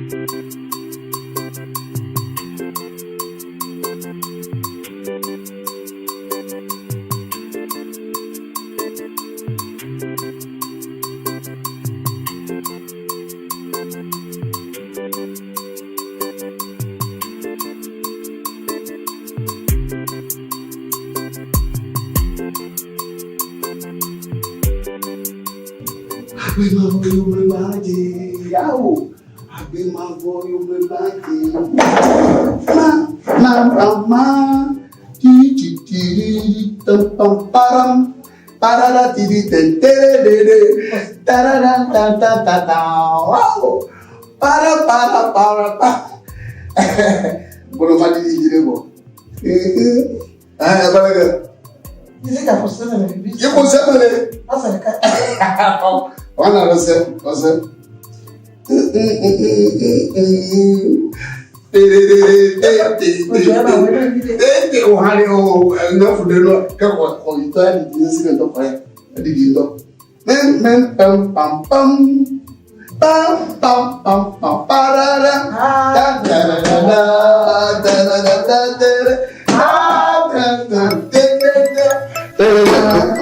Agbemavɔ yome madze yawo. Agbemavɔ yome madze. Ma ma ma ma ti ti ti tam pam param parara ti ti ten tere de de tarara ta ta ta ta wow para para para pa. Bolo ma di di de bo. Eh eh balaga. Yeko sɛmɛlɛ. Wana lɔ sɛ lɔ sɛ. Pam pam pam pam pam pam pam parara da da da da da da da da da da da da da da.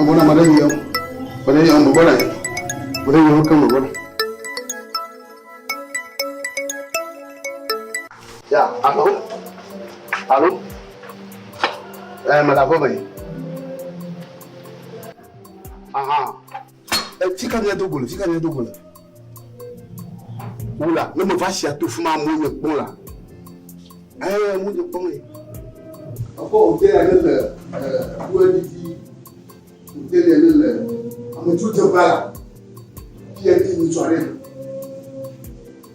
Mbona madeni yo? Madeni yo mbona? Madeni yo kama mbona? Ya, alo? Alo? Eh, madame me. Aha. Eh, fika ne do gole, fika ne do gole. Wula, ne me va sia to fuma mo nye kpɔn la. Eh, mo nye kpɔn ye. Akɔ hotel ya ne le eh wo didi hotel ya ne le ame tso dze ba la. Fia ni ni tsɔ ɖe.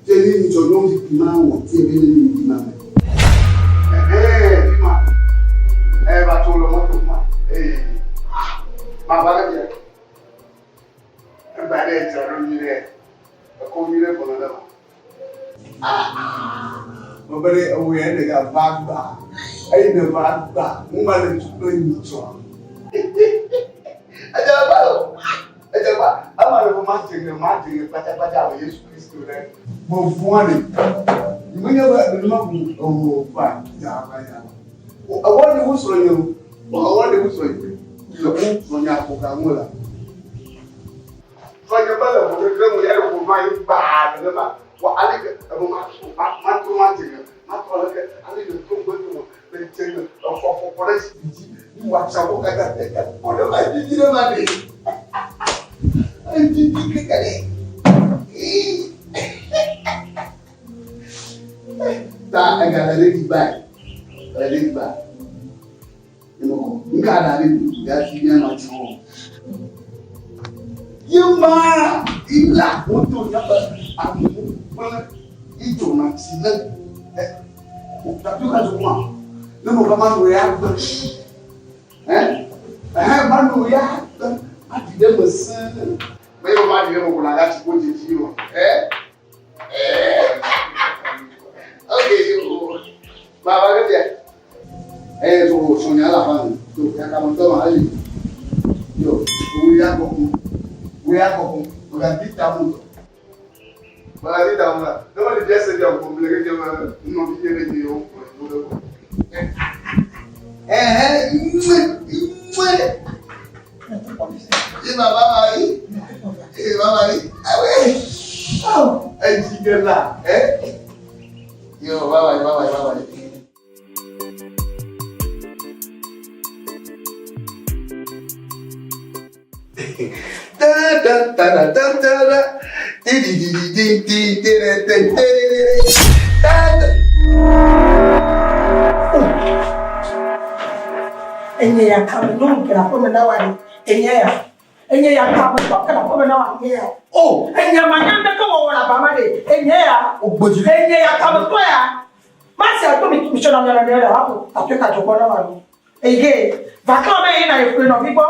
Fia ni ni tsɔ nyɔnu zikpui ma wɔ tie be ne ni ni ma me. Eh, fi ma. Eh, va tso le mɔto ma. Eh. Ma va ɖe fia. Egba ɖe dzra ɖo nyui ɖe. Ekɔ nyui ɖe gbɔna ɖe ma. Mebe ɖe ewo ya ne gava gba. Eyi ne va gba. Nu ma le tu kple nyitsɔ. Edze gba o. Edze gba. Ema le be ma dze ŋe ma dze ŋe kpatsakpatsa abe Yesu Kristo ɖe. Mevɔ̃a ɖe. Menye be nenema ko ewɔ va ya va ya va. Ewɔ ɖe wo srɔ̃ nye o. Ewɔ ɖe wo srɔ̃ nye. Le wo srɔ̃ nye akɔ ga ŋu la. Srɔ̃ nye be le ʋɔ ɖe ŋu ya ɖe ʋɔ ma yi gbaa nenema. Wɔ ale ke ebe ma to ma ma to ma dze ŋe ma to ale ke ale ke to ŋgbe to le dze ŋe efɔ fɔfɔ ɖe zikpui dzi ni wɔ atsa wo kata tete kpɔ ɖe ma didi ɖe ma ɖe. Edidi keke ɖe. Ta ega le ɖe di bae. Le ɖe di bae. Nka da ɖe di ya fi mía nɔ tsi o. Ye ma ila woto míaƒe amewo kple idzona si le tatu ka zokuma. Ne mo va ma no ya gbe. Eh? Eh, ma no ya gbe. Aɖi ɖe me sẽe. Menye be maɖi ɖe eme ko nàgatsi kpo dzedzi o. Eh? Eh? Ok, yo. Baba ke fia. Eh, so sonya la fan. So ya ka mo to ma ali. Yo, wo ya ko ku. Wo ya ko ku. Wo ga di ta mu. Ba ga di ta mu la. Ne ma di dia se dia ko mle ke je ma no bi ye de yo ko yo de ko. Eh, eh, mwe, mwe. Ye baba mari. Ye baba mari. Awe. Oh, eh jigela, eh. Yo, bye bye, bye bye, bye bye. Da da da da da da da. Di di di di di di di di di di di di. Da da. Enye ya kame nu ke le aƒeme na wa ɖe. Enye ya. Enye ya kame tɔ ke le aƒeme na wa enye ya. Oh! Enye ma nya ɖeke wɔwɔ le aba ma ɖe. Enye ya. Ogbedzi. Enye ya kame tɔ ya. Masi ato mi mi tsɔna mia nɔnɔe le wa ko aƒe ka dzɔ gbɔ na wa ɖo. Eye va klã be yina ye ƒle nɔvi gbɔ.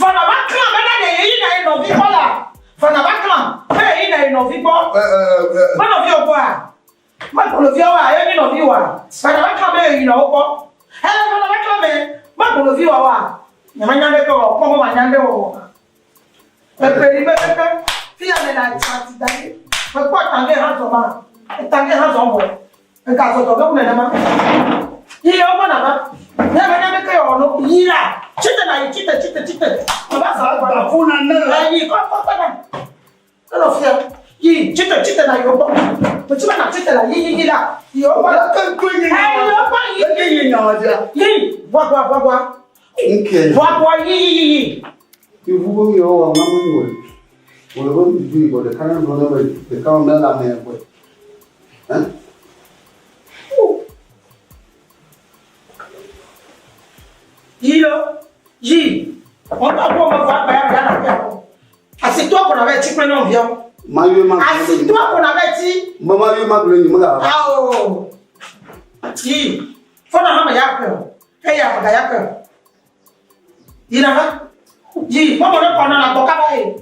Vɔ na va klã be na ɖe ye yina ye nɔvi gbɔ la. Vɔ na va klã be ye yina ye nɔvi gbɔ. Me nɔvi wo gbɔa? Me gboloviawoa? Ye nyi nɔvi woa? Vɔ na va klã be ye yina wo gbɔ. Ele vɔ na va klã be me gbolovi woawoa? Nye me nya ɖeke wɔ kpɔ be ma nya ɖe wɔwɔ hã. Eƒe li be keke fi ya me le ati da ɖi. Me kpɔ ta vɛ hã zɔ ma. Eta ke hã zɔ vɔ. Ega zɔzɔ ge wu nenema. Yi le wogbɔ nàva. Ne menya ɖeke yewɔ no, yi la. Tsite nàyi, tsite, tsite, tsite. Meva zɔ wogbɔ na. Funa ne la. Yi kɔ kɔ kɔ na. Enɔ fia. Yi, tsite, tsite nàyi wogbɔ. Metsi be nàtsite la, yi, yi, yi la. Yi wogbɔ la. Leke ŋkɔe nye Yi nyawa? wogbɔ, yi. Leke nye nyawa dzia? Yi, ʋua, ʋua, ʋua, ʋua. Ŋkɛ. Ʋua, ʋua, yi, yi, yi, yi. Yevu be nu yewo wɔ na menyo o. Wòle be nuɖuɖu yibɔ ɖeka ne gblɔ ne be ɖeka me le amea gbɔe. Ɛ? Yi lo, yi. Wɔn tó kó me fɔ akpa ya me ya na fi akɔ. Asi tó akɔ na bɛ ti kple nyɔnuviawo. Mayɔe ma gblɔ Asi tó akɔ na bɛ ti. Me mayɔe ma gblɔ nyi me gava. Awo. Yi. Fɔnɔ hã me ya kpe o. Eya me ga ya kpe o. Yi na va. Yi. Mɔmɔ ne kɔ na la gbɔ kaba ye.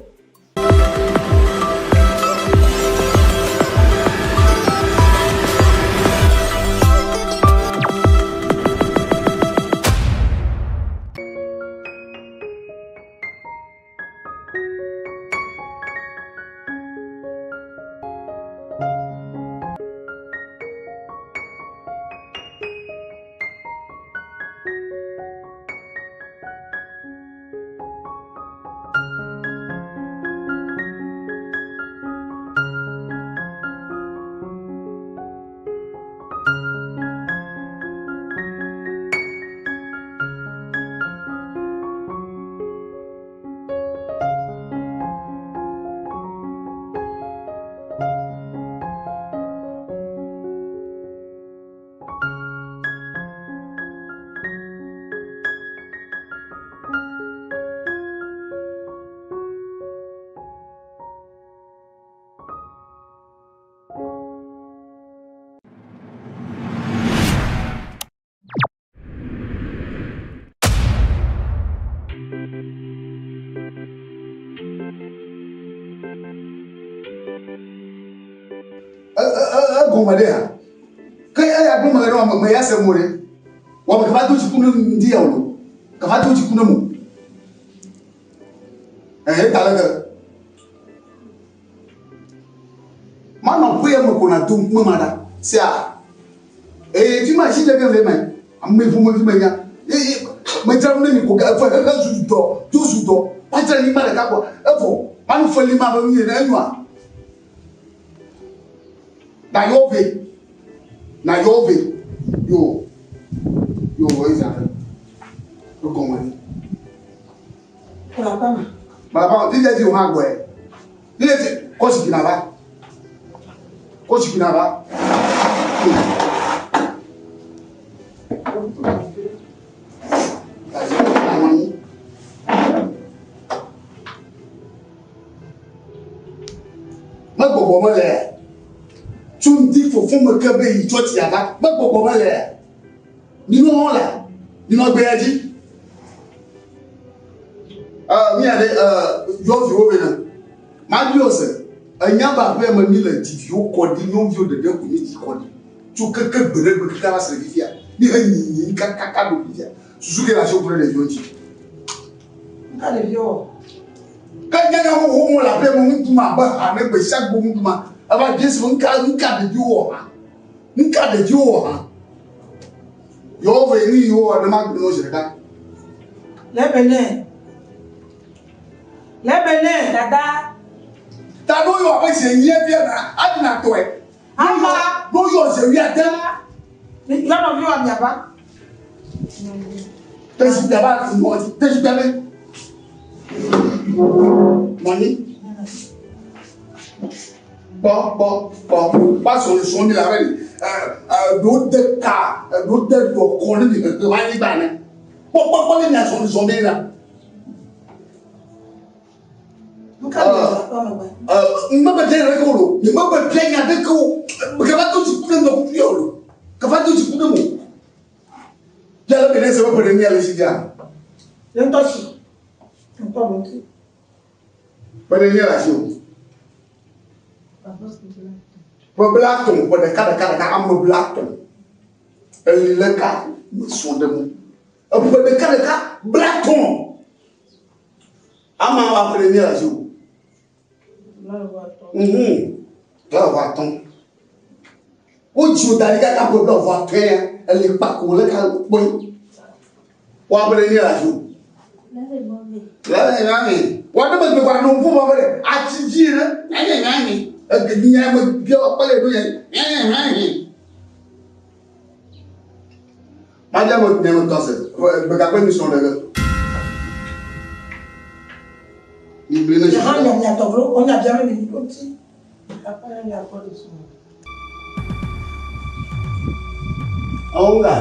Egɔme ɖe ha. Ke eya gblɔ me ɖe me ya se mo ɖe. Wɔ me kava do dziku ne ŋdi ya o. Kava do dziku ne mo. Ehe ta le ke. Manɔ ƒe ya me ko na do ŋkume ma ɖa. Sia. Eye fi ma si ɖe ke le me. Ame ƒomevi me nya. Eye medzra nu ne mi ko ke efe xexe zu dɔ, to zu dɔ. Woadzra anyigba ɖeka kɔ. Evɔ manu feli ma be nu yi ne enyoa. Na yɔ ve. Na yɔ ve. Yo. Yo wɔ eza ɖe. Egɔme ni. Malapama. Malapama, ti dze dzi o hã gbɔe. Ti dze dzi kɔ zikpui na va. Kɔ zikpui na va. Megbɔgbɔ mele tso ŋdi fofo me ke be yi tsɔtsi ava. Megbɔgbɔ mele minɔ hã la minɔ gbea dzi. Mia ɖe yɔviwo bena mabiɔ se enya ba ƒe me mi le dziviwo kɔ ɖi nyɔnuviwo ɖeɖe ko mi dzi kɔ ɖi tso keke gbe ɖe gbe keke va se ɖe fifia mi he nyinyi kakaka ɖo fifia susu ke le asi wo ku ɖe ɖeviwo ŋuti. Nka ɖeviwo. Ke nyanya xoxo mo le aƒe me ŋu ɖum abe ha ne gbe sia gbe ŋu ɖum eva dze si ŋka ŋka ɖeviwo wɔ hã ŋka ɖeviwo wɔ hã yewo ve nu yiwo wɔ ne ma gblɔ zi ɖeka. Lebene. Lebene. Dada. Ta no yɔ abe zi enyi fia na adina tɔe. Ama. No yɔ zi wuiade. Yɔnɔvi wa miaba. Tesi daba nɔ tesi daba. Nɔnyi. Kpɔ kpɔ kpɔ kpɔ sɔn sɔn mi la bɛ ɛ ɛ ɖo de ka ɖo de dɔ kɔ ne mi xexe va anyigba ne. Kpɔ kpɔ kpɔ ne mia sɔn sɔn mi la. Nka le aƒe megbe. Ɛ mebe bia nya ɖeke o lo. Nye mebe bia nya ɖeke o. Kava do dziku ne nɔ kuku ya o lo. Kava do dziku ne mo. Bia le be ne se be ƒe ɖe mia le si bia. Le ŋutɔ si. Ŋutɔ le ŋuti. Ƒe ɖe mia le asi o. Ƒe bla tɔ̃ ƒe ɖeka ɖeka ɖeka ame bla tɔ̃. Eli le ka me srɔ̃ ɖe mu. Eƒe ɖeka ɖeka bla tɔ̃. Ama wa ƒe ɖe mia le asi o. Bla ʋɔ atɔ̃. Wodzi wò da ɖi kaka ƒe bla vɔ atɔ̃ ya ele kpako le ka kpɔe. Woabe ɖe ni le asi o. Lele nyami. Woaɖe me gbe nɔ ŋku ma be ɖe atsi dzi ne. Nyanya nyami. Ege nya me bia kpele ɖo nya. Nyanya nyami. Madze me nye me tɔse. Gbegagbe mi srɔ̃ ɖe ge. Mi gblẽ ne. Hã nya nya tɔglo, onya bia me mi ŋuti. Papa nya kpɔ ɖe srɔ̃. Awo nga.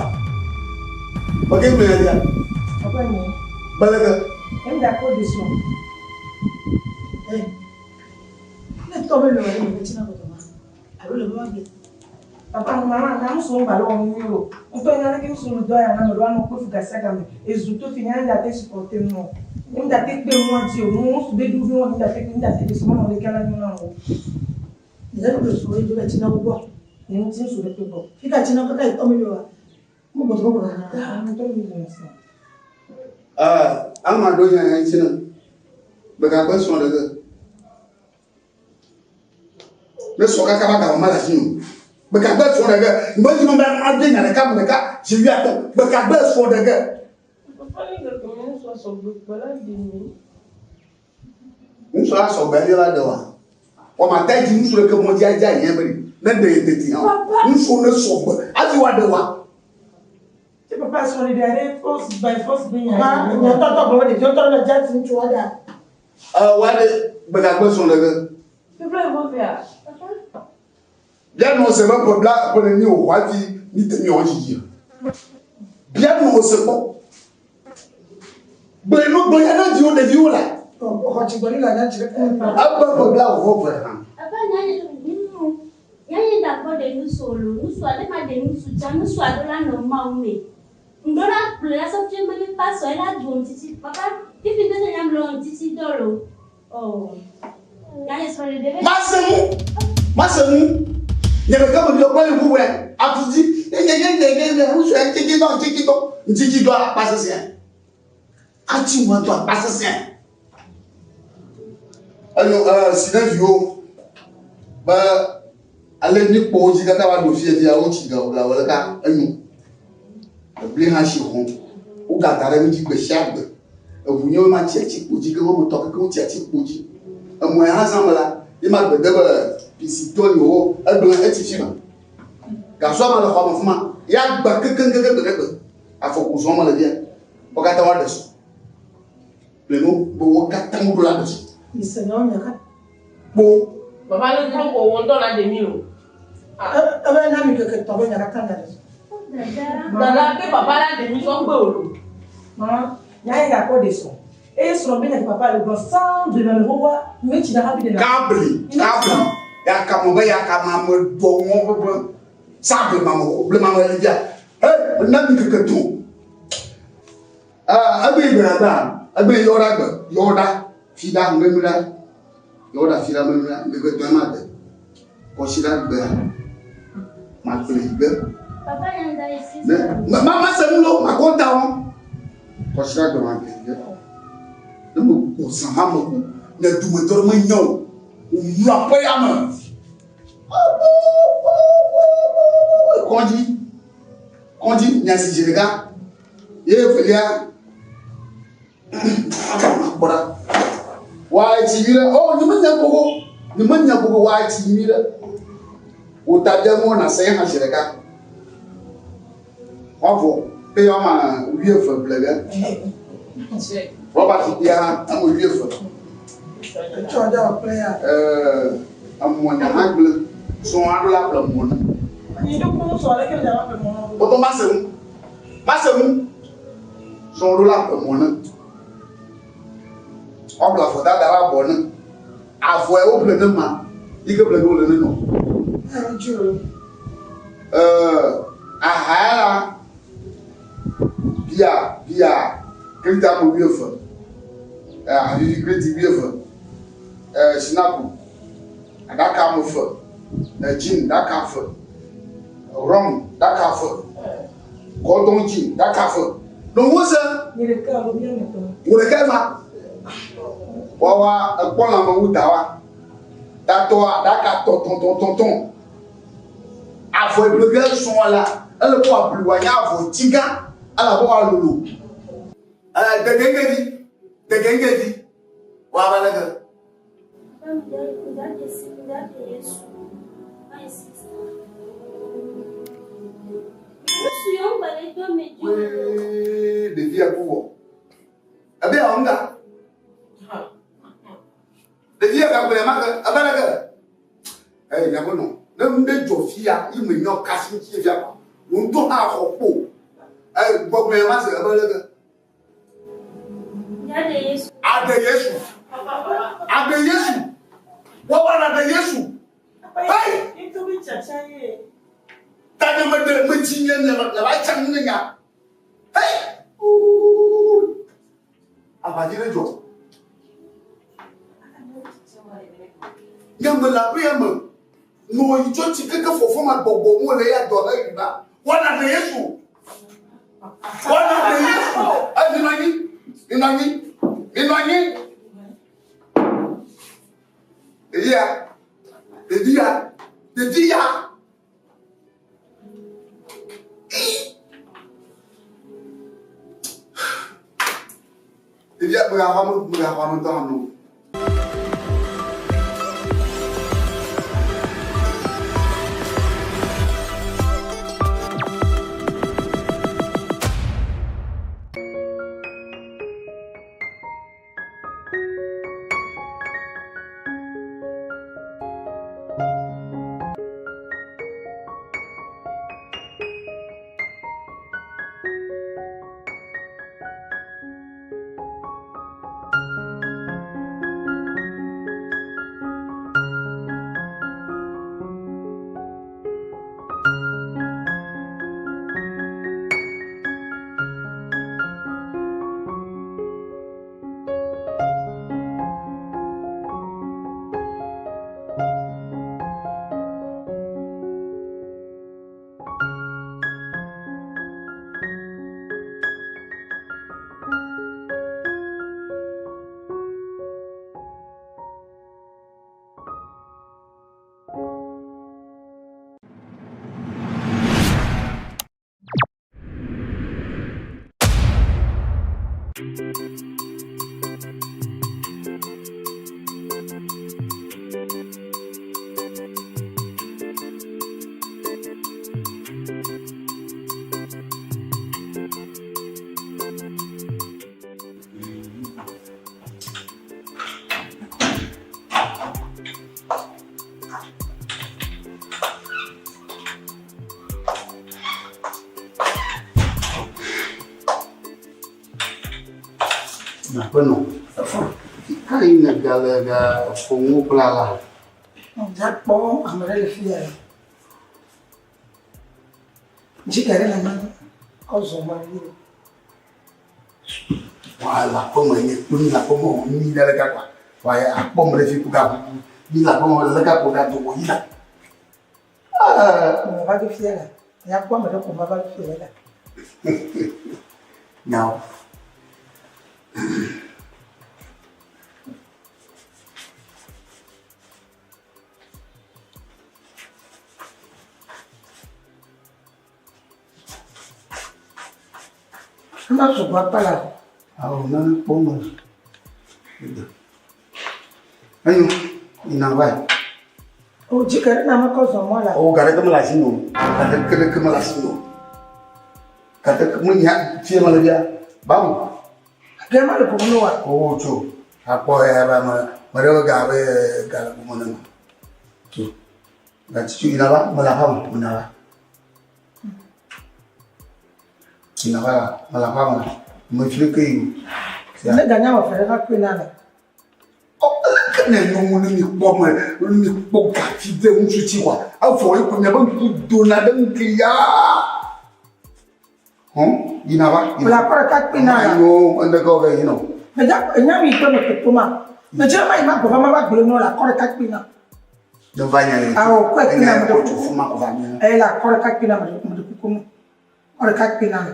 Bake gblẽ ya dia. Papa nye. Baleke. Em da kpɔ ɖe srɔ̃. Eh. Ne tɔ be le wɔ ɖe me tsina kɔtɔ ma. Alo le be wa gbe. Papa mama na nusu ŋgba le wɔm nyuie o. Ŋutɔ nya leke nusu nu dɔ ya na me ɖo anɔ kpe fu gasiagame. Ezu to fi nya ŋda te supporter nu o. Ŋda te kpe nua dzi o. Nu nusu be ɖu vi wɔ ŋda te kpe ŋda te ɖe srɔ̃ nɔ leke la nyo na o. Ɖe ɖe srɔ̃ yi do le tsina wo gbɔ. Nye ŋuti nusu ɖe kpe gbɔ. Fika tsina kaka yi tɔ mi le wa. Mo gbɔdɔ gbɔdɔ na. Ah, ŋutɔ mi le srɔ̃. Ah, ama ɖo nya ya tsina. Gbegagbe srɔ̃ ɖe ge. Ne srɔ̃ kaka ba gawɔ ma le asi o. Gbegagbe srɔ̃ ɖe ge. Ŋgbe dzi me be ade nya ɖeka ame ɖeka dzi wi atɔ. Gbegagbe srɔ̃ ɖe ge. Papa ne gake me ŋusua sɔgbe kpɔ la ɖe mi. Ŋusua la sɔgbe aɖe la ɖe wa. Wɔma ta dzi ŋusu ɖeke mɔ dzi adza yɛ be ne ɖe ye teti hã. Ŋusu ne sɔgbe afi wa ɖe wa. Te papa srɔ̃ ɖeɖe aɖe force by force be nya. Ma nya tɔtɔ gblɔ be ɖeviwo tɔ le dza ti ŋutsu wa ɖa. Wa ɖe gbegagbe srɔ̃ ɖe ge. Papa evo vea. Papa. Bia nɔ se be ƒe bla ƒe neni wòxɔ hafi mi te miɔ dzidzi. Bia nɔ se kpɔ. Gblẽ nu gblẽ ya ne viwo ɖeviwo la. Xɔ tsi gbɔ ni la nya tsi ɖe. Ebe ƒe bla wòxɔ ve hã. Papa nya nu nya nye da kpɔ ɖe nusu o lo. Nusu aɖe ma ɖe nusu tsã nusu aɖe la nɔ mawu me. Ŋdɔ la kplɔe la sɔ fie me be pasɔ ela du ŋutiti. Papa fifi ŋdɔ nya mlɔ ŋutiti dɔ lo. Oh. Nya nye srɔ̃ ɖeɖe be. Mase nu. Mase nu. Nye ɖeka me biɔ kpɔ le ŋku wɛ. Atu dzi. Nye nye nye nye nye nye ŋusu ya ŋutiti dɔ ŋutiti dɔ. Ŋutiti dɔ akpa sesẽ. Ati ŋu dɔ akpa sesẽ. Enyo si ne viwo be ale mi kpɔ wo dzi kaka va ɖo fie fia wotsi ga wòle wòle ka enyo. Ebli hã tsi hɔn. Wogada ɖe ŋuti gbe sia gbe. Eʋu nye ma tsi atsi kpo dzi ke woame tɔ keke wotsi atsi kpo dzi. Emɔ ya hã zã me la, ye ma gbe de be pisitɔ nyo egblẽ etsi fi ma. Gasɔ ma le xɔ me fima. Ya gba kekeŋ keke gbe ɖe gbe. Afɔku zɔn me le fia. Wo katã woaɖe sɔ. Le nu be wo katã woɖo la ɖe sɔ. Mi se nyawo nya ka. Kpo. Papa ne dro ko wo ŋutɔ la ɖe mi o. Ebe na mi keke tɔ be nya katã nya ɖe sɔ. Dada. Dada ke papa la ɖe mi sɔ kpe o lo. Mama nya ye gakpɔ ɖe srɔ̃. Eye srɔ̃ be nya ke papa le gblɔ sans de la me xoxoa me tsi na hafi ɖe na. Kabli kabli yakame be yakame ame dɔ ŋɔ ƒeƒe sa blemame ko blemame le fia. He na mi keke to. Aa egbe yi gbe gba egbe yɔ ɖa gbe yɔ ɖa fi ɖa menu ɖa yɔ ɖa fi ɖa menu ɖa gbegbe tɔ ma de kɔsi ɖa gbea ma gble yi gbe. Papa nya da yi si. Ne ma ma se nu lo ma kɔnta wɔn kɔsi ɖa gbe ma gble yi gbe. Ne me gbɔ zã ma me ko ne dumetɔ ɖe menya o wòmlɔ aƒe ya me. Kɔdzi kɔdzi nya si dzi ɖeka ye evelia kpɔ ɖa wa etsi nyui ɖe oh nye menya gbogbo nye menya gbogbo wa etsi nyui ɖe wò ta bia ŋu na se hã zi ɖeka woavɔ eye woama wuieve ble ge rɔba zikpuia hã ame wuieve. Etsɔ ɖe wòkple ya. Emɔ nya hã gblẽ. Srɔ̃ aɖo la ƒle mɔ ne. Anyi ɖo kpɔ ŋusɔ aleke ɖe la ƒle mɔ ne. Kpɔtɔ mase nu. Mase nu. Srɔ̃ ɖo la ƒle mɔ ne. Woaƒle avɔ dada la bɔ ne. Avɔe woƒle ne ma. Yi ke ƒle ge wole ne nɔ. Aha ya la bia bia kredi ame wuieve. Ahavivi kredi wuieve. Sinapu ɖaka ame eve. Gin ɖaka eve. Rum ɖaka eve. Gordon gin ɖaka eve. Nɔ ŋusẽ. Nye ɖeka alo mía me tɔ. Wò ɖeka ma. Wawa ekpɔ lãme wu da wa. Tatɔa ɖaka tɔtɔtɔtɔtɔ. Avɔ yi ƒle ge srɔ̃a la, ele be wòaʋli wòanye avɔ tsi gã elabe wòalolo. Ee, degeŋgevi, degeŋgevi, woava leke? Wee, ɖevia ku wɔ. Ebe yeawɔ nuka? Ɖevia gagblɔe ma ke, ebe leke? Eye miaƒe nɔ, ne nu ɖe dzɔ fia, yi me nyɔ kasi ŋuti fia kɔ, wò ŋutɔ hã xɔ kpo. Eye gbɔgblɔe ma se ebe leke? Aɖe Yesu. Aɖe Yesu. Woawoa aɖe Yesu. Hey! Tanye meɖe medzi nye nye le va tsa nu ne nya. Hey! Aʋadzi ɖe dzɔ. Nye me le aƒea me. Nɔ yi tsɔtsi keke fɔfɔ ma gbɔgbɔ mu le ya dɔ he yi ba. Woana ɖe Yesu. Woana ɖe Yesu. E minɔ anyi. Minɔ anyi. Minɔ anyi. Ɖevia. Ɖevia. Ɖevia. Ɖevia megaxɔ ame megaxɔ ame ŋutɔ hã no. Aƒenɔ, ka yi nègale ga ƒom kple alea? Míakpɔ ame ɖe le fi ya. Dziga ɖe le eme kɔ zɔ mɔ yi. Wa le aƒeme nye kple mi le aƒeme o mi ɖe ɖeka kɔa. Wa akpɔ me ɖe fi ku ga mi le aƒeme le ɖeka ko ga do wo yina. Ah, va do fia la. Míakpɔ ame ɖe ko va va do fia la. Nyawo. Ema sugbɔ akpa la. Awo nane kpɔ me. Enyo, yina va yi. O dzi ke ɖe na mekɔ zɔ mɔ la. O ga ɖeke mele asi nɔ. Ga ɖeke ɖeke mele asi nɔ. Ga ɖeke menya fie mele bia. Babu. Ge mele gome ne wa. O tso. Akpɔ ya ba me me ɖe ga be ga le gome ne ma. Tso. Ga tso yina va mele aƒe me yina va. Yina va mele aƒe me. Me fi ke yi. Ne ga nya wɔ fɛ ɖe va kpe na le. Ke ne nyɔnu ne mikpɔ me ne mikpɔ gati de ŋutsu tsi wa evɔ ye ko miabe ŋku dona ɖe ŋuti ya. Hɔn yina va. Wòle akɔ ɖeka kpe na la. Ayo ene kɔ ke yina. Medza enya mi kpe me kpekpe ma. Medze ma yi ma gbɔ va ma va gblẽ nɔ le akɔ ɖeka kpe na. Ne va nya ye. Awo kɔe kpe na me ɖe kuku. Fuma ko va nya. Eye le akɔ ɖeka kpe na me ɖe kuku nu. Akɔ ɖeka kpe na le.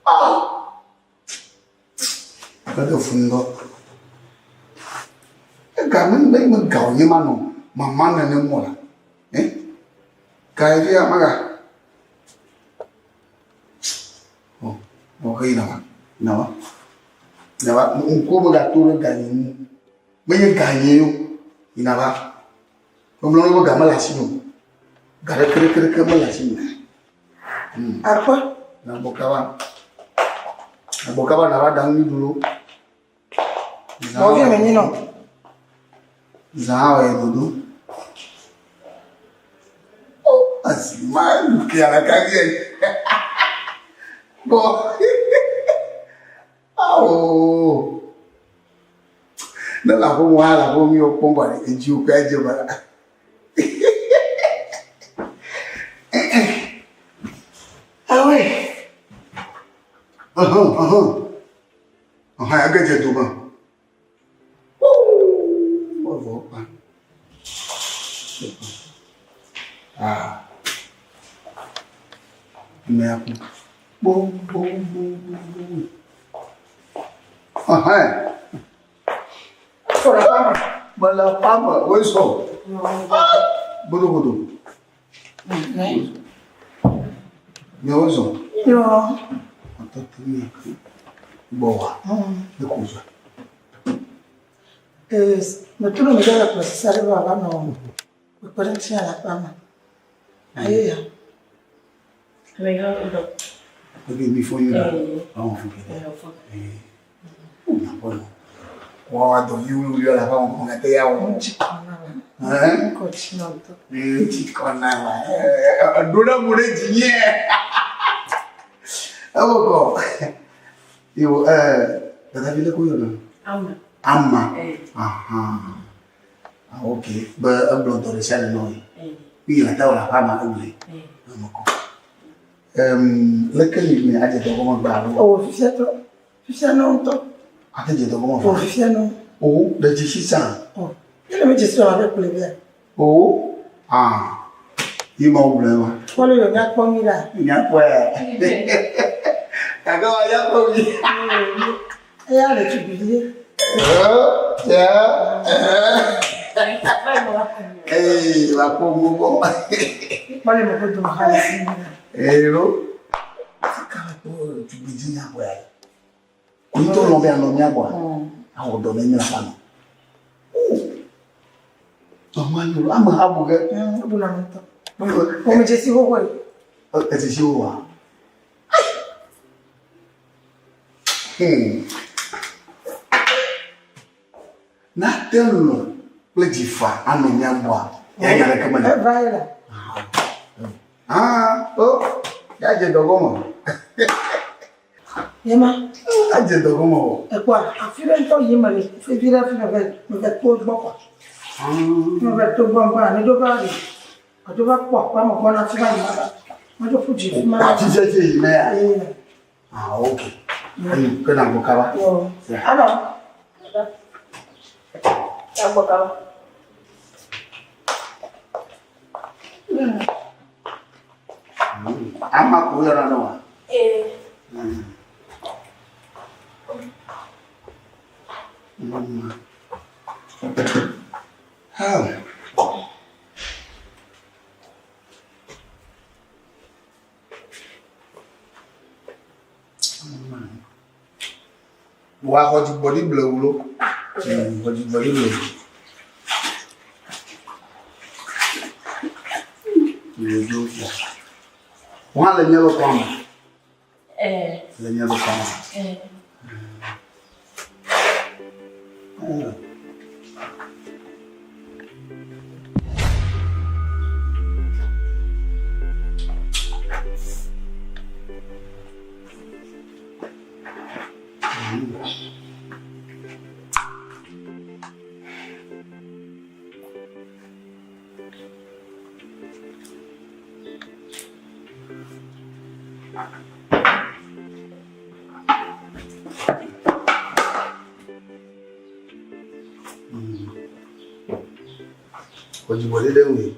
Ah. Eɖe fu ŋutɔ. Ega me me me ga wònye ma nɔ mama nenem o la. Eh? Ga yi fia maga. Ke yina va. Yina va. Yina va. Ŋkuwo megato ɖe ganye ŋu. Menye ganye yo. Yina va. Megblɔ na wo be ga mele asinye o. Ga ɖeke ɖeke ɖeke mele asinye o. Hmm. Akpɔ. Nagbɔ kaba. Nagbɔ kaba nava ɖa nuɖuɖu lo. Nɔvi menyi nɔ. Zã wɔ dodo. Oh, asi ma ke ala ka ke. Bɔ. Awo. Ne la ko wa la ko mi o kpɔn ba eji o ka je ba. Awe. Ahun ahun. Ahun age dze dome. Evɔ kpa. Ah. Mea ku. Bo bo bo bo bo. Ahun. Sɔrɔ kpama. Mele kpama wosɔ. Bodobodo. Miawo zɔ. Yɔ. Atɔtɔ mi gbɔ wa. Ne ko zɔ. Ee, metro mi ɖe le kplɔ sisa ɖe be wòava nɔ kpekpeɖeŋu le aƒea me. Aye ya. Ebe mi fo nyuie. Awon fo kele. Ee. O nya bɔ no. Wa wa dɔ yi wuli la fa mo ka te ya wo. Ŋutsi kɔ na la. Eh? Ŋkɔ tsi na ŋutɔ. Ŋutsi kɔ na la. Ɖo ɖe mo ɖe dzinye. Ewo kɔ. Yo eh dada vi le ko yɔ na. Ama. Ama. Eh. Aha. Ah, ok. Be egblɔ dɔ ɖe sia ɖe na wo. Eh. Mi le ta wò le aƒea me egblɔe. Eh. Eme kɔ. Leke mi mi adze dɔ gɔme gbã alo? O fifia tɔ. Fifia nɔ ŋutɔ. Ate dze dɔ gɔme O va. fifia nɔ. O ɖe dzesi sã. O. Ele mi dzesi wɔ abe kplɔe bia. O ah. Yi ma wo gblɔe ma. Kpɔli yɔ nya kpɔ mi la. Nya kpɔe. Gake wa nya kpɔ mi. Eya le tugbi. Ya. Ee, la kpɔ mo gbɔ. Kpɔli me ko dome ha le si mi la. Ee lo. Tugbi dzi nya kpɔe. Ŋutɔ lɔ be anɔ mía gbɔa? Awɔ dɔ ne mi la fa nɔ. Ame anyo ame ha bu ge. Ebu na ŋutɔ. O mi dzesi xoxoe. Edzesi woa? Nate lɔ kple dzifa anɔ mía gbɔa? Ya nya ɖeke mele. Eva ye la. Ah, o, ya dze dɔ gɔme. Yema. Adze dɔ gɔme o. Ekpɔa afi ɖe ŋutɔ yi me le fi ɖe fi me ve me ve to gbɔ kɔa. Me ve to gbɔ gbɔ ne ɖo va ɖe. Eɖo va kpɔ aƒea me gbɔna fi va yi ma va. Me ɖo ƒu dzi fi ma. Ati dzedze yi me ya. Ee. Ah, ok. Ayi, ke na gbɔ kaba. Yo. Anɔ. Agbɔ kaba. Ama ko yɔrɔ nɔ wa. Ee. Ah. Wa xɔ dzigbɔɖi blewu lo. Xɔ dzigbɔɖi blewu. Yedzo kpɔ. Wọ́n á le míaƒe kɔa me. Ee. Le míaƒe kɔa me. Ee. Xɔ dzigbɔɖi ɖe ŋui.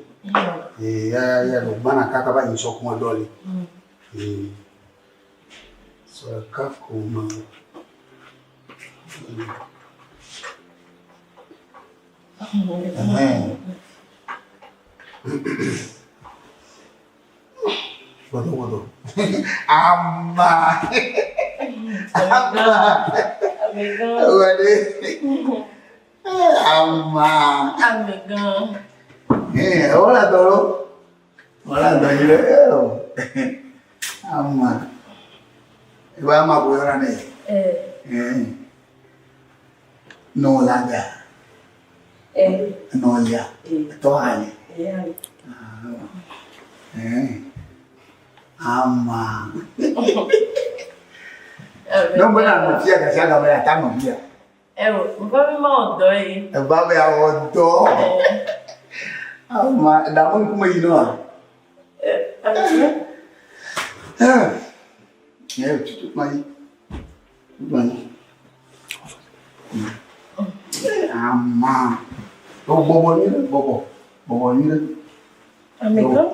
Ee, ya ya ya gbana kaka va yi sɔ kuma dɔ li. Ee. Sɔ ka ko ma. Ɛhɛn. Gbɔdɔ gbɔdɔ. Ama. Ama. Amegã. Wale. Ama. Amegã. Eh, hola toro. Hola toro. Ama. Iba ama ko yora ne. Eh. Eh. No la ga. Eh. No ya. To ale. Eh. Eh. Ama. No buena noticia que se haga ver hasta no día. Ewo, nka mi ma ọ̀dọ́ yìí. Ba be awodo. Ama, da mun kuma yi no. Eh. Eh. Eh, tutu mai. Mai. Ama. O bobo ni bobo. Bobo ni. Amegã.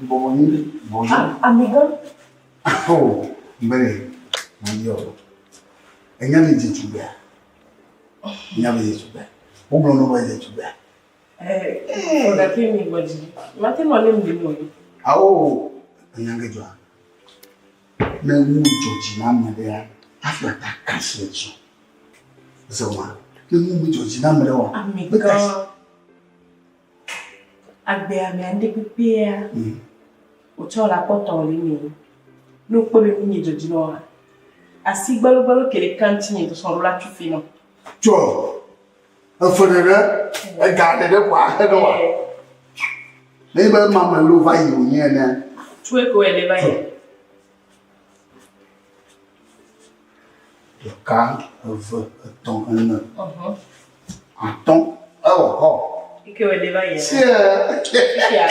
Bobo ni. Bobo. Amegã. Oh, mbere. Mayo. Enya mi jitu bia. Enya mi jitu bia. O blo no ba jitu bia. Eh. Ọ̀gá kí mi gbọ̀jì. Màtí nọ lé mi lè lóyún. Awo enyange jwa. Ne ŋu dzɔdzi na ame ɖea, hafi wòata kasi edzi. Zewɔ. Ne ŋu me dzɔdzi na ame ɖe oa, Amegã. Agbe ame aɖe kpekpea. Wotsɔ le akpɔtɔ le mi. Ne wokpɔ be mi nye dzɔdzi na woa, asi gbalogbalo ke ɖeka ŋuti nye sɔrɔ la tsu fi nɔ. Tsɔ efe ɖeɖe, ega ɖeɖe ko ahe ɖe wa. Ne be mame lo va yi wònye enea. Tsu eko ele va yi. Ɖeka, eve, etɔ̃, ene, atɔ̃, ewɔ xɔ. Eke ele va yi. Sie. Fifia,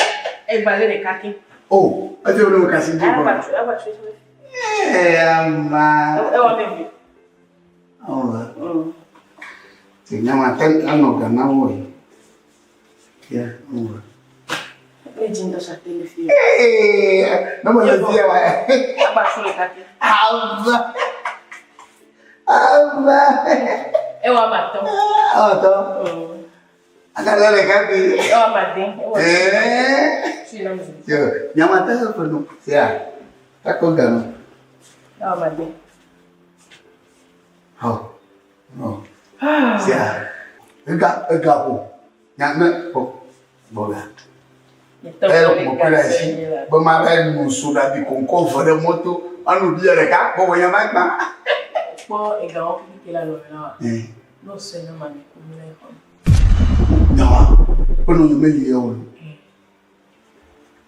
egbalẽ ɖeka ke. O, efi wo ne kasi dzi Ava kɔ. tsu, ava tsu. Ee, ama. Ewɔ ame eve. Ɔwɔ. Te nyama te anɔ gana wɔ yi. Ya, ɔwɔ. Ne dzi ŋutɔ sa te le fi. Ee, ne me le fia wa. Ava tsu ɖeka ke. Ava. Ava. Ewɔ ame atɔ̃. Ɔtɔ. Aka le ɖeka bi. Ewɔ ame ade. Ewɔ Ee. tsu na mi. Yo, nyama te ƒe nu. Sia. Takɔ gana. Ewɔ ame ade. Hɔ. Hɔ. Sia. Ega ega ƒo. Nya ne kpɔ. Bɔ la. Ẹ mọ̀ pé láì sí bọ́ máa bá nu soda bí kòńkọ́ fọ́ dẹ mọ́tò wọn nù bí ẹ̀rẹ̀ ká bọ̀ wọ́n yẹn má gbà. Kpɔ egawo keke la lɔ la wa. N'o sɔ yen ma mi ko mi la xɔ. Nyawa ó nù mí yẹ wò.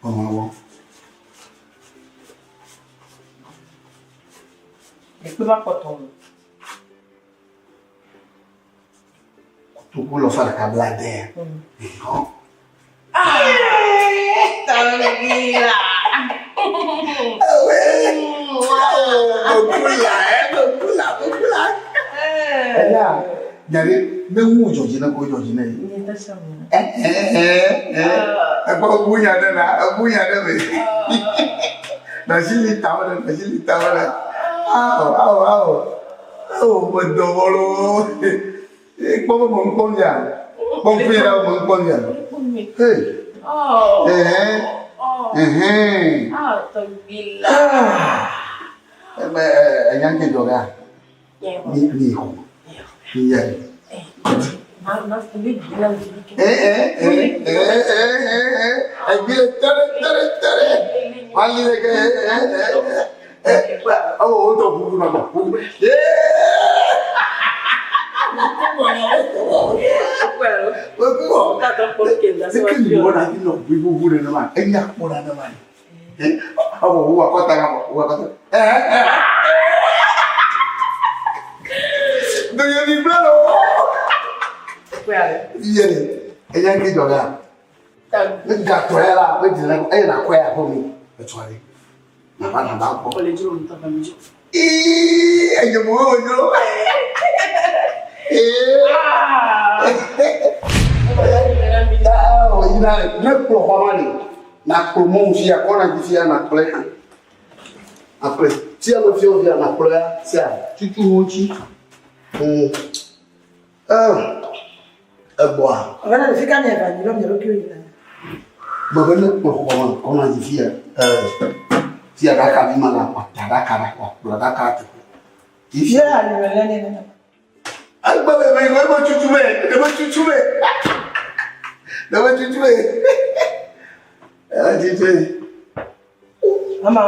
Ọmọ wọ. Ekpe va kpɔtɔ o. Tukú lọ fara kabla dẹ. Tɔnugila. Bokula ẹ bokula bokula. Ẹ̀yà nyàrí ne ń jọ̀jì náà kó jọ̀jì náà yìí. Nye tɛ sɔmi. Ẹ ẹ ẹ ẹ ẹgbẹ́ ogun yà dẹ na ogun yà dẹ mi. Nàṣìlì tàwọn dẹ nàṣìlì tàwọn dẹ. Awọ awọ awọ awọ mo dọ̀wọ́lọ́. Kpọ́n mo ń kpọ́n yà. Kpọ́n fi yà mo ń kpọ́n yà. Hey. Oh. Ẹ̀hẹ́n. Oh. Ẹ̀hẹ́n. Ah, tɔnugila. Ẹ ẹ ẹ̀yà ń kejì ọ̀gá. Mi mi kù. Mi yẹ. Ma ma ne gila mi. Ẹ ẹ ẹ ẹ ẹ ẹ ẹ ẹgbẹ́ tẹ́rẹ tẹ́rẹ tẹ́rẹ. Wọ́n á yẹ kẹ́ ẹ ẹ ẹ ẹ ọwọ́ o tó kúkú náà kúkú. Sike ni wọ́n náà nọ bí wúwú rẹ̀ náà ẹ nyà kpọ̀ náà náà ni. Ọwọ́ wo akọ́ta náà wọ akọ́ta. Ẹ ẹ ẹ. Dòye mi gbẹ́ lọ. Yẹ́nì ẹ̀yà ń kéjọ náà. Ne gatɔ ya la ne dzina eye na kɔ ya xɔ mi etsɔ ɖe. Nàba nàba kpɔ. Ii edze mo wo dzro. Ee. Aa yina ne kplɔ xɔ ma de na kplɔ mɔmu fia kɔna dzi fia na kplɔe hã. Akplɔe tia me fiɔ fia na kplɔe ya sia tutu wo ŋuti. Ee egbɔa. Ọ̀gá náà lè fi ká mi ẹ̀fà yìí lọ́mìnira lókè òyìnbó. Bàbá ne kplɔ xɔ ma kɔna dzi fia ɛɛ fia ɖaka vi ma la wòata ɖaka ɖa wòakplɔ ɖaka teƒe. Ye alime lɛ ne nene. Agbe be me ebe tutu be, ebe tutu be. Ebe tutu be. Ebe tutu be. Mama.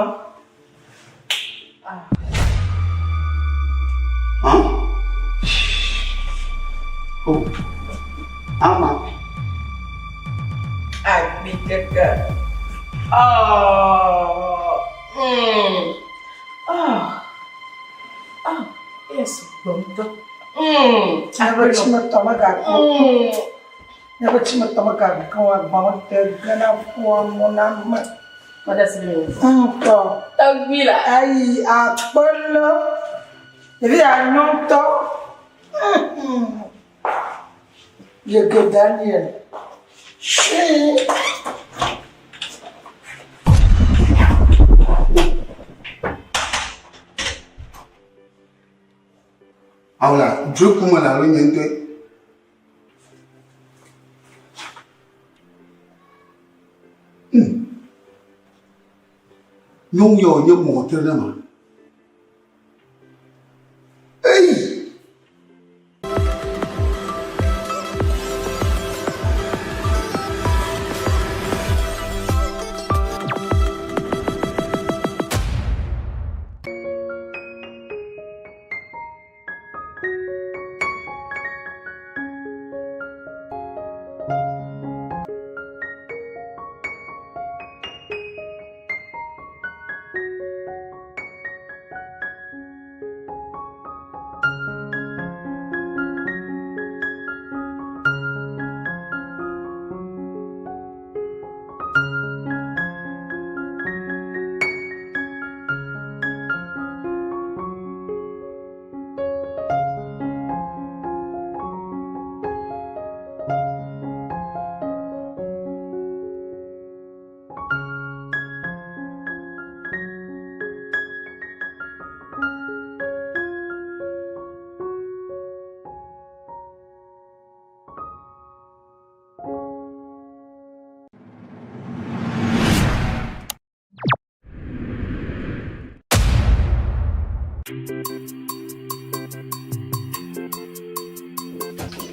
Huh? Oh. Ama. Agbi keke. Oh. Oh. Oh. Yes, gbɔntɔ. Ebe tsi me tɔ megakpɔ. Ebe tsi me tɔ megagã o agbawo te gena ƒua mo na me. Mada si le. Ŋutɔ. Tɔgbi la. Ayi akpɔlɔ. Ɖevi ya nyɔ ŋutɔ. Yege Daniel. Shi. Awla, dzoe kum le alo nye ŋutɔe. Nyɔnu ya wònye mɔte ɖe ma. Eyi!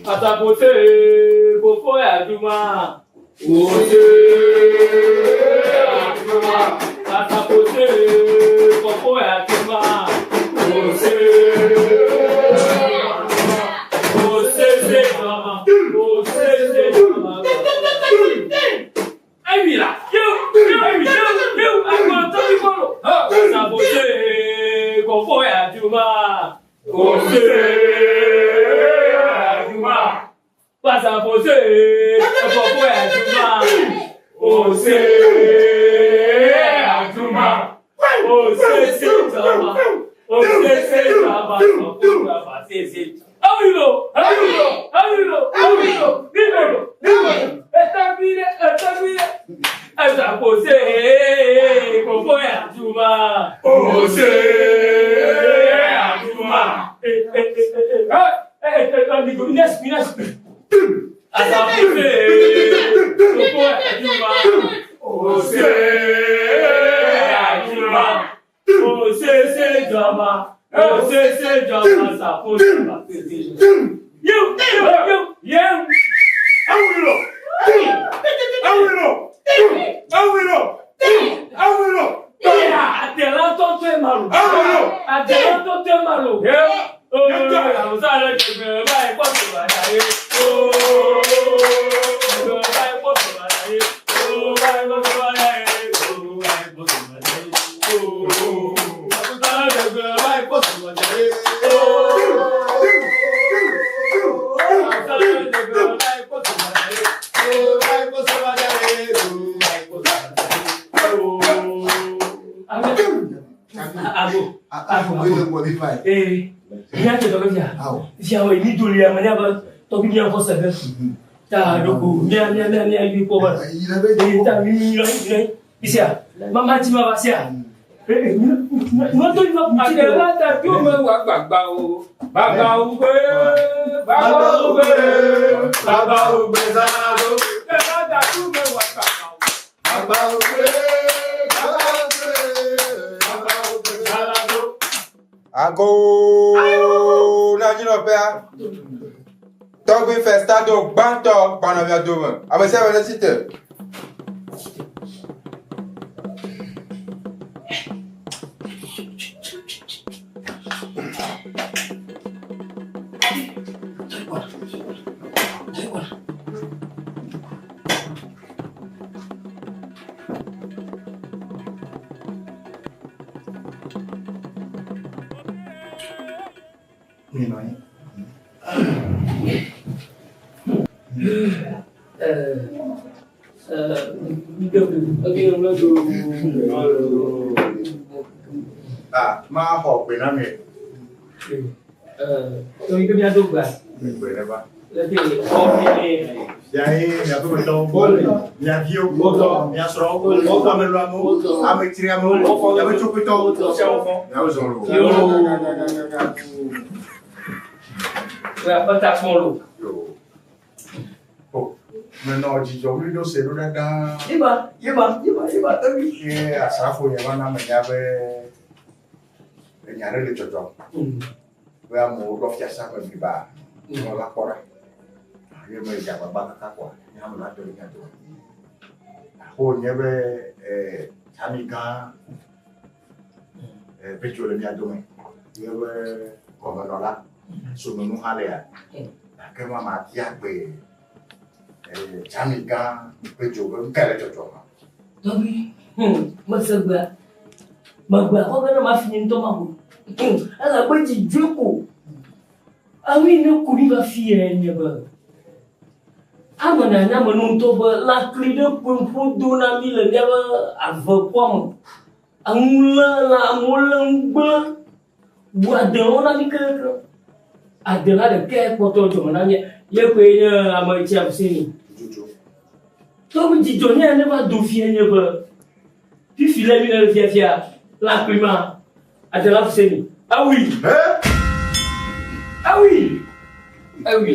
Asafose kofo aduma. Ose aduma. Asafose kofo aduma. Ose Ose se mama. Ose se mama. Ayi la. Yo yo yo yo agbọ̀n tó ti kọ̀rọ̀. Asafose kofo aduma. Ose aduma. Asafose kofo aduma. Ose aduma. Ose se mama. Ose se mama. Ose se. Awilo, awilo, awilo, awilo, awilo, awilo. Ẹ̀tàbílẹ̀, ẹ̀tàbílẹ̀. Asafose kofo aduma. Ose aduma. Asafose kofo aduma. Ose aduma. Ose se jama. Ose se jama. Asafose. You, you, you, you. Awilo! Awilo! Awilo! Awilo! Àtẹ̀lá tó tó ẹ̀ máa lò. Awilo! Àtẹ̀lá tó tó ẹ̀ máa lò. Àwùjọ àlọ́ jẹ̀gbẹ̀rẹ̀ báyìí pọ̀ tó bàtà yé. Jẹ̀gbẹ̀rẹ̀ báyìí pọ̀ tó bàtà yé. Báyìí pọ̀ tó bàtà yé. Báyìí pọ̀ tó bàtà yé. Àwùjọ àlọ́ jẹ̀gbẹ̀rẹ̀ báyìí pọ̀ tó bàtà yé. Àwùjọ àlọ́ jẹ̀gbẹ̀rẹ̀ báyìí pọ̀ tó bàtà yé. Báyìí pọ̀ tó bàtà yé. Báyìí pọ̀ tó bàtà yé. Abo. Abo. Ee, ní a tẹ tɔgɔ fia. Fia o ni doli ya ma ne ba tɔgɔ mi kɔ sɛbɛ. Ta doko mia mia mia mia yi kɔ ba. Ee ta mi mi yɔrɔ yɔrɔ isi ya. Mama ti ma ba se ya. Ee nɔ to yi ma kun ti dɛ. Àtẹ̀lá tàbí òun wà gbàgbà o. Bàbá ògbé, bàbá ògbé, bàbá ògbé sáadó. Àtẹ̀lá tàbí òun wà gbàgbà o. Bàbá ògbé, bàbá ògbé, bàbá ògbé sáadó. Ago na anyinɔƒea. Tɔgbui Festado gbãtɔ gbɔna mia dome. Ame sia ame netsi te. Ah, ma xɔ gbe na mi. Toyi ke míado gbea. Gbe ne va. Leke xɔ fi ne. Fia ye miaƒe metɔwo, mia viwo, mia srɔ̃wo, ame lɔamewo, ame triamewo, miaƒe tsoƒetɔwo, miawo zɔ lo. Wò aƒe ta kpɔm lo. Yo. Menɔ dzidzɔ wli ɖo se ɖo ɖaɖa. Yeba, yeba, yeba, yeba, tɔgbi. Ye asrafo nye va na menya be enya ɖe le dzɔdzɔm. Be amewo ɖɔ fiasa me bliba. Nɔ la kpɔ ɖa. Ye me dze agbagba kaka kɔa, nye hã meva do ɖe mía dome. Axo nye be Tsami gã Petro le mía dome. Ye be gɔmenɔla sononu hã lea. Gake ma ma bia gbe Tsami gã Petro be nu kae le dzɔdzɔm ma. Tɔgbi, mese gbea. Megbea kɔ ge ne mafi nye ŋutɔ maho. Elabe dzidzɔe ko. Enu ne ku mi va fi ye nye be ame nanya me nu ŋutɔ be lãkli ɖe koe ƒo do na mi le míaƒe avekɔa me. Enu lé lã amewo lé nu gblẽ. Bu adelãwo na mi keŋkeŋ. Adelã ɖekae kpɔtɔ dzɔme na mía. Ye koe nye ame tsia Hussein. Tɔgbi dzidzɔ nye ne va do fia nye be fifi le mi le fiafia lãkli ma adelã Hussein. Awui. Awui. Awui.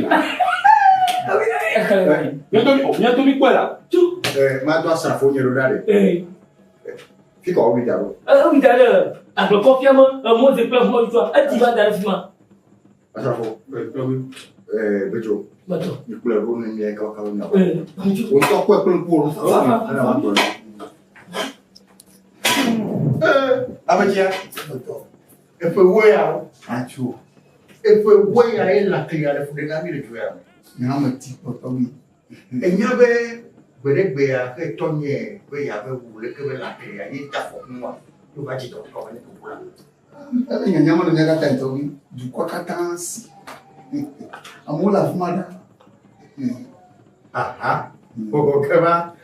Míato mi kpɔe la. Mado asrafo nye ɖo ɖa ɖe. Fi ka wowi da ɖo? Ewi da ɖe agblekɔƒea me, emɔze kple mɔdzoa, edi va da ɖe fi ma. Asrafo, Petro, Metɔ. mikplɔe ɖo ne mía kabakaba miawɔ. Wò ŋutɔ kpɔe kple ŋkuwò. Ame tsia, eƒe wo ya o. Atso. Eƒe wo ya ye lãkli ya le fu ɖe na mi le dzo ya me. Nye hã meti kpɔtɔ mi. Enya be gbe ɖe gbea ke tɔnye be yeave wu leke be lãkli ya ye ta afɔku nua, ye wòva dzi dɔ kɔ be ne ƒoƒu la. Ele nyanya me le mía katã tɔgbi. Dukɔ katã si. Amewo le afi ma ɖa. Aha. O ke va.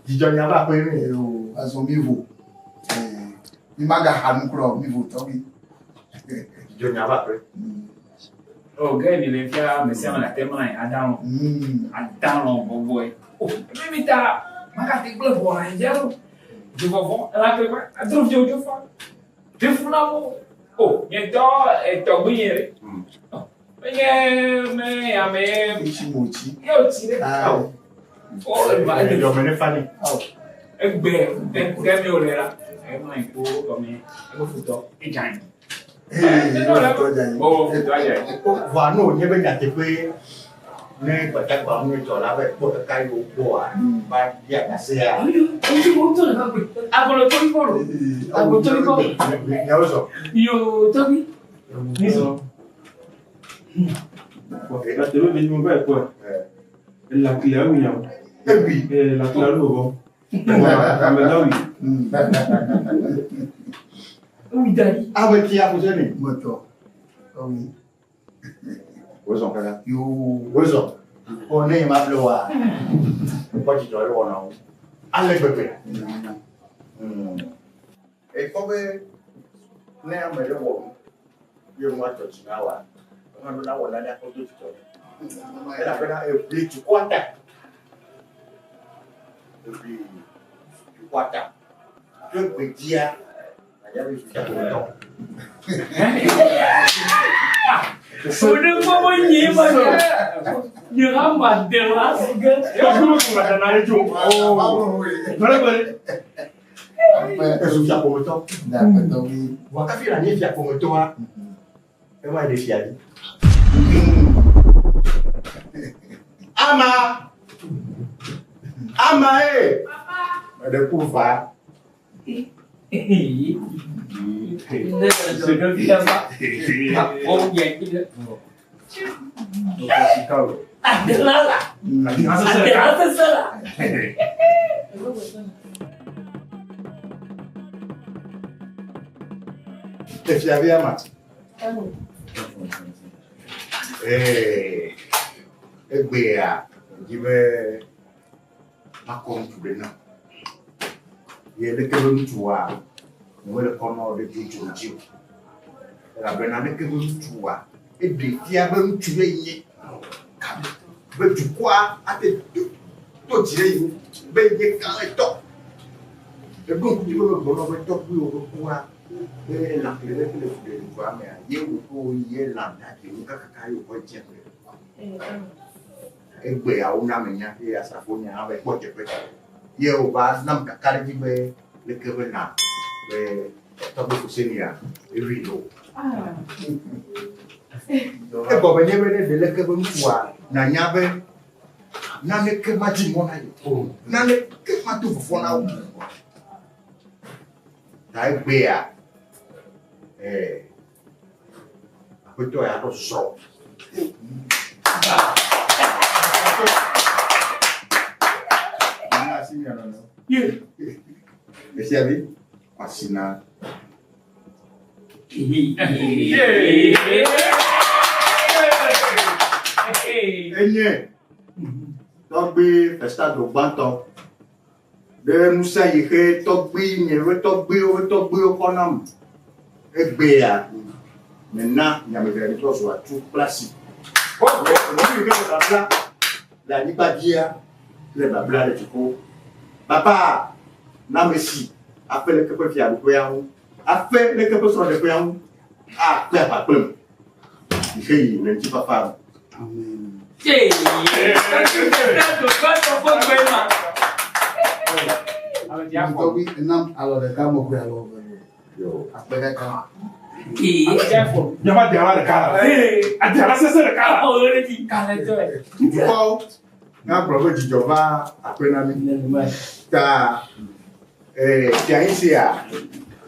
Dzidzɔ nya va aƒe mi. Yo, azɔ mi vo. Mi magaxa nu kura o, mi vo tɔgbi. Dzidzɔ nya va aƒe. O ge mi le fia ame sia ame le ate mlɔ anyi ada lɔ. Ada lɔ bɔbɔe. O mi mi ta magate gblẽ ʋɔ le anyi dza lo. Dzovɔvɔ lãkle ma adro viwo dzo fa. Defu na wo. O nye dɔ etɔgbi nye ɖe. Menye me ame. Etsi mo tsi. Ye o tsi ɖe. Awo. O eva ede. Yɔmɛ ne fa ne. Awo. Egbe ge mi o le la. Emlɔ anyi kpo gɔme ebe futɔ edze anyi. O futɔ edze anyi. Vɔa ne wònye be nyateƒe ne gbadagba ŋu dzɔ la be kpɔ kaka yi wogbɔa va bia ɖasea. Agolo tɔgbi kpɔ lo. Agolo tɔgbi kpɔ. Miawo zɔ. Yo tɔgbi. Mi zɔ. La télé de nous va quoi La clé oui. Eh oui. La clé au Ameda oui. Oui dali. Ame tsia Hussein. Metɔ. Oui. Wozɔ kaka. Yo. Wozɔ. O ne ma ble wa. Kpɔ dzidzɔ le wɔna wo. Ale gbegbe. Ekpɔ be ne ame ɖe wɔ nu ye nua dzɔ dzi na wa, ema ɖo na wɔ nane akɔ do dzidzɔ nɛ. Elabena eʋli dukɔa ta. Eʋli dukɔa ta. Tso gbedzia, anya be fia tɔ. O ne gbɔ be nye ma nye. Nye hã ma de la si ge. Ezu fiaƒometɔ. Vɔa kafi nànye fiaƒometɔa, ema ɖe fia vi. Ama! Ama ee! Meɖe ku va. Efia vi ama. Ee, egbea dzi be makɔ ŋutsu ɖe nam. Ye leke be ŋutsua nyemele kɔ na wò ɖe dzodzro dzi o. Elabena leke be ŋutsua eɖe fia be ŋutsu ye nye be dukɔa ate do do dzi ɖe yi be nye kalẽtɔ. Eɖo ŋku dzi be megblɔ na wò be tɔgbuiwò be kua be lã kple ɖe le fu ɖe dua mea ye wò ƒe wo ye lã ɖaɖiwo kakaka ye wòkɔ dze ƒe. Egbea wona menya eye asrafo nya hã va yi kpɔ teƒe. Ye wòva nam kakaɖedzi be leke be na be tɔgbe Fusenia ewui ɖo. Egɔme nye be ne ɖe leke be ŋutsua nanya be naneke madzi ŋɔ na ye o, naneke mado vɔvɔ̃ na wo. Ta egbea eh, Aƒetɔ ya ɖo zɔ. Esia vi, asi na. Enye tɔgbi Festado gbãtɔ ɖe ŋusẽ yi xe tɔgbui nye ƒe tɔgbuiwo ƒe tɔgbuiwo kɔ nam. Egbea mena nyamevia mi trɔ zu atu kple asi. Nu yi ke le babla le anyigba dzia le babla le dziƒo. Baba na ame si afe leke ƒe fiaɖuƒea ŋu, afe leke ƒe srɔ̃ɖeƒea ŋu, akpe aʋa kplem. Yi xe yi le ŋutifafa me. Amen. Tɔgbi enam alɔ ɖeka mɔkui alɔ eve. Akpe ɖeka. Nyama di ala ɖeka la. Adi ala sese ɖeka la. Dukɔwo na gblɔ be dzidzɔ va aƒe na mi. Ta fia yi sia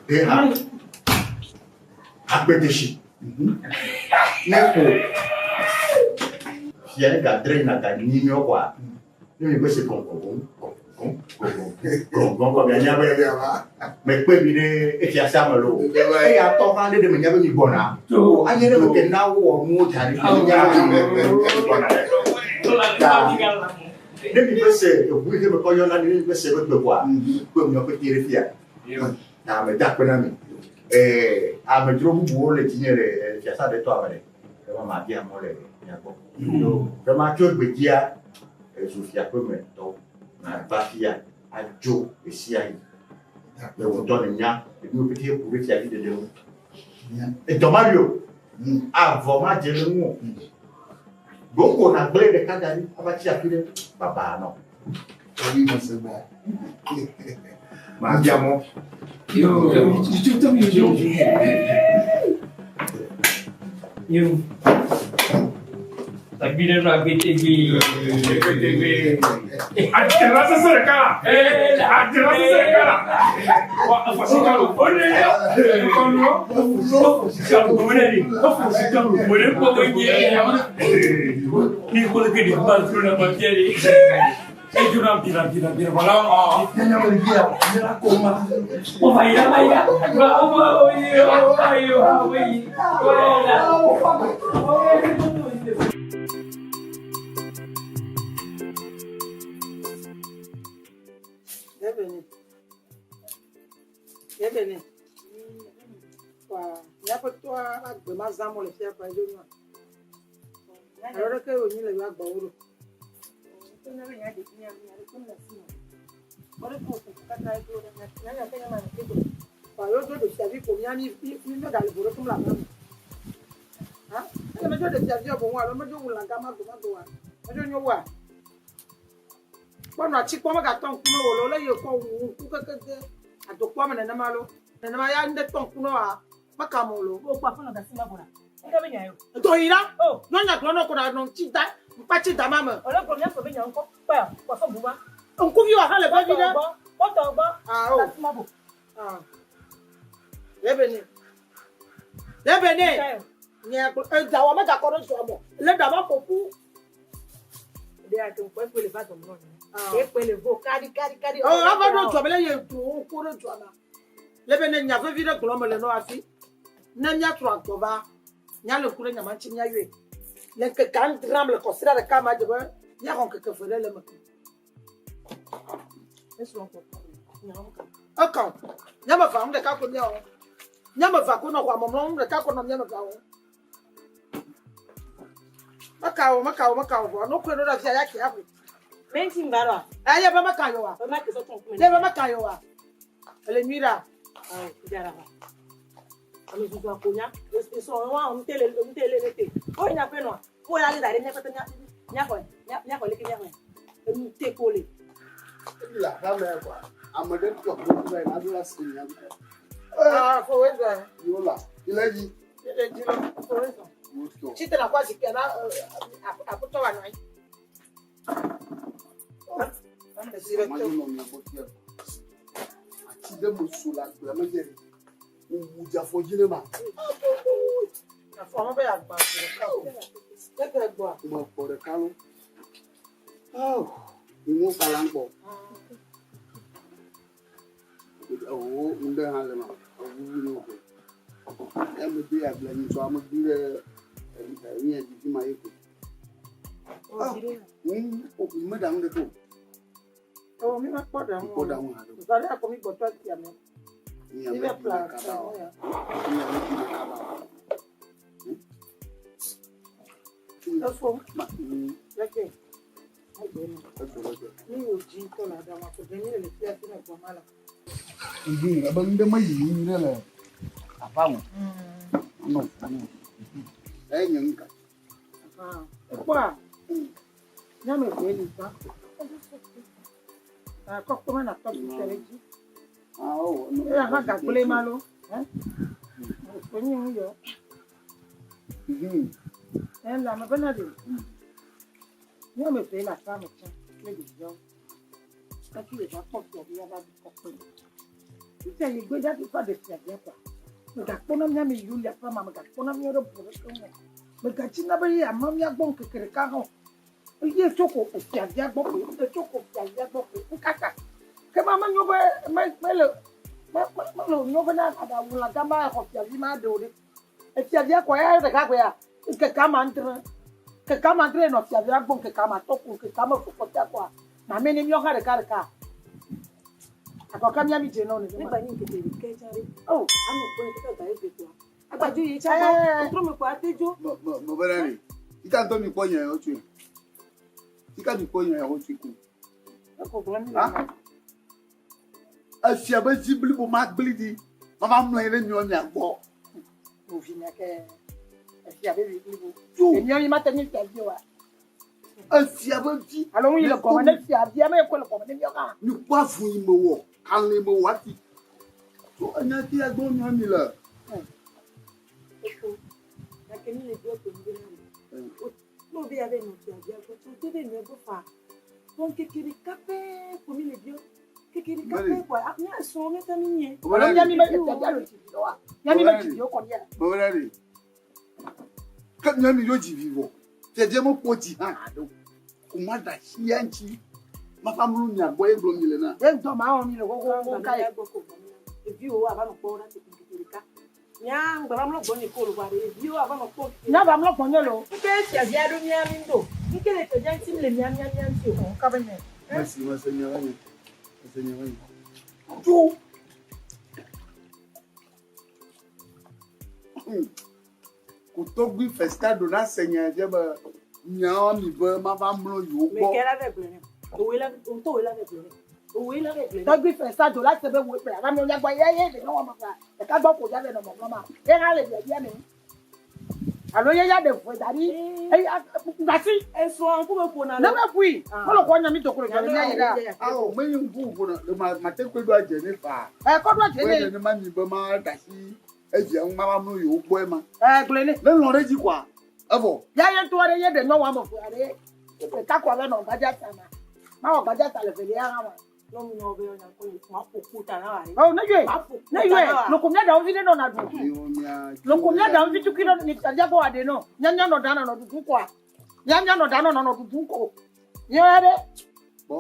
de ha agbedesi. Ne ƒo fia yi gadre yina ganyi miɔ kɔa, ne mi be se gɔngɔngɔn gɔngɔngɔn kɔ mianya be mekpe mi ɖe efiasa me loo. Eya tɔ hã ɖe ɖe menya be mi gbɔna. O anye ɖe meke na wowɔ nuwo da ɖi menya be mi gbɔna ɖe. Ta ne mi be se eʋu yi ke mekɔ yɔna ne mi be se be gbe kɔa, kpe miɔ pete ɖe fia. Ta meda akpe na mi. Ee, amedzro bubuwo le dzinye le fiasa ɖe tɔa me ɖe. Ema mabia mɔ le mia gbɔ. Ema tso egbedzia, ezu fiaƒe me tɔ. Nava fia adzo ɣesiaɣi. Le wò ŋutɔ nènya enuwo pete ku ɖe fiavi ɖeɖe ŋu. Edɔ ma li o. Avɔ ma dze le ŋu o. Ɖoko nàgblẽ ɖeka da ɖi ava tsi afi ɖe babaa nɔ. Mabia mɔ. Yo. Tagbi ɖe nɔ agbetegbe. Adela sese ɖeka la. Adela sese ɖeka la. Wa afɔsika lo. O de yɔ. Kɔnu. Sika lo gbɔmɔ de. Sika lo gbɔmɔ de kpɔ nye. Ni kolo ke de ba tro na ma fia de. E jona bira bira bira wala. O va ira va ira. Va o va o yi o va yi o va yi. Ebene. Ebene. Wa míaƒe tɔa agbe ma zãm wole fia kpa edzo nua. Alo ɖeke wònyi le yewoa gbɔwo ɖo. Wa yewo dzo ɖesiavi ko mía mi mi megale vo ɖe kum le aƒe me. Ha? Ele medzo ɖesiavi boŋ alo medzo wu lã gama go mago wa. Medzo nyo wa. Kpɔ nɔ atsi kpɔ megatɔ ŋkume wò le wo le ye kɔ wu ŋku keke de. Adokpoa me nenema lo. Nenema ya ŋɖe tɔ ŋku nɔ wa. Meka mo lo. Wo kpɔ aƒenɔ gasi ma gbɔna. Ŋɖe be nya yo. Dɔ yi la. Nyɔnya gblɔ nɔ ko na nɔ ŋtsi da ŋkpatsi da ma me. Ɔlɔ gblɔ mía fɔ be nya ŋkɔ. Kpɔe kpɔ fɔ bu ma. Ŋkuvi wa hã le vevi ɖe. Kpɔtɔ gbɔ. Ah o. Gasi ma bo. Ah. Lebe ne. Lebe ne. Nye gblɔ eda wa me gakɔ ɖe zɔa mɔ. Le ɖa va ƒo ƒu. Ɖe ate ŋu kpɔ ekpe le va dɔm nɔ. Ekpe le vo kadi kadi kadi. Ɔ ava ɖo dzɔ be le ye du wo ko ɖe dzɔa ma. Lebe ne nya vevi ɖe gblɔ me le nɔ hafi. Ne míatrɔ agbɔ va, míalé ŋku ɖe nya ma ŋuti míayɔe. Le ŋkeke adrea me le kɔsiɖa ɖeka me adze be míaxɔ ŋkeke eve ɖe le eme. Eka o. Míame evea nu ɖeka ko míawɔ. Míame evea ko nɔ xɔa me mlɔm, nu ɖeka ko nɔ míame evea wɔm. Meka o, meka o, meka o vɔ. Ne wokɔe ɖo ɖe afia ya ke axɔe. Menti ŋgba ɖoa? Eye be meka yewoa? Be make sɔtɔ ŋkume. Ye be meka yewoa? Ele nyui ɖa? Awo, dza ɖa va. Ame zuzu akonya. Esɔ wa ŋute le ŋute le le te. O nya ƒe nɔa. Wo ya le da ɖe míaƒe mía míaxɔe míaxɔe leke míaxɔe. Enu te ko le. Ebi le aƒea me kɔa, ame ɖe tɔ gbɔ va yina ɖo la si nya. Ah, fo we zɔ. Yo la, ile dzi. Ile dzi lo, fo we zɔ. Tsi te na kɔ azikpia na aƒetɔ wa nɔ anyi. Ati ɖe me so le agblea me dze wowu dze afɔ dzi ne ma. Afɔ me be agba ɖeka o. Tete gbɔa. Me kpɔ ɖeka lo. Oh, ŋu kala ŋkpɔ. Ewo ŋɖe hã le ma. Ewu ne o. Ya me de agblea nyi sɔ ame gbi ɖe enye dzi fi ma ye ko. Me ɖa ŋu ɖe ko. Oh, mi ma kpɔ ɖa ŋu. Kpɔ ɖa ŋu haɖe. Zã ɖe akɔ mi gbɔtɔ tia me. Mi bɛ pla kaba o. Mi ame bi na kaba o. Efo. Leke. Mi wo dzi tɔ la ɖa ma ko ɖe mi le fia fi na gbɔ ma la. Mhm, ebe ŋɖe me yi nyuie le aƒea me. Nɔ. Eye nye ŋka. Ekpɔa, nyame eve li gbã. Kɔkɔ me na tɔ bi tɛ ɖe dzi. Eya hã gagblẽ ma lo. Onye ŋu yɔ. Ɛ le ame bena ɖe. Nyame eve le aƒea me tsã kple ɖeviawo. Hafi wòva kpɔ fiavi ava ɖu kɔkɔe. Fifia yi gbe ɖa va ɖe fiavia kɔa, megakpɔna mía me yiwo le aƒea me, megakpɔna míawo ɖe bu ɖeke ŋu o. Megatsina be yeamlɔ mía gbɔ ŋkeke ɖeka hã o. Eye tso ko fiavia gbɔ koe, etso ko fiavia gbɔ koe. Nukata? Ke ma menyo be me mele me me mele nyo be na aɖawu lã gã ma exɔ fiavi ma ɖe o ɖe. Efiavia kɔ ya ɖeka koea, ŋkeke ame adre. Ŋkeke ame adre nɔ fiavia gbɔ ŋkeke ame atɔ̃ ko ŋkeke ame eve kpɔtɔea kɔa, mamɛ ne míawo hã ɖeka ɖeka. Akɔ ke mía mi dze nɔ Ne nenema. gba nyi ŋkeke ɖeka tsã ɖe. Oh. Anɔ kpɔe kaka gba eve kɔa. Agbadzo yi tsã gbɔ. Otrɔ me kɔa ate dzo. Me me me bena ɖe. Ika ŋutɔ mi kpɔ nya yawo tsoe. Ika mi kpɔ nya yawo tsoe ko. Eko gblɔ mi le. Ha? Efia be dzi blibo ma gblẽ ɖi. Mava mlɔ anyi ɖe miɔ mia gbɔ. Ovi nya ke efia be vi blibo. Tso. Emiɔ mi mate nyi fia vi oa. Efia be vi. Alo ŋu yi le gɔme ne fia via me ko le gɔme ne miɔ hã. Mi kpɔ avu yi me wɔ, kalẽ me wɔ hafi. Tso enya ti ya gbɔ miɔ mi le. Eko. Gake mi le biɔ ko mi be na le. Ne wo be ya be nɔ fia via gbɔ tso te be nɔe gbɔ faa. Vɔ ŋkeke ɖeka pɛ ko mi le biɔ. Ŋkeke ɖeka pɛ kɔa, mía srɔ̃wo míata mi nye. Alo mía mi me fia via le dzi vi oa. Mía mi me dzi vi o kɔ mía. Bɔbɔɖe ɖe. Ke mía mi ɖo dzi vi vɔ. Fia via me kpɔ dzi hã haɖe o. Ko ma ɖe asi ya ŋuti. Ma va mlɔ mia gbɔ ye gblɔ mi le na. Ye ŋutɔ ma wɔ mi le xoxoxo ka ye. Eviwo ava nɔ kpɔ ɖa ŋkeke ɖeka. Mía ŋgba va mlɔ gbɔnye ko lo vɔa ɖe eviwo ava nɔ kpɔ. Mía va mlɔ gbɔnye lo. Ŋke fia via ɖo mía mi ŋdo. Ŋke le fia via ŋuti mi le mía mía mía ŋuti o. Ka be nye. Mesi mese nye va nye. Mese nye va nye. Tso. Kotɔgbi festa ɖo na se nye dze be nyawo mi be mava mlɔ yewo gbɔ. Meke la ve gblẽ nɛ. Owoe la ŋutɔ woe la ve gblẽ nɛ. Owoe la ve gblẽ nɛ. Tɔgbi festa do la se be woe ƒle ava mlɔ mía gbɔ ye ye ɖe nyɔnua me ƒlea ɖeka gbɔ ko ya ve nɔ mɔmlɔ ma. Ye hã le biabia me. Alo ye ya ɖe ʋe da ɖi. Eya gasi. Esrɔ̃ ŋkume ƒona. Ne me ƒui. Mele kɔ nya mi dokoro nya mi yi ɖa. Awo menye ŋku ƒona le ma mate kpe ɖo adze ne faa. Ɛ kɔ ɖo adze ne. Ne ma mi be ma da asi evia ŋu ma va mlɔ yewo gbɔe ma. Ɛ gblɔe ne. Ne lɔ̃ ɖe edzi koa evɔ. Ya ye ŋutɔ ɖe ye ɖe nyɔnu ame eve aɖe. Ɖeka ko abe nɔ gbadza sa ma. Mawɔ gbadza sa le velia hã ma. Oh, ne yɔe. Ne yɔe. Loko mía ɖawo vi ɖe nɔ na ɖu. Loko mía ɖawo vi tukui ɖe ni tsadia kɔ aɖe nɔ. Mía mía nɔ ɖa nɔ ɖuɖu kɔa. Mía mía nɔ ɖa nɔ nɔ ɖuɖu ko. Yɔe ɖe. Bɔ.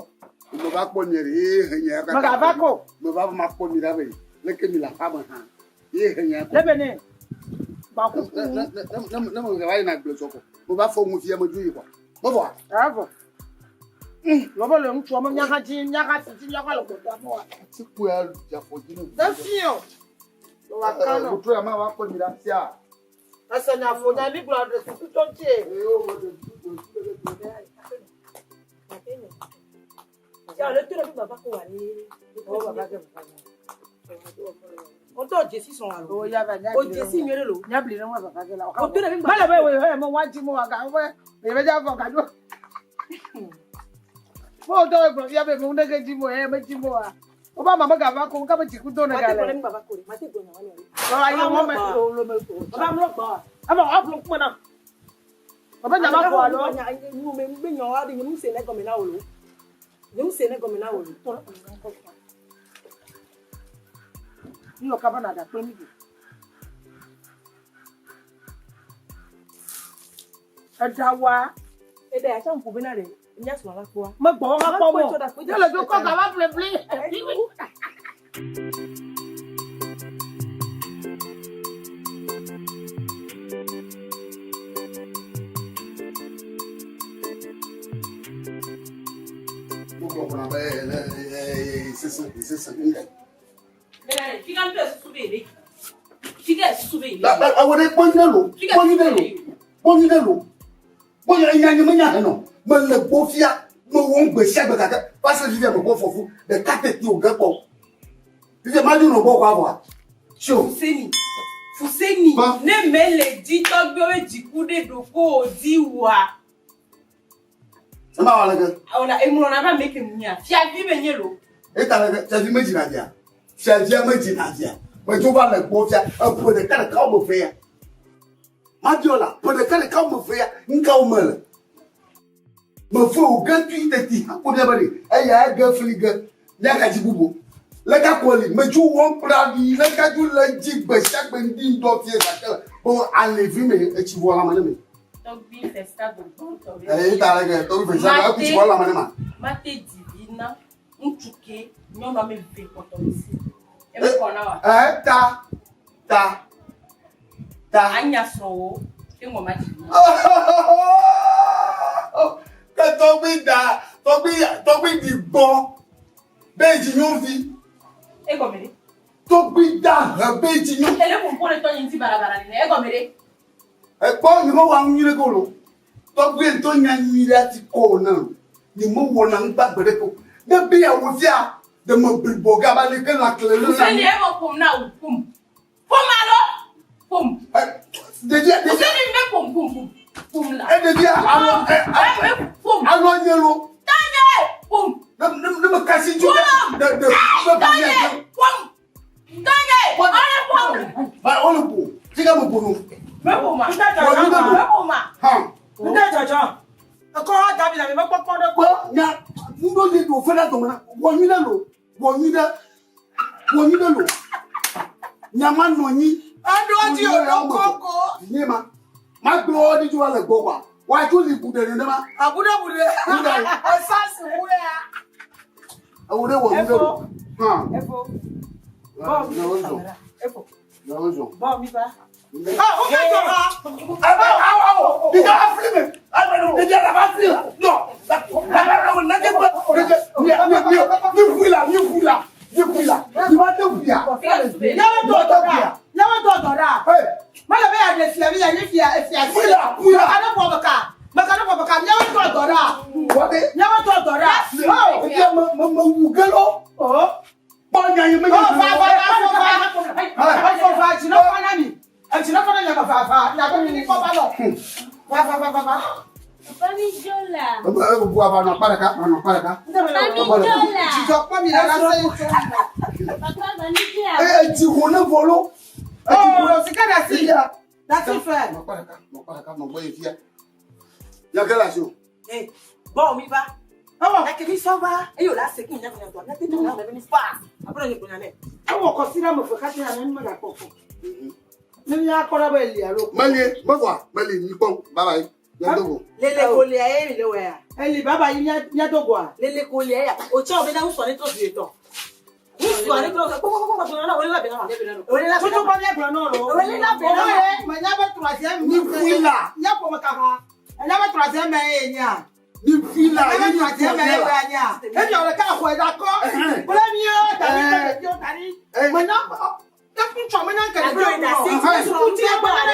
Me va kpɔ nye ɖe ye he nye kaka. Me gava ko. Me va ma kpɔ mi ɖa be leke mi le aƒea me hã. Ye he nye ko. Lebe ne. Gbakuku. Ne ne ne ne me va yina gble zɔ ko. Me va fɔ ŋu fia me dzo yi kɔa. Me vɔa. Evɔ. Lɔbɔ le ŋutsua me míaxa dzi míaxa si dzi míaxa le gbɔdɔ amewa. Atikpo ya dze afɔ dzi ne. Ne fi o. Lɔwɔ kan nɔ. Wòtrɔ ya ma wa kpɔ mi ɖa sia. Ese nya fo nya mi gblɔ ɖe susu tɔ ŋuti. Ya le to ɖe baba ko wa ni. O baba ke baba. O tɔ dzesi sɔn alo. O ya va nya. O dzesi nyuie ɖe lo. Nya bli ne wa baba ke la. O to ɖe mi Mele be wo he mo wa dzi mo wa ga wo be be dza fɔ ga do. Mo tɔ gblɔ fia be mo ne ke dzi mo he me dzi mo wa. O ba mama ga va ko ka be dziku do ne ga le. le. Mate gblɔ ne baba ko mate gblɔ nya wa ne. Ba ayi mo me o lo me o. Baba mlɔ gbɔ. Aba wa flo kuma na. Baba nya ma ko alo. Nya nu me be nya wa de nyemu se ne gɔme na wo lo. Nyemu se ne gɔme na wo lo. Nyo kaba na da kple mi do. Eɖa wa. Eɖa ya tsã ŋku bena ɖe nya srɔ̃ la kpɔa. Megbɔ ha kpɔ mo. Yele do kɔ gava ƒleƒle. Mo gblɔ kplɔ be sese sese ŋgɛ. Fika ŋutɔ susu be le. Fika susu be le. Awɔ ɖe kpɔ nyuie lo kpɔ nyuie lo kpɔ nyuie lo kpɔ nyuie nya nye menya henɔ me le gbɔ fia me wɔ gbe sia gbe gake va se fifia me gbɔ fɔfu ɖeka teti o ge kpɔ fifia ma dzi nɔ gbɔ kɔ avɔa tso. Fuseni Fuseni ne mele dzi tɔgbewo dziku ɖe ɖoko dzi wa. Ema wɔ aleke. Awɔna eŋlɔna va me ke ŋunya fiavi me nye lo. Eta leke fiavi me dzina via fiavia me dzina via medzo va le gbɔ fia eƒe ɖeka ɖeka wo me fe ya mabiɔ la ƒe ɖeka ɖeka wo me fe ya ŋka wo me le me fe wo ge tui teti akpɔ mia be ɖe eya ege fli ge miagadzi bubu le gakɔ li medzo wɔm kple aɖi le gadzo le dzi gbe sia gbe ŋdi ŋdɔ fie gake le be alẽvi me etsi vɔ lãme ne me. Tɔgbi festa gbogbo tɔ. Eyi ta leke tɔgbi festa eku tsi vɔ lãme ne ma. Mate divi na ŋutsu ke nyɔnu ame eve kpɔtɔ le si. Eme kɔ na wa. Ɛ ta ta ta. Anya srɔ̃wo ke ŋɔ ma dzi. Ke tɔgbi da tɔgbi tɔgbi di gbɔ be dzi nyɔvi. Egɔme ɖe. Tɔgbi da he be dzi nyɔ. Ele ƒoƒo ɖe tɔnye ŋuti barabara nene egɔme ɖe. Ekpɔ nye me wɔ nu nyui ɖe ko lo. Tɔgbi ŋutɔ nya nyui ɖe ati kɔ o na lo. Nye me wɔ na ŋgba gbe ɖe ko. Ne be ya wò fia ɖe me blibo gaba le ke la kle le na. Fuseni eme ƒom na wò ƒom. Ƒom alo ƒom. Ɖevia ɖevia. Fuseni me ƒom ƒom ƒom ƒom la. E ɖevia alɔ ɛ ƒom. Alɔ nye lo. Tɔnye ƒom. Ne ne ne me kasi dzo ɖe ɖe ɖe. Tɔnye ƒom. Tɔnye ɔle ƒom. Ba ɔle ƒo. Fika me ƒo no. Me ƒom ma. Wɔ nyui ɖe lo. Me ƒom ma. Hã. Nde dzɔdzɔ. Ekɔ ha davi la mi mekpɔ kpɔ ɖe Kpɔ nya nuɖo yi ɖo fe ɖe dɔme na wɔ nyui ɖe lo. Wɔ nyui ɖe. Wɔ nyui ɖe lo. Nya ma nɔ anyi. Eɖo dzi o ɖo koko. Nye ma. Ma gblɔ ɖi dzo le gbɔ kwa. Wa dzo li bu ɖe nenema. Abu ɖe bu ɖe. Bu ɖe. Esasi wu ya. Ewo ɖe wɔ nyui ɖe lo. Hã. Efo. Bɔ mi va. Efo. Nyawo zɔ. Bɔ mi va. Ah, o ka jɔ ha. Awo awo awo. Ɖevia afli me. Ɖevia la va fli la. Nɔ. La la la la ke gbe. Ɖevia mi mi mi mi ƒui la mi ƒui la mi ƒui la. Mi ma te ƒuia. Nyawo tɔ dɔ ɖa. Nyawo tɔ dɔ ɖa. Mele be ya ɖe fia mi ya nye fia efia. Ƒui la ƒui la. Meka ne ƒo meka. Meka ne ƒo meka. Nyawo tɔ dɔ ɖa. Wɔde. Nyawo tɔ dɔ ɖa. Ɖevia me me me wu ge lo. Kpɔ nya yi me nya. Fa fa fa fa fa. Fa fa dzi ne fa na mi. Edzi ne fa na mi. mia me vava. Miabe mi ni kɔ va nɔ. Va va va va va. Papa mi dzo la. Ebu ava nɔ akpa ɖeka, nɔ akpa ɖeka. Papa mi dzo la. Dzidzɔ kpɔ mi le la se yi tso. Papa va mi dzo la. Ee, dzi ho ne vɔ lo. Oh, sika da si. Da si fɛ. Nɔ akpa ɖeka, nɔ akpa ɖeka, nɔ gbɔ ye fia. Yake le asi o. Eh, bon, mi va. Ewɔ. Gake mi sɔ va. Eye wòle ase kí nyanya nyanya nyanya tete nyanya nyanya fa. Aƒe nye gbonya nɛ. Ewɔ kɔsi ɖe ame eve katã ya ne megakpɔ kɔ. Ne míakpɔ ɖa be eli alo. Meli, mevɔa, meli, mi kpɔm, bye bye. Miado go. Lele kolia ye mi le wɔ ya. Eli baba yi míado goa. Lele kolia ya. O tsɛ o bɛ na ŋusɔ ne trɔ zi etɔ̃. Ŋusɔ ne trɔ kpɔkpɔkpɔ gblɔ na wòle la bena wa. Wòle la Tutu bena kɔ wa. míagblɔ nɔ lo. Wòle la bena wa. Owó menya be troisième. Mi ƒui la. Nye ƒome ka ha. Enya be troisième ye nyea. Mi ƒui la. Enya be troisième ye nyea. Ebi wòle ka xɔe da kɔ. Kple míawo tani kple ɖeviwo tani. Menya ŋutsua menya nke ɖeviwo nɔ. Sukuti egbe ɖe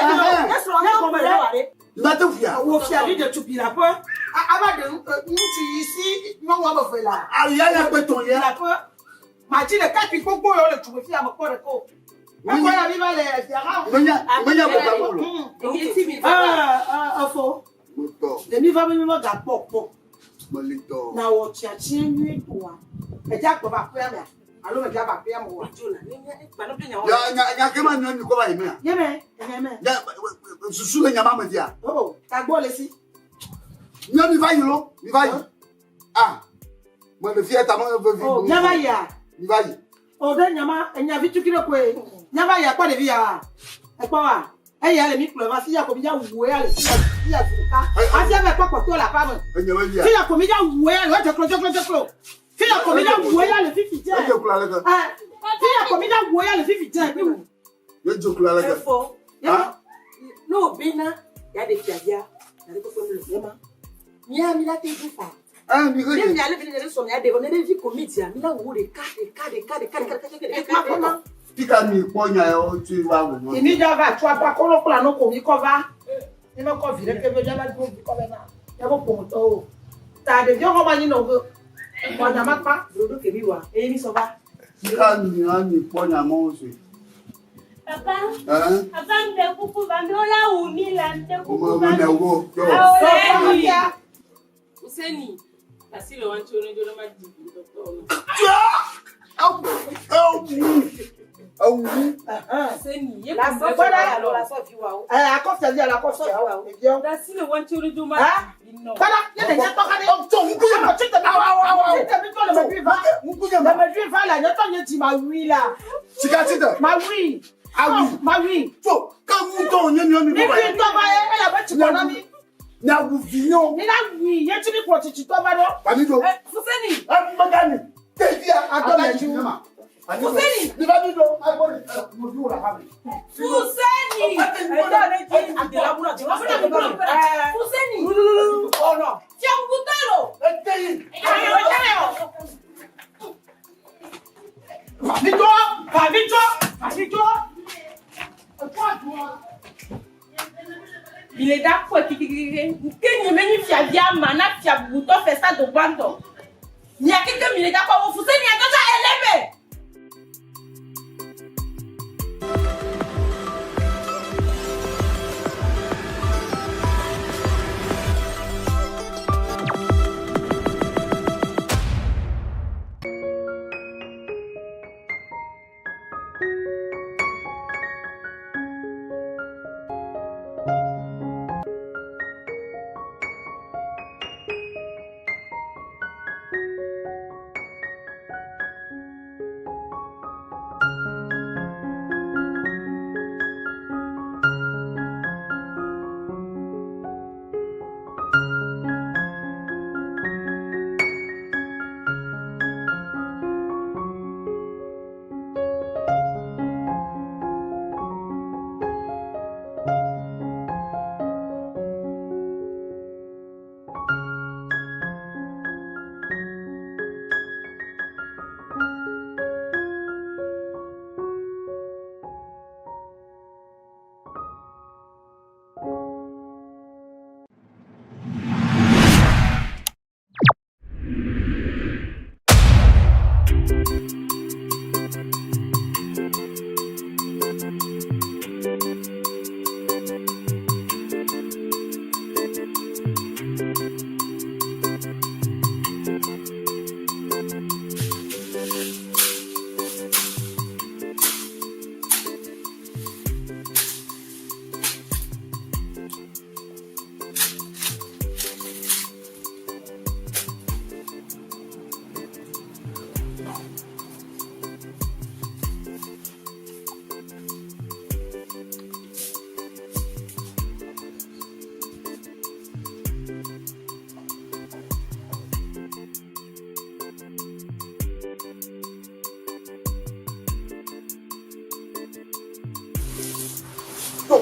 Esrɔ̃ ne gɔme le wa ɖe. Mate ƒuia. Wò fia vi ɖetugbi la ƒe ava ɖe ŋutsu yi si nyɔnu woame eve la. Ayi ya kpe tɔn ya. La ƒe matsi ɖeka kpui gbogbo yawo le tugbe fi ame kpɔ ɖeka o. Ekɔ ya mi va le fia hã. Menya, menya ko ta ko lo. Efo. Motɔ, Le mi va be mi megakpɔ kpɔ. melitɔ. Na wɔ tsiatsia nyuie toa. Edze akpɔ va aƒea mea alo medze ava aƒea me oa. Ya nya nya ke ma nyɔ mi kɔ va yi mea. Nye me, nye me. Ya susu le nyama me fia. O, tagbɔ le si. Nyɔ mi va yi lo, mi va yi. Ah, me le fia ta me vevi. O, nye va yia. Mi va yi. O ɖe nyama enya vi tukui ɖe koe. Nye va yia kpɔ ɖevi ya wa. Ekpɔ wa. Eya le mi kplɔ va fia ko mi dza wu ya le fia fia zi ɖeka. Hafi ava kpɔ kpɔtɔ le aƒea me. Enye me via. Fia ko mi dza wu ya le edze klo dze klo dze klo. Fia ko mi dza wu ya le fifi dze. Edze klo ale ke. Ɛ fia ko mi dza wu ya le fifi dze. Mi wu. Edze klo ale ke. Efo. Ha? Ne o bena ya ɖe fiavia ya ɖe kpekpe mi le fia ma. Mía mi la te du fa. Eh, mi Ne ke. mia le vi ne sɔ mia ɖe vɔ ne ɖevi ko mi dzia mi la wu ɖeka ɖeka ɖeka ɖeka ɖeka ɖeka ɖeka ɖeka. Fika mi kpɔ nya ya wo tso va wo. Imi dza va tso akpa kɔ kple ano ko mi kɔ va. Mi me kɔ vi ɖeke ve dza va do vi kɔ vɛ na. Ya be ƒometɔwo. Ta ɖeviwo xɔ va nyi nɔ be wɔ nyama kpa. Ɖoɖo ke mi wa eye mi sɔ va. Fika mi ha mi kpɔ nya mɔ so. Papa, Eh? papa mi ɖe kuku va mi wola wu mi la mi ɖe kuku Mo va mo mi. ne wo. Yo. Sɔ fia. Useni, asi le wa ntsi ne ma di dɔkitɔ no. Awu. Awu. Awu. Useni, ye La kun sɔ bɛ fi wa fɔ alo la sɔ fi wa o. Ɛ akɔ fia vi ala akɔ fia ɖeviwo. Asi le wa ntsi ne ma Ha? di nɔ. Kpɔɖa ye le nye tɔ ka ɖe. Tso ŋkunye ma. Tsi temi Awo awo awo. tsi temi tɔ le me va. Ŋkunye Le ma. me va la nye tɔ nye dzi ma wui la. Sika tsi te. Ma wui. Awu. Ma wui. Tso ke ŋutɔ nye miɔ mi Mi kɔ va fi yi. tɔ va ye ela be tsi kɔ na mi. Nya wu vi nyɔ. Mi la wui ye tsi mi kplɔ tsitsi tɔ va ɖo. Fami do. Fuseni, Megani. Tevia. Adɔ me ma. Fuseni. Mi va mi do. Agbɔ de. Mo fi wo la ha mi. Fuseni. Ɛdá ne dzi de la buna de la buna. Fuseni. Ɔnɔ. Fiabugutɔ lo. Ete yi. Fami tɔ. Fami tɔ. Fami tɔ. Etɔ adzɔ. Mi le da kpɔ kikikiki. Ke nye me nyi fiavia ma na fiabugutɔ fɛ sa do gbãtɔ. Mia keke mi le da kpɔ wo Fuseni adɔdɔ eleme.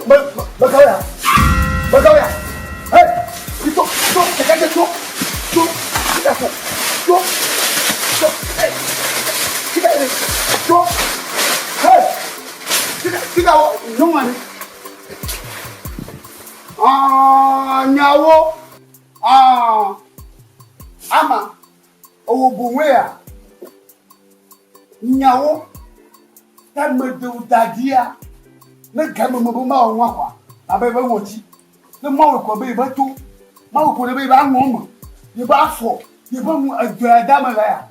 Me me ka ya. Me ka ya. Hey, to to keke to to tika fo. To to hey. Tika ni to. Hey. Tika tika wo nyɔnua ni. Ah, nyawo. Ah. Ama. Owo boŋue ya. Nyawo. Ta medewo da dzia. Ne game me be mawɔ nua kɔa, abe ebe ŋɔti. Ne mawɔ kɔ be yebe to, mawɔ kɔ ɖe be yebe aŋɔ me, yebe afɔ, yebe nu edɔ ya da me le ya.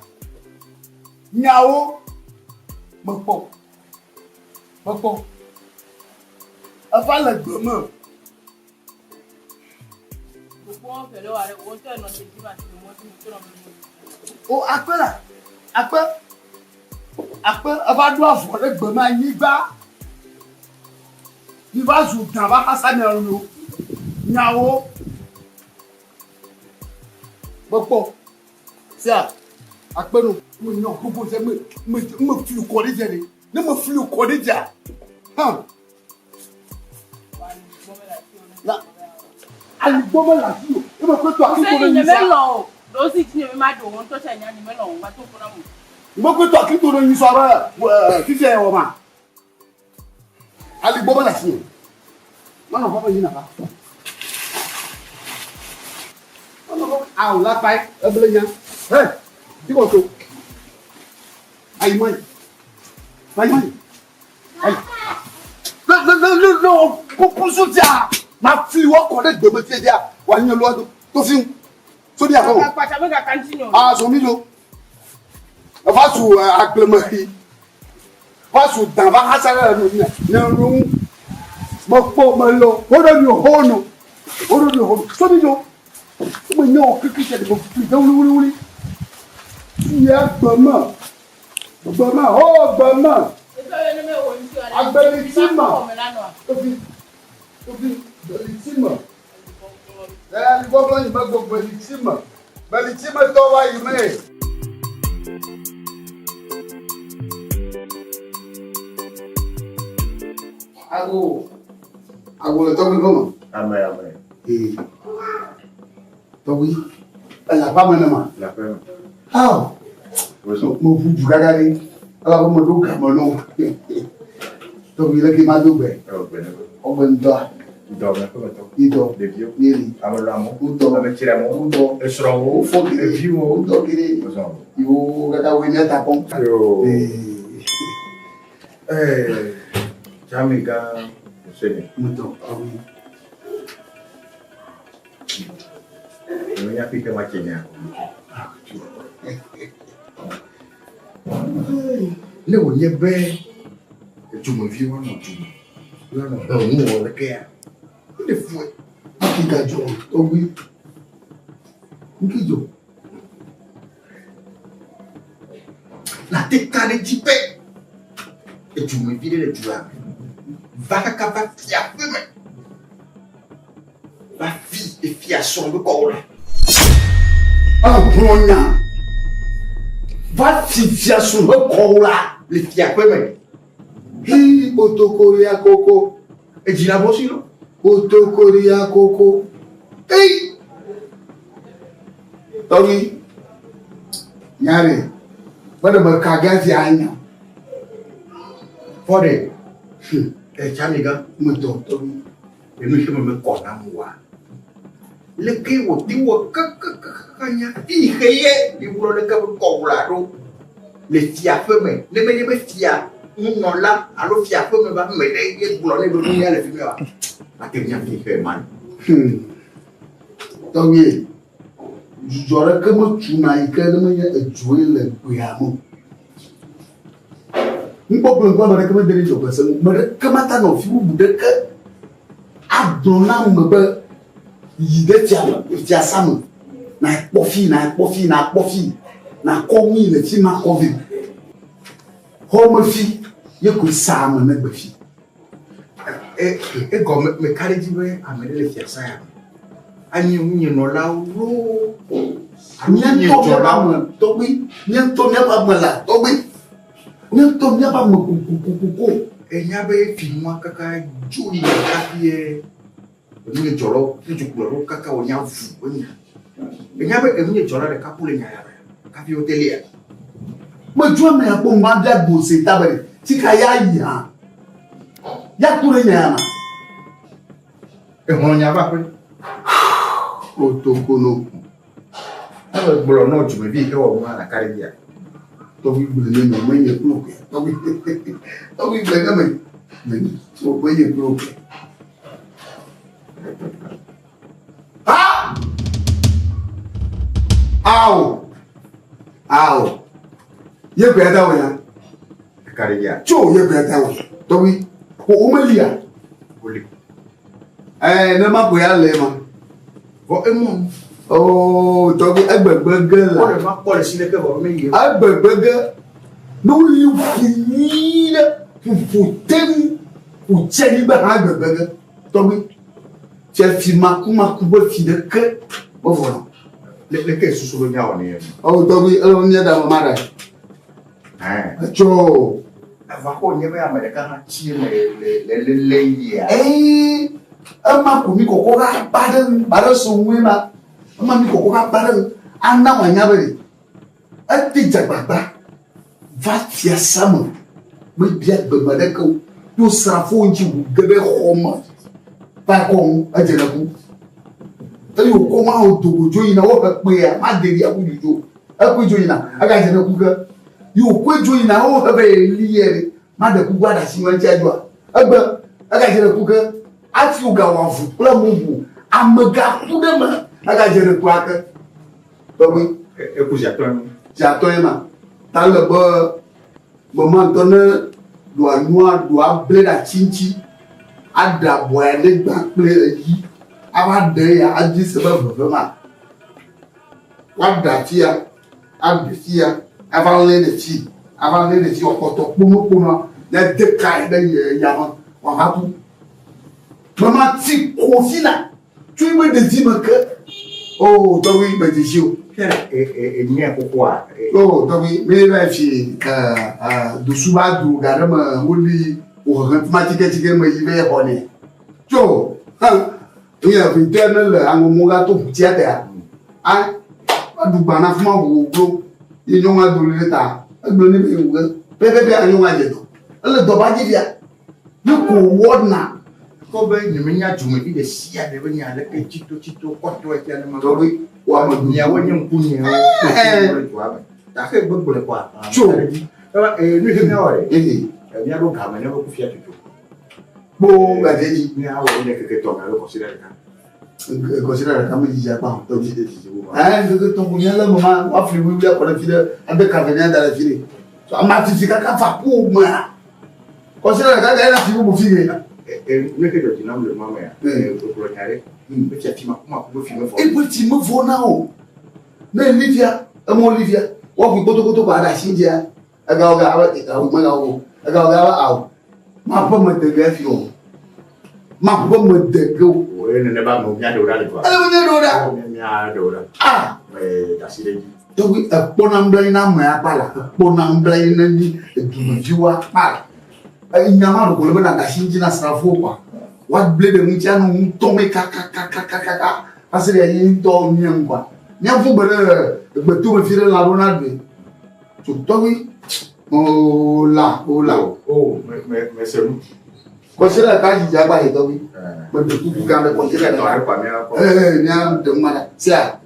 Nyawo mekpɔ. Mekpɔ. Eva le gbe me. O akpe la, akpe, akpe eva ɖo avɔ ɖe gbe me anyigba. Mi va zu gã va xasa mia nɔnɔewo. Nyawo. Mekpɔ. Sia, akpe no. Me nyɔ gbogbo dze me me me fli kɔ ɖe dze ɖe. Ne me fli kɔ ɖe dzea, hã. La aligbɔ mele afi o. Ne me kpe to akli to ɖe nyi sa. Melɔ o. Ɖewo si dzi nye me ma ɖo wo ŋutɔ tsa nya nye melɔ o. Va to ƒo na mo. Me kpe to akli to ɖe nyi sa be fifia ya wɔ ma. Aligbɔ mele afi o. Manɔ ƒe yina va. Manɔ ƒe awo la kpae eble nya. Hey, dikɔ to. Ayi mɔyi. Ayi mɔyi. Ayi. Ne ne ne ne ne wɔ kuku so dia, ma fli wɔ kɔ ɖe gbe me fie dia, wa nye lɔ do to fi ŋu. So dia ko. Ah, so mi do. Eva zu agble me xi. Va zu dan va xasa ɖe nu ne ne nu. Me kpɔ me lɔ, wo ɖe mi ho no. Wo ɖe mi ho. So mi do. Me nye wɔ kiki tse de me fli de wuli wuli wuli. Ya gbe me. Gbe me, ho gbe me. Agbeliti me. Tofi, tofi, gbeliti me. Ɛ gbɔgbɔ yi me gbɔ gbeliti me. Gbeliti me tɔ va yi me. Ago, ago le tɔgbi gɔme. Ame, ame. Ee. Tɔgbi, ele aƒea me nema? Le aƒea me. Ao, meʋu du kaka ɖe, elabe meɖo game nɔ. Tɔgbi, leke mado gbe? Ɔgbe ŋdɔa? Ŋdɔ me aƒemetɔ. Ŋdɔ. Ɖeviwo. Míeli. Ame lɔamewo. Ŋdɔ. Ame tsriamewo. Ŋdɔ. Esrɔ̃wo. Wofɔ geɖe. Eviwo. Ŋdɔ geɖe. Yiwo kaka woe míata kpɔm. Ayo. Ee, Tsami gã Hussein. Ŋdɔ, tɔgbi. Menya fi ke matse nya. Ne wònye be dumeviwo anɔ du me, woanɔ hlɔ̃nu wɔ lekea, wole fue. Ŋki gadzɔ tɔgbi. Ŋki dzɔ. Nàte ka ɖe edzi be edumevi ɖe le dua me va kaka va fia ƒe me va fi efia srɔ̃ be kɔwò la. Ehlɔ̃ nya va fi fia srɔ̃ be kɔwò la le fia ƒe me. Hi kotokoria koko. Edzi la bɔ si lo. Kotokoria koko. Eyi. Tɔgbi, nya ɖe, meɖe meka gazi anya. Fɔ ɖe, Etsamigã, metɔ tɔgbi. Enu yi ke me mekɔ nam oa? Leke wòte wɔ kakakaka nya fi xe ye miwlɔ leke be kɔwla ɖo le fia ƒe me ne menye be fia nunɔla alo fia ƒe me va ame ɖe ye gblɔ nɛ be nunya le fi mi oa, ate ŋu nya fi xe ma. Tɔgbi, dzudzɔ ɖeke metuna yi ke ne menye edzoe le gbea me o. Nukpɔkplɔ ŋkɔ ame ɖeke mede ɖe dzɔgbese ŋu. Ame ɖeke mate nɔ fi bubu ɖeke agblɔ na ame be yi ɖe fia me, fiasa me, nakpɔ fi, nakpɔ fi, nakpɔ fi, nakɔ nui le fi ma kɔ vɛ. Xɔme fi ye koe saa ame ne gbe fi. Egɔme meka ɖe edzi be ame ɖe le fiasa ya me. Anye ŋunyenɔlawo loo Mía ŋutɔ míaƒe ame tɔgbi, mía ŋutɔ míaƒe ame la tɔgbi, mía ŋutɔ míaƒe ame kokokokoko. Enya be fi nua kaka dzo yi kafi ye enu ye dzɔlɔ ƒu du kplɔ ɖo kaka wònya vu enya. Enya be enu ye dzɔla ɖeka ku le nya ya me kafi wote lia. Medzo ame ya kpɔ ma bia gbose ta be tika ya yi hã. Ya ku ɖe nya ya ma. Exlɔ̃ nya va ƒe. Otokono. Eme gblɔ nɔ dzumevi yi ke wɔ nua ɖeka ɖe dzia. Tɔgbi gblẽ ne me menye kple o. Tɔgbi tɔgbi gblẽ ne me menye so menye kple o. Ha! Ao! Ao! Ye gbe da wo ya. Ɖeka ɖe dzia. Tso ye gbe da wo. Tɔgbi ko wo melia. Woli. Eh, ne ma ko ya le ma. Vɔ emu. Oh, tɔgbi egbegbe ge la. Wole ma kpɔ le si leke vɔ me yi. Egbegbe ge. Ne woli ƒu nyui ɖe ƒuƒu tem ƒu tse ɖi be hã egbegbe ge. Tɔgbi. Tse fi makumaku be fi ɖeke mevɔ nɔ. Le leke susu be míawɔ ne ye. Oh, tɔgbi ele be míaɖa ame ma ɖe. Ɛn. Etso. Eva ko nye be ame ɖeka hã tsi eme le le le le yia. Ee, ema ko mi kɔkɔ ɖa ba ɖe ŋu, ba ɖe so ŋue ma. Ema mi kɔkɔ ɖa ba ɖe ŋu. Ana wòanya be ɖe. Ete dzagbagba va fiasa me. Mebia gbe me ɖeke o. To srafowo ŋuti ʋu ge ɖe xɔ me. Va kɔ ŋu, edze ɖe ku. Eye wòkɔ ma wòdo go dzo yina, wohe kpea, made ɖi aƒu du dzo. Ekɔe dzo yina, egadze ɖe ku ke. Ye wòkɔe dzo yina, wohe be yeli ye ɖe. Maɖe kuku aɖe asi ŋu eŋuti adzoa. Egbe, egadze ɖe ku ke. Hafi wògawɔ avu kple bubu, amegã ku ɖe eme, egadze ɖe ku ake. Tɔgbi. Eku zi atɔ̃. Zi atɔ̃ ye ma. Ta ele be mema ŋutɔ ne ɖoa nua ɖoa ble ɖe ati ŋuti, aɖe abɔa ɖe gbã kple eyi, ava ɖe eya adzi se be veve ma. Woaɖe atia, aɖe fia, ava lé ɖe fi, ava lé ɖe fi wòakpɔtɔ kponokponoa, ne de kae ɖe yame wòava ku. Mema ti ko fi la, tso ebe ɖevi me ke. Oh, tɔgbi me dzesi o. Enye xoxoa. Oh, tɔgbi, mi va fi dusu va du ga ɖe me woli wòhehe fima tsiketsike me yi va xɔ nɛ. Tso, hã, nye vintɛ ne le aŋɔmɔ ga to ʋutia tea. A, aɖu gbã na fima ʋu wòglo. Ye nyɔnua do ɖe ta. Egblɔ nɛ be yewu ge. Pɛpɛpɛ nyɔnua dze dɔ. Ele dɔ ba dzi fia. Ne ko wɔna. Kɔ be nye menya dumevi ɖe sia ɖe be nya leke tsitotsito kɔtɔe fia ne ma. Tɔgbi, wò ame du. Miawo nye ŋkunyewo. Ɛɛ. Le dua me. Gake gbegblɔe kɔa. Tso. Eba nu yi ke míawɔ ɖe. Ee. Míaɖo game ne be kufia tutu. Kpoo gadze dzi. Míawɔ ne keke tɔ me alo kɔsiɖa ɖeka. Kɔsiɖa ɖeka me dzidzi akpa ho. Tɔgbi. Ɛɛ ŋkeke tɔn ko míalé me ma woafli wuiwui akɔ ɖe fi ɖe ade kave míada ɖe fi ɖe. So ama fifi kaka fa ku mea. Kɔsiɖa ɖeka ga yina fi bubu fi ɖe. Nu ke dzɔ dzi nam le nua mea, egblɔ nya ɖe. Efia fi makumaku be fi mevɔ. Ebe fi mevɔ na o. Ne eli fia, emɔ li fia, woaƒui kpotokoto kɔ aɖe asi dzia. Egawo ga abe awu megawo o. Egawo ga abe awu. Maƒe me de ge fi o. Maƒe me de ge o. O ye nene ba me mía ɖewo ɖa le dua. Ele mía ɖewo ɖa. Mía ɖewo ɖa. Ah. Me da asi ɖe edzi. Tɔgbi ekpɔna nublanui na ame akpa la, ekpɔna nublanui na mí edumeviwo akpa la. Enya ma ɖeko le be nàda asi ŋuti na asrafowo kɔa, woable ɖe ŋuti anɔ ŋutɔ me kakakakakaka va se ɖe ye ŋutɔ mía ŋu kɔa. Míaƒu gbe ɖe egbetome fi ɖe lã ɖo naɖui. Tso tɔgbi, o la, o la. O, me, me, me se nu. Kɔsiɖa ɖeka dzi dzi agba yi tɔgbi. Meɖe kuku gã ɖe kɔsiɖa ɖeka. Ee, mía ɖe ŋu ma ɖa. Sia.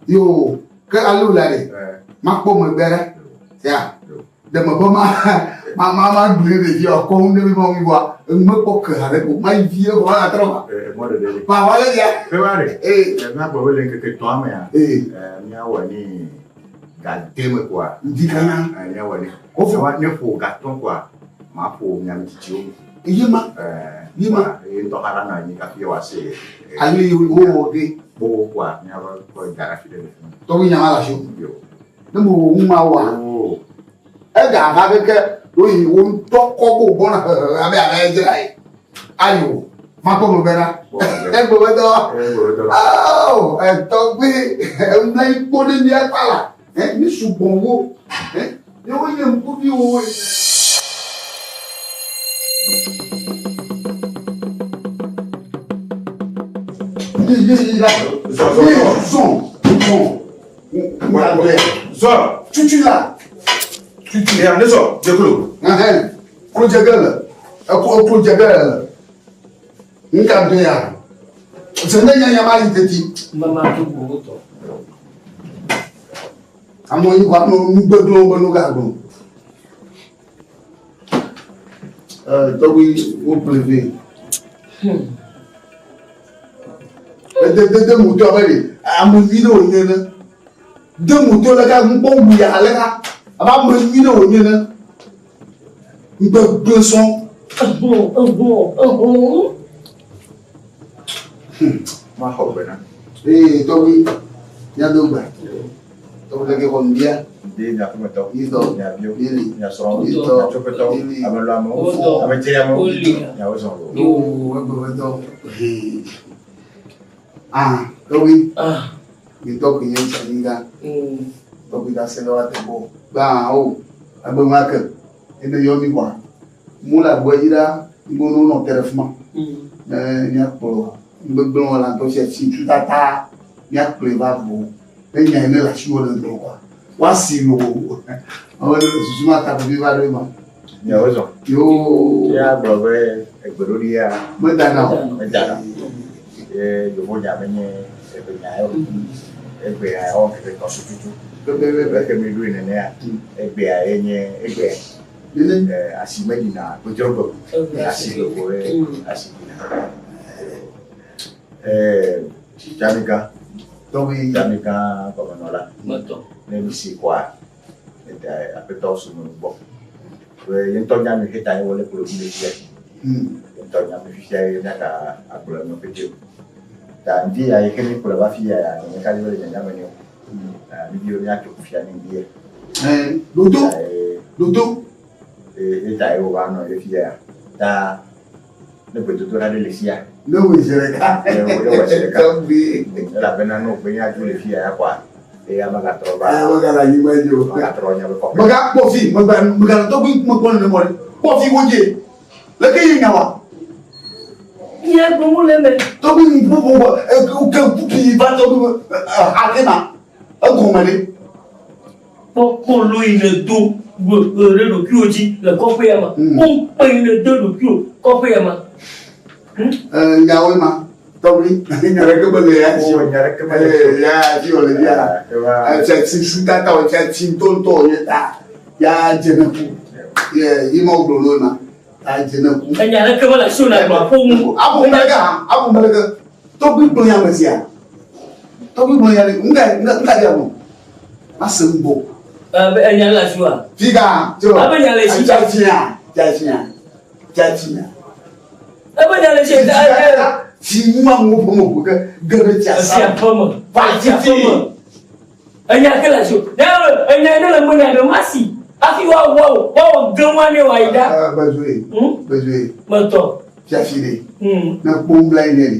Yo, ke ale wòle ɖe. Makpɔ megbe ɖe. Sia. Ɖe me be ma, ma, ma, ma gblẽ ɖevi akɔ ŋu ɖe mi ma ŋu vɔa, enu mekpɔ ke haɖe ko. Ma yi vie ko ma trɔ va. Mɔ ɖeɖe ɖe. Ma wa le ya. Ke va ɖe. Ee. Míagblɔ be le ŋkeke tɔ̃a mea. Ee. Míawɔ ni ga de me kɔa. Ŋdi kana. Míawɔ ni. Kofo. Ne ƒo ga tɔ̃ kɔa, maƒo miame tsitsiwo. Ye ma. Ye ma. Ye ŋutɔ hã la nɔ anyi kafi wòase. Ale yi wowɔ ge. Kpo kɔa míava kɔ da ɖe afi ɖe le fi ma. Tɔgbi nya ma le asi o. Yo. Ne mewɔ nu ma woa. Oo. Ega va keke woyi wo ŋutɔ kɔ go gbɔna hehe abe abe dzra ye. Ayo. Makpɔ megbe ɖa. Egbe be dɔ. Egbe be dɔ. Ao etɔgbi ena yi kpɔ ɖe mía kpa la. Ɛ mi sugbɔ wo. Ɛ ne wonye ŋkuviwo. Zɔ, zɔ, zɔ. Zɔ, zɔ. Zɔ. Tutu la. Tutu. Ya, ne zɔ, dze klo. Ɛhɛn. Klo dze ge le. Eklo, eklo dze ge le. Ŋka do ya. Se ne nya nya ma yi teti. Mama to gbogbo tɔ. Amewo yi kɔ amewo nugbegblẽwo be nu gagblɔ. Tɔgbi wo ƒle vɛ. Ede de de moto abe ɖe ame nyui ɖe wònye ne. De moto le ka ŋkpɔ wu ya le ka abe ame nyui ɖe wònye ne. Ŋgbegblẽ sɔŋ. Ehun ehun ehun. Maxɔ gbe na. Ee tɔgbi míado gbe. Tɔgbi leke xɔ ŋdia. Ndi mia ƒometɔwo, Yitɔ. mia viwo, Yeli. mia srɔ̃wo, Yitɔ. mia tsoƒetɔwo, Yeli. ame lɔamewo, Wotɔ. ame dzriamewo, Woli. miawo zɔ loo. Oo egbe ƒe tɔ. Ah tɔgbi. Ah. Yitɔ koe nye tsanyiga. Tɔgbi da se le wa te gbɔ. Gbã o egbe ŋua ke ene yɔ mi kɔa. Mu le agboa dzi ɖa ŋgbo no nɔ te ɖe fima. Ne míakplɔ nugbegblẽ wɔla ŋutɔ sia tsi tutata míakplɔe va vo. Ne nya yi ne le asiwò le gblɔ kɔa, woasi loo. Ame ɖe susu ma ta vevi va ɖo ema. Miawo zɔ. Yoo. Ya gblɔ be egbeɖoɖi ya. Medana o. Medana o. Ye yevonya menye egbenya ye o. Egbea ewɔ ŋkeke etɔ̃ sututu. Pɛpɛpɛpɛ. Eke mi ɖoe nenea, egbea ye nye egbea. Nene. Asi meɖina kpedzrɔgbe o. Asi gbegbo ye asi ɖina. Dzamigã. Tɔgbi. Dzamigã gɔmenɔla. Metɔ. Ne mi si kɔa, eda aƒetɔ sunu gbɔ. Be ye ŋutɔ nya nu xeta ye wole kplɔ vi le fia. Ye ŋutɔ nya nu fifia ye miaga agblɔ enu pete o. Ta ŋdi ya yi ke mi kplɔ va fi ya ya nye ka be le nyanya me ne o. Mi di be miatso kufia ne ŋdi ya. Dodo. Dodo. Ye ta ye wova nɔ ye fia ya. Ta ne gbedodoɖa ɖe le fia. Ne wò zi ɖeka. Ne wò zi ɖeka. Tɔgbi. Elabena ne wògbe nya dzo le fia ya kɔa, eya megatrɔ va. Eya megale anyigba dzi o. Megatrɔ nya be kɔƒe. Megakpɔ fi, megba megale tɔgbi ŋkume kpɔ nenema ɖe. Kpɔ fi wodze. Leke ye nya wa? Nye gbɔmu le eme. Tɔgbi ŋkuƒoƒo gbɔ, eke ŋkupi va tɔgbi be ake ma. Egɔme ɖe. Kpɔ kpɔ yi ne do ɖe ɖokuiwò dzi le kɔƒe ya ma. Kpɔ ŋukpe yi ne do ɖokuiwò kɔƒe ya ma. Nyawoe ma. Tɔgbi, nya ɖeke mele ya dzi o. Nya ɖeke mele ya dzi o. Ya dzi o le ya. Etsia tsi su tata o, etsia tsi ŋutɔŋutɔ o ye ta. Ya dze ne ku. Ye yi ma wogblɔ no ma. Ya dze ne ku. Enya ɖeke mele asi o na gblɔ aƒo ŋu. Aƒo meleke hã, aƒo meleke. Tɔgbi gblɔ nya me sia. Tɔgbi gblɔ nya ɖe, ŋka ŋka ɖe aƒo. Mase ŋgbɔ. Enya le asi oa? Fika, tso. Abe nya le si. Tsa fia, tsa fia, tsa fia. Ebe nya le si. Tsi mu amewo ƒe me ƒo ke ge ɖe tsia sa. Tsia ƒe me. Va Tsia ƒe me. Enya ke le asi o. Ne enya ne le me na ɖe masi. Hafi woawɔ woawɔ ge ŋua ne wòayi ɖa. Bezoe. Bezoe. Metɔ. Fiafi ɖe. Ne kpɔm bla yi ne ɖe.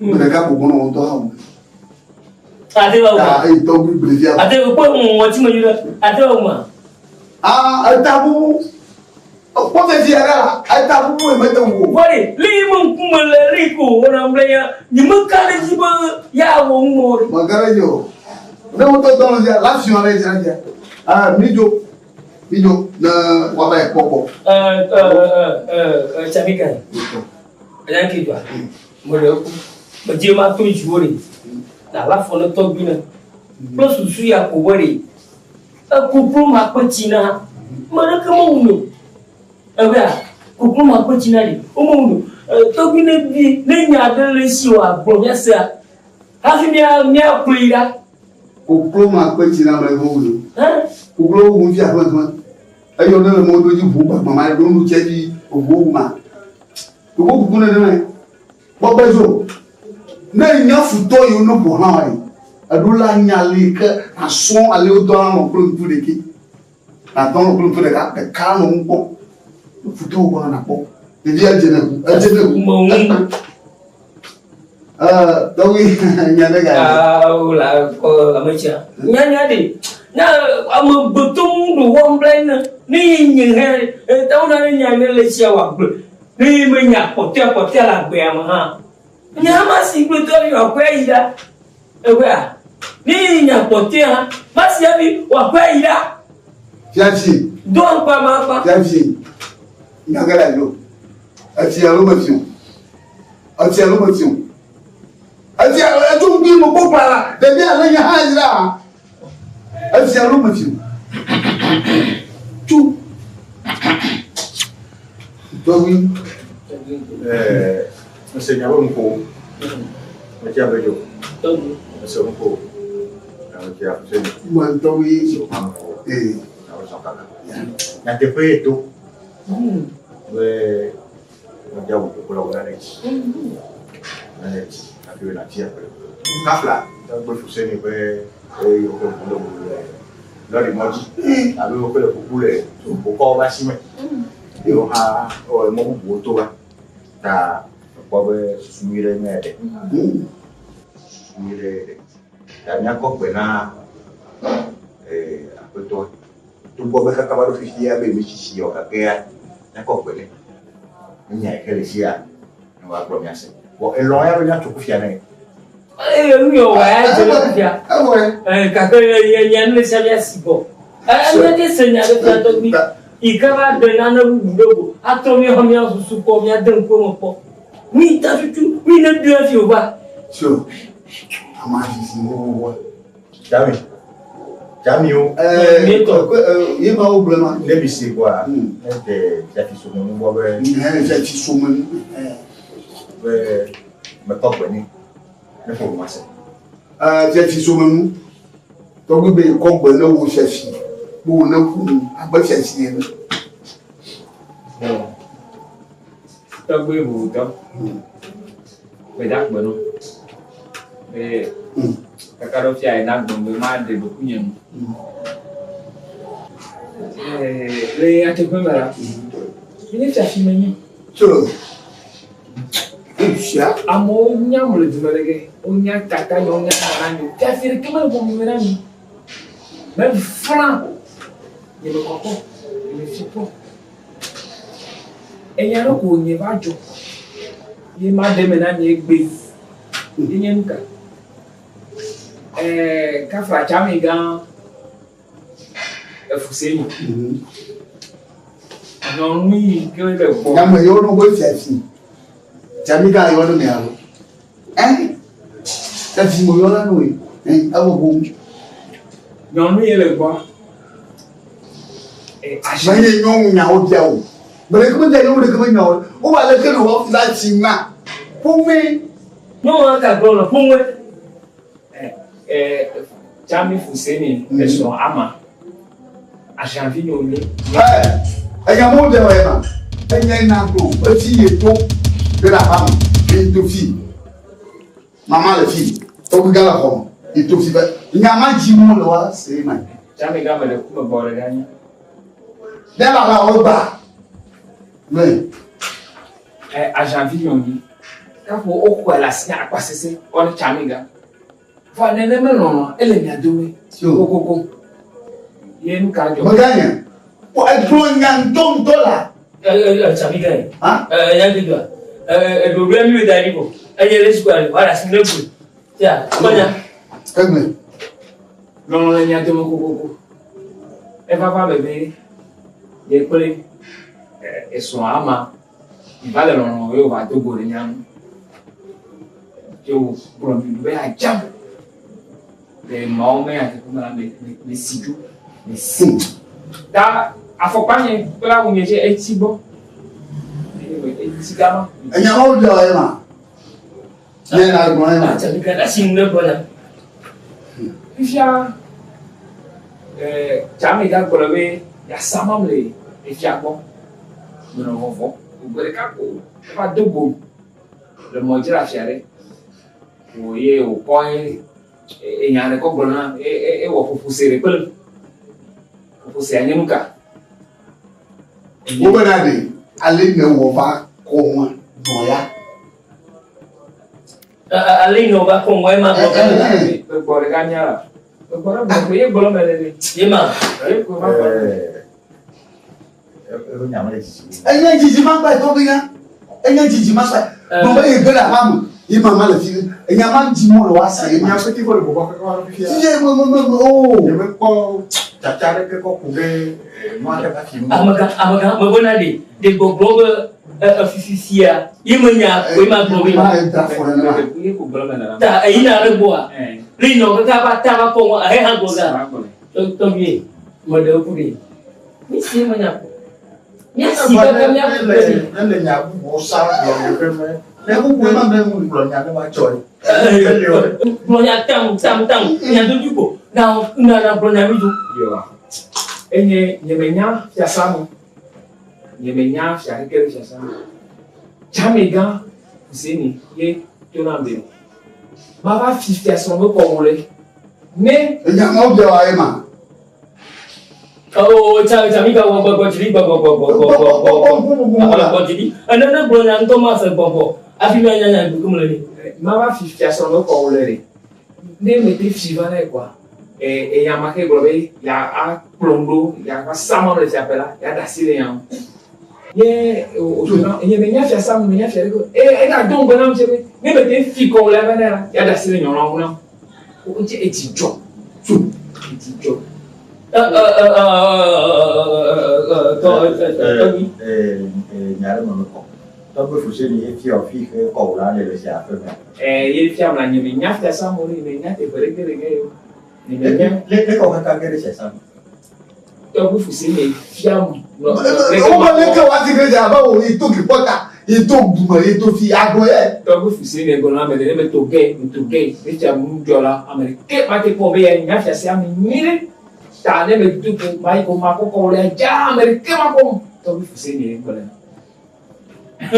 Gbe ɖeka ko gbɔnɔ ŋutɔ hã wò. Ate va wò. Ta eyi tɔgbi gblẽ fia. Ate kpɔ ŋɔti me nyuie ɖe. Ate va wò ma. Ah, eta bubu. Kpɔ fiafi ya ɖa. Eta bubu yi mete ŋu o. Vɔ ɖe, le yi me ŋkume le li ko wòna ŋlɛ ya, nye me ka ɖe dzi be ya wɔ ŋu o ɖe. Meka ɖe dzi o. Ne wotɔ dɔ le fia, la fiɔ ɖe dzi fia. Ah, mi dzo. Mi dzo ne woava yi kpɔ gbɔ. Tsamika. Enya ke dzɔa. Mele eku. Medze ma to dziwò ɖe. Na la fɔ ne tɔgbi ne. Kple susu ya ko be ɖe. Ekuklu ma kpe tsi na. Me ɖeke mewu mi o. Ebea, kuklu ma kpe tsi na ɖe. Womewu mi o. Tɔgbi ne bi, ne nya ɖe le esi wòagblɔ míasea, hafi mía míakplɔe yi ɖa. Koklo ma kpe tsi na ame ɖeke mewu mi o. Koklo wu ŋuti aƒe Eye ne le mɔdodo dzi ʋu gbagba ma ɖo nu tse dzi ʋu wu ma. Ɖoko kuku nenema. Kpɔ be zo. Ne nya futɔ yi ne ƒo hã wa yi. Eɖo la nya li ke asɔ ale wo dɔ anɔ kple ŋku ɖeki. Natɔ nɔ kple ŋku ɖeka ɖeka nɔ ŋu kpɔ. Futɔ wo gbɔ na kpɔ. Ɖevi edze ne ku edze ne ku. Tɔgbi nya ɖe ga. Awo la kɔ ame tsia. Nya nya ɖe. Nya amegbetɔ ŋu ɖo wɔm bla ne ne ye nye hɛ tawo na ne nya ne le tsia wòagblɔ. Ne menya kpɔtɔea kpɔtɔea le agbea me hã, nye hã masi gblɔe to hafi wòakɔe ayi ɖa. Eƒea, ne nya kpɔtɔea hã, masi hafi wòakɔe ayi ɖa. Fiafi. Do aŋkpa ma akpa. Fiafi. Nya ge le ayi o. Efia alo mefi o. Efia alo mefi o. Efia edzo ŋkui mo kpɔ kpla la, ɖevi ale nye hã yi ɖa. Efia alo mefi o. Tso. Tɔgbi. Ɛɛ, mese nya be nuƒo. Metsi abe dzo. Mese nuƒo. Metsi afuse mi. Mɔ tɔgbi. Ee. Nyateƒe ye to. Be medea wò kpɔkplɔ wò nane dzi. Nane dzi hafi wò nàtsi aƒe. Kafla tɔgbe fuse mi be eye woƒe ʋu le wò le lɔri mɔ dzi alo woƒe le kuku le wokɔ woƒe asi me. Eye wohã wowɔ mɔ bubuwo to va. Ta mekpɔ be susu nyui ɖe nye ɖe. Susu nyui ɖe ɖe. Ta míakɔ gbe na aƒetɔa. Togbɔ be kaka va ɖo fifia be mi tsitsi o gakea míakɔ gbe nɛ. Enya yi ke le sia ne wòagblɔ míase. Vɔ elɔ̃ ya be míatso kufia nɛ. Eye nu yɔ wɔ ya dze ɖe kufia. Ewɔe. Gake nya nu sia míasi gbɔ. Míate se nya ɖe fia tɔgbi. Yi ke va ɖe nane bubu ɖe go atrɔ míaƒe mía susu kpɔ míade ŋku eme kpɔ. Mi ta tutu mi ne ɖoe hafi wòva. Tso ama sisi wɔwɔ. Jami. Jami o. Ɛɛ ye ma wo gblɔ ma. Ne mi se gbɔa. Ne de fiafi some nu gbɔ be. Ɛɛ fiafi some nu. Be mekɔ gbe nɛ. Ne ƒo ma se. Ɛɛ fiafi some nu. Tɔgbi be kɔ gbe ne wo fiafi. Be wo ne ƒo nu abe fiafi ene. Tɔgbi bubutɔ. Gbedagbe no. Be kaka ɖo fia ena gblɔ be maɖe ɖokuinye nu. Le nyateƒe me la, menye fiafi menye. Tso. Fia. Amewo nyam le dume ɖe ge. Wonya tata nye, wonya nana nye. Fiafi ɖeke mele ƒome me na mi. Meflã. Nye mekɔ kpɔ. Nye mefi kpɔ. Enya ɖe ko nye va dzɔ. Ye maɖe eme na mi egbe. Ye nye nu ka? Ɛɛ kafla tsami gã efuse mi. Nyɔnu yi ke le gbɔ. Nyame yɔ no be fiafi. Tsami gã yɔ no mia lo. Ɛ fiafi mo yɔ la no ye. Ɛ ewɔ bo. Nyɔnu yi le gbɔ. Menye nyɔnu nyawo bia o. Gbe ɖeke mebia nyɔnu ɖeke be nyawo. Wova leke ne woafu la tsi ma. Ƒome. Nyɔnua ka gblɔ le ƒome. Tsami Fuseni esrɔ̃ ama. Aʒanvi nye wònye. Enya mo bia wɔ ma. Enye na gblɔ etsi ye to ɖe le aƒea me. Ye to fi. Mama le fi. Tɔgbi gã le xɔ me. Ye to fi be nya ma dzi mo le wa se ma. Tsami gã me ɖe ku me gbɔ ɖe gã nye. Ne la la wo gba. Ne. Aʒanvi nye wònye. Kaƒo woxɔe le asi na akpasese wɔle tsami gã. Vɔ nenema lɔlɔ̃ ele mia dome kokoko. Ye nu ka dzɔ? Meganye. Wɔ egblɔ nya ŋutɔŋutɔ la. Tsami gã ye. Nya dodoa. Eɖoɖoe mi da ɖi vɔ. Enye le sukua le wòaɖe asi ne gblɔe. Tia, kpɔnya. Egblɔe. Lɔlɔ̃ le mia dome kokoko. Eva va me be ye kple esrɔ̃ ama va le lɔlɔ̃ ye wòva do go ɖe mía ŋu. Ye wògblɔ mi be adzam. Le mawo me nyateƒe me la me me si dzo me si. Ta afɔkpa nye kple awu nye tse etsi gbɔ. Etsi gama. Enya ma wo bia wɔ ye ma. Ne na gblɔ ye ma. Tsami gã asi nu ne gblɔ nya. Fifia Tsami gã gblɔ be yeasamam le efia gbɔ. Menɔ vɔvɔm. Gbe ɖeka ko eva do gom le mɔ dzi le afia ɖe. Wò ye wòkɔ enya ɖe kɔ gblɔ na ewɔ ƒoƒose ɖe kple ƒoƒosea nye nu ka? Wobena ɖe ale ne wɔ va kɔ ŋua nɔ ya. Ale ne wɔ va kɔ ŋua ema gbɔ. Gbɔ ɖeka nya la. Gbɔ ɖe gbɔ ye gblɔ me le le. Ye ma. Ye ko va gbɔ. Enye dzidzi ma gba tɔgbi ya. Enye dzidzi ma sɔ. Gbɔn be ye ge le aƒea me ye mama le fi enya ma dzi mo le wa se ye ma. Nya pete kɔ le bɔbɔ kaka wa fifia. Ye me me me o. Nye me kpɔ tsatsa ɖeke kɔ ku ɖe nua ɖe va fi mu. Amegã, amegã, mebena ɖe, ɖe gbɔgblɔ be efififia ye me nya koe ma gblɔ be. Ma da fɔ nene ma. Ye ko gblɔ me nana. Ta eyina ɖe gbɔa. Ne yina kaka va ta va kɔ ŋua, ehe hã gblɔ ga. Tɔgbi, me ɖe ku ɖe. Mi si me nya ko. Mía si kaka mía ku ɖe. Ne le nya bubuwo sa gblɔ le ƒe me. Ne bubu ma me ŋu gblɔ nya ne ma tsɔ ye. Gblɔ nya tam tam tam. Nya dodo ko. Na na na gblɔ nya mi do. Yoa. Enye nye me nya fiasa mo. Nye me nya fia keke le fiasa mo. Tsamegã Fuseni ye tona be. Ma va fi fiasɔ me kɔ wole. Ne. Enya ma bia wa ye ma. Oh, tsa tsa mi ka wɔ gbɔgbɔ dzili gbɔgbɔ gbɔgbɔ gbɔgbɔ gbɔgbɔ gbɔgbɔ dzili. Ene ne gblɔ nya ŋutɔ ma se gbɔgbɔ. Afi mi anya nya gbogbo le ni. Ma va fi fiasɔ me kɔ wole ɖe. Ne me te fi va na ye kɔa. Eya ma ke gblɔ be ya akplɔ ɖo ya va sama le fiaƒe la ya da asi le ya ŋu. Ye o o nye me nya fiasa me nya fia ɖe ko e e ga do ŋgɔ nam tse be ne me te fi kɔ wole va na la ya da asi le nyɔnua ŋu nam. O tse etsi dzɔ tso etsi dzɔ. Nya ɖe me mekɔ. Tɔgbe Fuseni ye fia fi xe kɔ wòla le le sia aƒe me. Ye fia mla nye me nya fiasa mo ɖe nye me nya teƒe ɖeke ɖeke yo. Nye me nya. Le le kɔ kaka ge ɖe fiasa me. Tɔgbe Fuseni fia mo. Wo me leke wa ti ge dza be wo yi to kipɔta yi to dume yi to fi agblɔ ye. Tɔgbe Fuseni gblɔ na ame ɖe ne me to ge me to ge ne fia mu dzɔ la ame ɖeke ma te kpɔ be ya nya fiasa me nyui ɖe. Ta ne me do ko ma yi ko ma kɔkɔ wòle dza ame ɖeke ma kpɔ mo. Tɔgbe Fuseni gblɔ.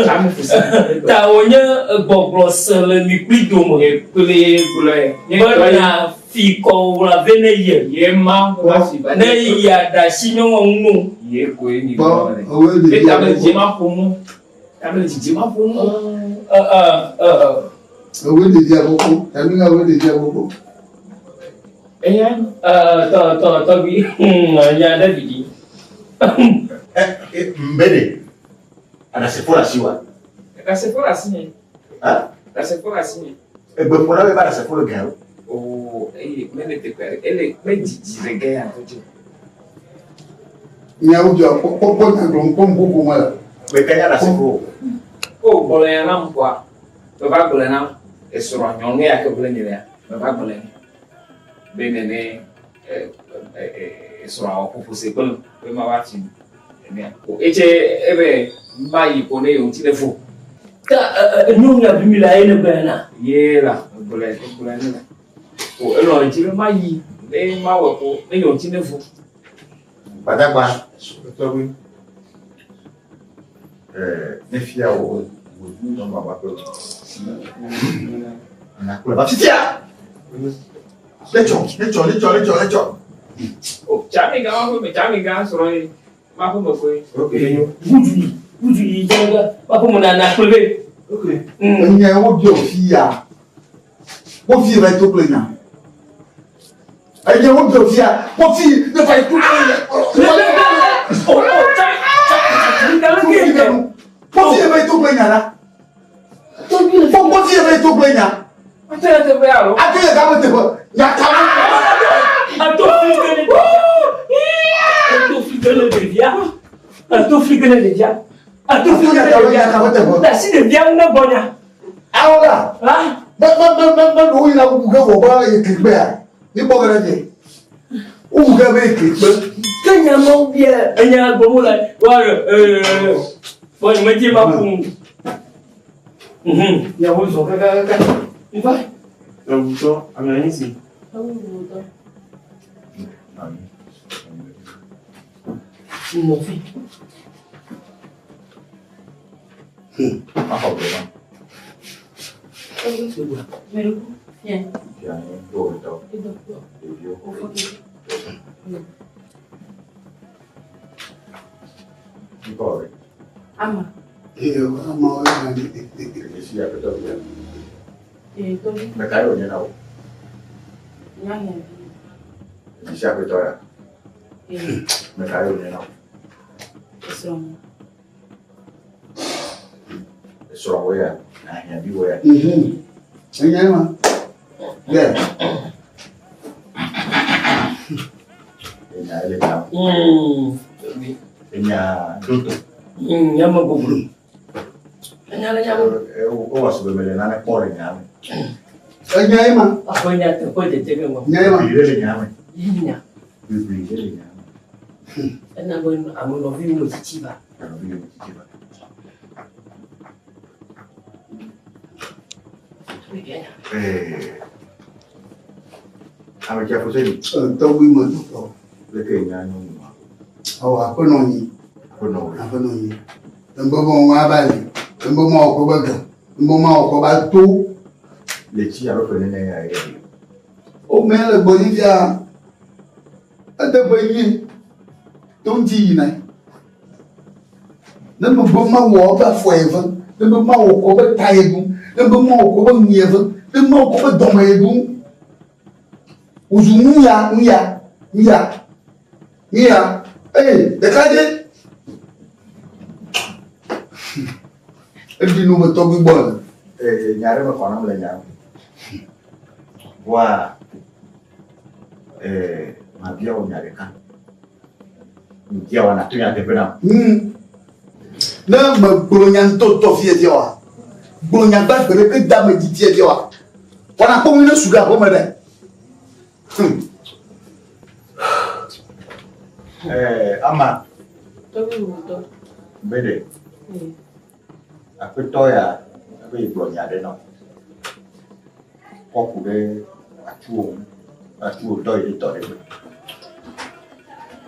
Tame Fuseni. Ta wònye gbɔgblɔ se le mi kpli dome. Kpli gblɔe. Bena fi kɔ wòla ve ne ye. Ye ma va fi va. Ne ya da asi nyɔnua ŋu no. Ye koe mi Bɔ gblɔ le. owe Be ɖevi tame aɖe dzidzi ma ƒo nu. Tame dzidzi ma ƒo nu. Owe ɖevi aɖe kpɔ. Tame nga owe ɖevi aɖe kpɔ. Eya. Tɔ tɔ tɔgbi nya ɖe didi. Mbe ɖe. Aɖasefo le asi wa. Ɖasefo le asi nye. Ɖasefo le asi nye. Egbe ƒo na be ba ɖasefo le gã o. Oo eye mele teƒe aɖe ele me dzidzi le gã ya ŋutɔ dzi. Miawo dzɔ kpɔ kpɔ kpɔ nya gblɔm kpɔ ŋkuku me le. Meka nya ɖasefo. O gblɔ ya nam kɔa. Meva gblɔ na esrɔ̃ nyɔnu ya ke gblɔ nye lea. Meva gblɔ nɛ. Be nene esrɔ̃a wɔ ƒoƒo se kple be ma va tsi enea. O etse ebe ma yi ko ne yewo ŋuti ne vo. Ta nyɔnu ya bi mi la ye ne gblɔ na. Ye la gblɔe gblɔe ne la. O elɔ̃ edzi be ma yi ne ma wɔ ko ne yewo ŋuti ne vo. Gbadagba. Tɔgbi. Ne fia wo wo nyɔnua va ƒe. Nakplɔe va fifia. Ne tsɔ ne tsɔ ne tsɔ ne tsɔ ne tsɔ. O tsami gã ma ƒe me tsami gã srɔ̃ ye ma ƒe me koe. Ok. Gudu yi gudu yi jɛ ga ma ƒe me na na kple be. Ok. Enye wo bi ofi ya. Wo fi va to kple nya. Enye wo bi ofi ya. Wo fi ne va to kple nya. O o tsa tsa Wo fi va to kple nya la. Wo fi va to kple nya. Ato ya teƒe alo. Ato ya ka me teƒe. Nya ka me. Ato fi kene. Ato fi kene ɖevia. Ato fi kene ɖevia. Ato fi kene ɖevia. Dasi ɖevia ŋu ne gbɔnya. Awo la. Me me me me me ɖewo yina bubu ge wɔ be eklikpea. Mi kpɔ ge ɖe dzi. Wobu ge be eklikpe. Ke nya mawo bia enya gbɔm le wa bɔn me dzi ma ƒu. Miawo zɔ kakakaka. Nfa. Ewutɔ ame anyi si. Ewutɔ. Nɔvi. Maxɔ gbe na. Mɛɖeku. Fiɛ. Fia nye dɔwɔtɔ. Ɖeviwo. Ŋkɔ ɖe. Ama. Ee, ama wo le ni. Esi aƒetɔ fia. Ee, tɔgbi. Meka ye wònye na wò. Nyɔnuvi. Esi aƒetɔ ya. Ee. Meka ye wònye na wò. Esrɔ̃. Esrɔ̃wò ya, ahiãviwò ya. Enye ma. Yɛ. Enya ele ta. Enya doto. Nya me goglo. Enya le nya me. Ewɔ sebe mele nane kpɔ le nya me. Enya ye ma. Aƒe nya teƒe dzedze ge ma. Nya ye ma. Bibli le nya me. Nya. Bibli le nya me. Ena be ame nɔviwo me tsitsi va. Nɔviwo me tsitsi va. Ame tsia foseni. Tɔgbui me tɔtɔ. Leke nya nyɔnu ma? Awɔ aƒenɔ nyi. Aƒenɔ wò. Aƒenɔ nyi. Ŋgbɔbɔ ŋua ba li. Ŋgbɔ ma wɔ kɔ be ge. Ŋgbɔ ma wɔ kɔ ba to. Le tsi alo ƒe nene ya ye. O mɛ le gbɔ nyi fia. Ede ƒe nyi. To ŋuti yina. Ne megbe mawɔ eƒe afɔ eve, ne be mawɔ kɔ be ta ye ɖu, ne be mawɔ kɔ be nu ye ve, ne mawɔ kɔ be dɔme ye ɖu. Wòzu nu ya, nu ya, nu ya, nu ya. Ee, ɖekadze. Eɖi nu me tɔgbi gbɔ ene. Ee, nya ɖe mexɔ nam le nya me. Vɔa, ee, mabia wò nya ɖeka. Ŋdia wɔ nàto nyateƒe nam. Ne megblɔ nya ŋutɔŋutɔ fia fia wa, gblɔ nya gbagbe ɖe ke da me dzi fia fia wa, wɔna kpɔ ŋu ne su ɖe aƒeme ɖe. Eh, ama. Tɔgbi wutɔ. Bede. Aƒetɔ ya ebe gblɔ nya ɖe nam. Kɔ ku ɖe atuwò ŋu. Atuwò dɔ yi ɖe dɔ ɖe gbe.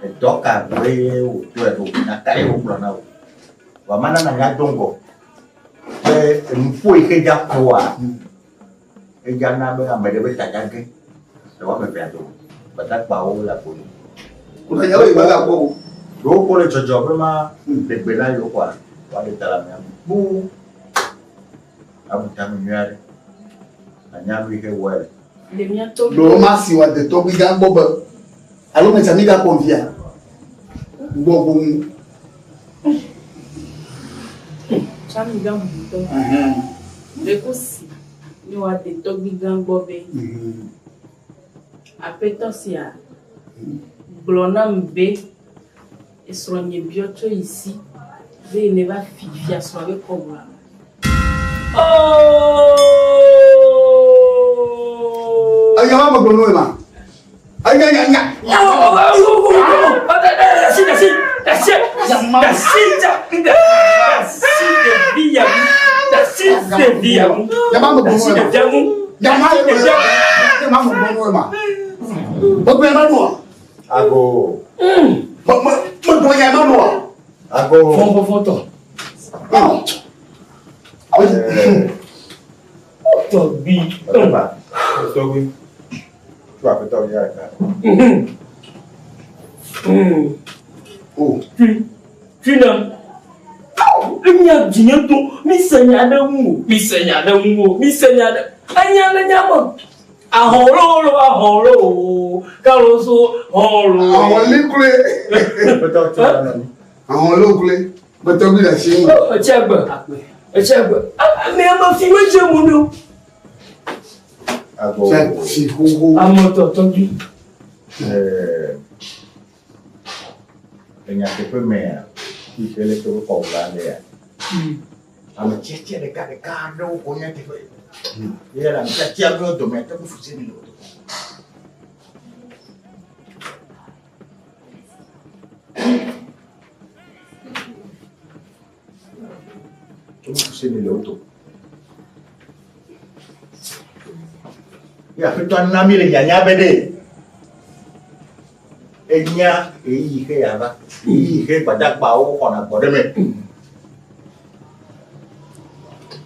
Edɔ ka gbee wòdɔe ɖo? Nya kae wògblɔ na wò? Vɔ mana nanya do ŋgɔ be enuƒo yi ke dza ƒoa, edza na be ame ɖe be ta dza ge le woame evea dome. Gbadagbawo le agbo nu. Ɖewo ko le dzɔdzɔ be ma ɖe gbe na yewo kɔa, woaɖe ta le amea ŋu. Kpoo. Abu tame nyui aɖe. Anya nu yi ke wɔe le. Le mía tɔgbui. Ɖewo ma si wɔ de tɔgbui gã gbɔ be alo me tsa mi ga kpɔ via gbɔ go ŋu. Tsami gã bubutɔ. Le ko si ne wa de tɔgbui gã gbɔ be aƒetɔ sia gblɔ nam be Esrɔ̃nye biɔ tso yi si be yi neva fi fiasrɔ̃a be kɔbla. Enya ma megblɔ nu ma. Enya nya nya. Nya ma megblɔ nu ma. Nya ma nya ma megblɔ nu ma. Megblɔ ma nua. Ago. Me me megblɔ nya ma nua. Ago. Fɔfɔfɔtɔ. Tɔgbi. Tɔgbi. Tu aƒetɔ ya ka. O. Fina. Enya dzinye to mi se nya ɖe ŋu o. Mi se nya ɖe ŋu o. Mi se nya ɖe. Enya le nya me. Ahɔnlolo ahɔnlo kaloso hɔnlo. Ahɔnli kloe. Ahɔnlo kloe. Gbetɔgbi le asi ŋu. Etsi agbe. Etsi agbe. Ame ame fi me dze mu ɖo. Ago. Fi xoxo. Ame tɔ tɔgbi. Le nyateƒe mea, fi ke le ke wokɔ wò la lea. Ame tiatia ɖeka ɖeka aɖewo ko nyateƒe. Ye le ame tiatia ɖewo dome ate ŋu fuse mi le wo dome. Fuse mi le wo dome. Ye aƒetɔ na mi le nyanya be ɖe enya ɣeyiɣi xe yeava, ɣeyiɣi xe gbadagbawo xɔna gbɔ ɖe me.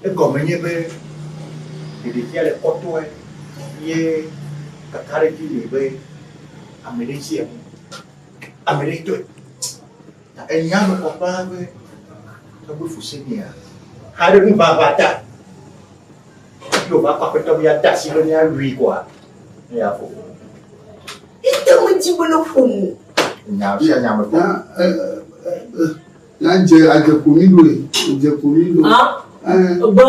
Egɔme nye be ɖeɖefia le kɔtɔe ye kakaɖedzi li be ame ɖe dzi enu, ame ɖe tɔe. Ta enya me kɔ ƒãa be tɔgbe Fusenia xa ɖe ŋuʋaʋã ta. Hafi wòva kɔ aƒetɔ be yeade asi be míawui koa, ne yeaƒo. Ete medzi be ne ƒo nu. Nya sia nya me kɔ. Na dze adze ko mi ɖoe. Dze ko mi ɖo. Gbɔ.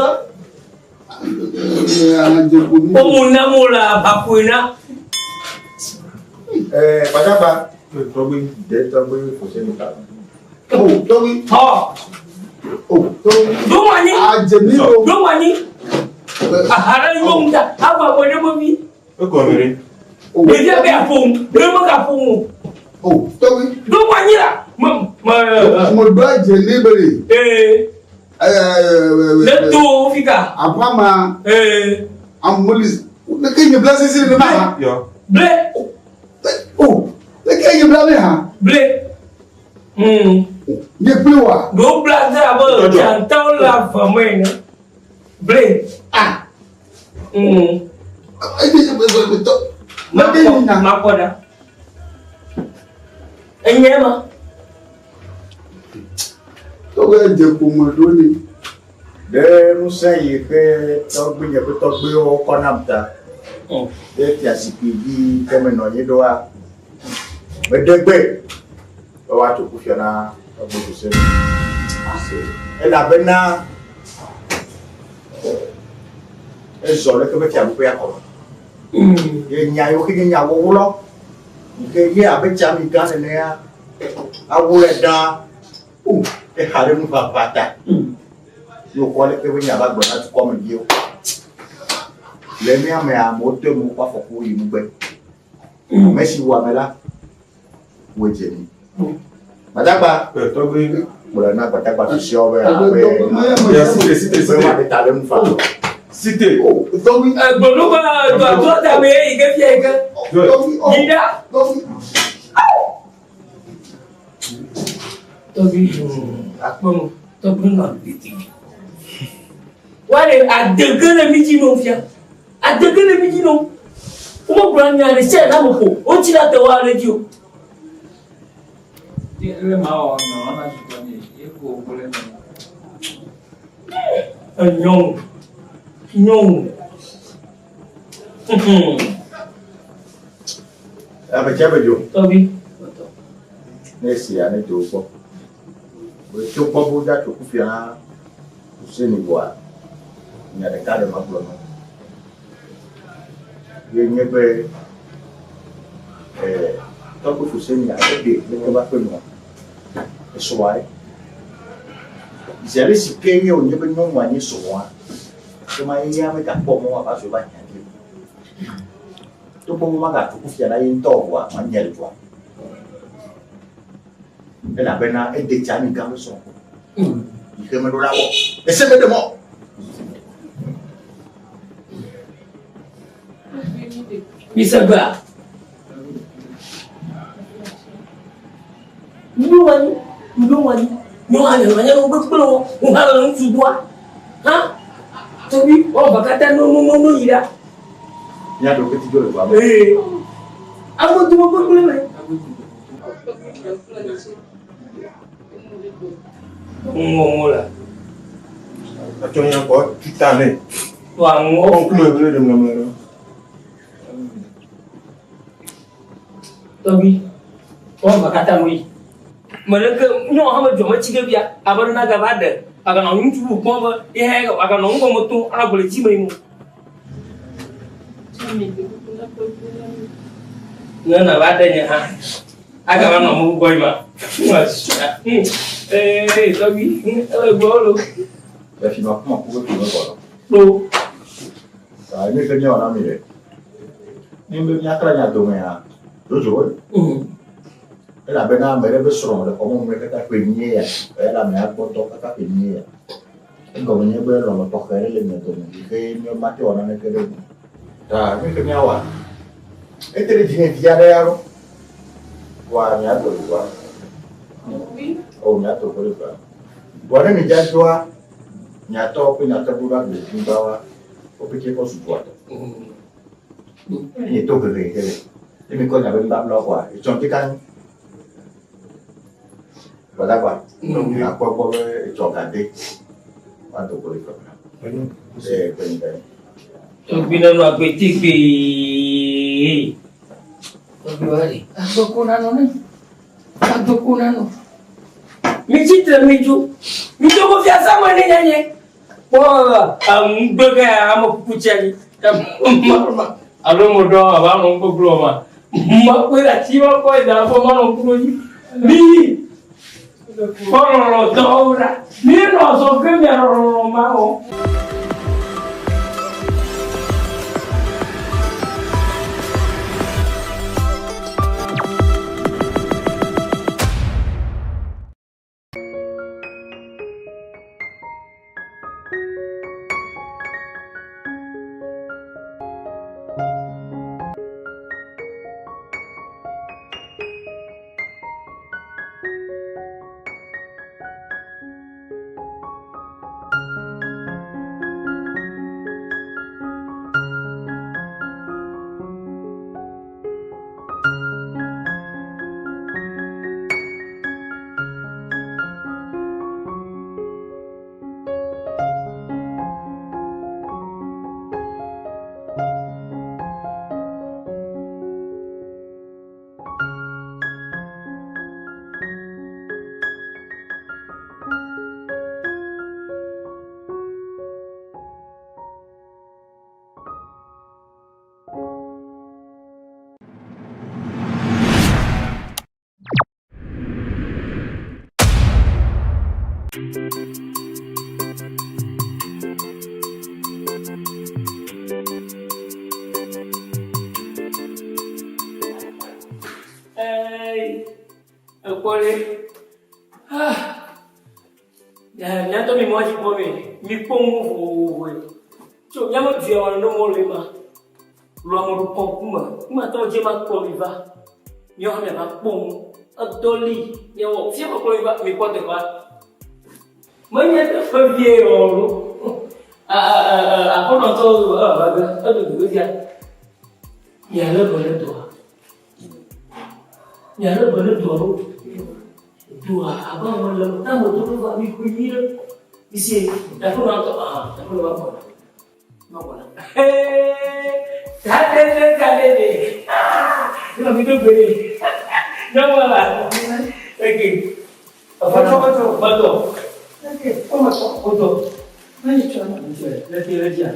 Womu na mo le aʋaƒoe na. Gbadagba. Tɔgbi de tɔgbi foseni ta. O tɔgbi. Ɔ. O tɔgbi. Ɖo anyi. Adzemi o. Ɖo anyi. Aha ɖe nyɔ ŋuta. Aʋa wɔ ne mo vi. Egɔme ɖe. Ɖevia be aƒom. Ɖe me ka ƒom o. O tɔgbi. Ɖo anyi la. Me me. Mo ɖo adzemi be ɖe. Ee. Ne to fi ka. Aƒama. Ee. Amoli. Ne ke nye bla sisi ne ma ha. Yɔ. Ble. O. Ne ke nye bla ne ha. Ble. Nye kple wa. Ɖo bla de abe dzatawo le ave me ene. Ble. Ah. Makpɔ makpɔ ɖa. Enye ma. Tɔgbe dze ƒome ɖo ni. Ɖe ŋusẽ yi ke tɔgbuinye ƒe tɔgbuiwo kɔ nam ta. Ɖe fiazikpui dzi ke menɔ anyi ɖoa, meɖe gbe be woatso kufia na tɔgbui Hussein. Elabena ezɔ ɖe eƒe fiaɖuƒea kɔme. Ye nya yiwo ke nye nya wɔwlɔ yi ke ye abe tsami gã nenea awlɔe ɖa o exa ɖe nuƒaƒã ta. Ye wòkɔ aleke be nya va gblɔ na dukɔmeviwo. Le mía mea, amewo te nu woƒe afɔkuwo yi nugbe. Ame si wu ame la, wòe dze ni. Gbadagba gblɔ na gbadagba susuewo be abe be woaɖe ta ɖe nu faa. Cité. Gbɔdɔ ba dɔ ta me yi ke fia yi ke. Yi ɖa. Tɔgbi akpɔnu tɔgbi nɔ tete. Wale adege le mi dzi nɔ fia. Adege le mi dzi nɔ. Womegblɔ nya ɖe sia ɖe ame ko wotsi la te wa ɖe dzi o. Ele ma wɔ nɔ na zutɔ ni ye ko wole me. Enyɔnu nyɔnu. Ame tsia be dzo. Tɔgbi. Ne esi ya ne do gbɔ. Be tso gbɔ bo dza tso kufia na Hussein vɔa nya ɖeka ɖe ma gblɔ nɔ. Ye nye be eh tɔgbi Hussein ya eɖe leke va ƒe nua. Esrɔ̃a ye. Zi ale si ke ye wònye be nyɔnua nye srɔ̃a, ekema eya megakpɔ mɔ wòava zu eƒe ahiãvi o. Togbɔ be magatso kufia na ye ŋutɔ o vɔa, manye le dua. Elabena ede tsi ami gã ƒe srɔ̃. Yi ke meɖo la wɔ. Ese meɖe mɔ. Mise gbea. Ŋɖo anyi, ŋɖo anyi. Nyɔ hã le nɔnye wo gbegblẽ wo, wo hã le ŋutsu gbɔa. Hã? Tɔgbi, wɔva katã no no no no yi ɖa. Mía ɖo keti dzo le dua me. Ee. Ame dome gbegblẽ me. Ŋɔŋɔ la. Atsɔ nya kɔ tuta nɛ. Wa ŋɔ. Ɔnklo ebile ɖe mlɔmlɔ ɖe. Tɔgbi, wɔva katã no yi. Me ɖeke nyɔ hã me dzɔ metsi ɖe via abe ɖe nagava ɖe aganɔ ŋutsu bubu kpɔm be ye hã aganɔ ŋgɔme tom agblɔ dzi me yi mo. Ne nava ɖe nye hã agava nɔ mo gbɔ yi ma. Ee tɔgbi ele gbɔ lo. Le fi ma kuma ku be fi me gbɔ. Kpo. Ta ne ke míawɔ na mi ɖe. Ne be míakla nya domea, dzodzo woe. Elabena ame ɖe be srɔ̃ le xɔmɔnu me kaka ƒe enyi ya, eya le amea gbɔ dɔ kaka ƒe enyi ya. Egɔme nye be lɔlɔ̃ tɔxɛ ɖe le mia dome yi ke míawo mate wɔ naneke ɖe ŋu. Ta nu ke míawɔa, ete ɖe dzinye vi aɖe ya ɖo. Vɔa miado le dua me. O miado go le dua me. Vɔa ne midza dzoa, miatɔ kple miatɔgbuiwo va gbe anyigba wa, wo pete kɔ zu dua tɔ. Eye to hehe ke le. Ne mikɔ nya be nubabla kɔa, etsɔ ŋdi ka nyi. Gbadagba, akpɔ gbɔ be etsɔ gade woado go le dua me. Ee, gbe nyi gbe. Tɔgbi nanu agbe tegbee. Tɔgbi wa li. Agbeko nanɔ ne. Agbeko nanɔ. Mi tsitre mi dzo. Mi dzo ko fiasa me ne nyanye. Kpɔ ŋugbe ke ame kuku tsia dzi. Alo mo ɖɔ ava nɔ ŋgbegblɔ ma. Makpɔe ɖe ati ma kɔe da fɔ manɔ ŋku ɖo dzi. Mi kpɔ lɔlɔtɔwo ɖa. Mi nɔ zɔ ke mia lɔlɔ ma wɔ. Hey, ekpɔ ɖe. Ah. Mía ŋutɔ mi mɔ dzi kpɔ mi, mi kpɔ nu vovovoe. Tso míaƒe dua wɔna ɖe mɔ le ma. Lu ame ɖo kpɔ ŋkume. Ŋkume tɔ dze ma kplɔ mi va. Míawo hã miava kpɔ nu. Edɔ li míawɔ. Fia me kplɔ mi va mi kpɔ teƒea. Menye teƒe vie yɔ lo. Aƒenɔtɔ eva ge eɖo du fia. Mialé be ɖe dɔa. Mialé be ɖe dɔa ɖo. Doa abe ame le ne ame do va mi ƒe nyui ɖe. Isi aƒenɔtɔ aha aƒenɔ va gbɔna. Va gbɔna. Hee tadede tadede. Ah! Mi do gbe ɖe. Nyɔnua la. Ok. Aƒenɔ gbɔdɔ. Ok, wome tɔ. Wotɔ. Menyi tsɔ. Leke le dzia.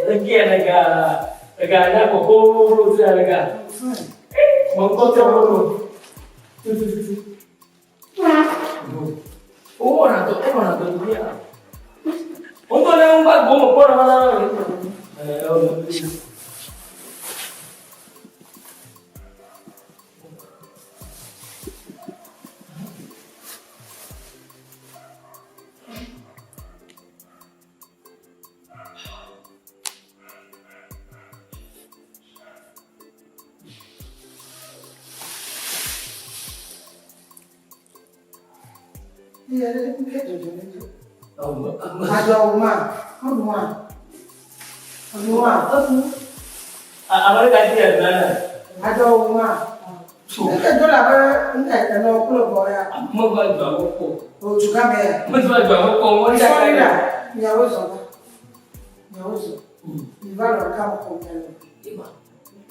Leke lega ega nya kɔkɔ lo tia lega. Mɔkɔ tɔ lo. Tu tu tu tu. Wowɔna dɔ ewɔna dɔ nyuie. Wotɔ ne ŋgba gbɔ me kpɔ na na. Ɛɛ.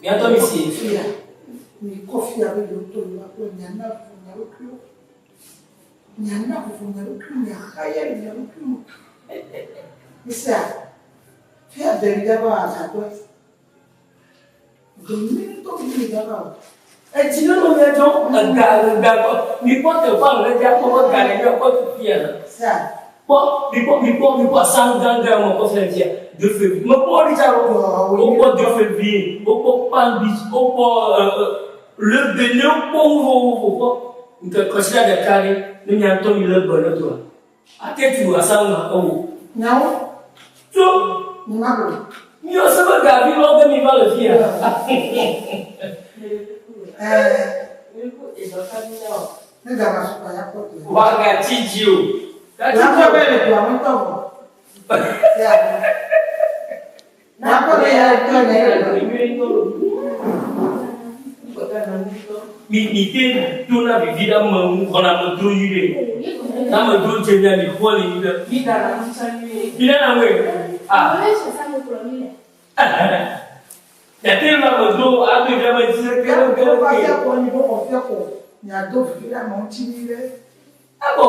Miatɔ mi si. Fia, mi kɔ fia be yewo to yewo akpɔ miana vovo mia ɖokuiwo. Miana vovo mia ɖokuiwo, miaxaya le mia ɖokuiwo me. Misea, fia de mi ɖe va agadɔe. Dɔ nyui ŋutɔ mi mi ɖe va o. Etsi ne nɔ mia dzɔ ega ega kpɔ mi kpɔ teƒe alo ɖe dza kpɔ be ga le mia kpɔ fifia. Sea. Kpɔ mi kpɔ mi kpɔ mi kpɔ asaŋu gãgã me kpɔ fia fia de février me kpɔ ɖi tsa o wokpɔ de février wokpɔ palm beach wokpɔ le bene wokpɔ vovovo kpɔ nke kɔsiɖa ɖeka ɖe ne mia ŋutɔ mi le gbe ne doa ate tu asaŋu ma ewo. Nyawo. Tso. Nyima gblɔ. Miɔ se be gavi lɔ ge mi va le fia. Ɛɛ. Ne gama sukua ya kpɔ to. Wagatsi dzi o. Lakɔ be le dua ŋutɔ vɔ. Ya. Lakɔ be ya tɔ ne le Mi mi te dona vivi ɖe ame ŋu xɔna ame dro nyui ɖe. Ne ame dro dze mia mi xɔ le nyui ɖe. Mi ɖana nu tsã nyuie. Mi ɖana ŋue. Ah. Miate ŋu ame dro ado ɖe ame dzi. Ya kɔ va fia kɔ nyi bɔ fia kɔ. Mia do vivi ɖe ame ŋuti nyui ɖe. Abɔ.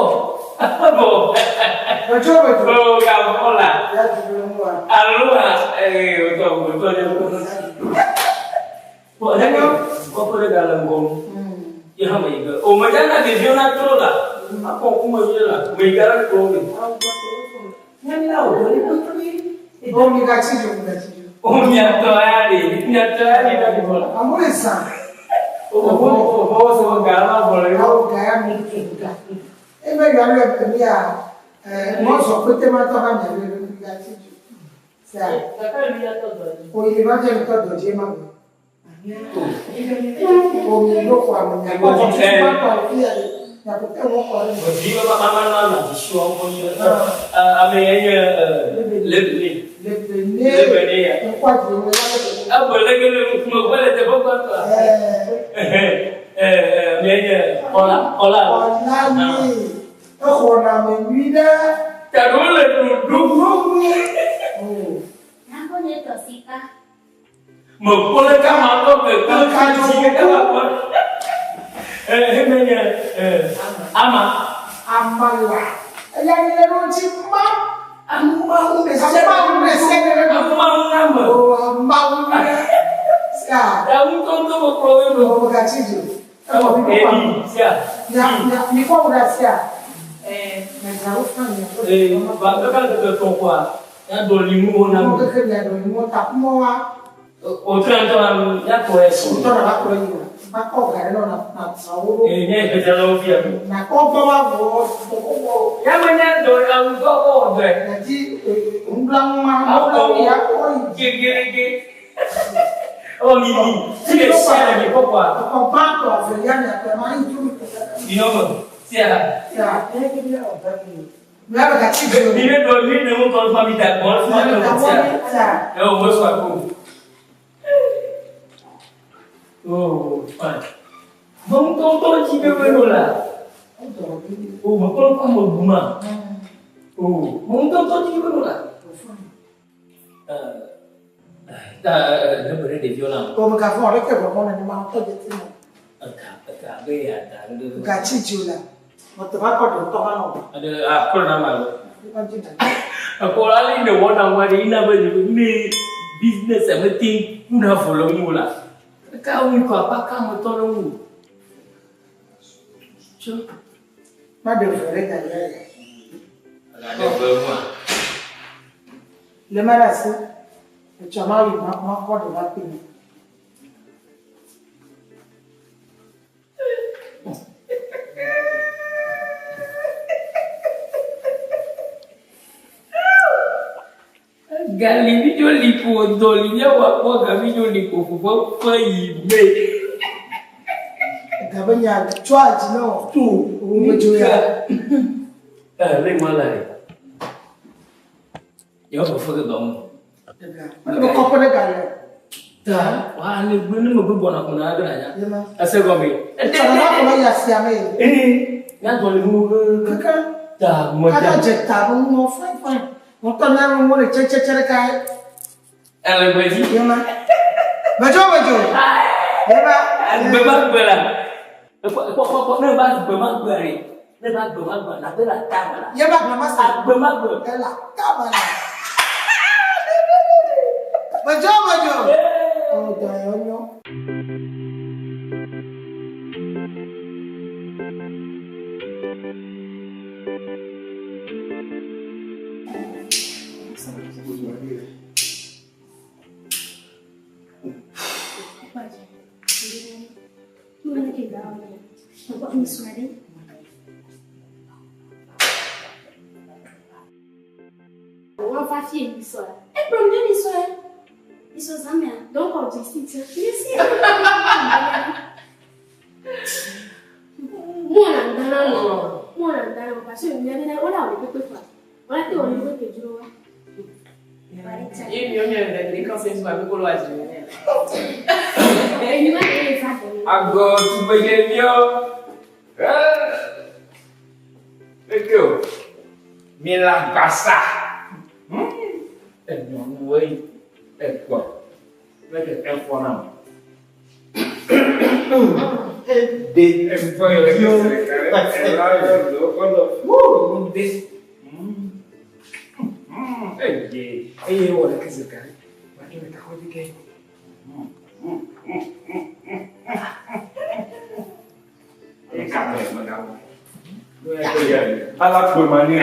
Abɔ. Bɛtɔ bɛtɔ. O ka fɔ la. Ya dubolo mu wa. Alo a ee o tɔ o tɔ de ko. Bɔn ne ko kɔkɔ de da le ŋgɔ nu. Ye hã me yi ge. O me dza na ɖeviwo na trɔ la. Akɔ ŋkume nyuie la. Me yi ge la trɔ me. Nyani la o dɔ ne kpekpe. O mi ka tsi dzo mi ka tsi dzo. O miatɔ ya ɖe miatɔ ya ɖe na mi vɔ la. Amewo le zã. O o o o sɔ ga ma vɔ le. Awo ga ya mi ga. Ebe yɔ alɔ ebe ya mɔzɔ kpete ma tɔ ha mi alɔ ebe mi ka tsi dzo. Sia. O yi ma dze ŋutɔ dɔ dzi ma me. O mi ɖo xɔ ame nya. O tsi ma tɔ fi ya ɖe. Nyakote ŋu xɔ ɖe. Vi ba ba ma na na dzi wa ko ni. Ame ye nye lebele. Lebele. Lebele ya. Ŋkɔ dzi wo la. Ebe legele ŋkume gbɔ le teƒe gbãtɔa. Ame ye nye kɔla kɔla. Kɔla ni. Exɔ na ame nyui ɖe. Taɖo le ɖoɖo. Nakɔ nye tɔ sika. Me kpɔ le kama kɔ ke kple katsi ke kama kɔ. Eme nye ama. Ama la. Eya ni le ɖo dzi ma. Amawu ɖe sia. Amawu ɖe sia ɖe. Amawu na me. O amawu ɖe. Sia. Ewu ŋutɔŋutɔ me kplɔ wo ɖo. O gatsi dzo. Ewɔ mi kɔ Ebi sia. Nya nya mi kɔ wo ɖe asia. Ɛɛ mɛ dzra wo fã nya. Ee ba kaka keke tɔn kɔa. Ya dɔ limu wo na Mɔ mi. keke mia dɔ limu ta kumɔ wa. O trɔ ŋutɔ la ya kɔ yɛ sɔn. O tɔ na ba kplɔ yi o. Ba kɔ ga ɖe nɔ na na dzra wo ɖo. Ee nye gbedza la wo fia mi. Na kɔ gbɔ wa wɔ kɔ wɔ. Ya me nya dɔ awu dɔ kɔ wɔ dɔe. Nàdi nublamu ma nublamu ya kɔ yi. Gegege. Ɔ mi mi ti le sia le mi kɔ kɔa. Ɔkɔ gbãtɔ avelia miatɔ ma yi tu. Yinɔ me sia. Sia. Mia be gatsi dzo. Mi ne dɔ mi ne ŋutɔ fa mi da gbɔ fa mi da sia. Ɛ o me sɔ ako. Oh fine. Mɔ ŋutɔŋutɔ dzi be be ɖo la. O me kplɔ kɔ ame bu ma. O mɔ ŋutɔŋutɔ dzi be ɖo la. Ta ne be ɖe ɖeviwo la. O me gavɔ ɖeke vɔvɔ nenema ŋutɔ dze ti me. Eka eka be ya da ɖe. Gatsi dzo la. Mɔtɔ va kɔ ɖe tɔ hã nɔ. Aɖe akplɔ na ma lo. Ekɔ la li ne wɔna wa ɖe ina be ne business ame te kuna vɔ le ŋu la. Eka ŋu kɔ akpa ka ame tɔ ɖe ŋu. Tsɔ. Ma ɖe vɔ ɖe da ɖe. Ɖe vɔ ŋua. Le ma ɖe asi. Etsɔ ma yi ma ma kɔ ɖe va kpe mi. Gali mi dzo lipo dɔli nye wakpɔ gali dzo lipo fofo ƒe yi me. Gabe nya tsɔ adzi na wò. Tu wo dzo ya. Ɛ le ŋua la ye. Yɔ fofo ke gɔme. Mele be kɔkɔ ɖe gale. Ta wa le gbe ne megbe gbɔna kɔna aɖe anya. Ese gɔme. Tsɔ na kɔnɔ yi asia me. Ee nya dɔ le nu. Kaka. Ta mɔ Kaka dze ta be ŋu fine fine. Ŋutɔ na ŋu le tsetsetse ɖeka. Ele gbe dzi. Yema. Medzo medzo. Yema. Gbe ma gbe la. Ekpɔ ekpɔ kpɔ ne ba gbe ma gbe ɖe. Ne ba gbe ma gbe la be la ta ma la. Yema gbe ma se. Gbe ma gbe. Ela ta ma la. Medzo medzo. O dɔ yɔ nyɔ. Wọ́n fa fi èmi sọ ẹ̀. Ẹ pẹ̀lú mi ní sọ ẹ̀. Ìsọ Zamia, donc objectif, mais si. Moi, on a Moi, on a parce que on a on a quoi. On a été au niveau que du roi. Agɔ tugbedzeviwo. Eke o. Mi le agbasa. Enyɔnuwoe egbɔ. Leke efɔ nam. Ɖeviwo. Eye wɔ ɖeke zi ɖeka ɖe. Wòaɖo ɖeka kɔ dzi ke. Ala kpe ma ni.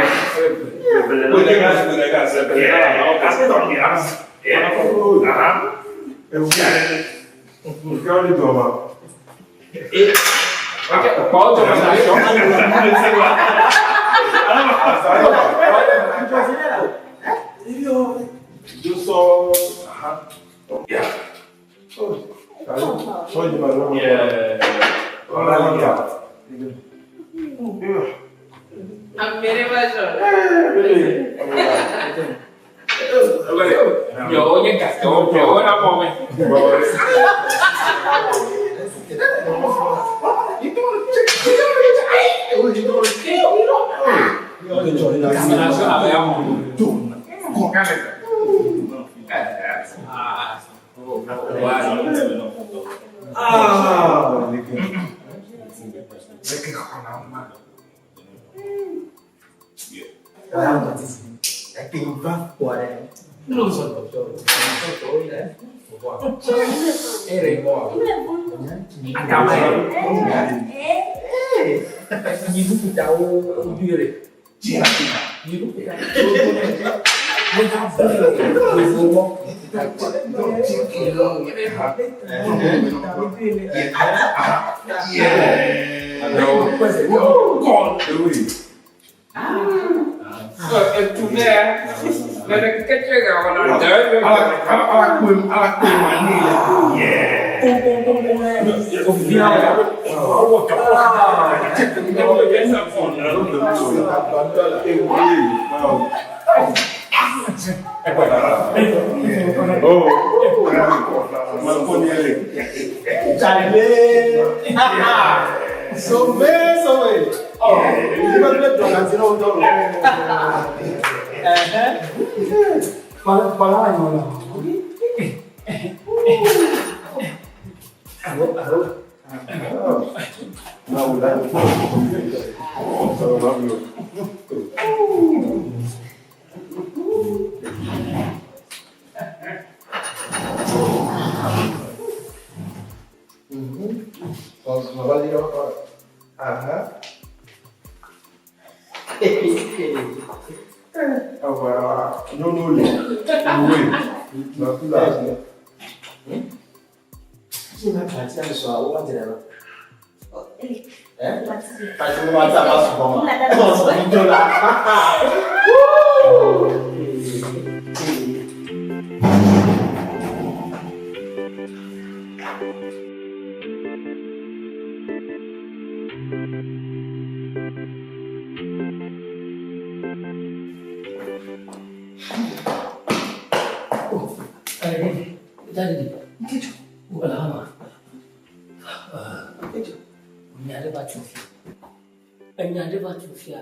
Enya ɖe va tso fia,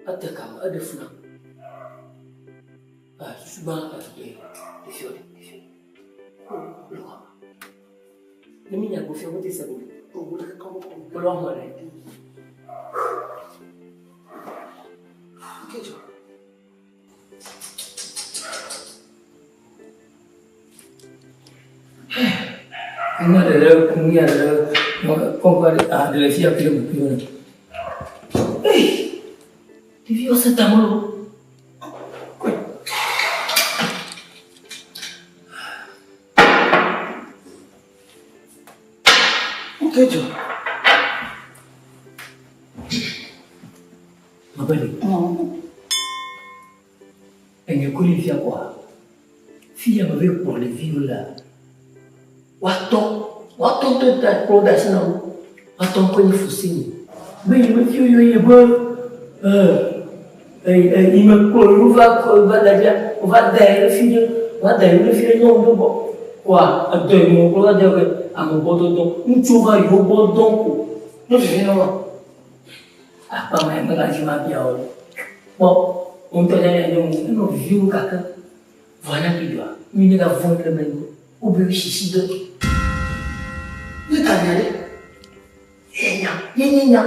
ete kame, eɖe fu nam. Susu gbã ɖeviwo ɖeviwo ɖeviwo. Ne mi nya gbɔ fia wote se gome. Wole wɔme ɖe. Enya ɖe ɖe nya ɖe kɔkɔ ɖe a ɖe fia kple bukui me. Ɖeviwo se tame o. Nkejo. Mabele. Enye ko le fia kɔa. Fia me be kplɔ ɖeviwo lea. Woatɔ, woatɔ ŋutɔ ta kplɔ de asi na wo. Woatɔ ŋkɔ nye Fuseni. Be yi me fiwo yɔ ye be yi me kplɔ yewo va va da ɖia, wova da ye ɖe fi ɖe, va da ye ɖe fi ɖe nyɔnu ɖe gbɔ. Kɔa edɔ yi me wokplɔ va da be ame gbɔ dɔdɔ. Ŋutsuwo va yewo gbɔ dɔm ko. Ne vivi na woa. Akpa ma megadzi mabia o. Kpɔ wo ŋutɔ nya nya nyɔnu enɔ viviwo gake vɔa nya ki dzɔa mi ne gavɔ̃ ɖe me nu wobe sisi ge. Ne ka nya ɖe? Ye nya, ye nye nya.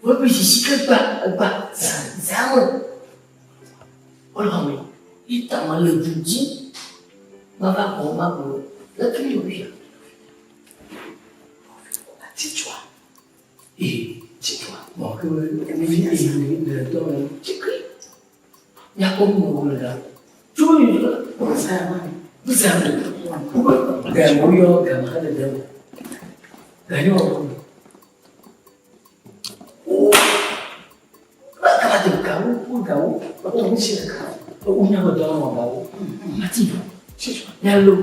Woƒe sisi ke gba egba zã zã me. Wole xɔme yi tame le du dzi. Mava gbɔ ma gbɔ leke mi wò fia. Titsua. Ee. Titsua. Bɔn ke mi fi eyi le dɔ me tsikri. Nyakpɔ mu wo le la. Tso yi la. Zã me. Game woyɔ game hã le deme. Ganye wɔ. Wo kaba te gawo wo gawo. Wo ŋuti ɖeka. Wo nyame dɔ na wɔ gawo. Mati do. Nyalo.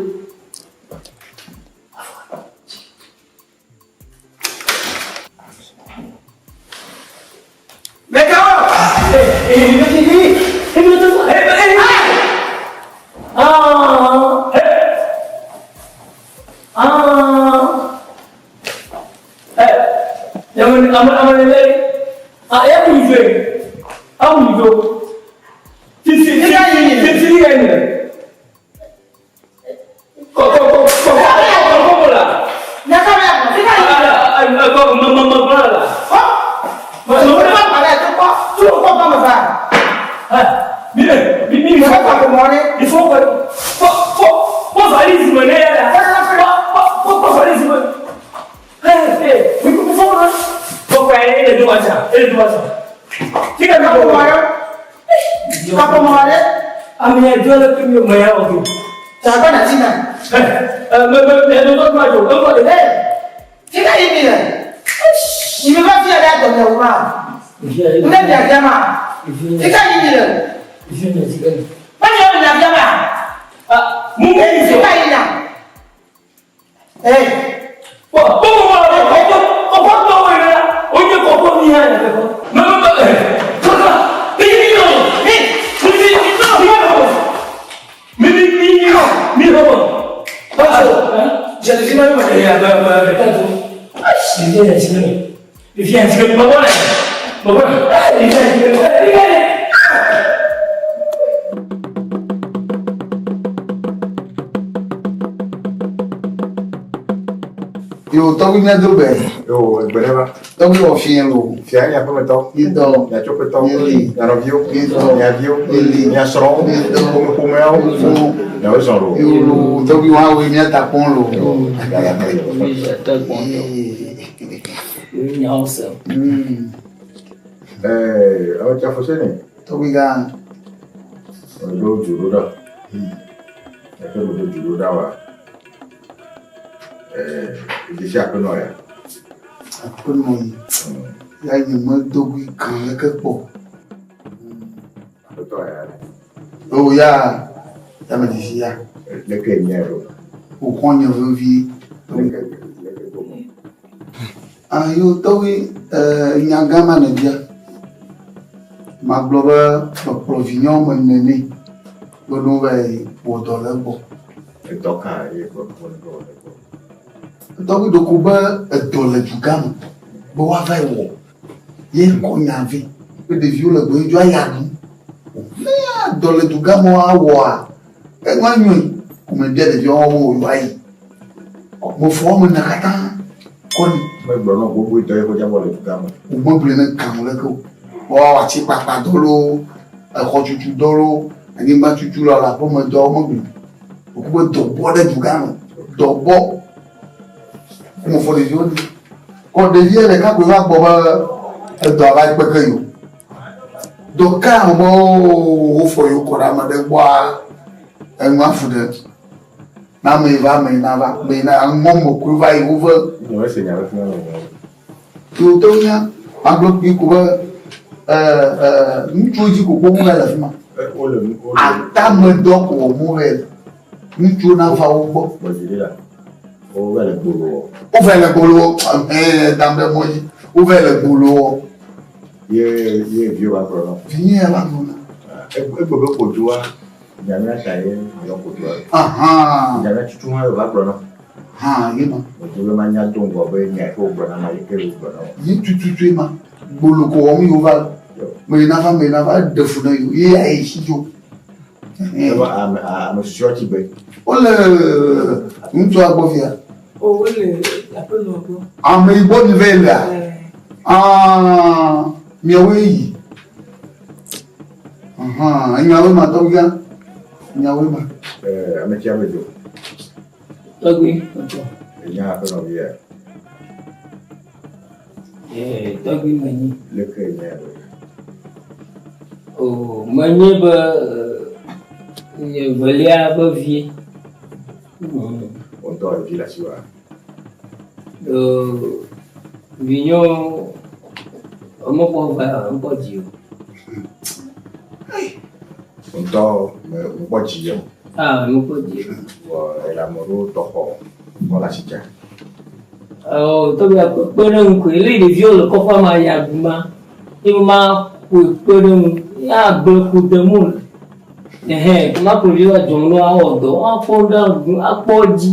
Yo tɔgbi mía do gbe. Yo egbe ɖe va. Tɔgbi wɔ fiẽ lo. Fia mia ƒemetɔ. Mídɔ. Mia tsoƒetɔ. Míeli. Mia nɔviwo. Mídɔ. Mia viwo. Míeli. Mia srɔ̃wo. Mídɔ. Ƒomeƒomeawo. Miawo zɔn lo. Yo lo tɔgbi wa woe mía ta kpɔn lo. Ɛɛ ame tsa fose ne. Tɔgbi gã. Meɖo du ɖo ɖa. Eƒe meɖo du ɖo ɖa wa. Ɛɛ dzesi aƒenɔ ya. Aƒenɔ yi. Ya nye me dogui kan leke kpɔ. Aƒetɔ ya ɖe. O ya ya me dzesi ya. Leke nye ɖo. O xɔ nye vevi. Leke leke do me. Ah yo tɔgbi ɛɛ nya gã ma ne bia. Magblɔ be mekplɔ vinye wɔme ene nɛ be ne wova yi wɔ dɔ le egbɔ. Edɔ ka ye kplɔ kplɔ ne wɔ le egbɔ. Tɔgbi ɖeko be edɔ le dugã me be woava yi wɔ. Ye kɔ nya vɛ be ɖeviwo le gbɔ ye dzo aya nu. Ne ya dɔ le dugã me woawɔa, enua nyoe. Ko mebia ɖeviwo wo yewoayi. Mefɔ wɔme ene katã kɔ nɛ. Megblɔ nɔ gbogbo dɔ ye kɔdza wɔ le dugã me. Womegblɔe ne kan leke o. Woawɔ atikpakpa dɔ loo, exɔtutu dɔ loo, anyigba tutu le aƒeme dɔ womegblɔe. Woku be dɔ bɔ ɖe dugã me. Dɔ bɔ. Ko mefɔ ɖeviwo ɖi. Kɔ ɖevia ɖeka koe va gbɔ be edɔ ava kpeke yi o. Dɔ ka be wofɔ yewo kɔ ɖe ame ɖe gbɔa, enua fu ɖe. Na ame yi va ame yi na va, ame yi na ŋɔ me koe va yi wove. Nye mese nya ɖeke le ŋu. Yo to nya magblɔ kpui ko be ɛɛ ŋutsuwo dzi ko kpɔm wole le fi ma. Wole nu wole. Atamedɔ ko wɔm wole le. Ŋutsuwo nava wo gbɔ. Gbɔdzi ɖe la. Wova le gbolo wɔ. Wova le gbolo wɔ. Ɛɛ dam ɖe mɔ dzi. Wova le gbolo wɔ. Ye ye viwo va gblɔ nɔ. Vinye ya va gblɔ na. Egbe be kodoa nyamia ta ye yɔ kodoa. Ahan. Nyamia tutu hã va gblɔ nɔ. Hã ye ma. Medi be manya do ŋgɔ be nya yi ke wogblɔ na ma yi ke wogblɔ na wo. Yi tututue ma. Gbolo ko wɔm yewo va le. Me yi nava me yi nava eɖe fu na yewo. Ye ya yi si dzo. Ebe ame ame susɔewo tsi gbe. Wole ŋutsua gbɔ fia. O wole aƒenɔ gbɔ. Ame yi gbɔ mi va yi lea. Ah, miawoe yi. Ahan, enyawoe ma tɔgbia. Enyawoe ma. Eh, ame tia me dzo. Tɔgbi, ŋutɔ. Enya aƒenɔvia. Eh, tɔgbi menyi. Leke enya ɖo? O, menye be eh, nye velia be vie. Wò ŋutɔ vi le asiwòa? Eh, vinyewo womekpɔ va mekpɔ dzi o. Wò ŋutɔ mekpɔ dzi o. Ah, mekpɔ dzi o. Vɔ ele ame ɖewo tɔ xɔ kpɔ le asi dza. Ɔ, tɔgbi kpe ɖe ŋu koe. Le ɖeviwo le kɔƒea me ya ɖu ma, ye ma ƒoe kpe ɖe ŋu. Ya agble ku dem wole. Ɛhɛn, ma kplɔ ɖeviwo adzɔ nu awɔ dɔ, woakpɔ ɖe akpɔ edzi.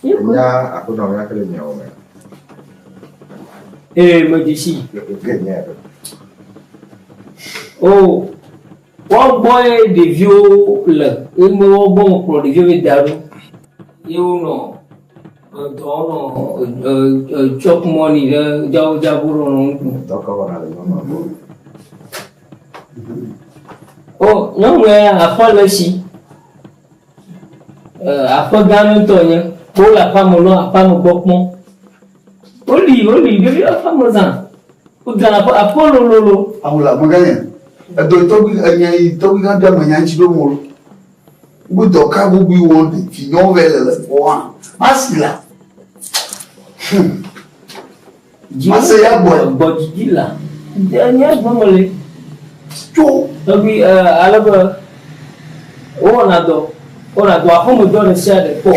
Enya aƒenɔ mía ke le miawo me. Ee, medze si. Ke nye ɖo. O, woagbɔ ye ɖeviwo le, ye me woagbɔ me kplɔ ɖeviwo be da ɖo. Ye wonɔ edɔ nɔ chop money ɖe dzawo dzago ɖo nɔ nu ɖum. Dɔ ka wɔna le nyɔnua gbɔ? O, nyɔnua ya aƒe le esi. Aƒe gã aɖe ŋutɔ wònye. Wole aƒea me nɔ aƒea me gbɔ kpɔm. Woli woli ɖevi aƒea me zã. Wodzra aƒe aƒe lololo. Awu le amegã nye. Edɔ yi tɔgbi enya yi tɔgbi gã bia menya ŋuti ɖo mo. Wo dɔ ka bubui wɔm ɖevi nyɔwo vɛ le le gbɔ hã. Masi la. Hmm. Mase ya gbɔe. Gbɔ dzidzi la. Nye gbɔ me le. Tso. Tɔgbi ale be wowɔna dɔ. Wowɔna dɔ aƒemedɔ ɖe sia ɖe kpɔ.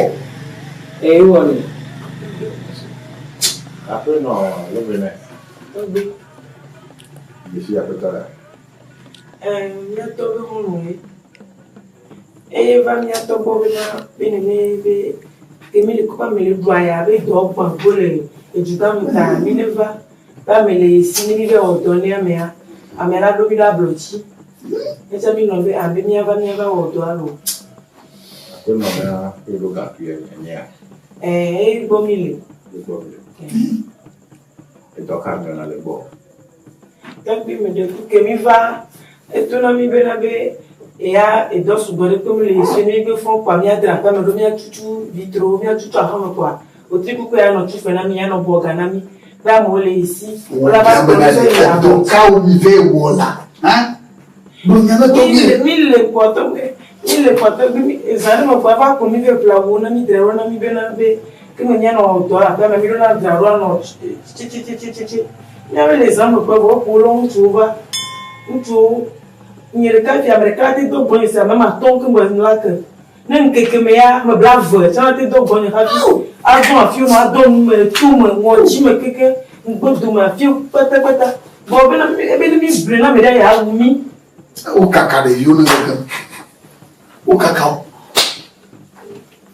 Eye wowɔnɛ. Aƒenɔ lebe nɛ. Tɔgbi. Dzesi aƒetɔ la. Ɛɛ, mía tɔ be xɔlɔ̃ ye. Eye va mía tɔ gbɔ bena be nene be ke mi le kɔƒea me le ɖu aya be dɔ gbã go le edugã me ta mi ne va be ame le ye si ne mi va wɔ dɔ ne amea, amea la ɖo mi ɖe ablɔ dzi. Etsa mi lɔ̃ be abe míava míava wɔ dɔa loo. Aƒenɔ mea ƒe ɖo gakuia enyea? Ɛɛ, eye gbɔ mi le. Egbɔ mi le. Edɔ ka miɔna le gbɔ? Tɔgbi me ɖe kuke mi va eto na mi bena be eya edɔ sugbɔ ɖe kpe mi le yesue mi gbe fɔn kpoa mia dra aƒea me ɖo mia tutu vitrowo mia tutu aƒeme kpoa wotri kuku ya nɔ tu fe na mi ya nɔ bɔ ga na mi be amewo le yesi wola va kplɔ mi sɔ yi Edɔ ablɔdzi. kawo mi vɛ wɔ la? Hã? Gblɔ nya na Mi le tɔgbi. mi le kpoa tɔgbi mi le kpoa tɔgbi mi ezã ɖe me kpoa eva kplɔ mi vɛ ƒle awuwo na mi dzra ɖo na mi bena be ke me mia nɔ dɔ le aƒea me mi ɖo na dzra ɖo anɔ tsitsitsitsitsi. Míawoe le zã me kpɔe vɔ woƒo wolɔ ŋutsuwo va. Ŋutsuwo, nye ɖeka fi ame ɖeka te do gbɔnye se ame ame atɔ̃ keŋ gbɔ la ke. Ne ŋkeke me ya ame blave tsã te do gbɔnye hafi azɔ afiwo me ado nu me, to me, ŋɔtsi me kekeŋ, ŋgbodome afiwo kpatakpata. Vɔ bena ebe ne mí ble na ame ɖe ya wu mí. Wokaka ɖeviwo ne kekeŋ. Wokaka wo.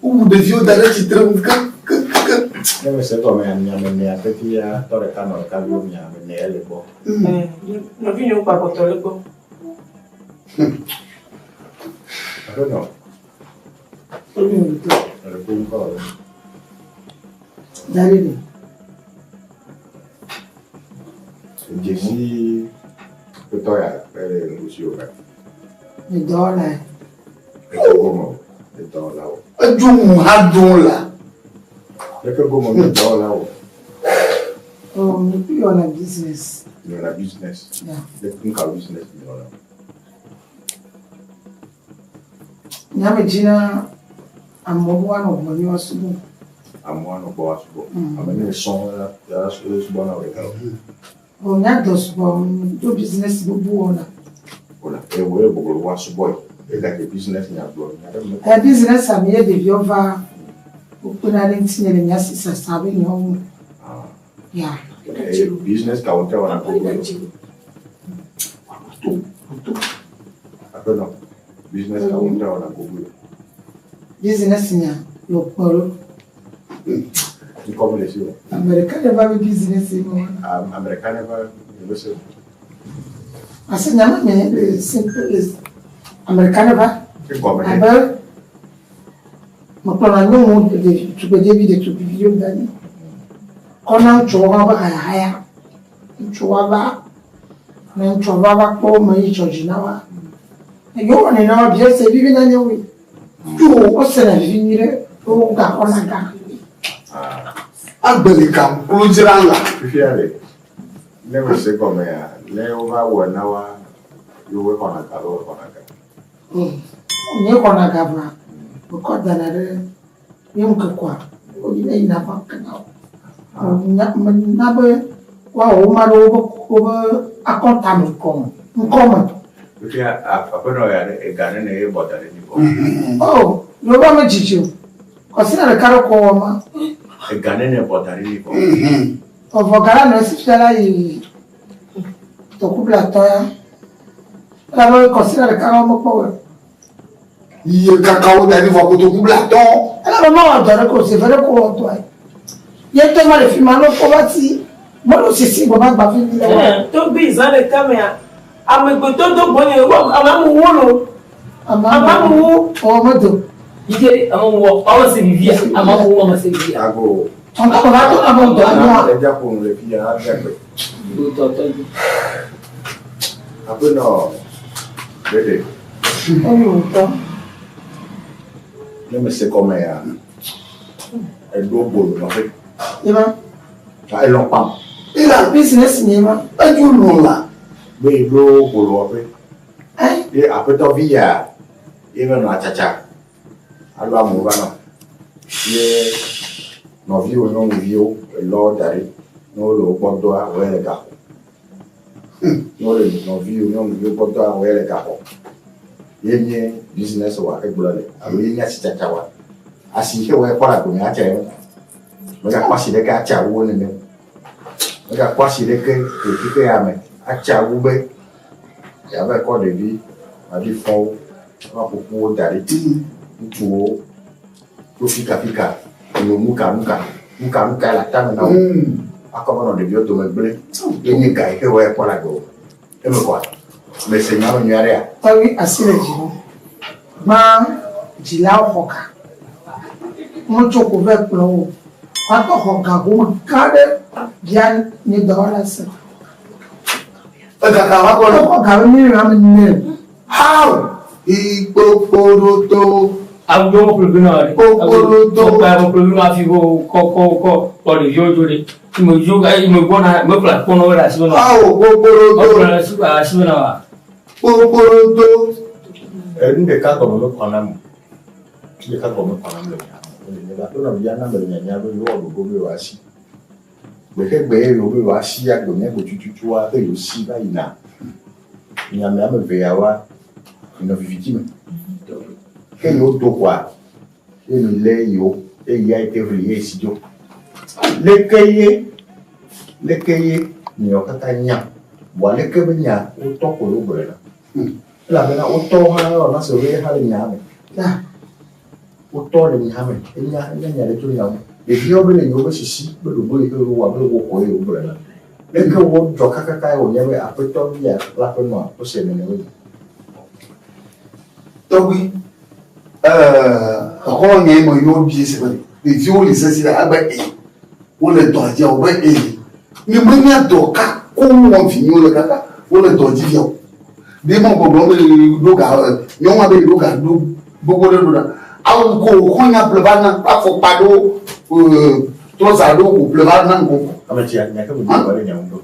Wowu ɖeviwo da ɖe tsitre nu kekeake. Ne mese gɔmea, mia ame enea pɛtɛ ya tɔ ɖeka nɔ ɖeka viwo mia ame ene ya le gbɔ. Nɔvinyewo kpa kpɔtɔ le gbɔ. Aƒenɔ. Ele ko ŋkɔ le. Daɖe. Dzesi ƒetɔ ya ele ŋkusi o ga. Edɔwɔla. Eke gome o, edɔwɔla o. Edzo ŋu ha dom la. Eke gome o, edɔwɔla o. Oh, mi kple wɔna business. Mi wɔna business. Yeah. Eke ŋka business mi wɔna? Nyame dzina amewo be woanɔ gbɔ mi woasubɔ. Amewo anɔ gbɔ woasubɔ. Ame ne sɔŋ la, ya subɔ na wò ɖeka o. Vɔ mía dɔ sugbɔ do business bubu wɔna. Wòle eye wòye gbɔgblɔ be woasubɔ yi. Egake business nya gblɔ nya ɖe me. Ɛ business a mi ye ɖeviwo va wokpena ɖe ŋutinye le mía si sasa be nyawo me. Ya. Eye business ka wòte wɔna gbogbo yo? Aƒenɔ, business ka wòte wɔna gbogbo yo? Business nya le kpɔ ɖo. Ŋkɔ mele si o. Ame ɖeka ɖe va be business me wɔna. Ame ɖeka ɖe va be se o. Parce que nyame me le simple le ame ɖeka ɖe va. Egɔme ɖe. Abe mekplɔna nyɔnuwo ɖevi tugbedzevi ɖetugbiviwo da ɖi. Kɔna ŋutsuwo hã be hayahaya. Ŋutsu woava, ne ŋutsua va va kpɔ wo me yi dzɔ dzi na woa. Eyi wowɔnɛ na woa, biɔ se vivi na nye woe. Tso wosena vivi nyui ɖe, wogaxɔna ga. Agbeli kam klo dzra la. Fifia ɖe, ne mese gɔmea, ne wova wɔe na woa, ye woxɔna ga alo woxɔna ga? Nye xɔna ga vɔa, mekɔ dana ɖe nye ŋkekea, woyina yina bank na wo. Mena be woawɔ woma ɖe woƒe woƒe akɔnta me. Ŋkɔ me. Fifia aƒenɔ ya ɖe ega nene ye bɔ da ɖe dzi vɔ. Oh, yewoƒe ame dzidzi o. Kɔsina ɖeka ɖe kɔ wɔ ma. Ega nene bɔ da ɖe dzi vɔ. Vɔ ga la nɔ esi fia la yi tɔkublatɔ ya. Elabe kɔsina ɖeka la womekpɔ wɔ. Iye kaka wo da ɖi vɔ kotoku blatɔ. Elabe mewɔ dɔ ɖeke o, zi eve ɖe ko wɔ dɔa. Ye ŋutɔ ma le fi ma ne wokpɔ va ti mɔlu sisi gbɔ va gba fi mi le wɔ. Tɔgbi zã ɖeka mea, amegbetɔ do gbɔnye wɔ ame amuwo lo. Ame amuwo. Ɔ medo. Yike ame wɔ ame se vivia ame amuwo ame se vivia. Ago. Ɔntɔ va to ame dɔ anyoa. Edza ƒo nu le fi ya abia gbe. Tɔtɔ. Aƒenɔ ɖeɖe. Eyi wòtɔ. Ne mese gɔmea, eɖo bolo nɔƒe. Yema. Elɔ̃ kpam. Ila. Business nye ma. Edzo lɔ̃ la. Be yeɖo bolo wɔƒe. Ye aƒetɔ vi ya ye va nɔ atsatsa alo amewo va nɔ. Ye nɔviwò nyɔnuviwo elɔ da ɖi ne wole wo gbɔ dɔa woya le gaxɔ. Ne wole nɔviwò nyɔnuviwo gbɔ dɔa woya le gaxɔ. Ye nye business wa egblɔ le alo ye nye asitsatsa wa. Asi yi ke wɔ ekpɔ le agbe me atsa ye. Megakpɔ asi ɖeke atsa wu wo nene. Megakpɔ asi ɖeke le xixe ya me atsa wu be yeava kɔ ɖevi maɖifɔwo va ƒoƒu wo da ɖi. Ŋutsuwo tso fikafika no nuka nuka nuka nuka le atame na wo. Akɔ va nɔ ɖeviwo dome gblẽ. Ye nye ga yi ke wɔ ekpɔ le agbe o. Eme kɔa? Mese nya me nyui aɖea? Tɔgbi asi le dzi ŋu. Gbã dzilawo xɔ ga. Wotso ko vɛ kplɔ wo. Woatɔ xɔ ga home gã ɖe bia nye dɔwɔla se. Egaka va gbɔ. Woxɔ ga be miliɔn ame ene. How? Ikpokporoto. Awu wo kplo bi na wa. Kpokporoto. Kpokpa wo kplo bi na fi wo kɔ kɔ kɔ kɔ ɖeviwo dzo ɖe. Ime dzo ime gbɔna me kpla kpɔnɔ wo ɖe asi me na wa. Awo kpokporoto. Wo kpla asi asi me na wa. Kpokporoto. Enu ɖeka gɔme mekɔ nam o. Nu ɖeka gɔme mekɔ nam le nya me. Ele nye be aƒenɔ via na mele nyanya be yewɔ ɖoɖo be yewoasi. Gbexegbe ye yewo be yewoasi agbe mía gbɔ tututua be yewosi va yina. Nya me ame eve yawoa nɔ viviti me. Ke yewo do koa ye mi lé yewo eye ya yi te ʋli ye si dzo. Leke ye leke ye miawo katã nya vɔa leke be nya wotɔ ko yewo gblɔe na. Elabena wotɔ hã yɔna se be hã le nya me. Wotɔ le nya me enya enya nya ɖe tso nya ŋu. Ɖeviawo be le yewo be sisi be ɖoɖo yi ke wowɔ be wo ko ye yewo gblɔe na. Leke wodzɔ kakaka ye wònye be aƒetɔ via kple aƒenɔa wose nene be nya. Tɔgbi, exɔlɔ̃ nye me yɔ bie se be ɖeviwo li sesi ɖe abe e wole dɔ dzi wo be e nye menya dɔ ka koŋ wɔm vinyewo le kaka wole dɔ dzi fia o. Ɖe mɔ gbɔgblɔ be ɖo ga nyɔnua be ɖo ga ɖo gbogbo ɖe ɖo ɖa. Awu ko xɔ nya ƒle va na afɔkpa ɖo trɔza ɖo ko ƒle va na ŋkɔ. Ame tsia nya ke me gblɔ ɖe nya ŋu ɖo.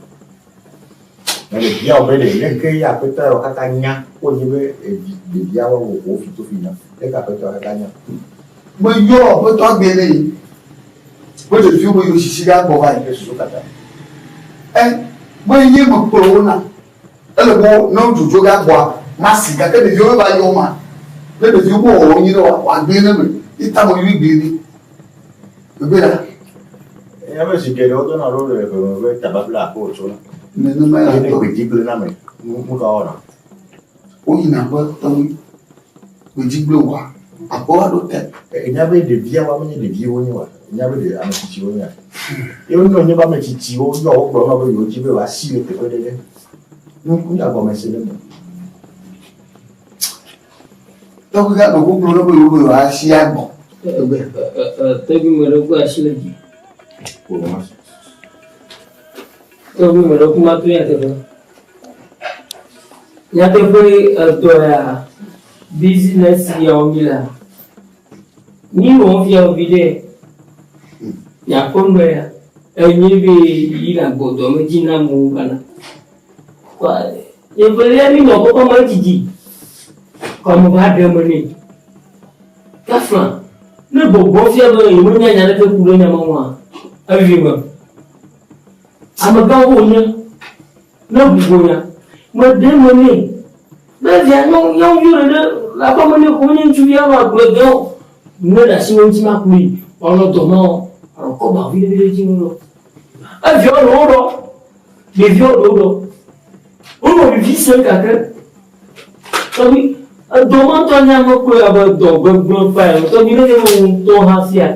Mele bia wo be ɖe leke ye aƒetɔ yawo katã nya wonye be evi ɖeviawo wɔ wo fi to fi nya. Leke aƒetɔ yawo katã nya. Meyɔ aƒetɔ gbe nɛ be ɖeviwo be yewo sisi ɖe agbɔ va yi. Ɖe susu katã. Ɛ be ye mekplɔ wo na. Ele be ne wodzodzo ɖe agbɔa masi gake ɖeviwo va yɔ ma. Ne ɖeviwo be wɔwɔ nyi ɖe wa wòagblẽ ne me. Ita me yui gblẽ ni. Megbe ɖa. Enya be zi geɖe wodona ɖo le ʋe me be tababla aƒe wòtsona. Nenema ya Ye ne gbedzi gblẽ na ame, nu nu ka wɔna? Woyina aƒe tɔgbi. Gbedzi gblẽ wòa, aƒe wa ɖo te. Enya be ɖeviawoa menye ɖeviwo wonye oa? Enya be ɖe ame tsitsiwo wonyea? Ye wonɔ nye be ame tsitsiwo yɔ wo gblɔ na wo be yewodzi be yewoasi le teƒe ɖe ɖe. Nu nu ya gɔme se le eme. Tɔgbi ga nɔ gbogbo ɖe be yewo be yewoasi agbɔ. Tɔgbi me ɖe gbɔ asi le dzi. Tɔgbi me ɖe kuma to nyateƒe. Nyateƒe edɔ ya business ya wɔm mi lea, mi wɔm fia wo viɖe. Miakpɔ nu ya enye be yi na gbɔdɔ me dzi na amewo gana. Kɔa evelia mi nɔ kɔkɔ me dzidzi. Kɔ ame va ɖe eme nɛ. Kafla ne gbɔgbɔ fia be yemenya nya ɖeke ku ɖe nya ma ŋua, evi me. Amegãwo wonye, ne ʋu go nya, meɖe eme nɛ be via nyɔnuviwo ɖeɖe le aƒeme nɛ ko wonye ŋutsuvi anɔ agble dem o. Ne ɖe asi wo ŋuti makplɔe wòanɔ dɔ ma wɔm alo kɔ ba viɖe viɖe dzi ŋu lɔ. Eviawo ɖewo ɖɔ, ɖeviawo ɖewo ɖɔ. Wonɔ vivi sem gake tɔgbi edɔ ma ŋutɔ nye ame kpɔe abe dɔ gbegblẽ kpa ene. Tɔgbi ne nye be wò ŋutɔ hafia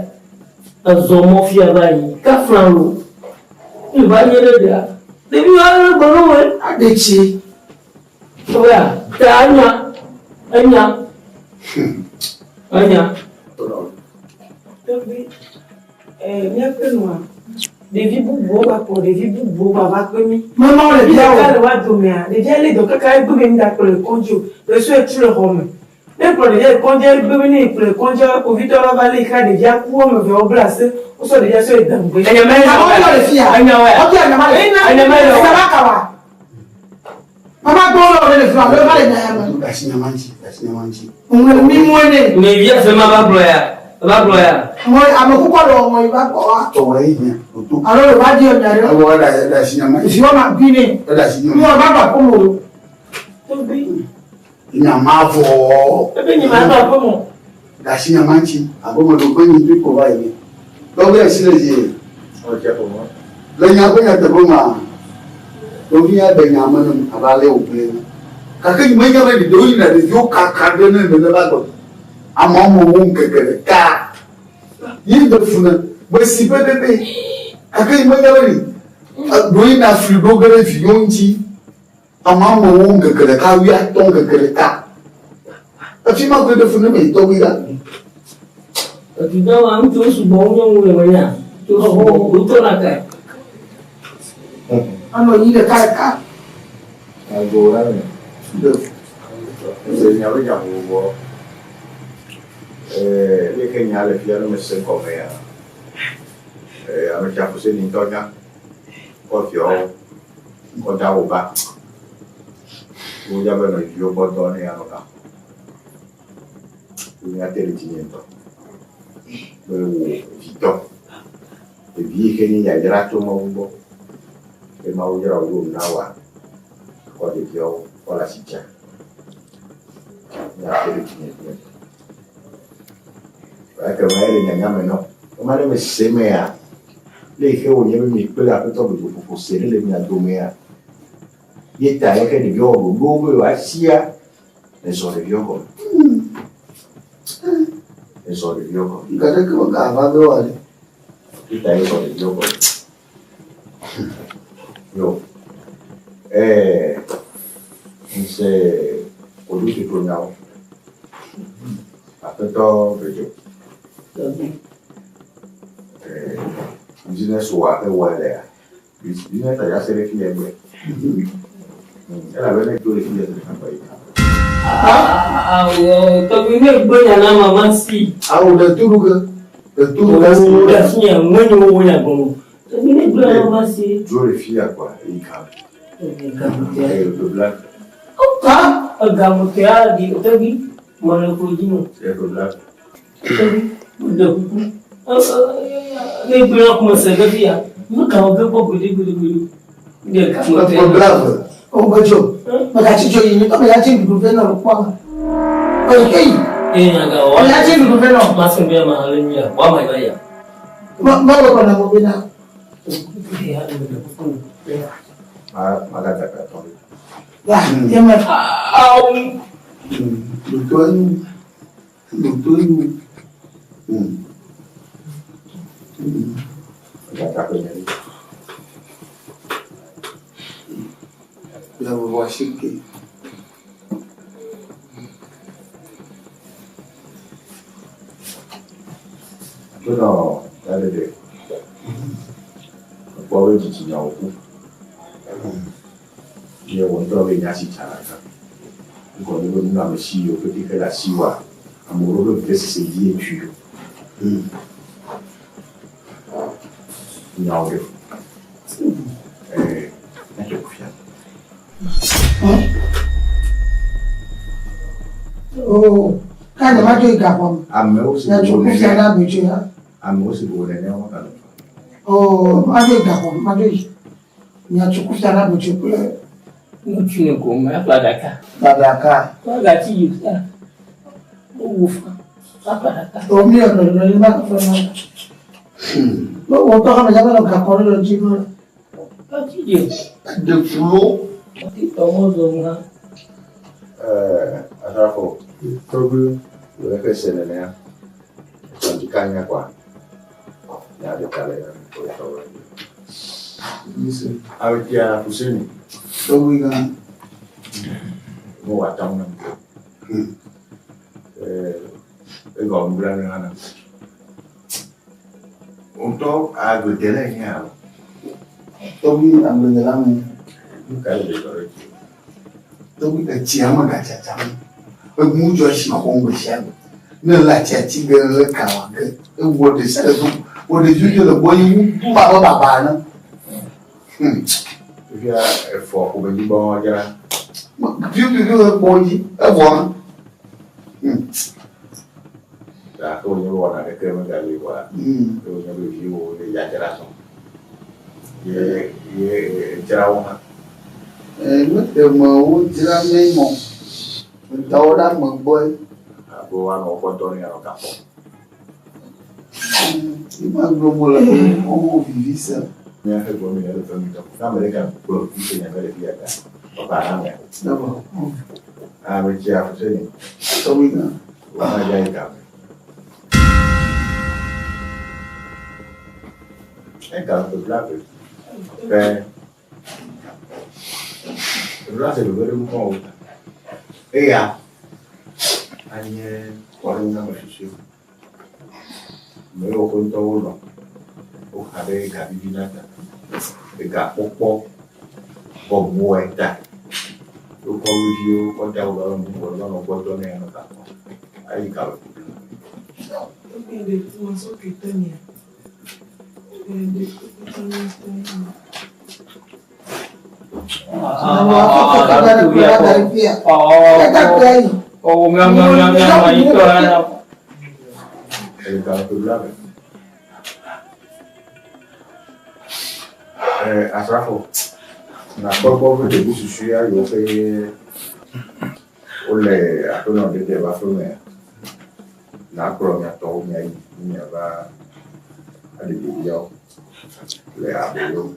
ezɔ mɔ fia va yi kafla lo. Ne va nye ɖe ɖea, ɖevi aɖe gbe no wɛ. Aɖe tsi. Oya, ta enya, enya, enya. Tɔgbi, eh, míaƒe nua, ɖevi bubuwo va kplɔ ɖevi bubuwo va va kpe mí. Mama wo le bia o. Ɖeka le woa domea, ɖevia lé dɔ kaka egbe be ŋda kplɔe kɔdzi o, esɔe tu le xɔ me. Ne kplɔ ɖevia yi kɔdzi egbe be ne yi kplɔe kɔdzia, kpovitɔ la va lée xa ɖevia ku woame eve wobla asi, wosɔ ɖevia sɔ yi dangbe. Enya ma Ame wo le fia. Enya wa. Ɔdi enya ma le. Enya ma le. Enya ma kawa. Mama gbɔ le le fia, alo va le nya ya me. Gasi nya ma ŋuti, gasi nya ma ŋuti. Ŋue mi mue ne. Ne via se ma va gblɔ ya, va gblɔ ya. Ŋue ame kukɔ le ŋue va gbɔ wa. Tɔwɔ ye hiã, oto. Alo le va di enya ɖe. Ewɔ eɖa eɖa si nya ma. Esi wa ma gui ne. Eɖa si nya ma. Ŋue va gba ƒome o. Tɔgbi. Nya ma vɔ. Ebe nyi ma gba ƒome o. Ɖe asi nya ma ŋuti abe me ɖo ƒe nyi ƒe va yi ne. Tɔgbi asi le zie. Le nya ƒe nyateƒe mea, nɔvi ya ɖe nya me nam abe ale wògblɔe ene. Gake nye menya be ɖewo yina ɖeviwo kaka ɖe ne nene va gbɔ. Amewo me wo ŋkeke ɖeka. Ye ɖe fu ne mesi pɛpɛpɛ. Gake nye menya be ɖe ɖewo yina fli ɖo ge ɖe vinyewo ŋuti. Amewo me wo ŋkeke ɖeka wuiatɔ̃ ŋkeke ɖeka. Efi ma koe ɖe fu ne me yi tɔgbi la. Etu gã wa ŋutsuwo sugbɔ wu nyɔnuwo le menya. Ŋutsuwo sugbɔ wotɔ na kae. Anɔ yi ɖeka ɖeka. Ago la me. Ese nya be nya vovovowo. Ee, leke nya le fia ne mese gɔme ya. Ee, ame tsia ƒo se ni ŋutɔ nya. Kɔ viawo kɔ da wo ba. Wo ya be nɔ viwo gbɔ dɔ ne ya nɔ ga. Wo ya te ɖe dzinye ŋutɔ. Be wò vitɔ. Evi yi ke nye yayra tso Mawu gbɔ. Ke Mawu yra wò ɖo na wòa kɔ ɖeviawo kɔ le asi dza. Ya te ɖe dzinye ŋutɔ. Ekema ele nyanya me nɔ. Ema ne mese mea, le yi ke wònye be mi kple Aƒetɔ Gbedzoƒoƒo se ɖe le mia domea, ye ta ye ke ɖeviawo wɔ ɖoɖo be yewoasia ezɔ ɖeviawo gɔme. Ezɔ ɖeviawo gɔme. Ŋka ɖeke megava be wòale. Ye ta ye zɔ ɖeviawo gɔme. Yo. Ɛɛ, ŋse koɖototo nyawo. Aƒetɔ Gbedzo. Ɛɛ, business wa ewɔ lea. Business a ya se ɖe fi egbe. Elabe ne dzo le fi ya se ɖe kpa yi. Awɔ tɔgbi ne gbe nya na mama si. Awo ɖe to ɖo ge. Ɖe to ɖo ge si. Ɖe asi nya ŋmenye wo nya gɔme. Tɔgbi ne gbe na mama si. Dzo le fi ya kpa yi kan. Egamotea. Bla. Egamotea di tɔgbi mele ko dzi no. Bla. Tɔgbi ɖe kuku. Ne gbe na kuma se ge fia. Nu ka wo ge gbɔ gbeɖe gbeɖe gbeɖe. Ɖe gamotea. Bla ve. O gbedzo. Megatsi dzo yi nyitɔ megatsi nuɖuɖu vɛ nɔ kpɔ me. Oyi ke yi. Ee nyaga wa. Megatsi nuɖuɖu vɛ nɔ. Ma se be ma le nyuia. Wa ma yi ya. Ma ma wɔ kɔna mo bena. Ma ma ga da ka tɔ. Ya yeme. Awu. Ɖoto enu. Ɖoto enu. Ga da ka nya. Le vɔvɔ asike. Tonɔ ya ɖeɖe. Ekpɔ be dzitsinya wòku. Ye wò ŋutɔ be nya si tsana gã. Ŋkɔ nye be nunɔamesi yiwo pete xe le asiwòa, ame ɖewo ƒe vevesese dzie tui ɖo. Nyawo ɖe. Ɛɛ, míatsɔ kufia. Oh, ka nye ma dzo yi gaxɔ me. Amewo si Míatsɔ kufia na abetsoe ha. Amewo si bo nene wo ganɔ. Oh, ma dzo yi gaxɔ me, ma dzo yi. Míatsɔ kufia na abetsoe kple. Ŋutsu ne ko me aƒe aɖaka. Aɖaka. Agatsi yi fia. Wowu fa. Aƒe aɖaka. O mi yɔ nɔ nɔ ma fɔ na. No wo tɔ hame jaba nɔ gakɔ ɖe dzi no. Atsi yi. Ɖefulo. Tɔmɔ zɔ ŋu hã. Ɛɛ asrafo. Tɔgbi wòle ke se nenea. Sɔdzika nya kɔa. Nya ɖeka le ya mi kɔ tɔ. Awetia Fuseni. Tɔgbi gã. Mo wa tɔm na. Ɛɛ egɔ nublanui hã na. Ŋutɔ agbledela nye alo. Tɔgbi agbledela me. Nu ka le dzɔdzɔ ɖe dzi? Tɔgbi etsia me gatsatsa me. Enu dzɔ tsi xɔm gbe sia gbe. Ne le atsia tsi ge le kawa ge. Ewɔ ɖe sia ɖe do. Wɔ ɖeviwo dzo le gbɔ yi wu wu abe baba ene. Fifia efɔ ƒomenyigba dzra. Vivivi le kpɔ dzi evɔ na. Gake wònye be wɔna ɖeke megali oa, ye wònye be viwò le dzadzra zɔm. Ye ye dzra wo hã. Nu ɖe me wodzra mí mɔ. Meda wo ɖe ame gbɔe. Abe woanɔ woƒe dɔ ne anɔ ga kpɔm. Yi ma gblɔm wole be woho vivi sem. Míaƒe gblɔ mi le ƒe mi tɔ. Ne ame ɖeka gblɔ vivi se nya be le fi ya ta, papa na amea. D'abord. Ame tsi afuseni. Tɔgbi gã. Wòhã dza yi game. Ega ƒe blaeve. Ƒe Ɖoɖoa se veve ɖe ŋkɔ o. Eya anye kpɔɖeŋu na ame susɔewo. Ame yiwo woƒe ŋutɔ wolɔ̃, woxa ɖe gavivi na ta, egakpɔkpɔ bɔbɔe ta. Wokɔ wo viwo kɔ da wo be nu wɔ ne woanɔ gbɔdɔ ne yeanɔ ga kpɔm. Ayi ga le kuku. Asrafo, nakpɔ gbɔ be ɖevi susɔea yiwo ke wole aƒenɔ ɖeɖe ƒe aƒemea, nakplɔ mia tɔwo miayi ne miava aɖe ɖeviawo le aboyo me.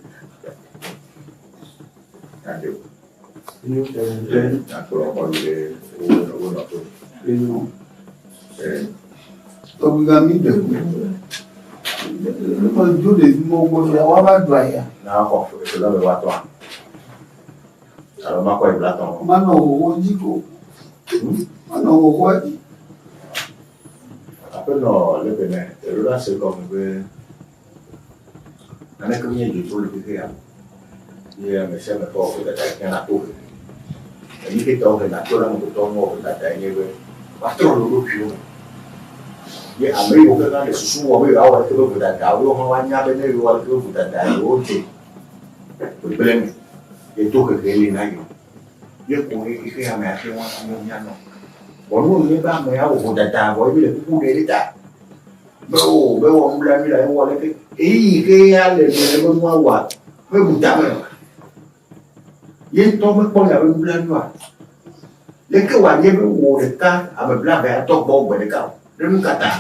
Miaɖe wo. Miakplɔ wo yi ɖe wo nɔƒe. Tɔgbigã mi ɖe ku. Ne me dzo ɖevi mɔ gbɔ fia, woava ɖu aya. Na xɔ efe la be woatɔa. Alo makɔ yi blatɔ. Manɔ xoxo dzi ko. Manɔ xoxoa dzi. Aƒenɔ le be ne eɖo la se gɔme be naneke menye dzodzro le xexea me. Ye ame sia ame ƒe vodada hiã na tohehe. Enu ke ta wohena to ɖe amegbetɔwo ŋu wɔ vodadae nye be woatrɔ le wo ɖokuiwo me. Ye ame yiwo ke hã le susu wɔm be yewoawɔ ɖeke ƒe vodadawo, yewo hã woanya be ne yewowɔ ɖeke ƒe vodadaa, yewodze gbegblẽ me. Ye tohehe li na yewo. Ye koe xexea me ate ŋu anye míanɔ. Vɔ ne wònye be ame ya wɔ vodada vɔ ye míle kuku ɖe ɖe ta be o be wɔ nublanui la ewɔ leke ɣeyiɣi ke ya le nene be nua wɔa mebu tame o. Ye ŋutɔ mekpɔ nya be nublanui oa. Leke wòanye be wò ɖeka ame blaeve atɔ gbɔ gbe ɖeka o? Ɖe nu ka ta?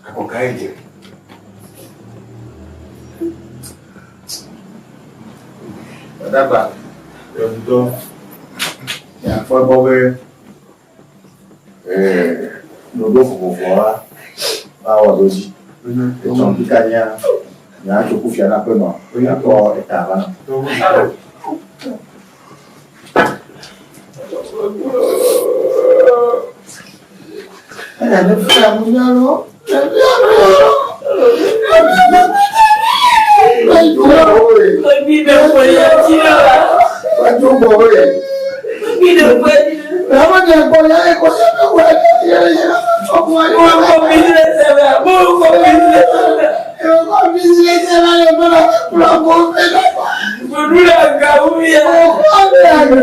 Akɔ kae dze? Gbadagba ŋutɔ miakpɔ egbɔ be ɖoɖo vovovoa woawɔ ɖo dzi. Etsɔ ŋkika nyia miatso kufia na aƒenɔ miakpɔ eta va nɔ. Gbi ɖe ƒe ya dzi la. Wájú bọ̀ wẹ̀. Gbi ɖe ƒe dzi. Làwọn ní ẹ̀gbọ́n yà ẹ̀kọ́ yà bẹ̀ wẹ̀ yẹ yẹ ọkùnrin ayé. Mo kọ business ẹ̀ bẹ́ẹ̀. Mo kọ business ẹ̀ bẹ́ẹ̀. Ẹ̀kọ́ business ẹ̀ bẹ́ẹ̀ yẹ bọ́lá kúlọ̀ kó fẹ́ náà. Gbòdúrà gàwú yẹ. Ọkọ mi àgbẹ̀.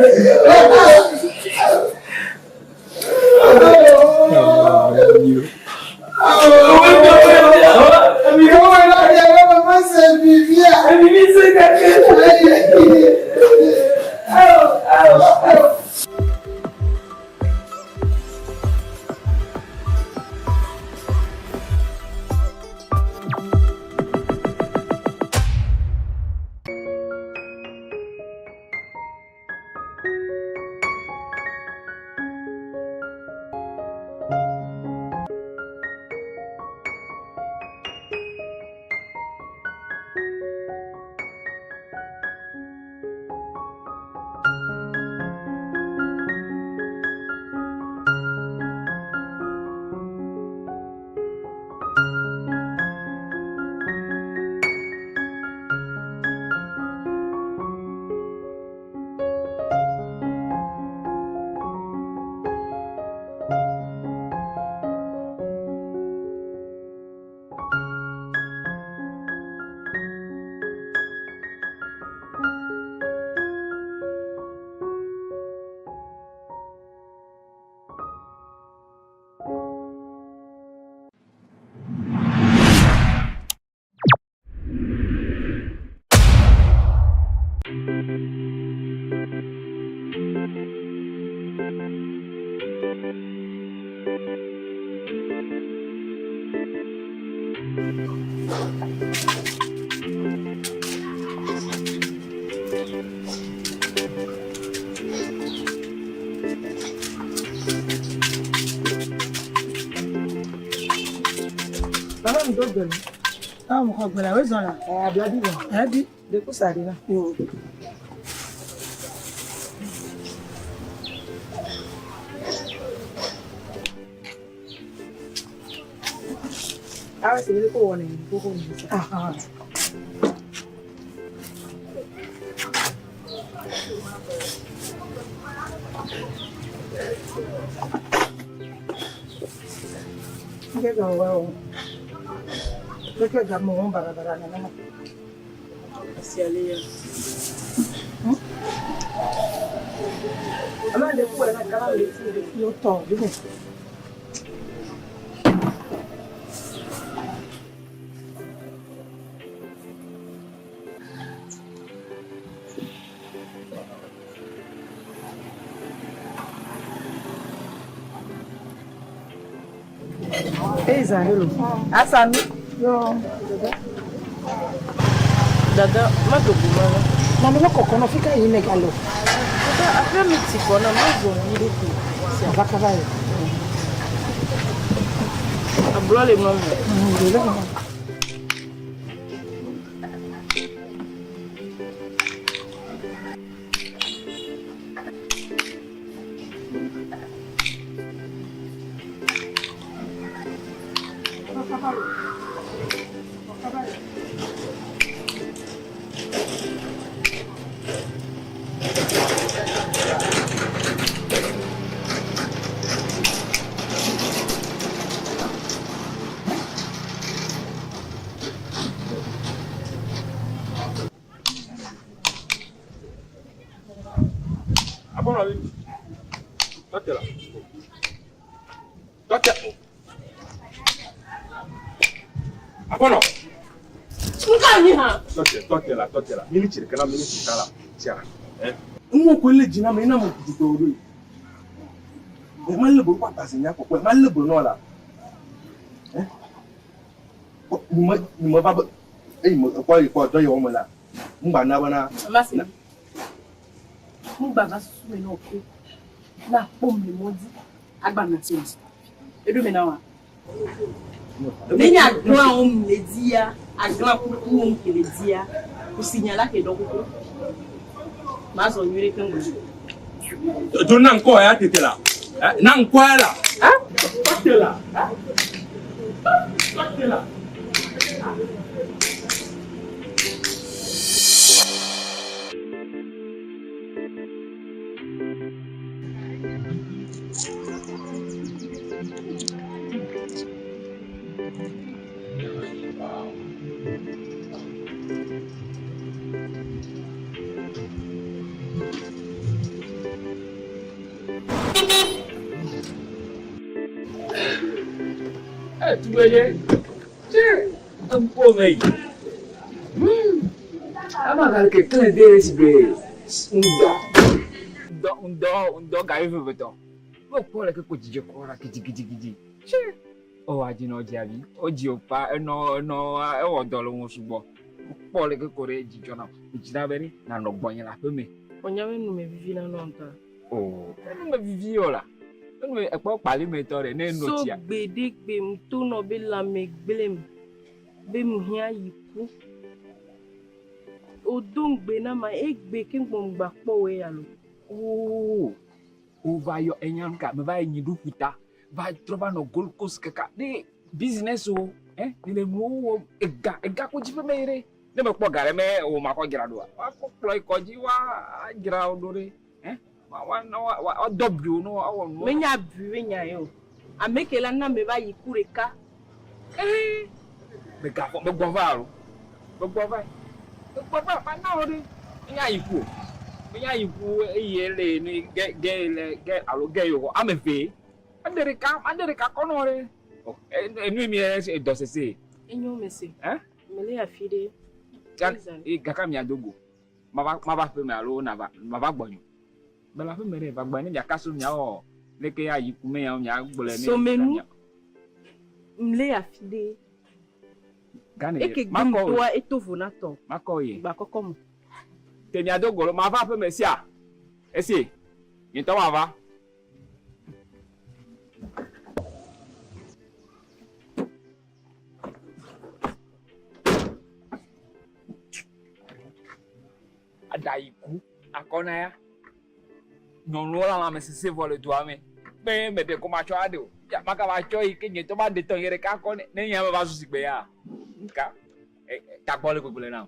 Baba mi do gbẹ̀lú. Báwo mo kọ gbẹ̀lú àwọn ìzọ̀nà? Ẹ abiabi wà. Ẹbí. Dekú sàrí náà. Awa sì ní kò wọ̀ nìyí kókó nìyí. Nke ga wa o. Nke ga mo won barabara na na. Asi ale ya. Ama le ku na kala le ti le. Yo tọ bi. Ei Zahelo. Asanu. Yo. Dada, má dogo ma la. Na me ko kono fika yi me galo. Dada, aƒe mi ti kɔ na ma zɔ nyuie ɖe ko. Ava kaba yi. Ablɔ le mɔ me. Le Abọ́nà mi. Tọ́tẹ̀ la. Tọ́tẹ̀. Abọ́nà. Nka yi hã. Tọ́tẹ̀ tọ́tẹ̀ la tọ́tẹ̀ la. Miniti ɖeka na miniti ta la. Tia. Ɛ. Ŋu ko le dzina me ina mo dudɔ ɖo yi. Ɛ ma le bolo kpata si nya kɔkɔe ma le bolo nɔ la. Ɛ. Nyime nyime va be eyi me ekpɔ yi kpɔ dɔ yi wɔm la. Ŋgba na bena. Mama se. Mu gba va susu me na ko. Na kpɔ mu le mɔ dzi. Agba na ti o. Eɖo me na wa. Ne nye agblã wo mu le dzia, agblã kuku wo mu ke le dzia, kusi nya la ke dɔ kuku. Ma zɔ nyuie ɖe keŋ gbɔ. Do na ŋkɔ ya tete la. Ɛ na ŋkɔ ya la. Tɔte la. Tɔte la. Tugbedze, tse eŋkpɔ me yi. Ama gale keklẽ de esi be ŋdɔ, ŋdɔ, ŋdɔ, ŋdɔ gayi vevetɔ. Ne wokpɔ le ke ko dzidzɔ kɔ ɖa gidigidigidi. Tse, o adzi nɔ dzi avi, o dzi o pa enɔ enɔ ewɔ dɔ le ŋu sugbɔ. Wokpɔ le ke ko ɖe dzidzɔ na dzi na be ɖe nanɔ gbɔnye le aƒe me. Ɔnya be nu me vivi na nɔ ŋutɔ. O, enu me vivi o la. Enu me ekpɔ kpali me tɔ ɖe ne eno So tsia. gbe ɖe gbe ŋutɔ nɔ be lãme gblẽm be ŋhiã yi ku. Odo ŋugbe na ma egbe ke ŋgbɔ ŋgba kpɔ wòe alo. Oo, wova yɔ enya nu ka meva yi nyi ɖo ƒuta va trɔ va nɔ Gold Coast kaka ne business o eh ne le nuwo wɔ ega ega ko dzi ƒe me yi ɖe ne mekpɔ ga ɖe me o makɔ dzra ɖoa woakɔ kplɔ yi kɔdzi wa dzra wo ɖo ɖe eh wa wa wa wa wa dɔ bui wo ne woawɔ nuwo. Menya bui be nya ye o. Ame ke la na me va yi ku ɖeka. Eh, megavɔ megbɔ va alo megbɔ va megbɔ va ma na wo ɖe menya yi ku o menya yi ku eye le ne ge ge le ge alo ge yi xɔ ame ve ade ɖeka ade ɖeka kɔ nɔ ɖe ɔ enu mi yɛ dɔ sese. Enyo me se. Eh? Mele afi ɖe. Ga gaka mia dogo mava mava ƒe me alo nava mava gbɔnyo bela ƒe me ɖe va gbɔ ne miaka so miawɔ leke ya yi ku me ya mia gblɔe ne. Somenu. Mle afi ɖe. Gane Eke makɔ o. gbemtoa eto vo na tɔ. Makɔ ye. Gba kɔkɔ mo. Te mia dogo lo mava ƒe me sia. Esi. Nyetɔ mava. Aɖa yi ku akɔ na ya. Nyɔnuwo le lãme sesẽ vɔ le dua me. Be meɖe ko matsɔ aɖe o. Ya maka va tsɔ yi ke nye tɔ ma ɖe tɔ nye ɖeka kɔ ne ne nye me va zu sigbe ya. Nka tagbɔ le gbegble na o.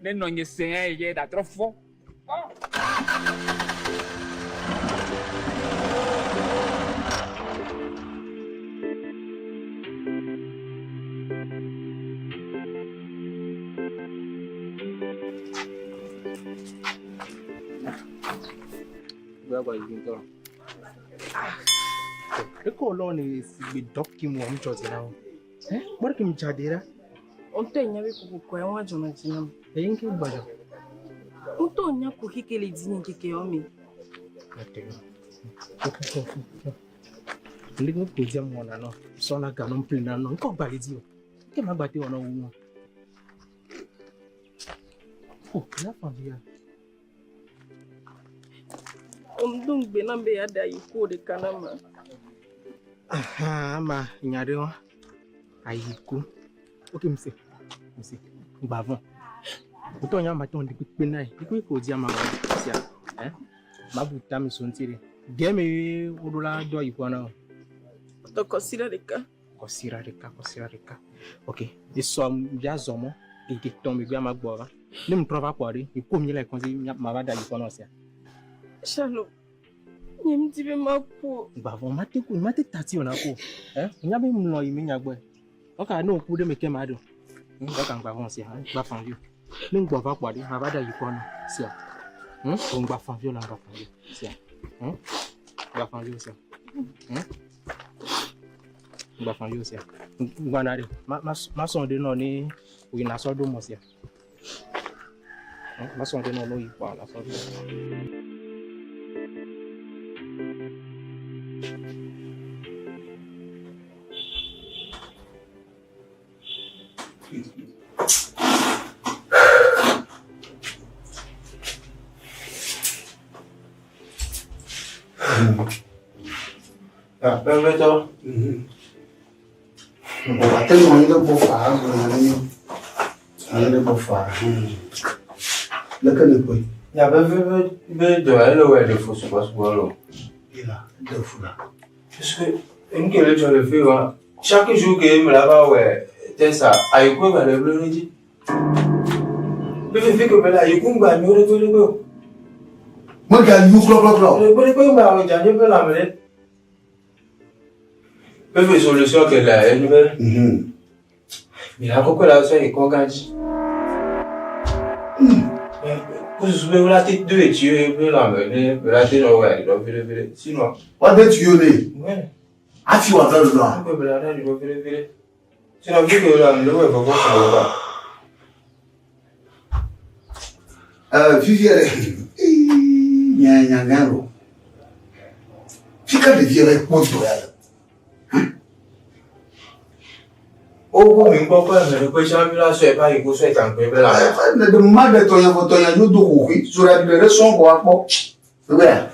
Ne nɔ nye se ya ye da trɔ fɔ. Eko lɔ ne sigbe dɔ ki mu am dzɔ dzi na wo. Eh, kpɔ ɖe ke mi dza de ɖa. Ŋutɔ nya be kokoko ya ŋua dzɔna dzi nam. Eye ŋke gbadzɔ. Ŋutɔ nya kuxi ke le dzi nye ŋkeke yawo me. Ndeke ko dzi am wɔna nɔ. Sɔna ga nɔ ƒle na nɔ. Ŋkɔ gba le dzi o. Ke ma gba te wɔna wu. Oh, ya fa via. Ŋdo ŋugbe nam be yeaɖe ayi ku ɖeka na ma. Aha, ama nya ɖe wa. Ayi ku. Ok, mse. Mse. Gbavɔ. Ŋutɔ nya ma tɔ ndi kpekpe na yi. Ikpe ko dzi ama wa sia. Eh? Mabu tame so ŋuti ɖe. Ge me woɖo la do ayi kua na o. Tɔ kɔsiɖa ɖeka. Kɔsiɖa ɖeka, kɔsiɖa ɖeka. Ok, esɔ bia zɔ mɔ. Ŋkeke tɔ̃ megbe ama gbɔ va. Ne ŋtrɔ va kpɔ ɖe, eko mi le kɔnzi ma va da ayi kua na o sia. Shalom. Nye ŋdi be maku o. Gbavɔ mate ku, mate tati o na ku. Eh? Nya be mlɔ yi me nya gbɔe. Oka ne oku ɖe me ke ma ɖo. Oka ŋgbavɔ sia, ŋgba fanvi. Ne ŋgbɔ va kpɔ ɖe, ma va da ayi kua na sia. O ŋgba fanvi la ŋgba fanvi sia. Ŋgba fanvi sia. Ŋgba fanvi sia. Ŋgba na ɖe, ma ma ma sɔn ɖe nɔ ne oyi na sɔ ɖo mɔ sia. Ma sɔn ɖe nɔ ne oyi kpɔ na sɔ ɖo. Vevitɔ. Ate nɔ anyi ɖe gbɔ faa gblɔ nya ɖe mí. Anyi ɖe gbɔ faa. Leke ne kpɔe? Nya vevi be dɔ ele wɔ ɖe fu sugbɔ lo. Ila ɖe fu la. Parce que nu ke le dzɔ le fi wa chaque jour que me la va wɔ test ayiku gba le blo ɖe dzi. Fifi ke be la ayiku ŋgba nyo ɖe ɖe o. Mega nyo klɔklɔklɔ. Ɖe ɖe ŋgba wɔ dza nye be lãme ɖe. Fifi solution ke le enye be. Mi la kɔkɔ la sɔ yi kɔ gã dzi. Kususu be wla te do etsi be lãme ne be la te nɔ wɔ aɖiɖɔ viɖe viɖe. Sinon. Wa de tuyau ne. Afi wa vɛ lɔa. Be la ɖe aɖiɖɔ viɖe viɖe. Sinon vu que la me le vɔvɔ sɔrɔ ba. Fifia ɖe, nya nya gã lo. Fika ɖevia va kpɔ dɔ ya le? Wo mi ŋkpɔ kɔ ame ɖe kpe tsã mi la sɔe va yi ko sɔe tsankpe be la. Ne ɖe ma ɖe tɔnya vɔ tɔnya dzo do xoxoe sora ɖe ɖe sɔn kɔ akpɔ. Egbea.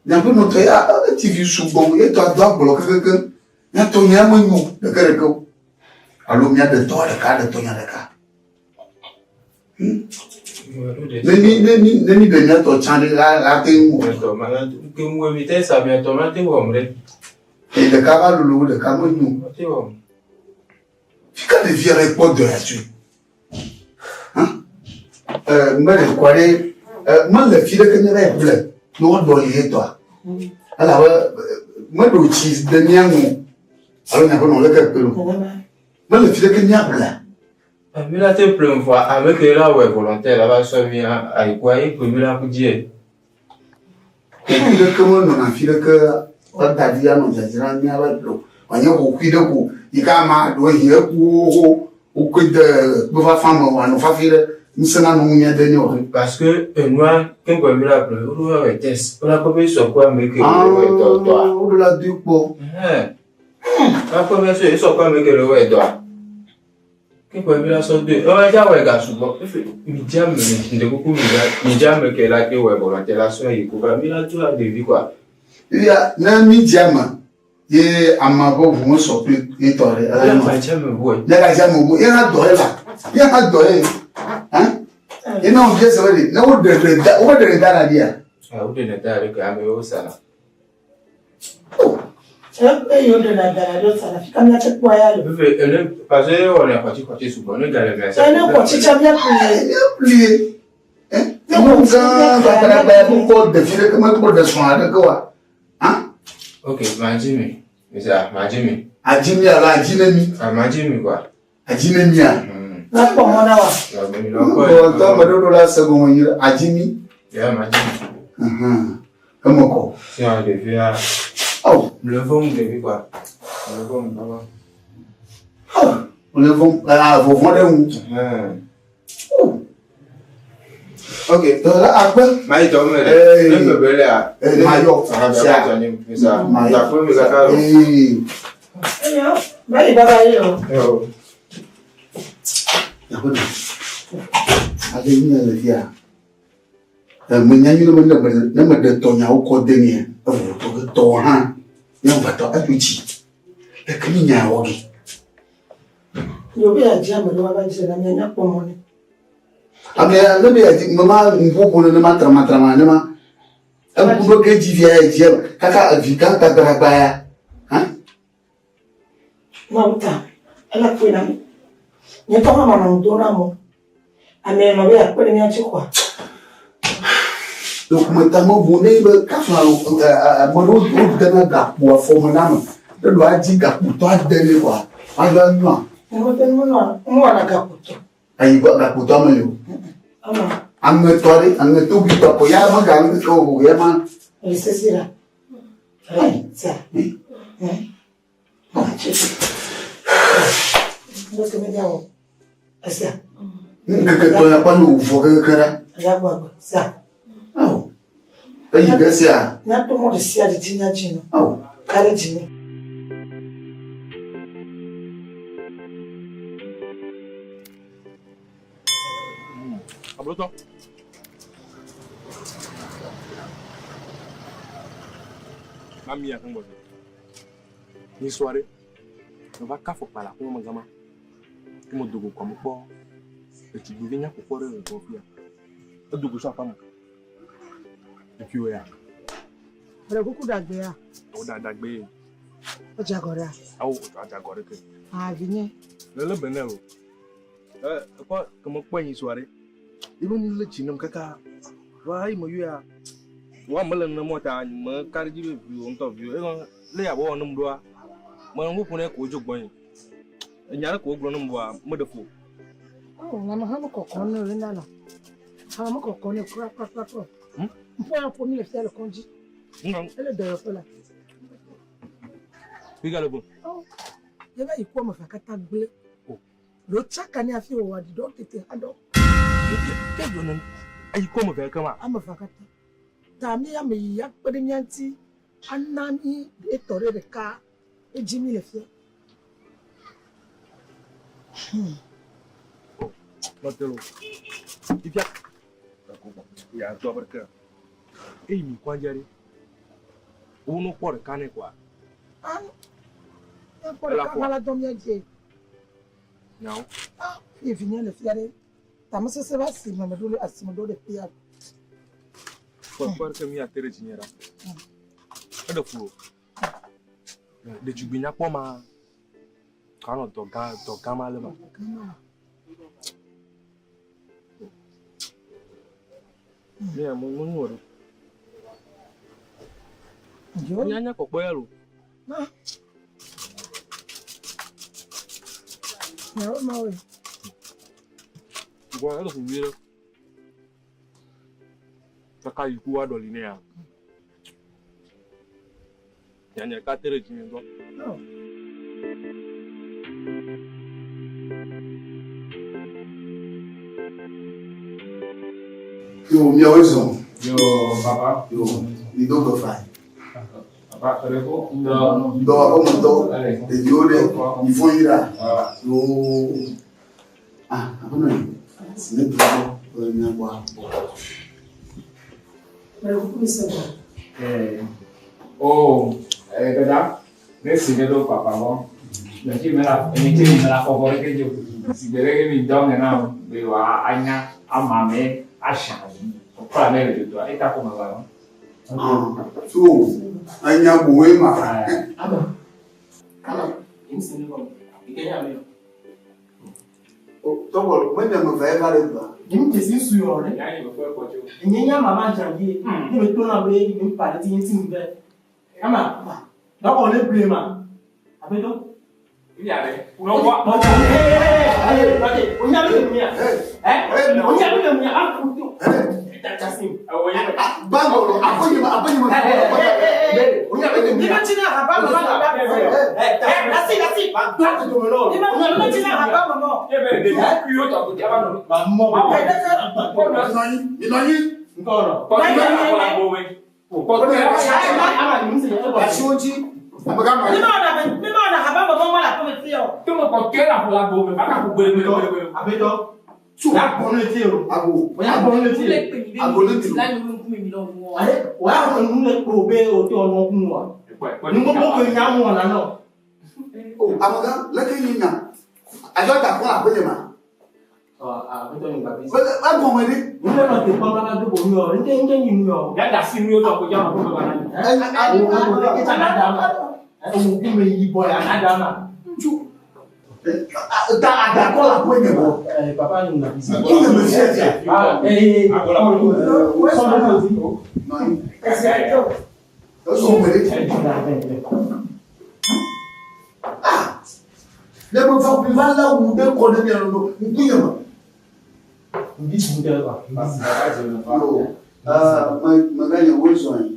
Miaƒe nɔtɔ ya etsi vi sugbɔ ye tɔ ado agblɔ kekeke. Miatɔ nya menyo ɖeke ɖeke o. Alo miaɖe tɔ ɖeka ɖe tɔ nya ɖeka. Ne mi ne mi ne mi ɖe miatɔ tsã ɖe la la te ŋu. Miatɔ ma la ke ŋu mi te sa miatɔ ma te wɔm ɖe. Eye ɖeka va lolo wu ɖeka menyo. Te wɔm. Fika ɖevia ɖe kpɔ dɔ ya tsoe. Mele kɔ ɖe mele fi ɖeke ne va yi ƒle ne woaɖɔ li ye tɔa. Elabe meɖo tsi ɖe mía ŋu alo miaƒe nɔ leke kpe ɖo. Mele fi ɖeke míaƒlea. Mi la te ƒle vɔa ame ke la wɔe volontaire la va sɔ mía ayikua ye kpe mi la ku dzie. Fi ɖeke menɔna fi ɖeke woada ɖi anɔ dzadzra míava ƒle o. Wòanye xoxui ɖe ko yi ke ame aɖewo hi eku xoxo wokɔe de kpefafa me wòanɔ fafi ɖe ŋusẽ nanɔ ŋu míade nɛ o. Parce que enua ke kpe mi la ƒle woɖo la wɔe test wola kpɔ be sɔ ku ame ke le wɔe dɔ dɔa. Woɖo la doe kpɔ. Wola kpɔ be sɔ ku ame ke le wɔe dɔa. Ke kpe mi la sɔ doe ewa dza wɔe ga sugbɔ efe mi dza me ŋde kuku mi dza mi dza me ke la te wɔe volontaire la sɔ yi ko va mi la do ɖevi kɔa. Ya ne mi dza me ye ame ƒe ʋu mesɔ kple ye tɔ ɖe. Ele ma dza me ʋue. Ne ga dza me ʋue ye hã dɔ ye la ye hã dɔ ye hã ye na wo bia se be ɖe ne wo ɖe ɖe da wo ɖe ɖe da ɖa ɖia. Wo ɖe ɖe da ɖe ke amewo sa. Eye woɖena da ɖe ɖo sa la, fi ka míate kpɔa ya le? Efe ene parce que ewɔna xɔtsi xɔtsi sugbɔ ne gale mia sa. Ene xɔtsi tsa míaƒli. Míaƒli. Enu gã gbagbalagba ya kpɔ ɖevi ɖeke mekpɔ ɖe srɔ̃ aɖeke wa. Ok, madzi mi. Misa, madzi mi. Adzi mi alo adzi ne mi? Madzi mi kɔa. Adzi ne mia? Nakpɔ mɔ na wa. Ŋgɔtɔ ame ɖewo ɖo la se gɔme nyuie adzi mi. Ya madzi mi. Eme kɔ. Sia ɖevia. Awo. Mle vɔm ɖevi kɔa. Mle vɔm baba. Awo. Mle vɔm aa vɔvɔ ɖe ŋu. Ok. Dɔla akpe. Mayi dɔ me ɖe. Ne me be lea. Mayɔ. Sia. Mayɔ. Akpe mi kaka lo. Eyo, mayi baba yi o. Eyo. Yaƒe Ale mi le fia. Menya nyuie ne me ne meɖe tɔnyawo kɔ de mia, evovo tɔ ge tɔ hã. Nye ŋvatɔ edzo dzi. Leke mi nya wɔ ge. Yobe ya dzi ame ɖewo ava dzi na mía míakpɔ mɔ nɛ. Ame ya ne be yadzi mema ŋuƒoƒo nenema tramatrama nenema eŋku ɖo ke dzi via ya dzi kaka evi gã gbagbalagba ya. Hã? Mawu ta ele kpɔe na mi. Nye ŋutɔ hã manɔ ŋu dom na amewo. Ame lɔ̃ be yeakpe ɖe mía ŋuti koa? Ŋkume ta mebu ne be kafla ame ɖewo wodena gakpo afɔme na ame. Ne ɖo adzi gakpotɔ ade nɛ koa, ava nyɔa. Ŋwɔna gakpotɔ. Ayi gbɔ gakpotɔ meli o. Aŋetɔ ɖe, aŋetogitɔ ko ya mega nu ke o ya ma. Sisi la. Sa. Ŋkeke tɔ ya kpɔ ne wòvɔ kekeake ɖa. Awo. Eyi ɖe sia. Míato mɔ ɖe sia ɖe dzi míadzi nu. Awo. Ka ɖe dzi nɛ. Ablotɔ. Mami ya kan gbɔdɔ. Nyi sɔ ɖe. Meva ka afɔkpa le aƒeme me gama. Ke medo go kɔa mekpɔ ɖetugbivi nyakpɔkpɔ ɖe le gbɔ fia. Edo go tso aƒea me. Efiwò ya. Eɖe kuku ɖagbea? Wò ɖa ɖagbee. Edze agɔ ɖea? Awo adze agɔ ɖe ke. Ah, vinye. Lele be nɛ o. E, ekpɔ ke mekpɔ nyi sua ɖe. Ebe nu le dzi nam kaka. Va eyi meyɔa, wa mele nenema ta me ka ɖe dzi be viwò ŋutɔ viwò. Eye le ya wɔ nem ɖoa, me ŋu ƒo nɛ ko wodzo gbɔnye. Enya ɖe ko wogblɔ nem vɔa meɖe fu o. Oh, ame hã mekɔkɔ ne o na la. Ame mekɔkɔ ne kura kura kura kura. Ŋƒo ya ƒo mi le fia le kɔndzi. Ele dɔyɔƒe la. Mi gale gbɔ. Ye va yi ku ame eve katã gblẽ. Ɖo tsaka ne hafi wòwɔ aɖi ɖɔ tete haɖɔ. Ke dzɔ ne eyi ku ame eve kema. Ame eve katã. Ta mi ame yi akpe ɖe mía ŋuti ana mi etɔ ɖe ɖeka edzi mi le fia. Nɔte lo. Fifia. Ya dɔ be ke. Eyi mi kɔndze ɖe. Wo no kpɔ ɖeka nɛ kɔa. Ah. Ya kpɔ ɖeka va la dɔ mía dzi. Nyawo. Ah, ye vinye le fia ɖe. Tamesese va si me ɖo le asime ɖo ɖe fia. Kpɔ kpɔ ɖe ke mi ate ɖe dzinye ɖa. Eɖe fu o. Ɖetugbui nyakpɔ ma. Kanɔ dɔ gã dɔ gã ma le ma. Mi ya mo mo nu ɖo. Nya nya kpɔkpɔ ya lo. Nyawo ma woe. Gbɔ ele fu nyuie ɖe. Kaka yi ku wa ɖɔli ne ya. Nyanya ka te ɖe dzinye ŋutɔ. Yo, miawoe zɔ. Yo, papa. Yo, mi do gbe fa. Papa, tɔɖe ko. Ŋdɔ. Ŋdɔ aƒemetɔ, ɖeviwo ɖe, mi fɔn yi ɖa. Yo, ah, aƒenɔ yi, si ne do gbɔ, be mia gbɔ. Mele kuku mi se gbɔ. Eh, oh, eh, dada, ne si ne ɖo papa gbɔ. Le fi me la, emi tse mi me la xɔxɔ ɖe ke dzi o. Si gbe ɖe ke mi dɔ ŋe na o, be wa anya ama me asha kɔkɔ ame le dodoa, eta ko me va yɔ. Ah, so, enya boe ma. Ama. Ama, emi se ne gɔme. Ike nya me. Tɔgɔ, menye ame eve va ɖe dua. Nye dzesi su yɔ ɖe. Nye nya mama dzangi. Ne me to na be me pa ɖe ti nye ti mu be. Ama, dɔkɔ ne ble ma. Aƒetɔ. Ya ɖe. Nɔkɔ. Nɔkɔ. Ee, nɔte. Onya mi le munya. Ɛ? Onya mi le munya. Aku to. Tasi. Bangolo, aƒenye ma, aƒenye ma. Onya mi le munya. Nime tina haba mama baba. Eh, lasi lasi. Ba to me no. Nime nime tina haba mama. Ye me de kuyo tɔ ko jaba nɔ. Ma mɔ. Minɔ anyi, minɔ anyi. Nkɔrɔ. Kɔtɔ la kɔ la gbɔ we. Kɔtɔ la Ama ni mu se yɛ. Asiwo dzi. Amegã nɔ anyi. Nime ɔna nime ɔna haba mama ma la kɔme fi o. To me kɔtɔ la kɔ la gbɔ me. Ba ka ko gbele gbele gbele gbele. Aƒetɔ. Tso. Ya gbɔ ne ti o. Ago. Ya gbɔ ne ti o. Ago ne ti o. Ale o y'a fɔ nu le kpo be o tɛ ɔnɔ kun wa. Nugbogbo ke nya mu wɔna nɔ. O, amegã, leke yi nya? Adzɔ da kɔ le aƒenye ma. Ɔ aƒetɔ yi gba bi. Egɔme ɖe. Nu le nɔ te kpɔ kaka do bo nu yɔ. Nke nke nyi nu yɔ. Ya da si nu tɔ ko jaba ko me ba na. O o le ke tsa na da ma. O ku me yibɔ ya na da ma. Da adakɔ le aƒenye ma. Ɛ papa yi gba bi. Ku le me fia fia. Ah ee. Sɔmi ko di. Nɔ anyi. Egɔme ɖe. Ah! Ne me va ƒli va lé wu ɖe kɔ ɖe mia lolo ŋkunye me. Nbi sun tɛ wa. Yo, me meganye wo zɔ yi.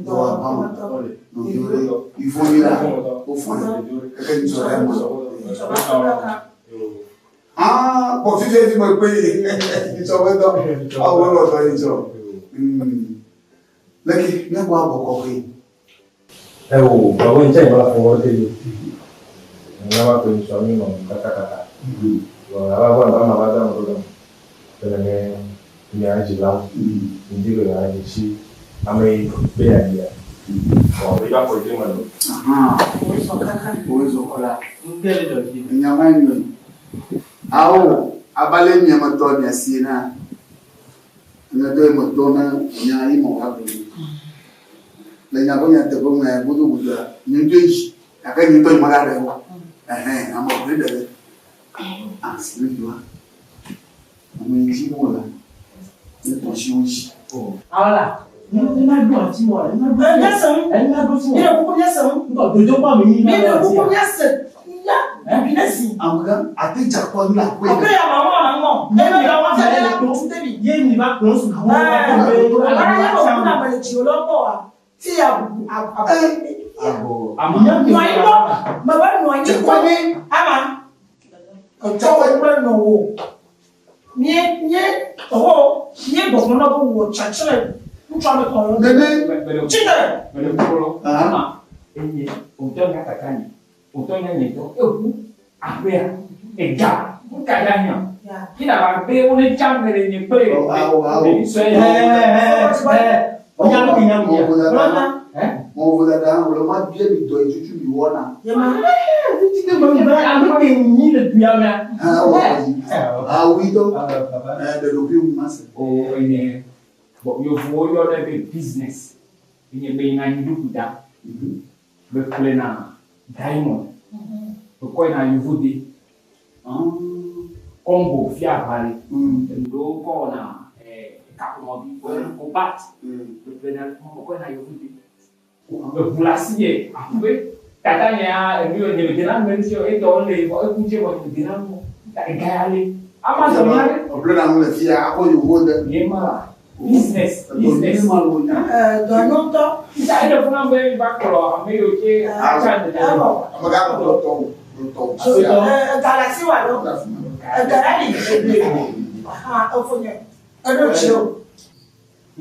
Dɔ ama nɔviwo ɖe ivo yi la wofɔ ne keke ŋutsɔ ɖe ma. Ah, kpɔ fifia fi me kpe yi ŋutsɔ be dɔ awo lɔ dɔ ŋutsɔ. Leke ne kɔ abɔ kɔkɔe. Ẹ wò bàbá yìí jẹ́ ìbára fún wọn dé ní wàá pè ní sọmí nà katakata. Bàbá bá bàbá máa bá dáhùn lọ́dọ̀ tẹ̀lé ní ní àjì láwọn ní ìlú àjì sí àmì bẹ́ẹ̀ àyè. Ọ̀ bí bá pọ̀ jẹ́ mọ̀ lọ. Wo zɔ kɔ la. Nke le dɔ di. Nyama nyɔe. Awo abale miametɔ miasi na. Ame ɖe metɔ na nya yi me wa gblɔ. Le nya be nyateƒe me gudugudu nye ŋutɔ yi gake nye ŋutɔ yi megaɖe o. Ɛhɛn ame ʋe ɖe ɖe. Ah, si ne doa. Ame yi dzi mo la. Ne tɔ si wo dzi. Awala. Ni ma do ati wɔ. Ni ma do. Ɛ miase ŋu. Ni ma do ti Mi wɔ. le kuku miase ŋu. Ntɔ dodo kpɔ mi ni Mi ma le do ati kuku wa. miase. Ya bi ne si. Amegã ate dze akɔ nu le aƒe Ɔkè ya ma ŋɔ na ŋɔ. Ebe la wa fɛ la kutu te bi. Ye mi va kplɔ su. Ɛɛ ala ye o kuna mele tsi o lɔ kɔ wa. Ti ya a a. Nɔ anyi kpɔ. Mɛ bɛ nɔ anyi kpɔ. Ama. Etsɔ wo kple nɔ wo. Mie mie ɔwɔ mie gbɔgbɔ na be wɔ tsatsɛ ŋutsu ame tɔn yɔ. Nene. Tsite. Mele kpɔlɔ. Ama enye otɔ nya kaka nye otɔ nya nye tɔ eku aƒea ega nuka ya hiã. Kina ba be wo ne tsa mele nye kple ɖevi sue ya. Mo vodada wòle ma bia mi dɔ yi tutu mi wɔna. Awi dɔ. Ɛɛ ɖe ɖokui ŋu ma se. O enye bɔn yevuwo yɔ ɖe be business enye be yina anyiɖuku da be ƒlena diamond be kɔ yina yevu de Congo fia aʋa le enu ɖewo kɔ wɔna kaƒomɔvi cobalt be ƒlena be kɔ yina yevu de eʋu le asi nye aƒe tata nyea enu yɔ nye me dena nu ŋuti o etɔ le vɔ eku dze vɔ nye me dena nu o ta ega ya le ama zɔ nya ɖe. Ɔblɔ na nu le fia akɔ yevuwo de. Ye ma la business business. Ɛɛ dɔ nyɔtɔ. Nta eɖe fún na be va kplɔ ame yiwo tse atsa ɖe. Ɛbɔ. Ame ka kplɔ tɔwo tɔwo. Ɛɛ galasi wa lo. Ɛgala li. Aha efo nye. Eɖo tsi o.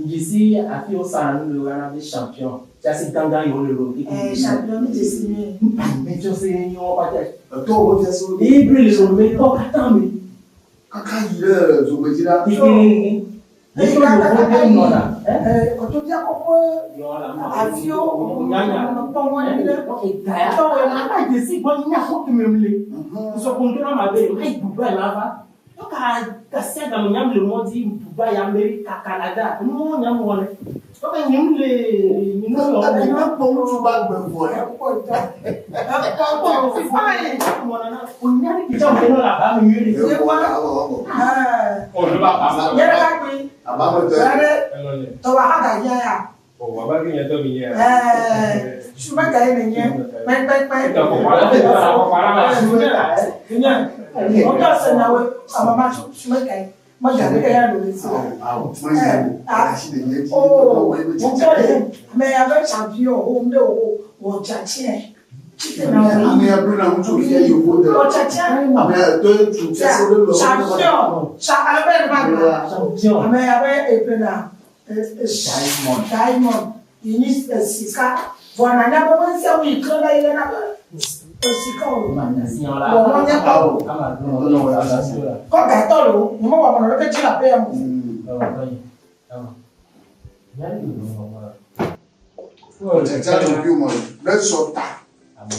Njesi afi wo sa nu le woyɔna be champion. Tsasi gãgã yi wo le lo. Ɛɛ champion mi dzesi mi. Me tsɔ se nye wɔ kpata. Etɔ wo fia so. Eyi bi le lo me tɔ katã me. Kaka yi ɖe zogbedzi la. Kekeke. Eyi kaka kaka yi. Ɛɛ kɔtɔbia kɔkɔ afiwo kpɔ ŋɔ ni ɖe. Gaya. Aba dzesi gbɔ nya ko keme le. Nsɔkun to na ma be ayi Dubai ma va. Ka kasi agame nyam le mɔ di Dubai Amerika Canada nuwo nyam wɔ ne. Tɔka nyim le nyim le wɔ. Ɛna kpɔ ŋutsu ba gbe vɔ yɛ. Yɛrɛ ka kpi. Yɛrɛ tɔwa ha ka yɛ ya. Ɛɛ sumɛ ka ye ne nye pɛpɛpɛ. O tɔ sɛ na we amama sumɛ ka ye ma gari ka ya do le si. Oo o tɔ de mɛ a bɛ champion o n bɛ o o jatiɛ. Ame ya blo na ŋutsu fia yevuwo de. O jatiɛ. Ame ya tɔ tsu fia so ɖe lɔ. Champion. Sa ale bɛ ne ba gba. Ame ya bɛ epe na. Diamond. Diamond. Yi sika. Vɔ nanya be me ŋusẽ wu yi ke la yi le na be sika o. Bɔn wɔn nye tɔ. Kɔ gatɔ lo. Nye me wɔ ame ɖeke dzi le aƒe ya me. Dzadza le ɖokuiwò me ɖe sɔ ta.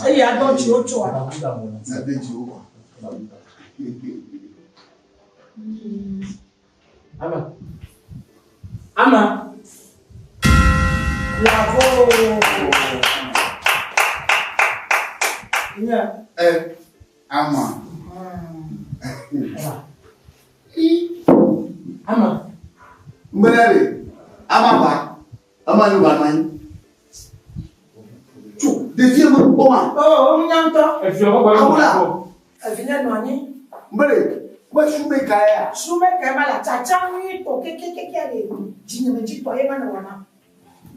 Eye adɔ tsi wotsoa. Ade dzi wo kɔ. Ama. Ama. Bravo. Nye. Ɛ ama. Ama. Ngbɛnɛ de ama ba ama ni ba nɔ anyi. Tso ɖevi me kpɔ ma. Oo, ŋu nya ŋutɔ. Awula. Evi nye nɔ anyi. Ngbɛnɛ bɛ sume ka ya. Sume ka ma la tsatsa nyuitɔ kekekeke le dzinyemedzitɔ ye ma ne wɔna.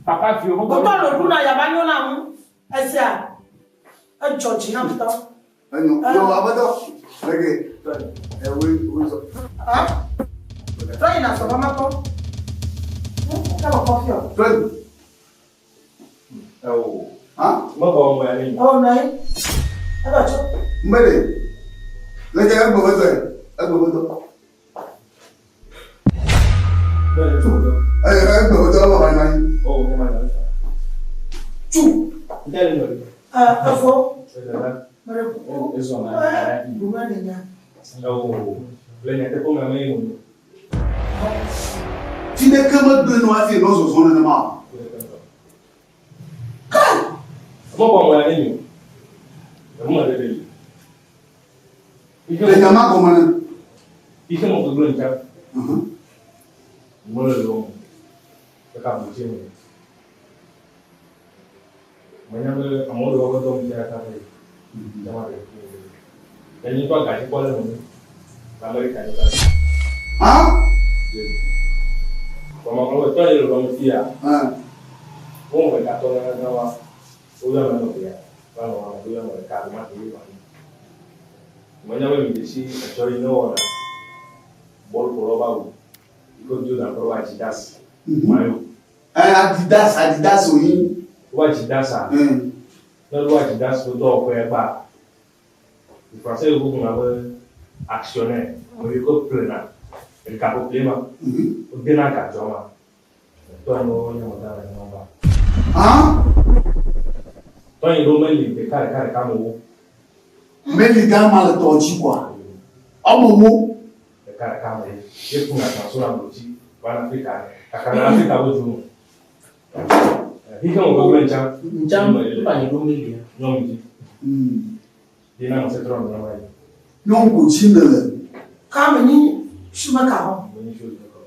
Papa vi wo. Wotɔ le ɖuna yaba nyo na ŋu. Esia edzɔ dzi na ŋutɔ. Enyo yo abatɔ leke ɛ wo wo zɔ. Trɔ yina sɔ ma kpɔ. Ka bɔ kɔfi o. Trɔ yi. Ɔ nɔ anyi. Ebe tso. Ngbɛnɛ leke egbe be tɔ ye egbe be tɔ. Ɛ egbe be tɔ ebe ba nɔ anyi. Tsu. Ɛ efo. Mele kuku. Ɛ bume ne nya. Fi ɖeke megble nɔ hafi nɔ zɔzɔ nenema o. Le nya ma gɔme ne. Hã? Kɔmɔkɔmɔ tɔ yi le lɔm fia. Wo ŋe gatɔ gãgã wa. Wo yɔ ame nɔvia. Va nɔ wa wo yɔ ame ɖeka ma ke yi va. Menya be mi desi etsɔ yi ne wɔna. Bɔlu ƒolawo ba wu. Yi ke do na kɔ ba Adidas. Mayo. Adidas Adidas oyin. Wo Adidas a. Ne ɖo Adidas wo dɔwɔƒea gba. Français yevu gblɔna be actionnaire, ame yiwo ke ƒlena gaƒoƒoe ma, wodena ga dzɔ ma. Tɔ nyi wo nye amegã le nua ba. Tɔ nyi ɖo meli ɖeka ɖeka ɖeka me wo. Meli gã ma le tɔ dzi kɔa? Ɔme wo. Ɖeka ɖeka me ye. Ye kuna transo na mlo dzi va na Afrika. Kaka na Afrika wo dzu. Xixeme gbegblẽ ŋtsã. Ŋtsã nuka nye ɖo meli ya. Nyɔnu dzi. Ye na ŋusẽ trɔ nɔ va yi. Nyɔnu ko dzi ne le. Ka me nyi shume ka hɔ. Me nyi shume ka hɔ.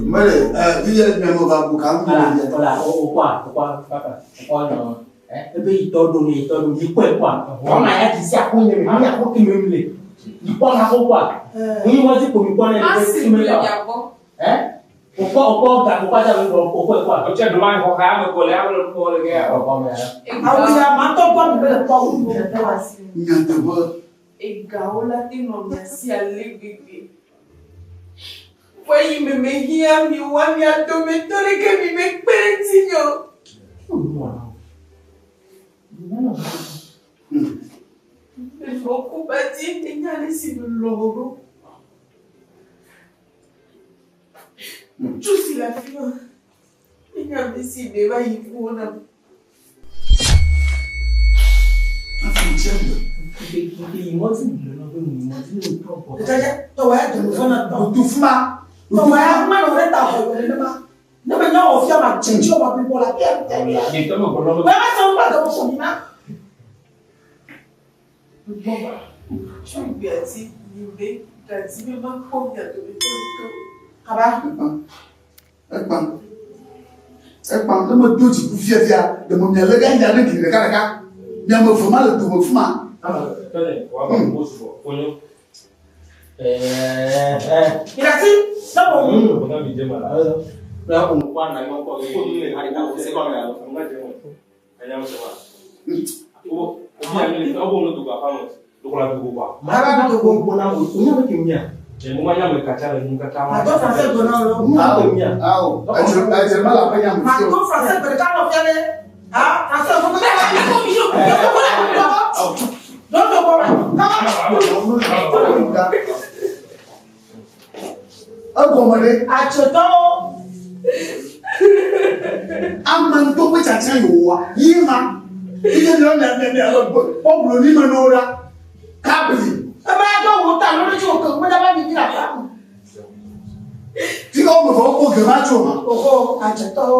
Mele ɛ viye mɛ me va bu ka ŋu le viye. Wala o o kwa o kwa papa o kwa nɔ ɛ ebe yi tɔ ɖo yi tɔ ɖo yi kɔe kwa. Wɔn ma ya ti si akɔ nye me mi akɔ ke me mi le. Yi kpɔ na ko kwa. Ni mo ti ko mi kpɔ ne le ti me kwa. Ɛ o kpɔ o kpɔ ga o kpɔ dza mi o kɔe kwa. O tse ɖo ma xɔ xa me ko le ame le kpɔ le ke ya. O kɔ me ya. Awu ya ma tɔ gbɔ mi be le kpɔ wu mi le wa si. Nyateƒe. Egawo la te nɔ mia si ale gbegbe. Vɔ eyi me mehiã mi oa, mia dometɔ ɖeke mi mekpe ɖe ŋutinye o. Menɔ koba dzi, menya ale si melɔ̃ wò ɖo. Ŋutsu si le afi ma, enye ame si ɖe va yi ƒuwo nam. Ne me nya wɔ fia ma dze dzi wɔ blibo la bia ŋutɛ bia. Wɔ ma sɔ ŋgba dɔ fɔ mi ma. Tso gbea dzi nye gadi be makpɔ mia dometɔ ɖeka o. Kaba. Ekpã. Ekpã. Ne medo dziku fiafia, ɖe me mia lé ɖe nya ɖe gli ɖeka ɖeka. Mia me ve ma le dome fima. Ìdásí sọ́wọ́ mú. Àtọ́ fàṣẹ gbọ̀nà lọ. Awo, ẹ̀jẹ̀ má la fẹ́ yàn mí sí o. Àtọ́ fàṣẹ gbọ̀nà ká lọ fẹ́ lé. Fàṣẹ gbọ̀nà ká lọ fẹ́ lé. Lọ́dọ̀ bọ̀ Egɔme ɖe. Atsotɔwo. Ame ŋutɔ ƒe tsatsa yi wòwɔa, yi ma. Eye mia mia mia mia kpɔ bloni me na wo ɖa. Kabli. Ebe aɖo wò ta lórí tí o kò gbé dábàá nìyí làbá. Tí kò wọ́n fọ kó gèmá tso ma. Oho atsotɔwo.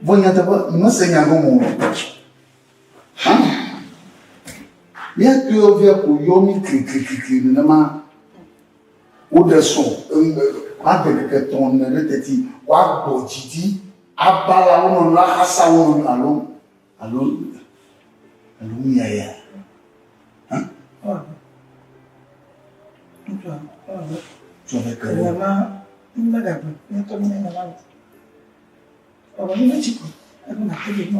Vɔ nyateƒe, mese nya gɔme o. Hã? Mía toyɔvia ko yɔ mí klikliklikli nenema. Woɖe srɔ̃ ade keke tɔ̃ ene ɖe teti woagbɔ dzi ɖi abala wo nɔnɔewo ahasa wo nɔnɔewo alo. Alo alo nu ya ya. Hã? Tsɔ be ke. Nyama megagblɔ ŋutɔ mi nyama o. Ɔwɔ mi metsi ko. Ebe ma te ɖe mɔ.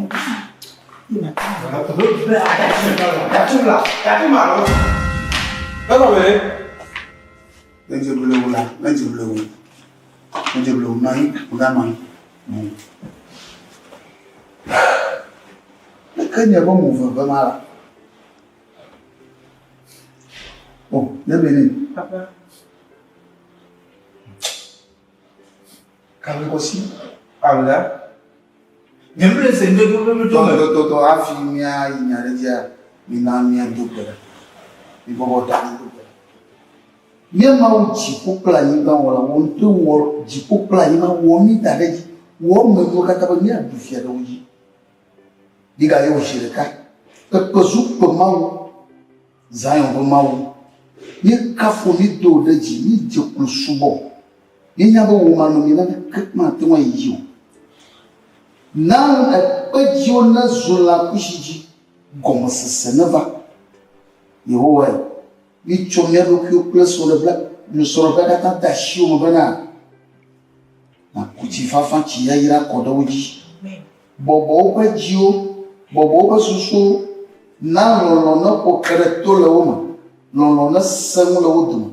Yi ma te. Datumla, datumla lo. Ekɔ be. Ne dze blewu la, ne dze blewu. Ne dze blewu nɔ anyi, mèganɔ anyi. Leke nye be mo veve ma la? O, ne be ne. Papa. Kawe kɔsi. Awula. Nye mi le se ŋdɔ gbogbo mi to me. Tɔ tɔ tɔ hafi mía yi nya ɖe dzia, mina mía do gbe ɖa. Mi bɔbɔ ta mi do gbe ɖa. Mía Mawu dziƒo kple anyigba wɔla, wò ŋutɔe wɔ dziƒo kple anyigba, wɔ mí da ɖe edzi, wɔ eme nuwo katã be míaɖu fia ɖe wo dzi. Mígayɔ wò zi ɖeka. Kpekpe zu kpe Mawu, Zion ƒe Mawu. Míekafu wò, míedo wò ɖe dzi, míedze klo subɔ wò. Míenya be wò manɔmee naneke mate ŋu ayi dzi o. Na ekpe dziwo nezu lãkusi dzi, gɔmesese neva. Yehowae. Míetsɔ mía ɖokuiwo kple srɔ̃ɖeƒea katã de asiwò me bena nàku tsi fafa, tsi yayra kɔ ɖe wo dzi. Bɔbɔ woƒe dziwo, bɔbɔ woƒe susuwo, na lɔlɔ̃ neƒo ke ɖe to le wo me, lɔlɔ̃ nesẽ ŋu le wo dome,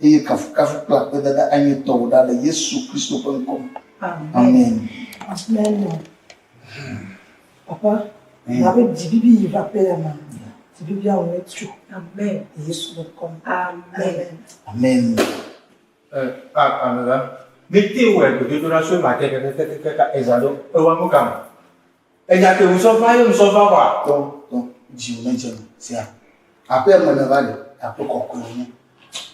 eye kafukafu kple akpedada anye tɔwò ɖa le Yesu Kristo ƒe ŋkɔ me. Amen. Amen. Papa, nabe dzibibi yi va ƒe ya ma, dzibibia wɔ etso. Amen. Yesu ƒe ŋkɔ me. Amen. Amen. Amegã, mi te wɔ gbedodoɖa so ma te kekekekeke eza ɖo ewa nu kama. Enya ke ŋusɔ va ye ŋusɔ va wa. Tɔ tɔ dziwò nedze eme sia. Aƒea me neva ɖe aƒe kɔkɔe wònye.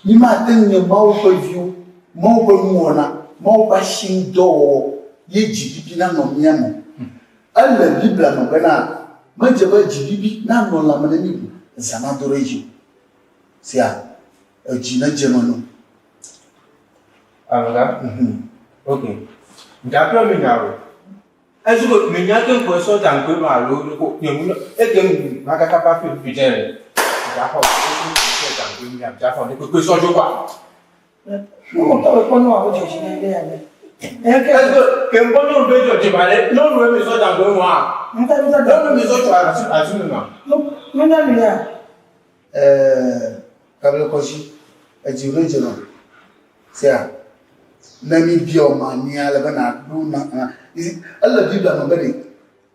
Mi mate ŋu nye Mawu ƒe viwo, Mawu ƒe nuwɔna, Mawu ƒe asiŋudɔwɔwɔ ye dzibibi nanɔ mía me o. Ele Biblia me bena, medze be dzibibi nanɔ lãme ne mí ŋu zã nado ɖe edzi o. Sia, edzi nedze eme no. Amegã, ok. Ŋdakplɔ mi nya o. Ezu ko mi nya ke ŋkɔ sɔ da ŋkɔ ma alo ko nye mu eke mu ma kaka pa fi fi dze le. Dza xɔ ke da ŋkɔ mi dza xɔ ne kpekpe sɔ dzo kwa. Mo tɔ be kpɔ nua wo dzɔdzi ne ɖe ya ne. Ezu ke ŋkɔ nyɔnu be dzɔdzi ma le nyɔnu mi sɔ da ŋkɔ wa. Nyɔnu mi sɔ tso asi asi mi ma. Nu nyɔnu ya. Ɛɛ kable kɔsi edzi ɖo dze nɔ sia ne mi biɔ ma nia le be na ɖo na na ele Biblia me be ɖe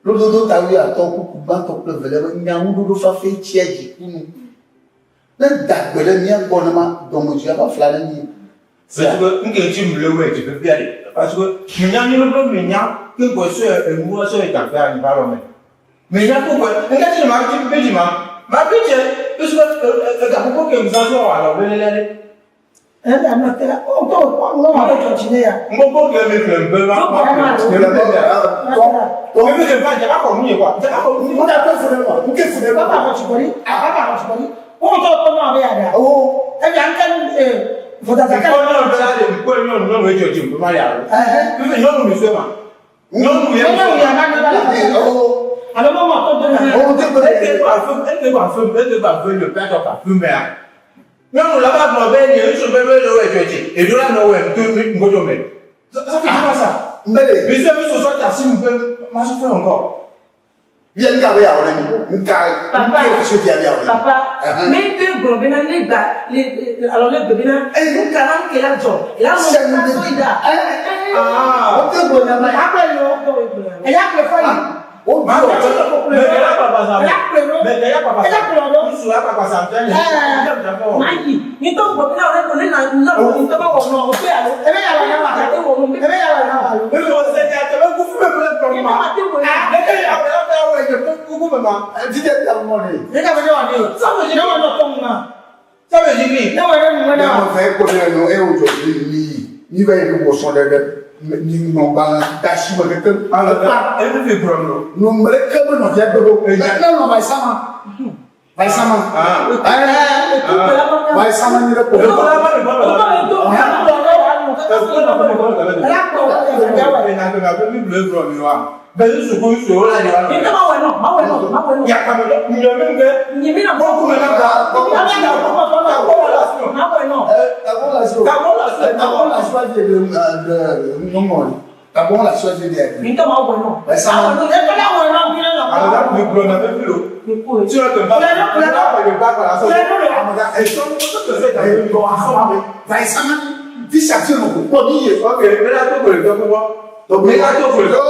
lododo ta wuiatɔ̃ kpukpui gbãtɔ kple evelia be nyaŋuɖoɖo fafɛ tsia dziku nu. Ne da gbe ɖe mía gbɔ nema dɔmedzoe ava fla ɖe mí. Parce que nke ŋuti mu le wɔ edzi vevia ɖe. Parce que mi nya mi be mi nya ke gbɔ sɔ enuwo sɔ yi taƒe anyi va lɔ me. Mi nya ko gbɔ nke ti ma ti be dzi ma. Ma bi dze parce que egaƒoƒo ke mi zã sɔ wɔ alɔ be lele ɖe. Ɛnna nɔ te la, o tɔ kpɔ nua wo dzɔdzi ne ya. Ŋgbogbo ke mi ƒle be ma ma ƒle. Mi mi le va dze akɔ nu ye kwa. Dze akɔ nu. Mo da ke fu ɖe ma. Nke fu ɖe ma. Papa xɔ tsikɔli. Papa xɔ tsikɔli. O tɔ kpɔ nua be ya ɖe. O. Ebi an ke vodada ke. Ŋkɔ nyɔnu be la ɖe ŋkɔ nyɔnu nyɔnu edzɔ dzi ŋkɔ ma ya o. Fifi nyɔnu mi sue ma. Nyɔnu ya. Nyɔnu ya ma ne ba la. Alo mo ma tɔ do na. O te gbe. Eke gba fe eke gba fe eke gba fe le pɛ tɔ ka fe mea. Nyɔnu la va gblɔ be nye ŋutsu be be le wɔ edzɔ dzi. Eɖo la nɔ wɔ ŋto ŋgodo me. Ça fait quoi ça? Mbele. Mi sue mi sosɔ ta si mi be ma sɔ fe encore. Via nka be yawo ɖe mi. Nka Papa. nke so via be yawo ɖe mi. Papa, mi te gblɔ bena ne gba le alo ne gbe bena nu ka na nke la dzɔ la nɔ ka sɔ yi da. O te gblɔ nya ma. Akplɛ lo. Eya kple fɔ yi. O Ma biɔ. me ke la kpakpa sa me. Eya kple lo. Me ke la kpakpa sa. Eya kplɔ lo. Ŋutsu la kpakpa sa fia nye. Mayi, mi tɔ gblɔ bena ne ne na na wɔ ŋutɔ be wɔ nɔ o pe alo. Ebe ya wɔ na wa. Ebe ya wɔ na wa. Mi wɔ se nya te be kufu me ƒle kplɔ ma. Ne ke ya wɔ ya wɔ nye kuku me ma. Didi bi awo mɔ ne. Ne ka be ne wɔ ne. Ne wɔ nɔ tɔ mu ma. Ça veut dire Ne wɔ ne nu Ne na mo wa. fɛ ko ne no e o jɔ ni mi mi bɛ yi wɔ sɔn ɖe ɖe mi nɔ gbalẽ da si me keke. Alɔ enu fi gblɔ no. Nu me ɖeke me nɔvia gbe ɖo. Ne nɔ va yi sama. Va yi sama. Ɛɛ va yi sama nyi ɖe ko. Bɛ suku su o la de wa. Mi ma wɛ nɔ, ma wɛ nɔ, ma wɛ nɔ. Yakame dɔ, nyame ŋgɛ. Nye mi na Kɔku me na ka. Ma wɛ nɔ. D'abord la chose. D'abord la chose. D'abord la chose de de D'abord la chose de. Mi tɔ ma wɛ nɔ. Ouais, ça. Ma wɛ nɔ. E kɔla wɛ nɔ mi nɔ. Alors là, mi gblɔ na be fi lo. Tu vas te battre. Tu vas te battre. Ok, mais là, tu peux le faire pour moi. Mais là, tu peux le faire.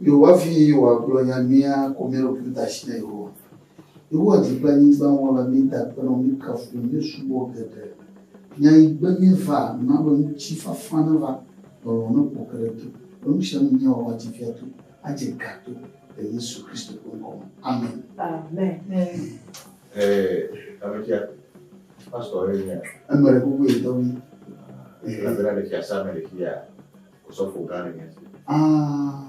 Yowafi wagblɔ nya mía ko mía ɖokui da asi na Yehowa. Yehowa dzi kple anyigba wɔla mi da akpe na wò, mi kafu mi subɔ geɖe. Nya yi gbe míeva na be ŋutifafa neva lɔlɔ̃ ne ƒo ke ɖe to. Nu sia nu míawɔ woadzi fia to, adze ga to le Yesu Kristo ƒe ŋkɔ me. Amen. Amen. Eme ɖe kuku yi tɔgbi. Ah.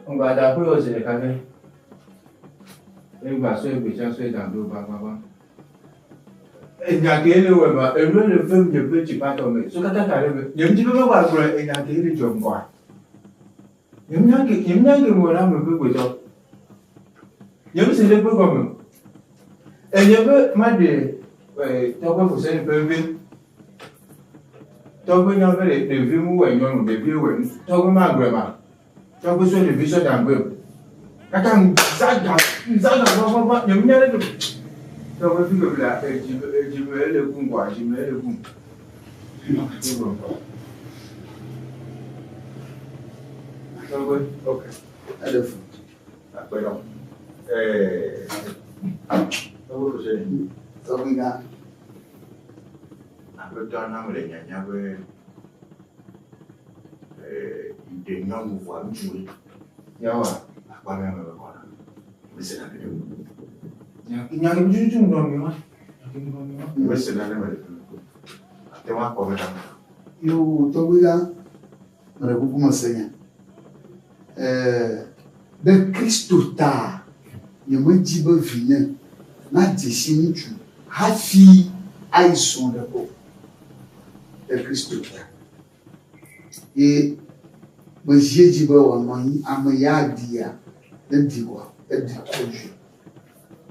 Ngbada kple wò zi ɖeka ke. Egba sɔe gbetsa sɔe dan do gbagbagba. Enya ke le wɔ ma, enu le fem nye ƒe tsipatɔ me. So katã ka ɖe me. Nye ŋuti be meva gblɔ enya ke le dzɔ ŋgɔa. Nye nya ke nye nya ke wɔ na ame ƒe gbetɔ. Nye ŋuti ɖe ƒe gɔme. Enye be ma ɖe tɔgbe foseni ƒe vi. Tɔgbe nya be ɖevi mu wɔ nyɔnu, ɖevi wɔ ŋutsu. Tɔgbe ma gblɔe ma. Tɔgbe sɔ ɖevi sɔ dan gbe. Kaka nzaga nzaga gbɔgbɔgbɔ nye nya ɖe tɔgbe fi ke bla edzi edzi me ele ku ŋgɔa edzi me ele ku. Tɔgbe ok. Aɖe fu. Akpɛnɔ. Tɔgbe foseni. Tɔgbe gã. Aƒetɔ na me le nyanya be Ɖe nyɔnu vɔa ŋutsu ye. Yawa. Akpa mía me be kɔna. Mesena ɖe o. Nya ke tututu ŋgɔ mi wa. Mesena ne mele fi mi. Ate ŋu akpɔ be ɖa. Yo tɔgbui gã, meɖe kuku mese nya. Ɛɛ, ɖe Kristo ta nyemedi be vinye nadze si ŋutsu hafi ayi srɔ̃ ɖe o. Ɖe Kristo ta. Ye mezi edzi be wòanɔ anyi ame ya aɖia, ne ɖi koa, eɖi kɔdzoe.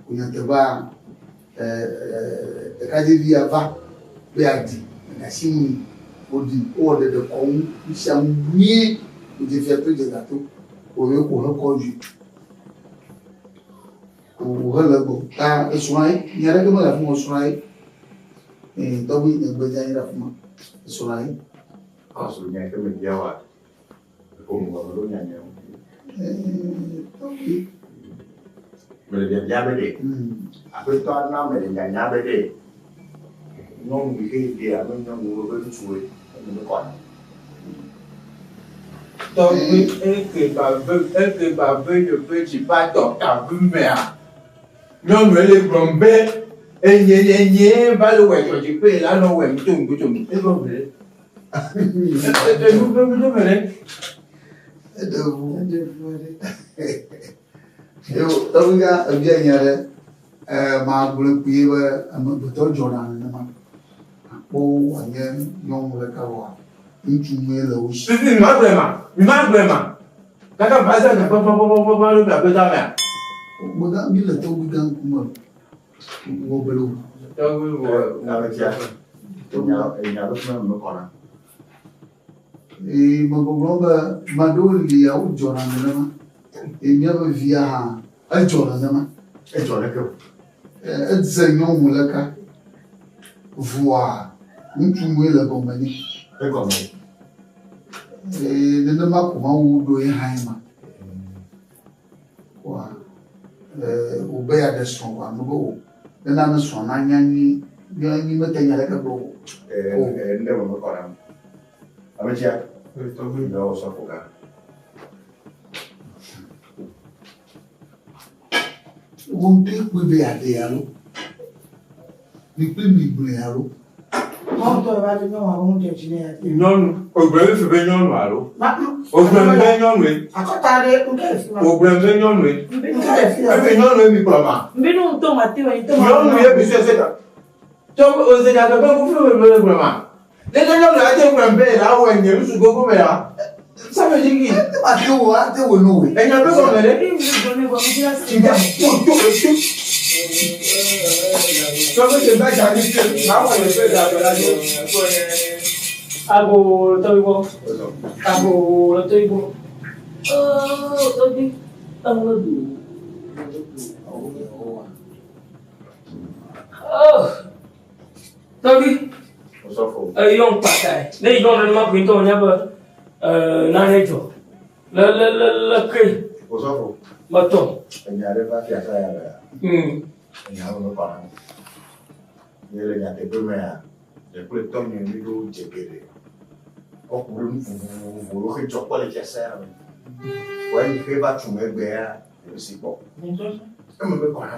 Wò nyateƒea, ɛɛ, ɖekadzɛvia va be yeaɖi ɖe asi ŋu ni. Woɖi, wowɔ ɖeɖe kɔnu, nu sia nu nyuie. Wòdze fia to dze gato. Wòye ko hekɔ dzoe. Wòhe le egbɔ. Ta esrɔ̃a ye. Nya aɖeke mele afi ma o, esrɔ̃a ye. Ee, tɔgbui nye gbe dze anyi ɖe afi ma. Esrɔ̃a ye. Kɔsu nya yi ke mebia woa, eƒo nu gɔme ɖo nya nye ŋu. Ee, tɔgbui. Mele biabia be ɖe. Aƒetɔ na mele nyanya be ɖe. Nyɔnu yi ke ɖe alo nyɔnuwo be ŋutsuwoe eme me kɔna. Tɔgbi eke ba ve eke ba ve yeƒe dzi va tɔ tavi mea. Nyɔnu ele gblɔm be enye enye va le wɔ dzɔdziƒe la nɔ wɔm to ŋgo to ŋgo. Egblɔ be enu vevi ɖe me ɖe. Eɖe ʋu. Eɖe ʋu aɖe. Yo, tɔgbui gã ebia nya ɖe. Ɛɛ, magblɔe kpuie be amegbetɔ dzɔna nenema. Akpɔ wòanye nyɔnu ɖeka vɔa, ŋutsu ŋue le wo si. Fifi mi ma gblɔe ma, mi ma gblɔe ma. Kaka va zã nya gbɔgbɔgbɔgbɔgbɔ ɖo mi aƒetɔ amea. Gbegã mi le tɔgbui gã ŋkume wɔ bele o. Tɔgbui wɔ. Ametia, enya enya ɖe fi ma me kɔna. Ee, megbɔgblɔ be ame aɖewo lia wodzɔna nenema. Eye míaƒe via hã edzɔ nenema. Edzɔ ɖeke o. Edze nyɔnu ɖeka. Vɔa ŋutsu ŋue le gɔme nɛ. Egɔme. Ee, nenema ko Mawu ɖo ye hã ma. Wa ee, wòbe yeaɖe srɔ̃ vɔa nu be o. Nena ne srɔ̃ nanya nyuie, nyuie mete nya ɖeke gblɔ o. Ee, nu ɖe me mekɔna. Ametia, Tɔgbui. yɔ osɔfo gã. Wo ŋutɔe kpɔe be yeaɖe alo? Mi kple mi gblɔe alo? Mɔtɔ va ɖe nyɔnua be ŋu dzi nɛ ya. Nyɔnu, ogblɔ mi fi be nyɔnu alo? Ogblɔ mi be nyɔnue. Akɔta ɖe ŋke le fi ma. Ogblɔ mi be nyɔnue. Ŋke le fi ma. Efi nyɔnue mi kplɔ ma. Mbinu ŋutɔ ma te wɔ ŋutɔ ma. Nyɔnu ye mi sese ta. Tɔ oze dza be kufi me be gblɔ ma. Ne ne nyɔnu ate gblɔ be la wɔ nye nusu gogo me la. Same dzi ki. Ne ma te wo ate wo no we. Enya be gɔme ɖe. Tsi to to etu. Tɔgbe te ba dza mi fi. Ma wɔ nye ƒe dza la do. Ago tɔgbi gbɔ. Ago tɔgbi gbɔ. Oh, tɔgbi. Eŋlɔ do. Oh, tɔgbi. Osɔfo. Eyɔ ŋkpata yi. Ne yɔ nenema koe ŋutɔ wònya be nane dzɔ. Le le le le ke. Osɔfo. Metɔ. Enya ɖe va fiasa ya mea. Enya wo me kɔna. Nye le nyateƒe mea, nye kple tɔnye mi ɖo dze geɖe. Kɔku ɖe nu vovovowo ɖo he dzɔ kpɔ le fiasa ya me. Vɔ eyi ke va tu megbea, nye si kpɔ. Eme me kɔna.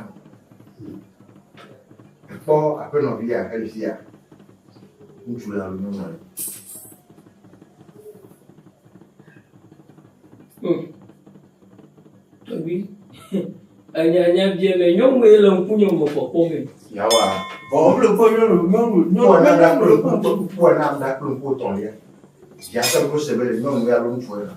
Ekpɔ aƒenɔvi ya hele fia. Ŋutsu ya alo nyɔnu ya. Tɔgbi. Enya nya bia me nyɔnu ye le ŋkunye me kpɔkpɔ me. Yawa. Vɔ wole kpɔ nyɔnu nyɔnu nyɔnu. Kpɔ na ɖa kple ŋku kpɔ na ɖa kple ŋku etɔ̃lia. Via se ko se be ɖe nyɔnu ya alo ŋutsu ya.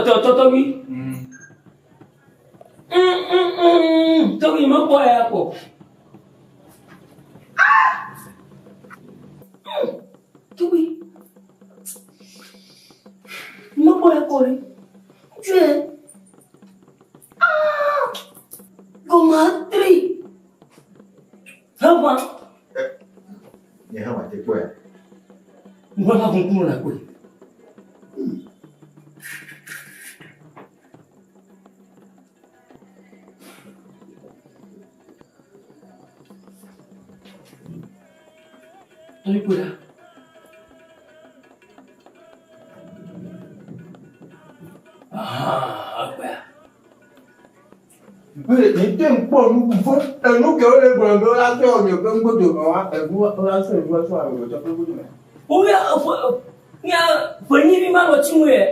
Tɔtɔtɔgbi. Tɔgbi mekpɔ ya kpɔ. Tɔgbi. Mekpɔ ya kpɔ ɖe. Ŋutsu ye. Wogbe va ŋkume le akpɔe. Tɔgbi kpɔe ɖa. Ahan, ekpɔea? Be mi te ŋu kpɔ nu vɔ enu ke wole gblɔ be wola sɔ nye ƒe ŋgodo me wa enu wola sɔ enu sɔ amegbetɔ ƒe ŋgodo me. Woya eƒe nya ƒe nyivi ma nɔ tsi ŋu yɛ.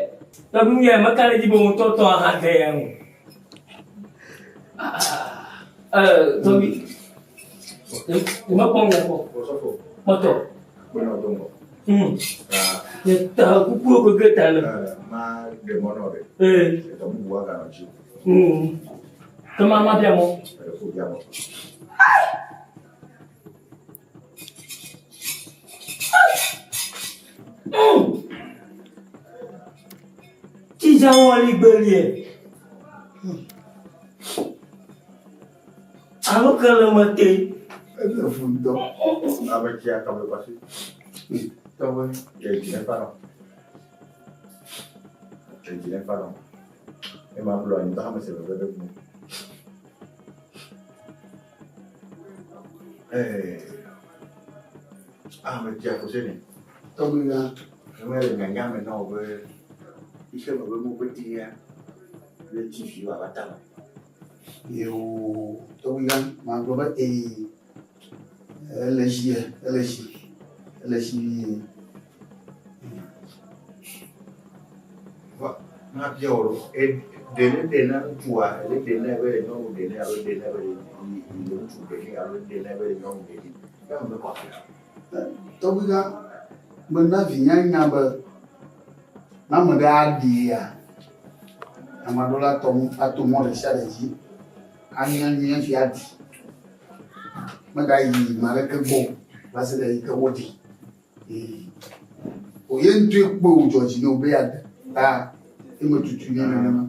Tɔgbi ŋu yɛ meka ɖe edzi be ŋutɔ tɔ aha de ya ŋu. Ɛɛ tɔgbi. Mekpɔ ŋu kpɔ. Kpɔtɔ. Kpɔnɔ do ŋgɔ. Nye ta kukuwo keke ta le. Ma ɖe mɔ nɔ ɖe. Ee. Etɔ bubu aganɔ dzi. Ke ma ma bia mɔ. Eɖe fo bia mɔ. Tsidza wɔli gbelie. Alo ke le me te. Ele fu ŋutɔ. Ame tsia kable kwasi. Tɔgbe. Yɛ dzi ne fa nɔ. Yɛ dzi ne fa nɔ. Ema blo anyigba hame se veve ɖe ŋu. Ee. Ame tsia fo se ne. Tɔgbe ya. Eme le nyanya me na wo be ixe me be mo ƒe tia le tsi fi wa va tame. Yoo, tɔgbi magblɔ be ee, ele zie, ele zi, ele zi vie. Va, mabia wò ɖo, ɖe ne ɖe na ŋutsua, ele ɖe nɛ be le nyɔnu ɖe nɛ alo ɖe nɛ be le le ŋutsu ɖe nɛ alo ɖe nɛ be le nyɔnu ɖe nɛ. Ya me kɔ afia. Tɔgbi gã, mena vinya nya be ne ame ɖe aɖia, ame aɖewo la tɔ ato mɔ ɖe sia ɖe dzi anya nyuie hafi aɖi. Megayi ame aɖeke gbɔ o va se ɖe eyi ke woɖi. Ee. O ye ŋutɔe kpɔe wòdzɔ dzi nɛ wòbe yeaɖe ta ye metutu nɛ nenema.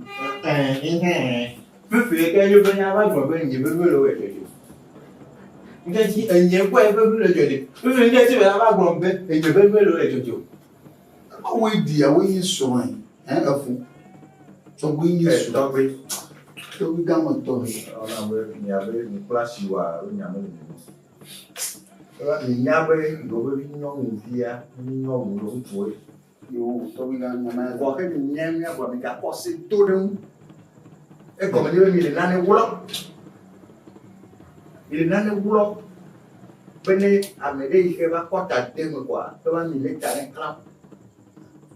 Fefe ke yewo be nya va gblɔ be nye veve le wo dzɔdzɔ. Ŋke dzi enye kpɔe veve le dzɔdzɔ. Fefe ŋke dzi be va gblɔ be enye veve le wo dzɔdzɔ. Woe ɖia woe nye srɔ̃e ɛ efu. Tɔgbi nye srɔ̃. Tɔgbi. Tɔgbi gã me tɔ he. Ɔna be miabe mikpla si wa nya me le mi. Minya be yewo be nyɔnuvia nyɔnu le ŋutsuwoe. Yo tɔgbi gã nya ma. Vɔ ke minya miagblɔ migakɔ se do ɖe ŋu. Egɔme nye be mi le nane wlɔ. Mi le nane wlɔ be ne ame ɖe yi ke va kɔ ta de me kɔa, ke va mi le ta ne klã.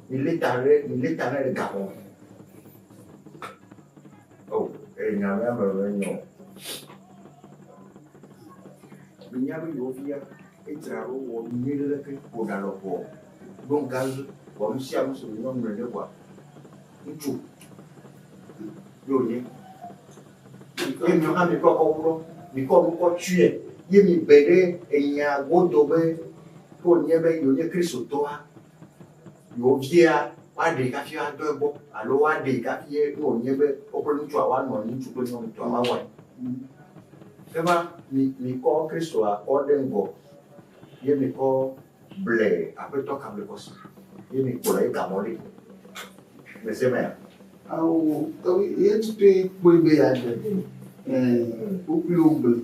Mi le ta ɖe mi le ta ne le gaxɔ me. O, enya mea me menyo. Minya be yewo via edzra ɖo wɔ nyuie ɖe leke ƒo ɖa lɔbɔ ɖo ŋgazu wɔ nu sia nu si nyɔnu nene kɔa ŋutsu ye wònye. Ye miawo hã mikɔ kɔ wlɔ, mikɔ nu kɔ tsɔe ye migbe ɖe enya godo be ke wònye be yewo nye kristotɔa yewo via woaɖee hafi woadɔ egbɔ alo woaɖee hafi ye ne wònye be woƒe ŋutsua woanɔ anyi ŋutsu kple nyɔnu tɔa woawɔe. Eva mi mikɔ Kristoa kɔ ɖe ŋgɔ ye mikɔ ble aƒetɔ kablekɔsi ye mikplɔ ye gamɔ ɖi. Mese mea? Awo tɔgbi ye ŋutɔe kpɔe be yeaɖe. Ɛɛ wokpli wogble.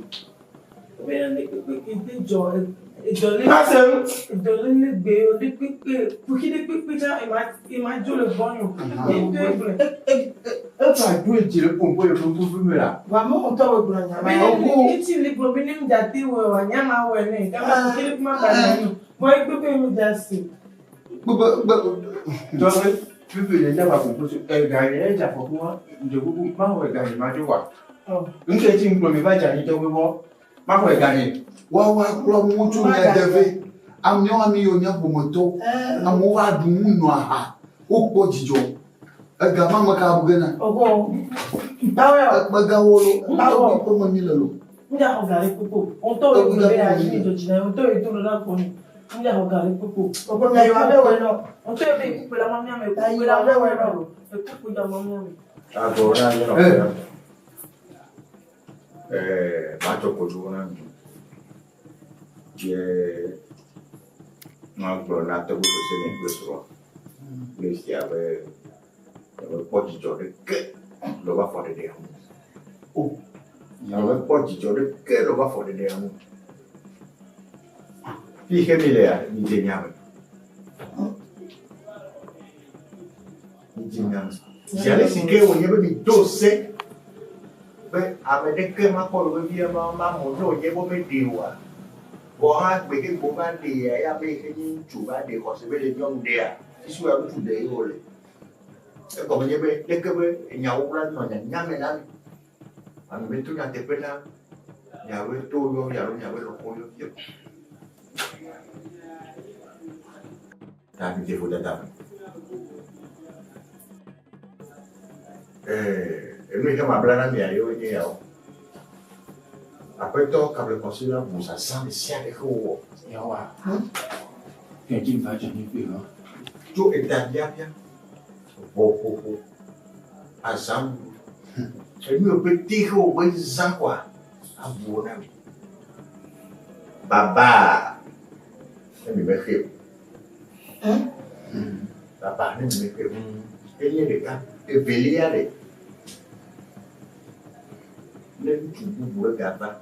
Efa do edzi le ƒoƒo le ƒoƒo me la. Tɔgbi fifi le dza ƒoƒo so ega yi edza ƒoƒo wa ŋdzokuku ma xɔ ega yi ma dzo wa. Ŋke tsi ŋkplɔ mi va dza anyi tɔgbi gbɔ ma xɔ ega yi. Woawoa kplɔ amewo tso mia de vɛ. Amewo ame yiwo nye ƒometɔwo. Amewo va ɖu nu nɔ aha. Wokpɔ dzidzɔ. Ega ma ame ka bu ge na? Megawo lo. Tɔgbi ƒe me mi le lo. Agɔ na mi nɔ. Ɛɛ matsɔ kodzo na mi. Ye Magblɔ na tɔgbi Sosene kple srɔ̃a kple sia be nyemekpɔ dzidzɔ ɖeke le woƒe afɔɖeɖea ŋu. O, nyemekpɔ dzidzɔ ɖeke le woƒe afɔɖeɖea ŋu. Fi yi ke mi lea, midze nya me. Midze nya me. Zi ale si ke wònye be mido se be ame ɖeke makpɔ yewo vevie ma mamɔ ne wònye be womeɖee oa, vɔ hã gbe ke gbe wova ɖeea, ya ame yi ke nye ŋutsu va ɖe xɔse be le nyɔnu ɖea, fifi ya ŋutsu ɖe ye wòle. Egɔme nye be leke be enyawo la nɔ nyanya me na mi. Ame meto nyateƒe na miawoe towo yɔvi alo miawoe lɔƒowo yɔvi o. Ta midze vodada me. Ɛɛ, enu yi ke mabla na mia yewoe nye yawo. Aƒetɔ kablekɔsi la bu zazã ɖe sia ɖe ke wowɔ. Yawoa? Kɛdzi va dze mi ƒe hã. Tso eta biabia, ʋɔƒoƒo, azãɖuɖu, enu yiwo pete ke wògbe zã koa, abu wo na mi. Babaa ne mi mexe o. Baba ne mi mexe o. Enye ɖeka. Evelia ɖe, ne ŋutsu bubu ɖe gava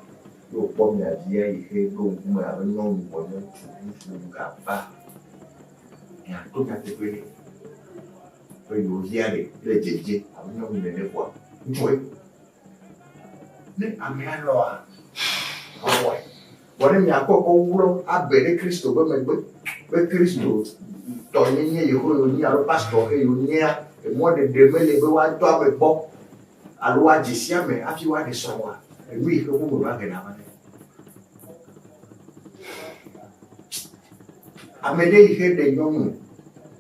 ye wòkpɔ mia via yi xe ɖo ŋkume abe nyɔnu vɔ nye ŋutsu, ŋutsu bubu gava, miato nyateƒe nɛ be yewo via ɖe ele dzedze abe nyɔnu nene koa, ŋutsue. Ne amea lɔa, awɔe. Vɔ ne miakpɔ kɔ wlɔ abe ɖe Kristo be megbe be Kristo tɔ nyenye yewo yewo nyi alo pastor ke yewo nyea, emɔ ɖeɖe mele be woadɔ ame gbɔ alo woadze si ame hafi woaɖe srɔ̃ oa, enu yi ke ƒome va gena va nɛ. Ame ɖe yi ke ɖe nyɔnu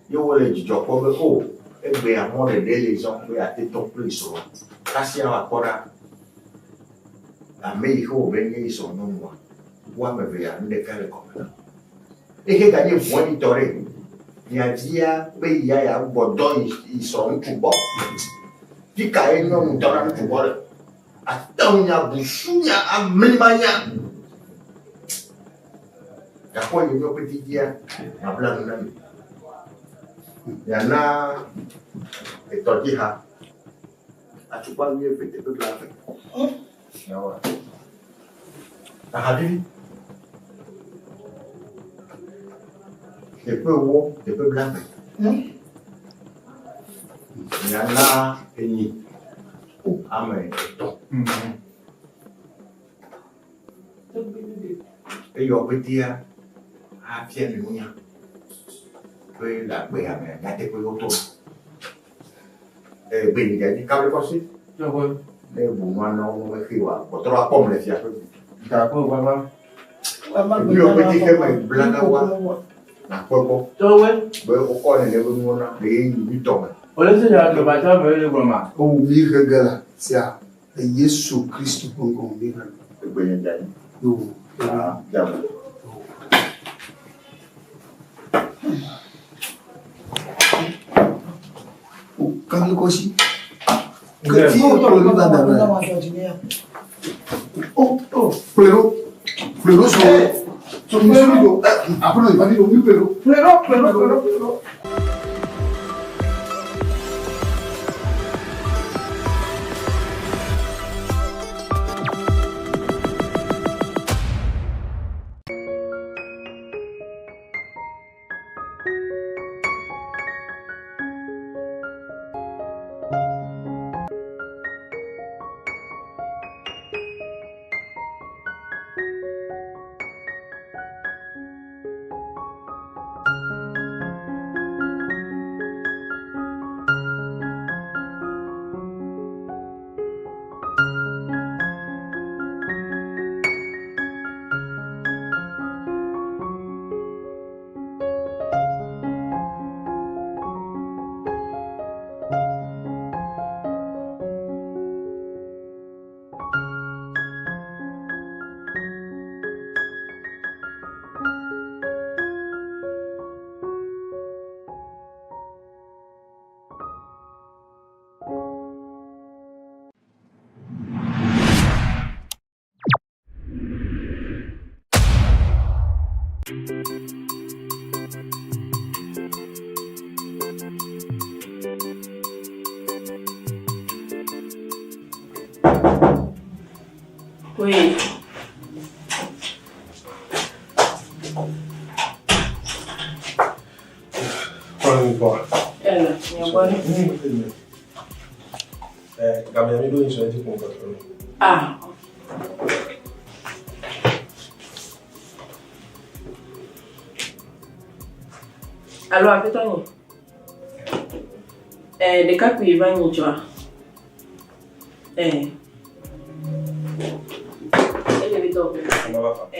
ye wole dzidzɔ kpɔm be o egbea mɔ ɖeɖe li zɔ be yeate tɔ kple yi srɔ̃a, kasia woakpɔ ɖa. Ame yi ke wɔ be nye yi srɔ̃ nyɔnua, wo ame evea nu ɖeka le gɔme na. Ehe ganye vɔ̃ɖitɔ ɖe, mia via be yia ya gbɔdɔ yi srɔ̃ ŋutsu gbɔ. Fi kae nyɔnu dɔna ŋutsu gbɔ le? Ate ŋu nya busunya amlimanya. Gakpɔ nye nyɔ ƒe didia, mabla nu na mi. Miana etɔdziha. Atukpa wuieve teƒe blave. Yawa. Aha vivi. Teƒe ewo teƒe blave. Miana enyi ame etɔ̃. Eyɔ ƒetia afia mi nunya be le agbea mea nyateƒe woto. Gbe yi dzi kabli kɔsi. Ne bu nua na wo me xi wa kpɔtɔ va kpɔm le fia ƒe. Gakpo baba. Ebi wɔ ƒe ke me bla na wa. Na kpɔ gbɔ. Tɔwe. Be wokɔ nene be nuwo na le ye nyuitɔ me. Wole se ya do ba ta me le gblɔ ma. O mi hege la sia le Yesu Kristo ƒe ŋkɔ me mi he. Egbe nye dza nyi. Yo. Ah, dza me. Kabli kɔsi. Keti kplɔ mi va da me. Oh, oh, kplero. Kplero sɔ. So mi sɔ do. Aƒenɔ yi va mi do mi kplero. Kplero, kplero, kplero, kplero. Oui. Kɔlɔ mi kpɔ. Ɛlɛ, nyɛ gbɔ ne. Ɛ gamea mi ɖo yi sɔ edzi kun kɔtɔ. Ah. Alo aƒetɔ nye. Ɛ ɖekakpui va nyi dzɔa. Ɛ. Ele mi dɔ. Ɛ.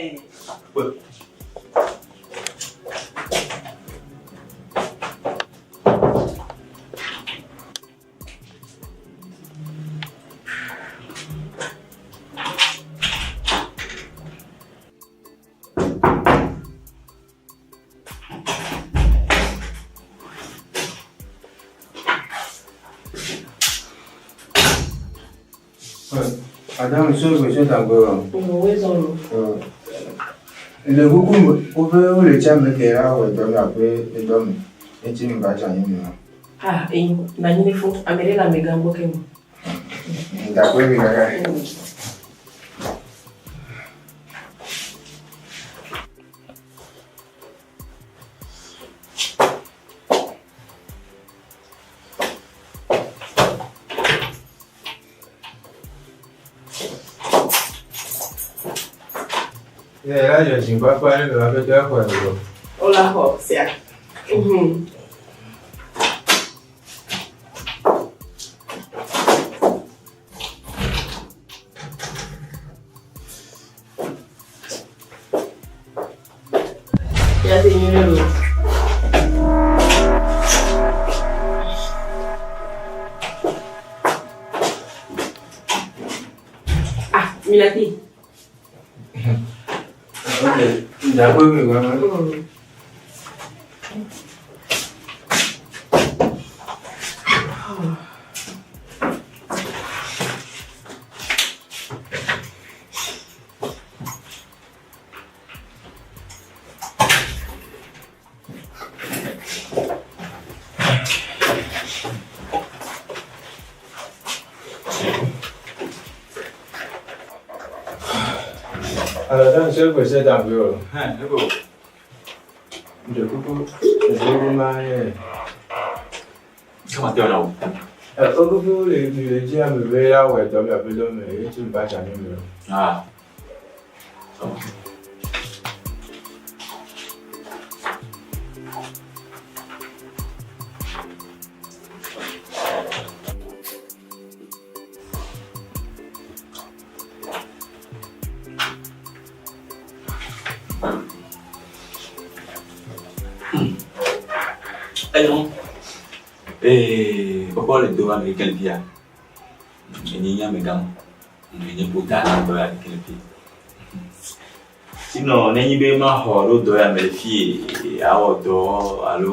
Madame, monsieur, monsieur Dangoro. Oui, zɔn. Le kuku me, woƒe wole tsia me ke la wɔ dɔ mi abe edɔ me. Etsi mi va tsi anyi mi ma. Ah, eyi, na nyi ne fo, ame ɖe le amegã gbɔ ke me. Dakpe mi kaka. Ye la dzɔ dzi kpakpa ne me va ƒe dɔ xɔ le. Wola xɔ sia. Mhm. Ya se nyuie lo. Ah, Milati. Ok, dakpe mi kaka. Alors, monsieur le président Dangoro. De kuku, de ma ye. Kama te ɔna o. Ɛ o kuku le mi le dzi ame be la wɔ dɔ mi abe dɔ me etsi mi va tsi anyi mi lo. Ah. Enyo. Ee, kpɔkpɔ le do ame kele fia. Enyi nye amegã. Enye kpota le dɔ ya kele fi. Sinɔ nenye be maxɔ ɖo dɔ ya me le fie awɔ dɔ alo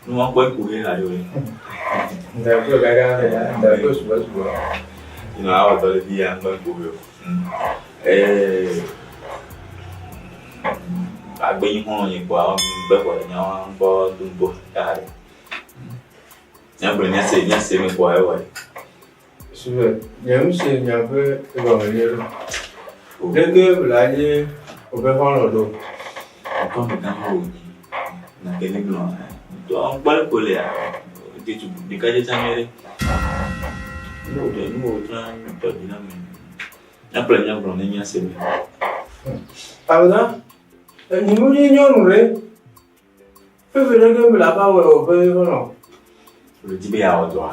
nu akpɔ eku he la ɖo. Dakpe kaka me dakpe sugbɔ sugbɔ. Sinɔ awɔ dɔ le fie akpɔ eku he o. Ee, agbenyi xɔlɔ̃ nye kpɔa be xɔ le nyawo gbɔ do ŋgɔ ka ɖe. Nyagblɔ nyase nyase me kpɔa ewɔ. Sube, nye ŋu se nya ƒe egɔme nye ɖo. Leke la nye woƒe xɔlɔ̃ ɖo. Ŋkɔ amegã hã wònye. Nake ne gblɔ ŋutɔ ŋkpɔ ɖe ko lea ɖetugbi ɖekadze tsã nyuie ɖe. Nuwo ɖe nuwo tsã tɔ dzi na me. Nyagblɔ nyagblɔ ne nyase me. Amegã, nye mu nye nyɔnu ɖe. Fefe ɖe ke la va wɔ woƒe xɔlɔ̃. Le di be yeawɔ dɔa.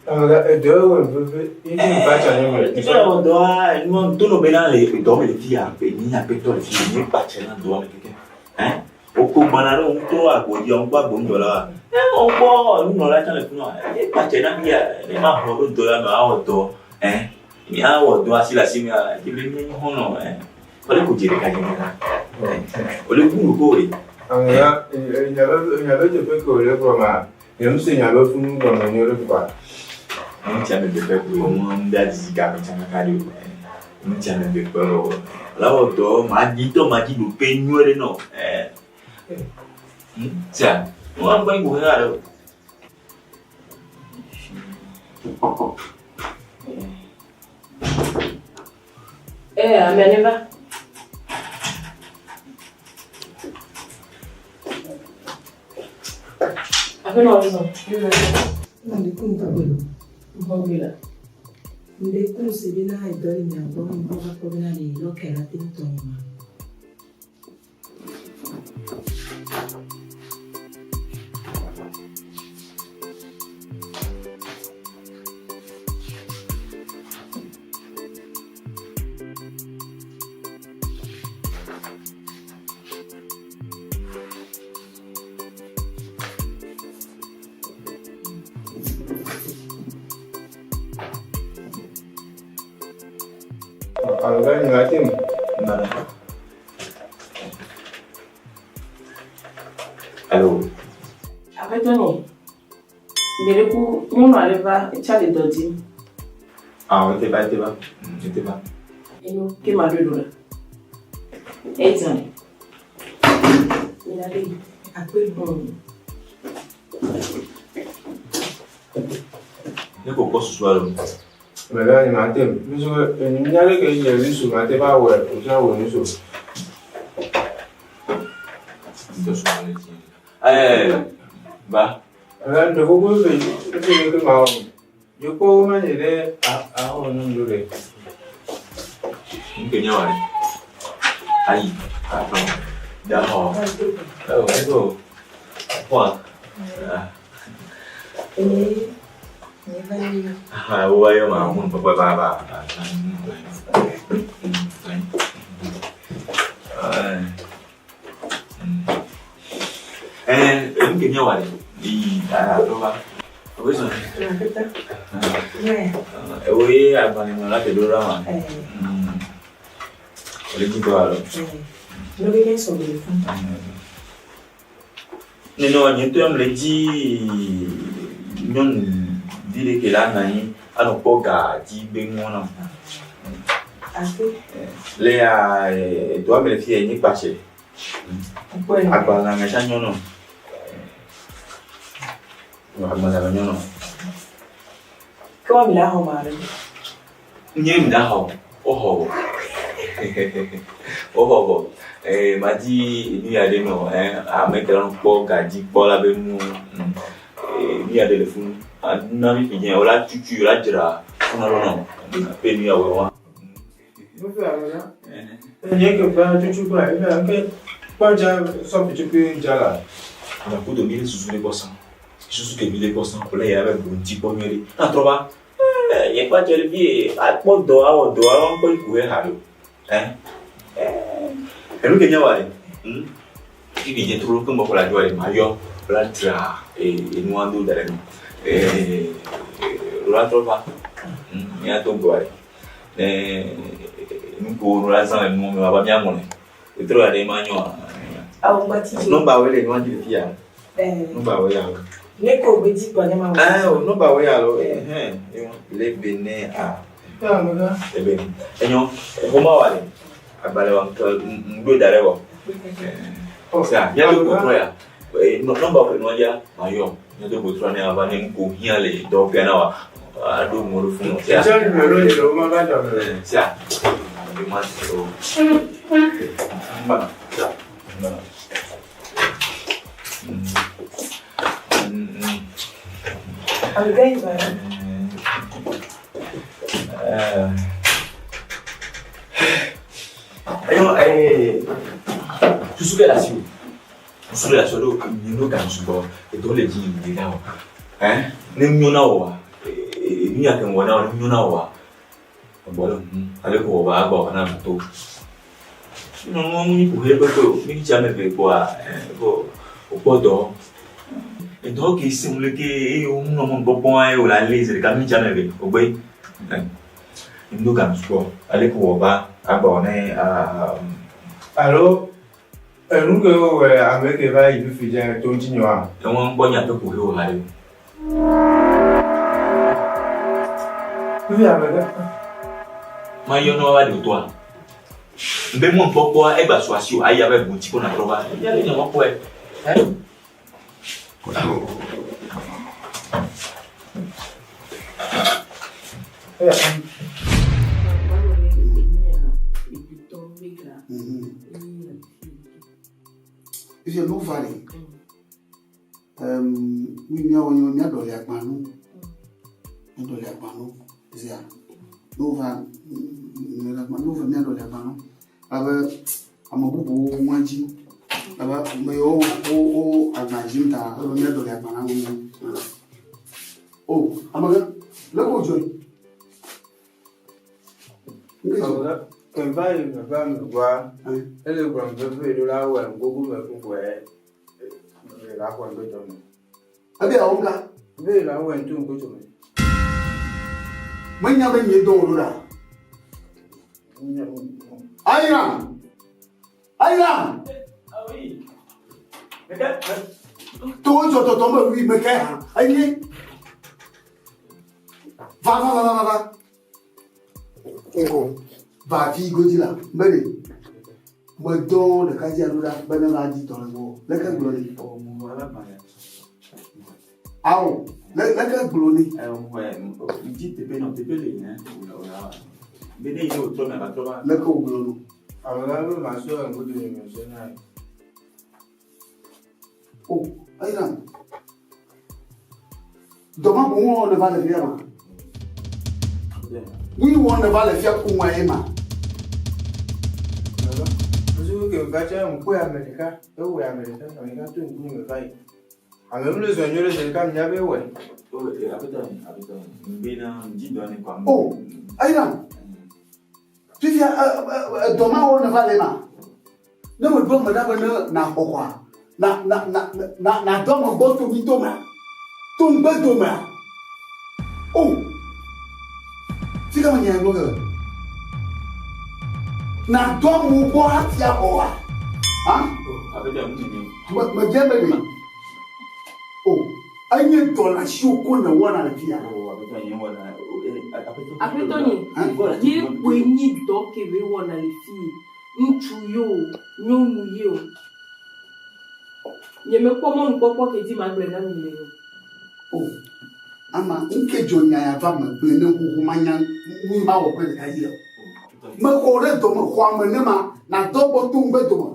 Amegã, edɔ ewɔ fefe ye mi va tsi anyi mi. Di be yeawɔ dɔa nua to no bena le dɔ me le fia be nye aƒetɔ le fia nye kpatsɛ na dɔa me keke. Ɛn woko gbana ɖe ŋutɔ agbo dzi ŋkpɔ agbo ŋdɔ la. Ɛ ŋkpɔ nunɔla tsã le funua. Nye kpatsɛ na mia ne ma xɔ ɖo dɔ la me awɔ dɔ. Ɛn miawɔ dɔ asi le asi mia di be mi xɔlɔ̃ ɛ. Wole ko dze ɖeka dze ɖeka. Wole ku nu ko we. Amegã, nya be nya be teƒe ke wòle gblɔ ma, nye ŋu se nya be funu gɔme nyuie ɖe kpɔa. Ŋutia me gbe ƒe ko ŋu da dzi game tsã kaka ɖi o. Ŋutia me gbe ƒe o. La wɔ dɔ ma dzi tɔ ma dzi ɖo pe nyuie ɖe nɔ. Ɛ. Ŋutia, ŋua gbɔ yi ko he ɖe o. Eh, amea neva. Aƒenɔ wòzɔ. Ŋɖe ku ŋdɔgbe lo. Ŋdɔgbe la. Ŋɖe ku se bena edɔ le mia gbɔ ŋgbɔ va kpɔ bena ɖe lɔkɛ la te ŋu tɔ nye ma. Amegã nyi la te mu. Nana. Allô. Aƒetɔ nye, gbe ɖe ku nyɔnu aɖe va etsa le dɔ dim. Ah, ete va, ete va. Ete va. Enyo, ke ma ɖoe ɖo ɖa. Eyi zã ɖe. Mina ɖe yi. Akpe. Ne ko kpɔ susu alo. Amegã nyi ma te mu. Nuso enya ɖe ke nye nuso ma te va wɔe o tsã wɔ nuso. Ŋutɔ sɔ le dzi. Eh, ba. Amegã ŋɖe koko efe efe ne ke ma wɔ. Yekpɔ wo ma nye ɖe awɔ nu ɖo ɖe. Nke nya wa ɖe. Ayi, atɔ. Da xɔ. Eo, ego. Xɔa. Ee, nye va yi. Ah, wo va yɔ ma, mun papa ba ba. Eh, nke nya wa ɖe. Yi, atɔ va. Obe sɔn. Ewo ye agbalẽ ŋlɔ la te ɖo ɖa ma. Ole dzi dɔ alo. Nenɔ nye ŋutɔ mle dzi nyɔnuvi ɖe ke la nɔ anyi anɔ kpɔ ga dzi be nuwo nam. Le ya edɔa me le fi ya nye kpatsɛ. Agbalẽ me tsã nyɔ nɔ. Agbalẽ me nyɔ nɔ. Ke wa mi la xɔ ma ɖe. Nye mi la xɔ, woxɔ vɔ. Woxɔ vɔ. Eh, madi nu ya ɖe nɔ, eh, ame ke la kpɔ ga dzi kpɔ la be nu, eh, nu ya ɖe le funu. Na mi fi nye, wola tutu, wola dzra funu ɖo nɔ. Pe nu ya wɔ wa. Nye ke ƒe tutu kura, efe ke kpɔ dza sɔ kutukui dza la. Gakudo mi le susu ɖe gbɔ sã. Susu ke mi le gbɔ sã, wòle ya be bu ŋuti kpɔ nyuie ɖe. Na trɔ va. Eh, nye kpa tsɛ le fie, akpɔ dɔ awɔ dɔ awɔ ŋkpɔ yi ku he ha ɖo. Eh, eh, enu ke nye wa ɖe. Fifi dze trolo ke mɔkɔ la dzɔ ɖe ma yɔ, la dzra enua do da ɖe nu. Eh, la trɔ va. Mía do gbɔ ɖe. Ne nuko la zã le nuwo me va mía ŋlɔe. Etrɔ ya ɖe ma nyɔa. Awo ŋgba ti dzi. Nɔmba wo le nua dzi le fia. Eh. Nɔmba wo ya lo. Ne ko gbe dzi kpɔ ne ma wɔ. Eh, o nɔmba wo ya lo. Eh, le bene a. Le bene. Enyo, xɔma wa le. Agbalẽ wa ŋutɔ ŋɖo da ɖe wɔ. Sia, mía do gotrɔ ya. Nɔmba wo le nua dzia, ma yɔ. Mía do gotrɔ ne ava ne nuko hiã le dɔwɔƒea na wa. Aɖo ŋu ɖo funu. Sia. Tsɔ numéro yi le wo ma va dɔ me. Sia. Ma o. Mbana. Sia. Mbana. Amegã yi va. Enyo, susu ke le asi o. Susu le asi o ɖo nye no ga sugbɔ edɔ le dzi yi ɖa o. Eh, ne nyo na wòa, nu ya ke wɔ na wò ne nyo na wòa, egbɔ le ŋu ale ko wɔ ba agbɔ wɔ na to. Nyɔnuwo ŋu nyi kuxi ɖe kpekpe o. Mi tsi ame eve kpoa, vɔ wokpɔ dɔ. Edɔ ke si ŋu leke eye wo ŋu nɔ mɔ gbɔgbɔ ye wòle ale zi ɖeka mi tsi ame eve wògbe. Ŋdo ga sugbɔ ale ko wɔ ba agbɔ wɔ ne Alo enu ke wowɔ ame ke va yi fifi dze to ŋuti nyɔa. Eŋɔ ŋgbɔ nya ƒe kuxi wò ha ɖe. Fifi amegã. Ma yɔ ne woava ɖe wòtoa. Mbe mɔ kpɔkpɔa egba su asi o ayi abe bu ŋuti ko natrɔ va. Eya le nye mɔkpɔe. Mi míawɔ nye be míaɖɔli agbanu. Míaɖɔli agbanu zia. Ne wova ne wova míaɖɔli agbanu. Abe ame bubuwo ŋua dzi. Abe ame yiwo wo wo agba dzim ta ele be míaɖɔli agba na wo. O amegã, leke wòdzɔe? Ke va yi me va me gbɔa, ele gblɔm be be ɖo la wɔe gogo me ƒoƒoe le axɔ ŋgbedɔ me. Ebe awɔ ŋka? Be la wɔe to ŋgbedɔ me. Menya be nye dɔ wò ɖo ɖa. Ayram! Ayram! To dzɔ tɔtɔ me wi me ke hã. Enye. Va va va va va. Va fi godzi la, be ɖe medɔ ɖekadze aɖo ɖa be ne va di dɔ le gbɔwò. Leke gblɔ nɛ? Ao, leke gblɔ nɛ? Leke wògblɔ nɔ? O, eyina. Dɔ ma boŋ wɔm nèva le fia ma. Nu yi wɔm nèva le fia koŋ ye ma. Susu ke va tse ŋkɔe ame ɖeka, ewɔe ame ɖeka, ame ɖeka to ŋku me va yi. Ame mle zɔ nyuie ɖe zi ɖeka menya be ewɔe. O, eyina. Fifia edɔ ma wɔm nèva le ma. Ne meɖo ame ɖa be ne nàxɔ xɔa, na na na na nàdɔ ame gbɔ to mi domea, to ŋgbe domea. O, fika menye gblɔ ge le. Nàdɔ amewo gbɔ hafi axɔ xɔa. Ha? Me medze eme ɖe. O, enye dɔ le asiwò ko nèwɔna le fia. Aƒetɔ nye, ye koe nyi dɔ ke mewɔna le fiye. Ŋutsu ye o, nyɔnu ye o. Nyemekpɔ mɔnukpɔkpɔ ke dzi magblɔe na mi le o. O, ama ŋke dzɔ nya ya va me gblɔe ne xoxo manya nu yi mawɔ kple ɖeka dzi o. Mexɔ ɖe dɔme xɔ ame ne ma nadɔ gbɔ to ŋgbe dome.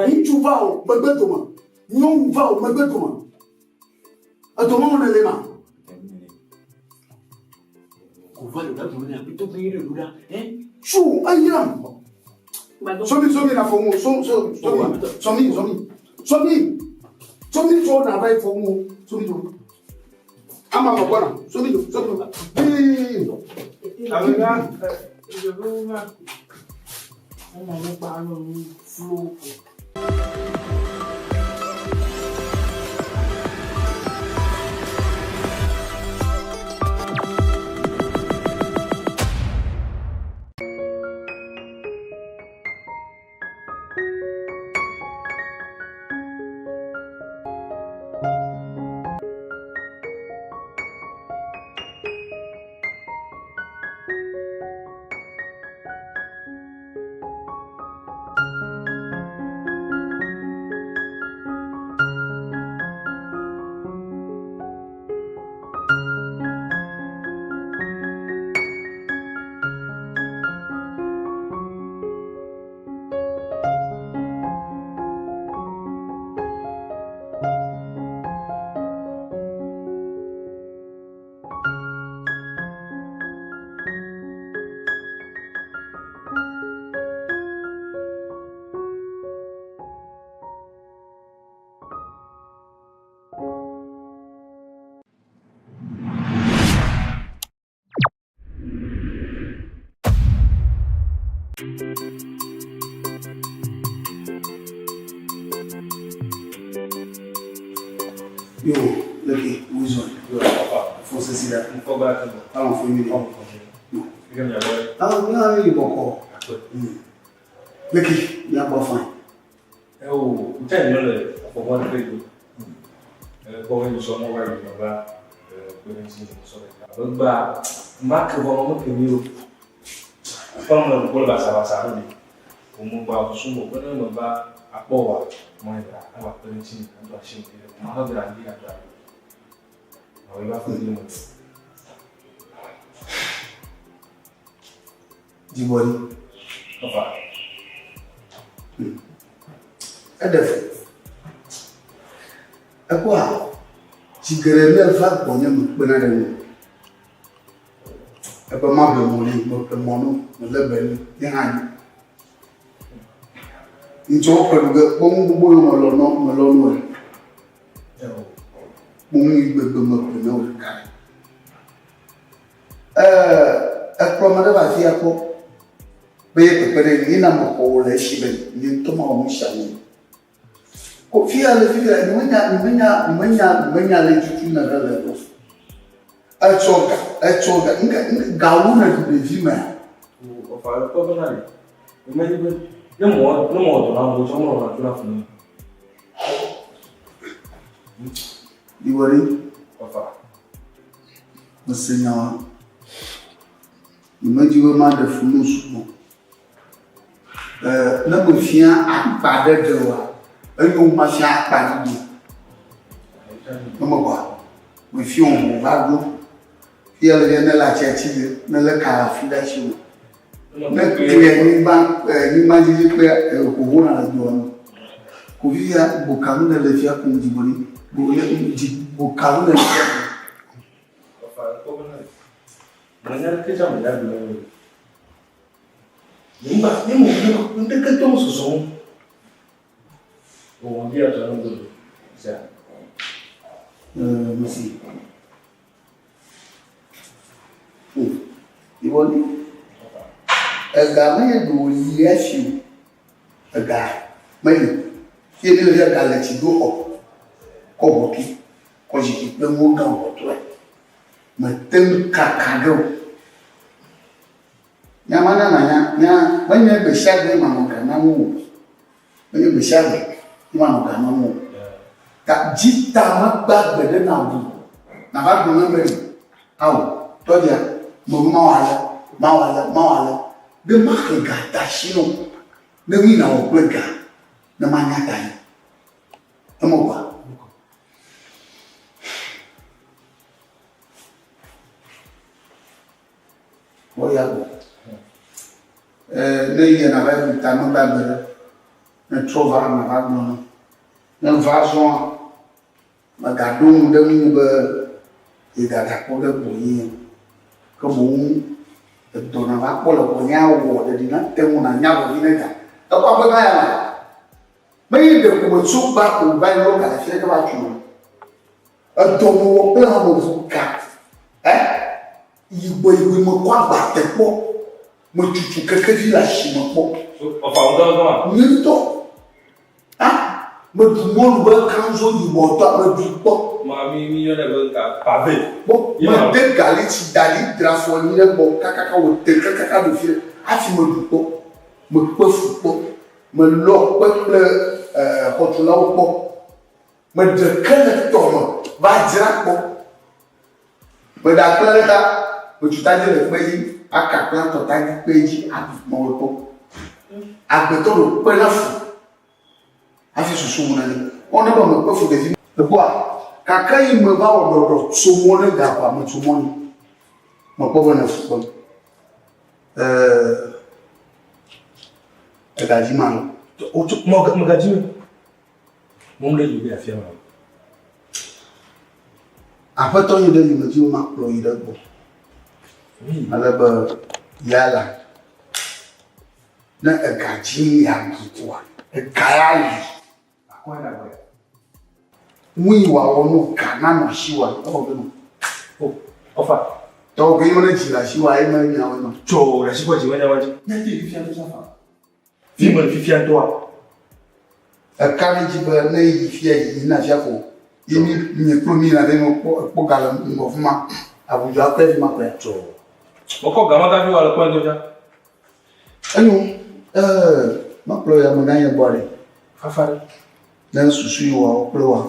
Ŋutsu va o megbe dome, nyɔnu va o megbe dome. Edɔ ma wɔm nèle ma. Tsu eyram. Somi somi na fɔ ŋu so so somi somi somi somi somi tso na va yi fɔ ŋu somi tso. Ama ma gbɔna somi tso somi tso. Bii. Amegã. Ena ne kpa anɔ nu vlo ko. Yo, leke, wozɔ. Fo sisi la. Awo fo mi. Ah, na yi bɔkɔ. Leke, ya bɔ fine. Ewo, ntɛ nyɔ le afɔbɔ ne pe do. Kpɔ be nyisɔ mɔ va yi nɔ va kpe ɖe ŋuti nyisɔ ɖeka. Egba ma ke vɔ me ke mi o. Aƒe me ŋkɔ le basabasa ɖo ɖi. O me gba susu mo be ne me va akpɔ wa mɔ yi la ava kpe ɖe ŋuti ado asi me ɖe. Ma he dra ndi ado aɖo. Awɔ yi va fɔ di me. Dzigbɔɖi. Papa. Eɖe fu. Ekpɔa, zi geɖe ne eva gbɔnye mekpena ɖe eŋu. Ebe maʋle mɔ nɛ, meƒle mɔ no, melé be nɛ, ye hã nyo. Ŋtsɔ woƒle nu ge, kpɔ nu gbogbo yiwo melɔ nɔ, melɔ no ɛ. Kpɔ nu yi gbegbe meƒle ne wò ɖeka ɖe. Ɛɛ, ekplɔ ame ɖe va afia kpɔ be ye kpekpe ɖe ye na mexɔ wò le esi be nye ŋutɔ mawɔ nu sia nu. Ko fia le fifia, nyemenya, nyemenya, nyemenya, nyemenya le tutu ne ɖe le o. Etsɔ ga, etsɔ ga, ŋke, ŋke, gawu ne ɖu ɖevi mea. Ɔfa ekpɔ be na le. Nyemenya be ne mɔ, ne mɔ dɔ na wo, tsɔ mɔ na tso na funu. Iwɔri. Ɔfa. Mese nyawa. Nyemedi be maɖe fu no sugbɔ. Ne mefia akpa ɖe ɖe oa, enyo wu mafia akpa ɖiɖi. Eme kɔa? Mefia wò va ɖo. Fia le fia ne le atsia tsi ge, ne le ka le afi ɖe atsi o. Ne kli anyigba, anyigba dzidzi kpe ʋuʋu na le doa me. Ko fifia gbokalu ne le fia kum dzigbɔɖi. Gbo le dzi gbokalu ne le fia kum. Menya ɖeke tsã menya gblɔ o. Nyemba ne mo ŋɖeke tɔ sɔsɔ. Owɔ bi atɔ ne gbɔdɔ. Sia. Mesi. Ìwọ ni. Ega menye ɖe wòli hafi o. Ega meli. Ye ne le ga le tsi do xɔ, kɔ ʋɔtru, kɔ zikpui kple nuwo gã ʋɔtrua. Mete ŋu kaka ɖe o. Nya ma na nànya, nya menye gbe sia gbe manɔ ga nam o. Menye gbe sia gbe manɔ ga nam o. Ta dzi ta megba gbe ɖe nàbu. Nàva gblɔ nam be ao, tɔɖia, mebe mawɔ ale, mawɔ ale, mawɔ ale. Ɖe maxe ga da asi nɔ. Ne nui nàwɔ kple ga, ne manya ta yi. Eme kɔa? Kpɔ ya gbɔ. Ne yia nava yi ta megba gbe ɖe. Ne trɔ va nava gblɔ nam. Ne va zɔa, megaɖo ŋu ɖe ŋu be yegagakpɔ ɖe gbɔnye o. Ke boŋ edɔ nava kpɔ le gbɔnye awɔ ɖeɖi nate ŋu nanya vevi ne ga. Ekpɔ aƒe gã ya ma? Menye ɖeko metso gba ko va yi lɔ ga le fia ke va tu o. Edɔ mewɔ kple ame ŋu ga. Ɛ? Yigbɔ yigbɔ mekɔ agba te kpɔ. Metutu kekevi le asime kpɔ. Ɔfa ŋutɔ ŋutɔ ma? Nye ŋutɔ. A meɖu mɔlu be kanzo yibɔ tɔ meɖui kpɔ. Ma mi mi yɔnɛ be nka pavé. Kpɔ mede gali tsi da ɖi dra afɔ anyi ɖe gbɔ kakaka wòte kakaka ɖo fi ɖe hafi meɖu kpɔ. Mekpe fu kpɔ. Melɔ kpe kple xɔtulawo kpɔ. Meɖe ke le tɔ me va dzra kpɔ. Meɖe akplẽ ɖe ta, metu tadzi le kpe dzi, aka akplẽ atɔ tadzi kpe dzi aɖu mewɔe kpɔ. Agbetɔ ɖo kpe na fu hafi susu ŋu nane. Wɔ ne be mekpe fu ɖevi. Ekpɔa, gake yi me va wɔ ɖɔɖɔ tso mɔ ne ga kɔa, metso mɔ ne. Mekpɔ be ne fu kpem. Ɛɛ, egadzi ma lo. Wotso, megadzi me. Mɔm ɖe yi be afia ma. Aƒetɔ yi ɖe yi me dzi makplɔ yi ɖe gbɔ. Ale be ya la ne ega dzi ya ɖu koa ega ya li. Ŋui wòawɔ nu ga nanɔ asiwòa ewɔ be no. O, ɔfa. Tɔwɔ ke yi me ne dzi le asiwòa ye me nyawo ma. Tso le asi kpɔ dzi me nyawo dzi. Nye te fifia ŋutɔ fa. Fi me fifia ŋutɔa. Eka ɖe edzi be ne yi fia yi yina fia ko ye mi nye kple mi yina ɖe ne kpɔ ekpɔ ga le ŋgɔ fi ma abudzo akɔe fi ma kɔe. Tso. Mekɔ ga ma gafi wa le kpɔe ŋutɔ tsã. Enyo ee mekplɔ yi amegã nye gbɔ ɖe. Fafa ɖe. Ne susu yi wɔ kple wa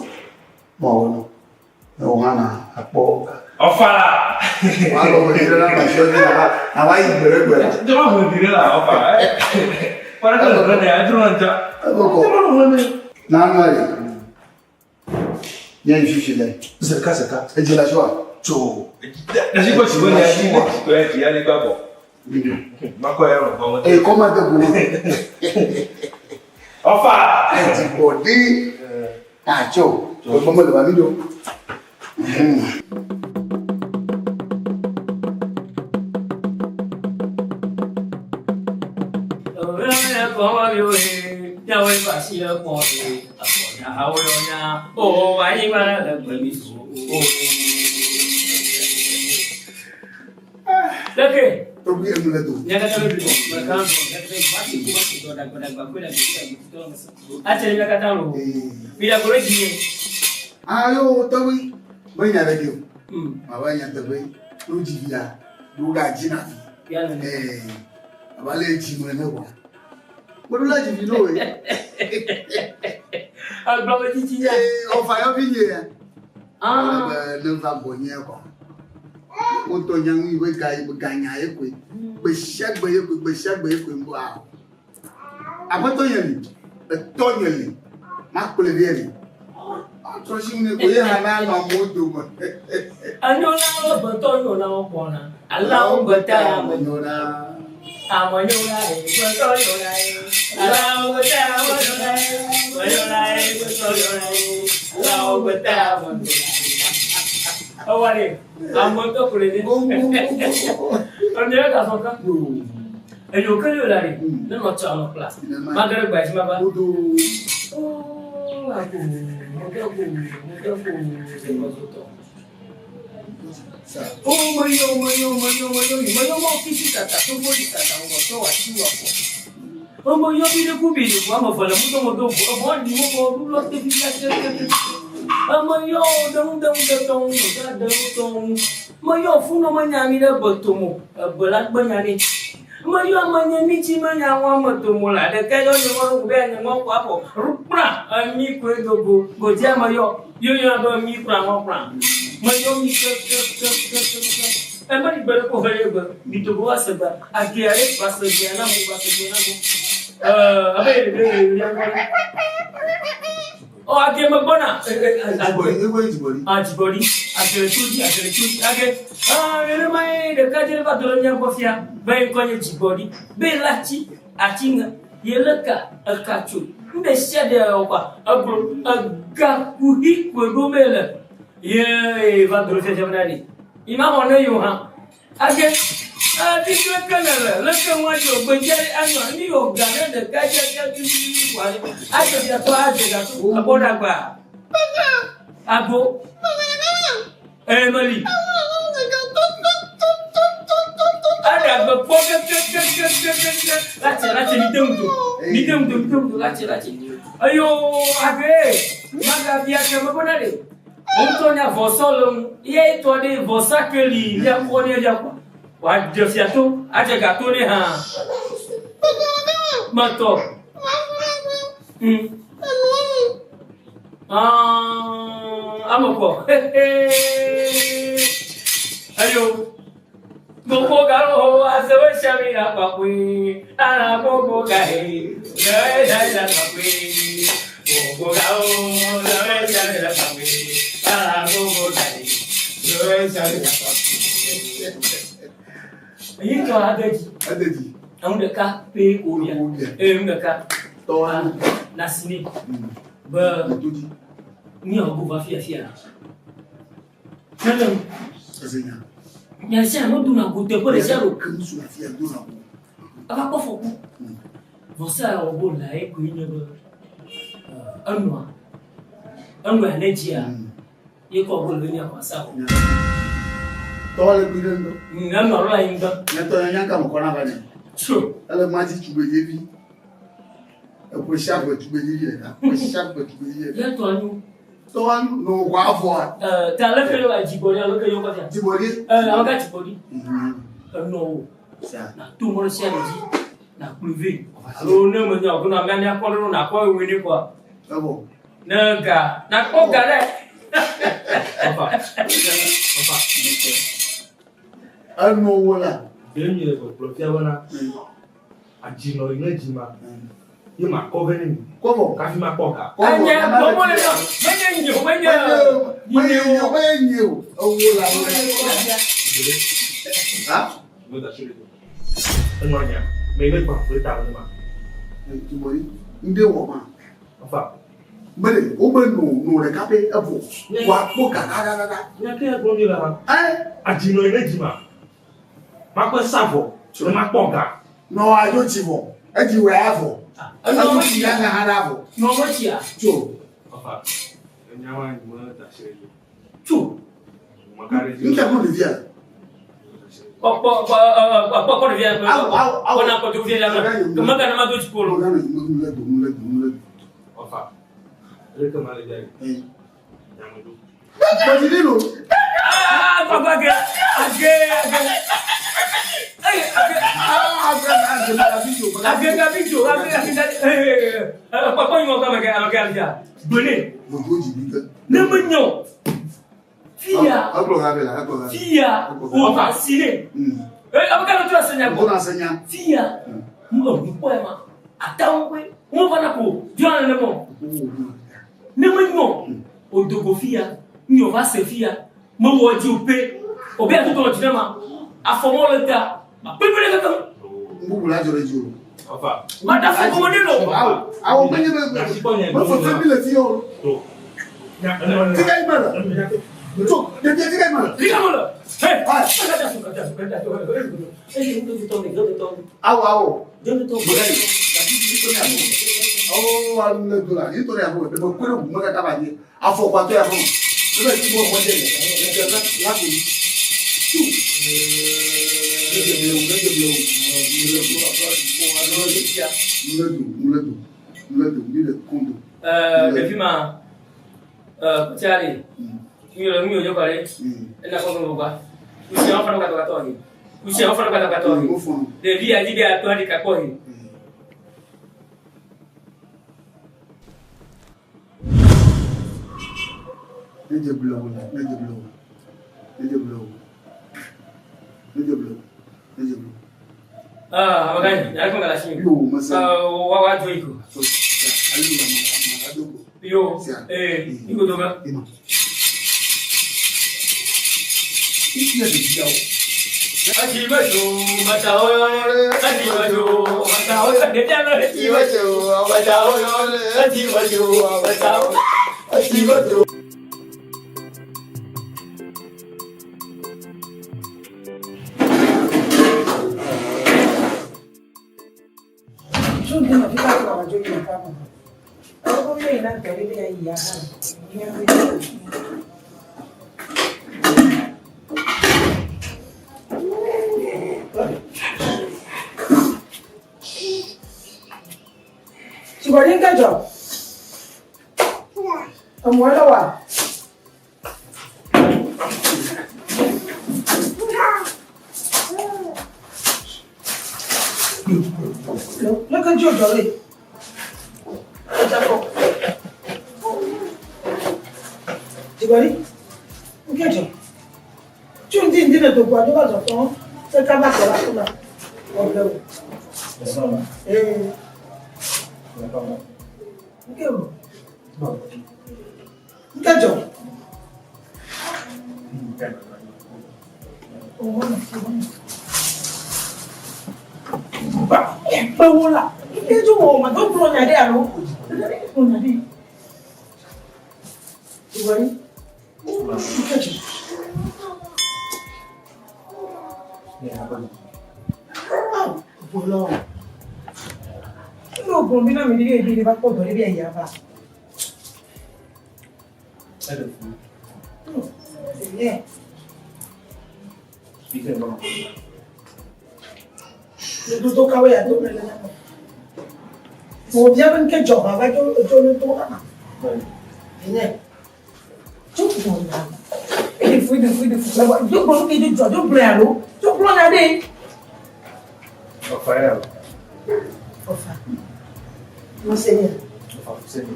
mawɔ no. Ne wò hã na akpɔ ga. Ɔfa la. Wà á lọ wòle ɖe la màṣọ ní àbá àbá yìí gbèrègbè la. Jọba wòle ɖe la ɔfa. Kpɔɖe ke le gbɛ ne edro na nja. Ekoko. Nanu ayi. Nye yi fifi le. Zeka zeka. Edzi la sɔa. Tso. Ɖesi kɔ si wɔ nya dzi ne dzi kɔ ya dzi ya ne gba bɔ. Makɔ ya nɔ gbɔ. Ee kɔma de go. Ɔfa. Edzi bɔ ɖi. Atsɔ o. Gbɔgbɔ mele ba mi ɖo. Leke. Tɔgbi enu le do. Atse mi katã lo. Mi da kore dzi ye. Ayo tɔgbi me nya ɖe di o. Ma va nya teƒe no dzi via ɖo ga dzi na vi. Eh, aba le dzi me ne wa. Mo ɖo la dzi vi no we. Agblɔ be dzidzi ya. Eh, ɔfa yɔ vi nye ya. Ah. Be ne va gbɔ nye kɔ. Wotɔ nya ŋu be ga ga nya ye koe. Gbe sia gbe ye koe, gbe sia gbe ye koe ŋgbɔ a. Aƒetɔ nye li, etɔ nye li, makplɔe vɛ li. Atrɔ si ŋu ne ko ye hã na nɔ amewo dome. Enyo na wo gbetɔ nyo na wo kpɔna. Alawo gbeta ame nyo na. Ame nyo na ye gbetɔ nyo na ye. Alawo gbeta ame nyo na ye. Ame nyo na ye gbetɔ nyo na ye. Alawo gbeta ame nyo na ye. Ewa ɖe ame ŋutɔ ko le ne. Ame yɛ gazɔ kan. Eyo ke yo la ɖe ne nɔ tsɔ ame kpla. Mage ɖe gbea dzi mava. Oo ago mege go mege go zɔzɔtɔ. O meyo meyo meyo meyo yi meyo mɔ fisi tata togo yi tata ŋgɔtɔ wa ti wa kɔ. O meyo bi ɖe ku bi ɖe ku ame ve le mu do mo do vo evɔ li mo kɔ lɔ te fi fi te te te. Ame yɔ ɖeŋu ɖeŋu ɖe tɔŋu ɖe ɖeŋu tɔŋu. Meyɔ funu menya mi ɖe betomo ebe la gbe nya nɛ. Meyɔ ame nye mi tsi menya ŋu ame tomo la ɖeka yɔ nye ŋɔ ɖo be nye ŋɔ kɔ afɔ rukpra emi koe do go godzi ame yɔ yɔyɔ be mi kura ŋɔ kura. Meyɔ mi ke ke ke ke ke ke. Eme ɖi gbe ɖe ko he ɖe gbe mi to go va se gbe agea ɖe va se gbea na mo va se gbea na mo. Ɛɛ abe yi ɖe ɖe ya ŋgɔ ɖe. Ɔ age me gbɔna. Dzigbɔɖi. Ah dzigbɔɖi. Age le to dzi age le to dzi age. Ah nenema ye ɖeka dze va do ɖe mía gbɔ fia be ŋkɔ nye dzigbɔɖi. Be la tsi ati ŋe ye le ka eka tso. Nu ɖe sia ɖe wɔ kɔa eglo ega kuxi koe ɖo me le. Ye va do ɖe fiafia bena ɖe. Yi ma xɔ ne yewo hã. Age ati leke ne le leke ŋu adzo gbedzi anɔ mi yɔ ga ne ɖeka dze dze tututu kɔa ɖe. Adze fiatɔ adze gato abɔ ɖagba. Agbo. Ee meli. Aɖagbe kpɔ kekekekekeke. Latse latse mi te ŋu do. Mi te ŋu do mi te ŋu do latse latse. Eyo age magabia ke me bena ɖe. Ŋutɔ nya vɔsɔ le ŋu. Ye tɔ ɖe vɔsa ke li ya kɔ ne ya kɔ. Wòadze fiato adze gato ne hã. Metɔ. Ah, ame kɔ. Eyo. Gbogbo galo asewe sami la kpakpe. Ala gbogbo gahe. Gahe sami la kpakpe. Gbogbo galo asewe sami la kpakpe. Ala gbogbo gahe. Gahe sami la kpakpe. Eyi tɔ adeji. Adeji. Enu ɖeka pe wòbia. Ee enu ɖeka. Tɔwa. Nasine. Be. Míawɔ go va fia fia. Nene. Ezenya. Nya sia no dona go teƒe ɖe sia ɖo. Ke ŋutsu afia dona go. Eva kpɔ fɔku. Vɔsa ya wɔ bo la ye koe nye be enɔa enɔa ne dzia ye kɔ bo le be míaxɔ asa o. Tɔwa le kpi ɖe ŋutɔ. Enɔ ɖo la yi ŋgɔ. Nye tɔ nya ka me kɔ na va ne. Tso. Ele ma dzi tugbedzevi. Eƒe sia ƒe tugbedzevi ɖeka. Eƒe sia ƒe tugbedzevi ɖeka. Ye tɔ anyo. Tɔwa no wɔ avɔa. Ɛɛ ta leke yɔ dzigbɔɖi alo ke yɔ kɔ fia. Dzigbɔɖi. Ɛɛ ame ka dzigbɔɖi. Enɔ wo. Na to mɔ ɖe sia ɖe dzi. Na kplɔe vɛ. Alo ne me nya o ko na mia mia kɔ ɖe na kɔ ewoe ne kɔa. Evɔ. Ne ga na kpɔ ga ɖe. Ɔfa. Ɔfa. Enɔ wo la. Ɖe mi le gbɔgblɔ fia bena adzinɔ yi ne dzi ma ye ma kɔ vɛ ne mi. Kɔbɔ. Kafi ma kpɔ ga. Enye gbɔgbɔ le nɔ menye nye o menye Menye nye o menye nye o. Ewo la wo. Ha? Enɔ nya me ne gbã ƒe ta ne ma. Dzigbɔɖi. Ŋɖe wɔ ma. Ɔfa. Mele wobe no no ɖeka pɛ evɔ. Wòakpɔ ga ɖaɖaɖa. Nya ke gblɔm mi le hã. Adzinɔ yi ne dzima. Makpɔe sa vɔ ne makpɔ ga. Nɔ adzo tsi vɔ. Edzi wɔ ya vɔ. Edzo tsi ya hã ɖa vɔ. Nɔ metsia. Tso. Papa, enya ma nyi me da asi ɖe edzi o. Tso. Meka ɖe edzi. Ŋkɛ kple ɖevia. Kpɔ kpɔ kpɔ kpɔ kpɔ ɖevia. Awo awo awo. Kpɔ na kpɔ ɖevia la. Meka na ma do tsi kolo. Nule do nule do nule do. Papa, eleke ma le dza yi. Nyame do. Gbɔdzi li lo. Ah, papa ge age age. Eye age. Ah, age age magabidzo. Age gabidzo age age age. Ee kpɔ kpɔ nyɔ kame ke ame ke alifia. Gbene. Gbɔdzi dzi bi ke. Ne me nyɔ. Fia. Ekplɔ ha be la ekplɔ ha. Fia. O va si ne. Ee ame ke le to asenya gbɔ. To asenya. Fia. Mu eŋu kpɔ ya ma. Atawo koe. Wo va na ko. Diɔ ne mɔ. Ne me nyɔ. O dogo fia. Nyɔ va se fia. Me wɔ dzi o pe. O be atutu dzi na ma. Afɔmɔ le ta. Ma kpekpe ɖe keke. Bubu la dzɔ ɖe dzi o. Papa. Ma da fɔ kɔmɔ ne lɔ. Awo awo menye be me fefe mi le fi o. Tika yi me le. Tso ɖevia tika yi me le. Tika me le. Hey. Awo awo. Awo alu le do la yi to ɖe aƒe me. Ɖe me kpe ɖe ʋu me kaka va dzi. Afɔkpa tɔ ya aƒe me. Ne be tsi bɔ mɔ dze le. Ɖe la ko yi. Tu. Ne dze blewu ne dze blewu. Nu le do nu le do nu le do mi le kondo. Ɖevi ma kutia ɖe nu yɔ nu yɔ kɔ ɖe ena kɔ gbogbo gba kusia wɔfɔ ne katɔ katɔ he kusia wɔfɔ ne katɔ katɔ he ɖevi ya dzi be atɔ ɖeka kpɔ he. Ne dze blewu la ne dze blewu ne dze blewu ne dze blewu ne dze blewu. Ah, abagani, yàrá kọ́ gàlásì mi. Yo, mese. Wa wa jo iko. Ayi la ma ma do go. Yo, eh, iko do ga. Ino. Isi ya de dia o. Ajibajo, bata oyore, ajibajo, bata oyore, Ajibajo, bata oyore, ajibajo, bata oyore, ajibajo. Tso ndi nɔvi ka kplɔ dzo yi aƒea me. Ewo be yina dɔ ɖe be yeayi ya hã. Tsikɔɖi ŋke dzɔ. Emɔe le wa. Leke dzo dzɔ le? Edzakɔ. Tsikɔɖi ŋke dzɔ. Tso ŋdi ŋdi le dogoa dzo va zɔzɔm. Eka va tɔ la kuma. Ɔble o. Ee. Ŋke o. Ŋke dzɔ. Kpewo la. Ŋke dzo wɔ ma do gblɔ nya ɖe alo. Gblɔ nya ɖe. Tsikɔɖi. Ŋke dzɔ. Bolo. Ndo gblɔ bi na mi ɖe ebi ɖe va kpɔ dɔ ɖe bi eya va. Ye. Nudodo kawoe ado le le nyame? Mo bia be nke dzɔ va va dzo dzo ne to ama. Nye. Tso gbɔ na. Eɖe fu eɖe fu eɖe fu. Do gblɔ nu ke dzo dzɔ do gblɔ alo do gblɔ nya ɖe. Ɔfa ya o. Ɔfa. Mo se nye. Ɔfa fuseni.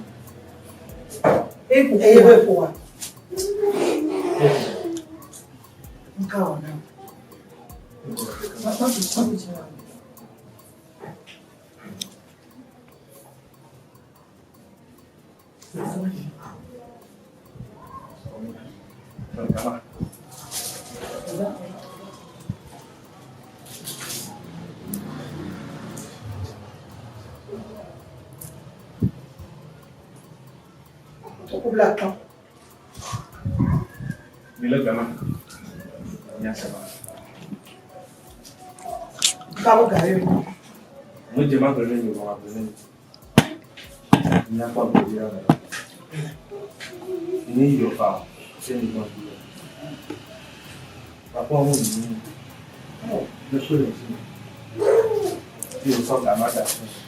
Eye eye be ƒo wa. Nka wɔ na. Ma ma fi ma fi tsi wa. Kotoku blatɔ̃. Mi le gama. Nya se ma. Gabo gari. Mo jẹ ma gbẹlẹ ní ìwọ̀n àgbẹ̀lẹ̀ ní. Ní apá gbòdì rẹ̀. Ní ìyọ̀fà ṣé ní ìgbọ̀n bí Papa ọmọ mi ní lẹ́kọ̀ọ́ sí. Bí o sọ gàmá dà fún mi.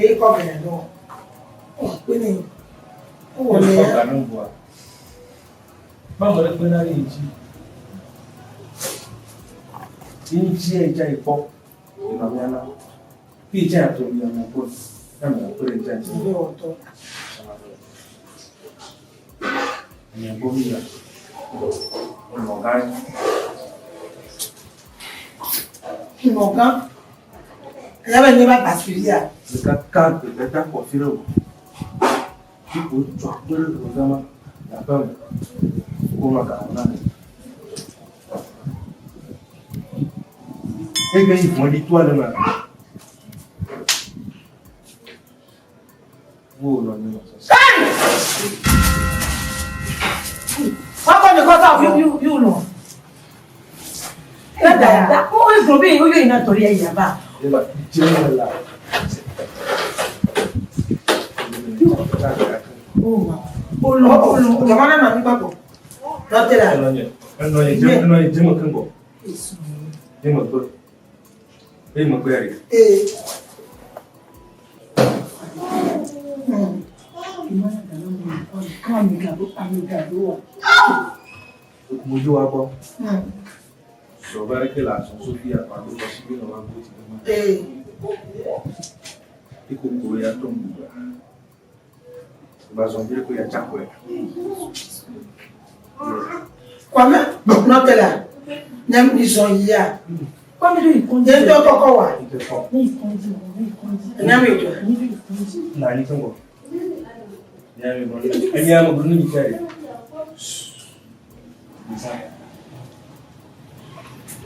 Èyí kọ́ bẹ̀rẹ̀ lọ. Wọ́n pè ní. Wọ́n sọ gàmá ń bọ̀. Báwo lẹ pé náà rí ìjì? Ìjì ẹja ìpọ́ ìnàmíàná. Bí ìjì àtọ̀ ìyàmọ̀ pọ̀ ìyàmọ̀ pọ̀ ìjì àti Ilé ọ̀tọ̀. ìyẹn gómìnà ọ̀nà ọ̀gá Ìmọ̀gán. Ẹ̀yà bẹ́ẹ̀ ní bá gbà sí rí à. Nka ká gbẹ̀gbẹ̀ kọ̀ fírẹ̀ wọ̀. Ipò jọ péré lọ́gá yàtọ̀ mi kó má kà wọ́n náà. Ege ìfọ̀n di tó àlẹ́ mà. Wó lọ ní ọ̀sán. Wọ́n kọ́ ní kọ́tà yóò lọ. Dada, ó ìgbọ̀n bí yóò iná torí ẹ̀yà bá. Jẹ́ la. Ó lọ, ó lọ, jọ̀mọ́ náà nà nígbàgbọ́. Lọ́tẹ̀lá. Ẹnọ yẹn jẹ́ ẹnọ yẹn jẹ́ mọ̀ kán bọ̀. Jẹ́ mọ̀ gbọ́. Ẹ mọ̀ gbọ́ yàrá. Ee. Mojú wa bọ́. Sọ bá rí kí làásán sófì àpàdé lọ sí bí wọn gbó ti gbé. Ee. Ikoko ya tó ń gbà. Ìbázọ̀ bí kò yà jákòó ẹ̀. Kwame, lọ́tẹ̀lá. Nyɛ mi zɔn yia. Kwame do ìkọ́njí. Nyɛ ŋutɔ kɔkɔ wa. Ní ìkọ́njí, ní ìkọ́njí. Ɛnyɛ mi jɔ. Nà ní tó ń bọ̀. Ẹni àmọ̀ gbọ́dọ̀ ní ìfẹ́ rẹ̀. Nìsa.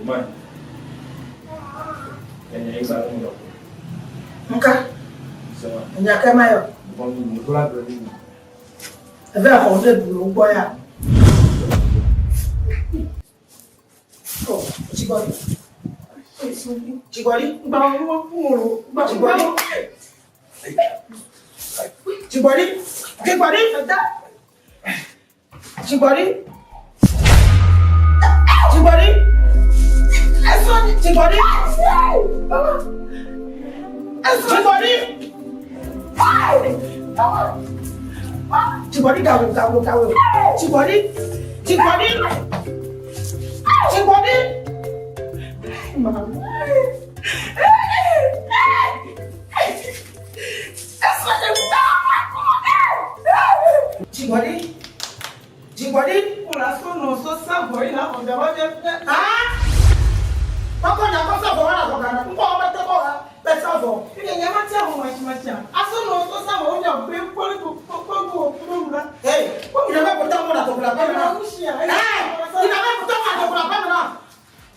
Ọmọ ẹ̀yìn ìgbà ń lọ. Nka. Sọ́wọ́n. Ɛnyɛ kɛmɛ yɔ. Bọ́n mi mú tó lábẹ́ nínú. Ɛfɛ xɔ ɖe du gbɔ ya. Ɔ Dzigbɔɖi. Dzigbɔɖi. Gbà wọ́n kú òrò. Dzigbɔɖi. Dzigbɔɖi. Dzigbɔɖi. Dzigbɔɖi. Dzigbɔɖi. Dzigbɔɖi. Dzigbɔɖi. Dzigbɔɖi gawo gawo gawo. Dzigbɔɖi. Dzigbɔɖi. Dzigbɔɖi. Dzigbɔɖi. Dzigbɔɖi. Kò lásán nà sọ sábọ̀ yìí náà ọ̀dà wá jẹ́ fẹ́. Kɔkɔ nya kɔ sɔfɔ wala kɔ kana nkɔ ɔbɛ tɛ kɔ ha bɛ sɔfɔ. Ilẹ̀ yẹn má tí àwọn ọmọ ẹ̀ṣin máa ṣe à. Asán nà sọ sábọ̀ ó yà pé pọ́lí kò kó òkúrò wúlá. Ee, ìdàgbà kò tẹ́ wọn na tòkùlà pẹ́ mi náà. Ee, Ìdàgbà kò tẹ́ wọn na tòkùlà pẹ́ mi náà.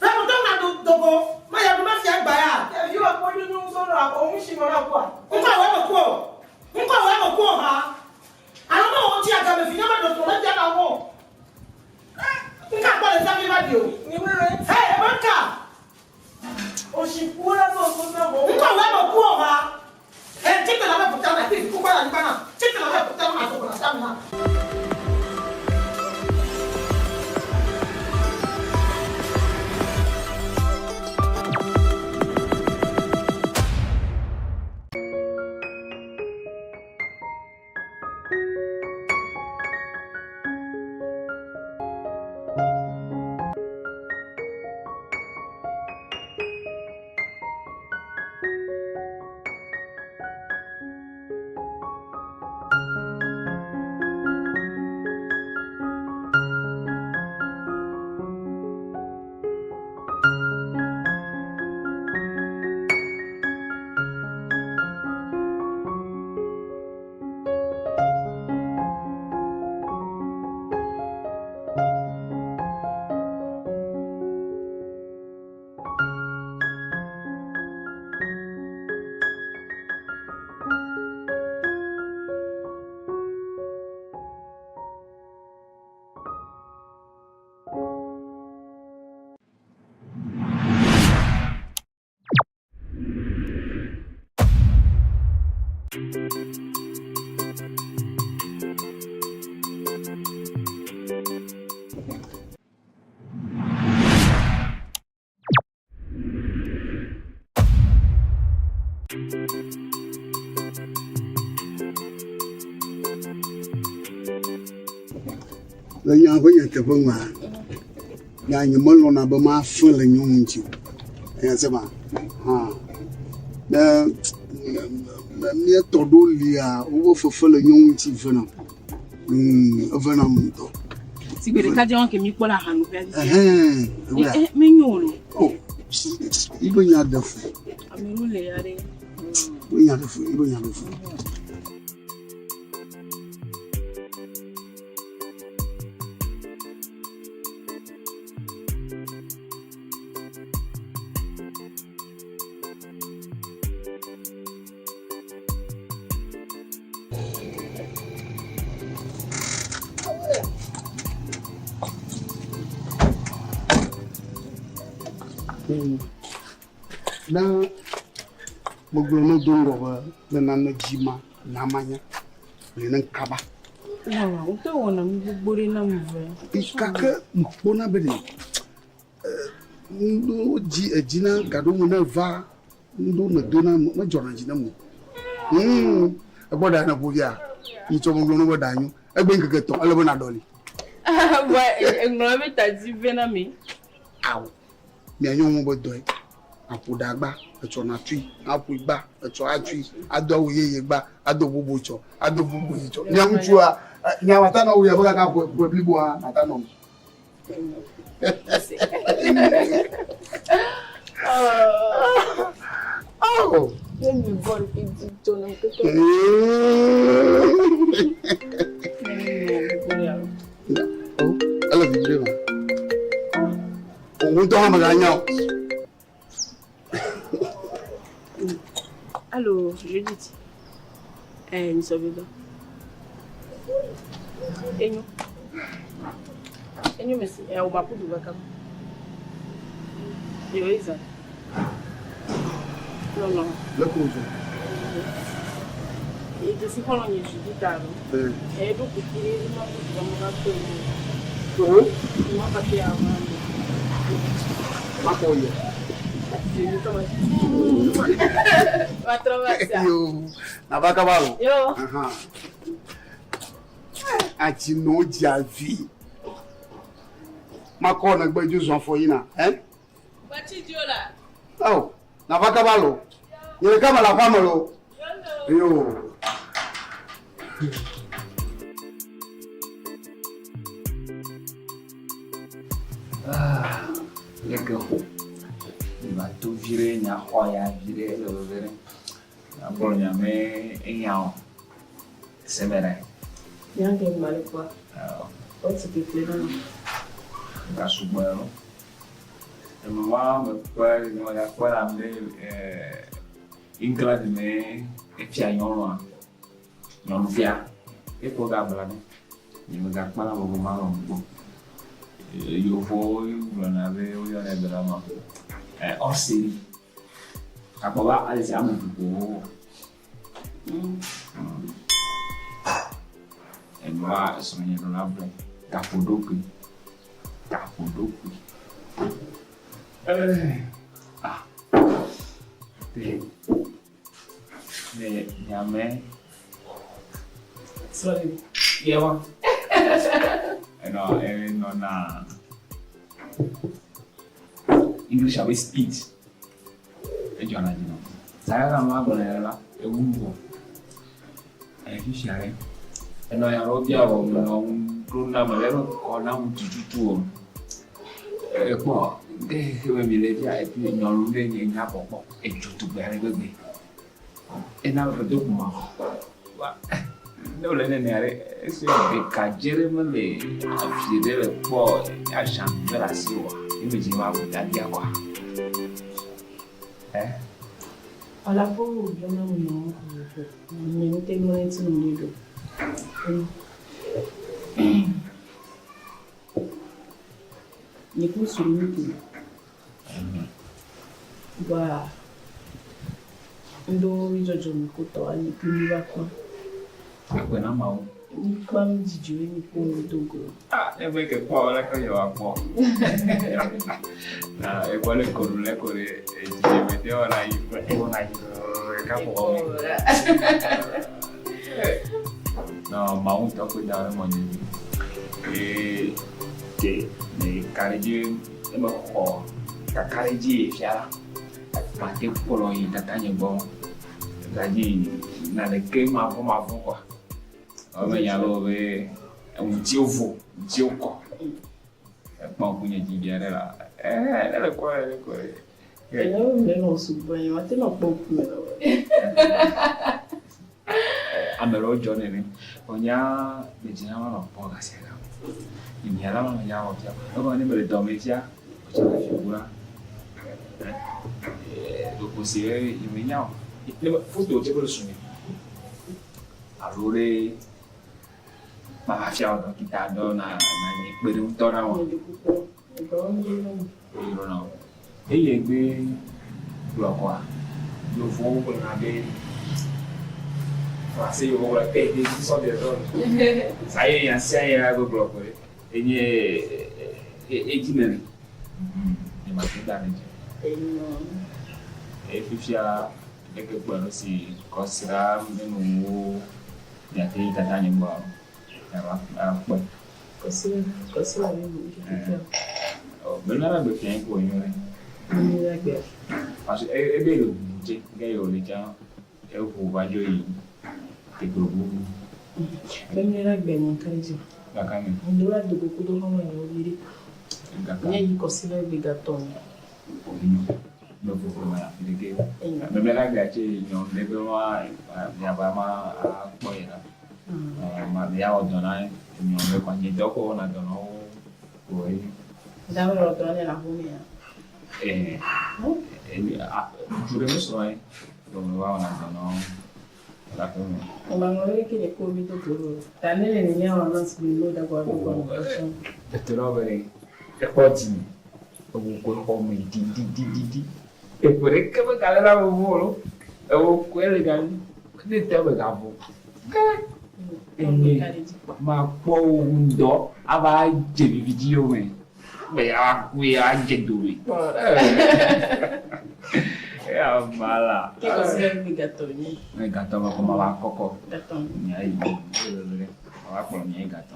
Bẹ́ẹ̀ mo tẹ́ wọn na dòkò, má yà má fi àgbà yà. Yóò wá pọ́jú ní sọ́nà òun ṣì mọ́ra kú à. Nkɔ àwọn ẹ̀mọ̀ kú o, nkɔ àwọn ẹ̀mọ̀ kú o ha. Àlọ́ náà wọ́n ti àgàmẹ̀ fi nyọ́mọ̀ dòtò lẹ́jẹ̀ náà wọ̀. Nka gbọ́ lè sábẹ́ má di o. Ẹ ẹ bá ń kà. Òṣìkú lásán sọ sábọ̀. Nkɔ àwọn ẹ̀mọ̀ kú o ha. Ẹ títẹ̀ làbẹ́ kò tẹ́ wọn àti ìkú gbọ́dọ̀ nípa náà. Títẹ̀ làbẹ́ kò tẹ́ wọn àti òkùnà sámi náà. Le nya ƒe nyateƒe nua, nya nye melɔ̃na be mafe le nyɔnu ŋuti o. Eya se ma? Hã. Ne ne mía tɔ ɖewo lia, woƒe fefe le nyɔnu ŋuti venam. Evenam ŋutɔ. Sigbe ɖeka dze wɔn ke mi kpɔ le ahanoƒea dzi. Ɛhɛn, ewia. Eh, menyo o lo. Oh, ibe nya ɖe fu. Ame ɖewo le ya ɖe. Ibe nya ɖe fu, ibe nya ɖe fu. Ne megblɔ ne do ŋgɔ be ne nane dzi ma, na manya. Gblɔe ne kaba. Wawa, wotɔ wɔna nu gbogbo ɖe nam vɛ. Gake mekpɔna be ɖe ŋɖewo dzi edzi na gaɖo me ne eva ŋɖewo me do na medzɔna dzi nam o. Ekpɔ ɖa ne ƒo fia, nyitsɔ megblɔ ne be ɖa nyo. Egbe ŋkeke etɔ̃ ele be naɖɔli. Vɔ eŋlɔ ebe tadi vɛ na mi. Ao, mia nyɔnuwo be dɔe. Aƒo ɖa gba, etsɔ natui, aƒoe gba, etsɔ atui, ado awu yeye gba, ado bubu tsɔ, ado bubu yi tsɔ. Mia ŋutsua, nya mata nɔ wu ya be kaka ƒe ƒe bliboa mata nɔ me. Oh. Ne mi bɔ ɖe dzi dzɔ na keke. Oh, ele vibre ma. Òun ŋutɔ hã meganya o. Allo, Judith. Eh, mi sɔ vedo. Enyo. Enyo mesi. Eh, o makudu baka. Yo iza. Non, non. Le ko zo. E desi xɔlɔ̃ nye Judith alo. Eh. Eh, ɖo kuku ɖe makudu ba ma va kpe wo. Oh. Ma va ke awa. Makɔ yɛ. Yo, nava kaba lo. Yo. Aha. Atsinɔ dzi avi. Makɔ negbe dzo zɔn afɔ yina. Eh? Oh, nava kaba lo. Nye ɖeka me le aƒea me lo. Yo. Ah, leke o. Ma to vi ɖe nya xɔ ya vi ɖe ele veve ɖe. Agblɔ nya me enya o. Seme ɖe. Nyange mali kwa. Wati kekle na. Ga sugbɔ ya lo. Eme wa me kpɔe ne ya kpɔe la me eh England me efia nyɔnua. Nyɔnuvia. Ekpɔ ga bla ne. Nye me ga kpɔ la vovo ma lɔ gbɔ. Yevuwo gblɔna be woyɔnɛ be la ma. Eh hors série. Akpɔ be ale si ame vovovowo wɔ. Enua esrɔ̃nye ɖo la gblɔe. Gaƒoɖokui. Gaƒoɖokui. Eh. Ah. Te. Ne nyame. Sorry. Yewa. Enɔ enɔ na English abe speed. Edzɔna dzi nɔ. Saya la ma gblɔ la ewu vɔ. Efifia ɖe. Enɔ ya ɖewo bia wɔ menɔ ŋu ɖo na me ɖe mekɔ na ŋu tututu o. Ekpɔ ɖe xexe me mi le fia efi nyɔnu ɖe nye nya kpɔkpɔ edzo tugbe ale gbegbe. Ena be do kuma. Wa ne wòle nenea ɖe esi ɖekadze ɖe mele afi ɖe le kpɔ azã mele asi oa, ye me dzi ma bu dadia kɔa. Eh? Ala fo biona mu no. Nye ŋute nu ŋuti nu ɖe ɖo. Nye ku suru mi ke. Wa ŋdo dzɔdzɔ mi ko tɔ anyi kple mi va kpɔ. Akpe na Mawu. Mi kpɔ mi dzidzɔ ye mi kpɔ mi do go. Ah, ebe ke kpɔ wala ke yewa kpɔ. Na ekpɔ le konu le ko le dzidzɔ me te wɔna yi wɔna yi ka fɔ mi. No, Mawu ŋutɔ koe da ɖe mɔ nye dzi. Eye ke me ka ɖe edzi ne mexɔ kakaɖedzi yi fia la, mate kplɔ yi tatanye gbɔ. Gadzi naneke mavɔmavɔ kɔa. Eme nya be be ŋutiwo vo, ŋutiwo kɔ. Ekpɔ ŋkunye dzi bia ɖe la, ee, ne le kɔ le kɔ. Enye be me nɔ sugbɔ nye mate nɔ kpɔ ŋkume na wo. Ame ɖewo dzɔ nene. Nya medzi na manɔ kpɔ gasia game. Nya la manɔ nya wɔ fia. Egɔme ne mele dɔme fia, wòtsɔ le fi ʋu la. Ɖeko si be nyemenya o. Ne foto tse be su alo ɖe mava fia wò dɔkita dɔ na na nye kpeɖeŋutɔ na wò. Eye na wò. Eye gbe gblɔ kɔa, yevuwo gblɔna be français yevuwo gblɔ eh des sont des hommes. Sa ye nya sia nya be gblɔ koe enye edzi me. Nye ma te da ɖe dzi. Eye fifia leke kpɔe nu si kɔsiɖa menuwo miate yi tata nye gbɔ akpɔe. Kɔsiɖa kɔsiɖa mi bu fifia. Menu la gbe fia ko nyo ɖe. Menu la gbe. Parce que ebe le ʋu dze ge ye wòle tsã eʋu va dzo yi teklo bubu. Menu la gbe nye ka ɖe dzi. Gaka me. Ŋdo la dogo kudo xɔlɔ̃ nyewo viɖe. Gaka. Nye yi kɔsiɖa gbe gatɔ me. Enyo. Me vovo me afi ɖeke. Meme la gbea tse nyɔ ɖe be wa miava ma akpɔ ye la. Ma ya wɔ dɔ na nyɔ ɖe kɔ nye dɔ ko wɔna dɔ na wo ko ye. Da wɔ dɔ ne la home ya. Eh. Ŋutsu ɖe mesrɔ̃ ye. Donc me va wɔna dɔ na wo. La ƒe me. Ŋgbaŋlɔ ɖe ke nye ko mi do go ɖo. Ta ne le nenea wɔ na si mi lo da gbɔ do gbɔ. Eto na wo be ɖe ekpɔ dzi me. Ewu koe xɔ me ɖiɖiɖiɖi. Teƒe ɖeke megale na ame o lo. Ewu koe le gami. Ne te megavo. Ke enye makpɔ wò ŋdɔ ava dze vividzi yome. Be yeava ku ye adze dome. Eya mala. Ke kɔsi ɖe mi gatɔ nyi. Ne gatɔ me kɔ ma va kɔkɔ. Gatɔ. Mia yi. Ma va kplɔ mia yi gatɔ.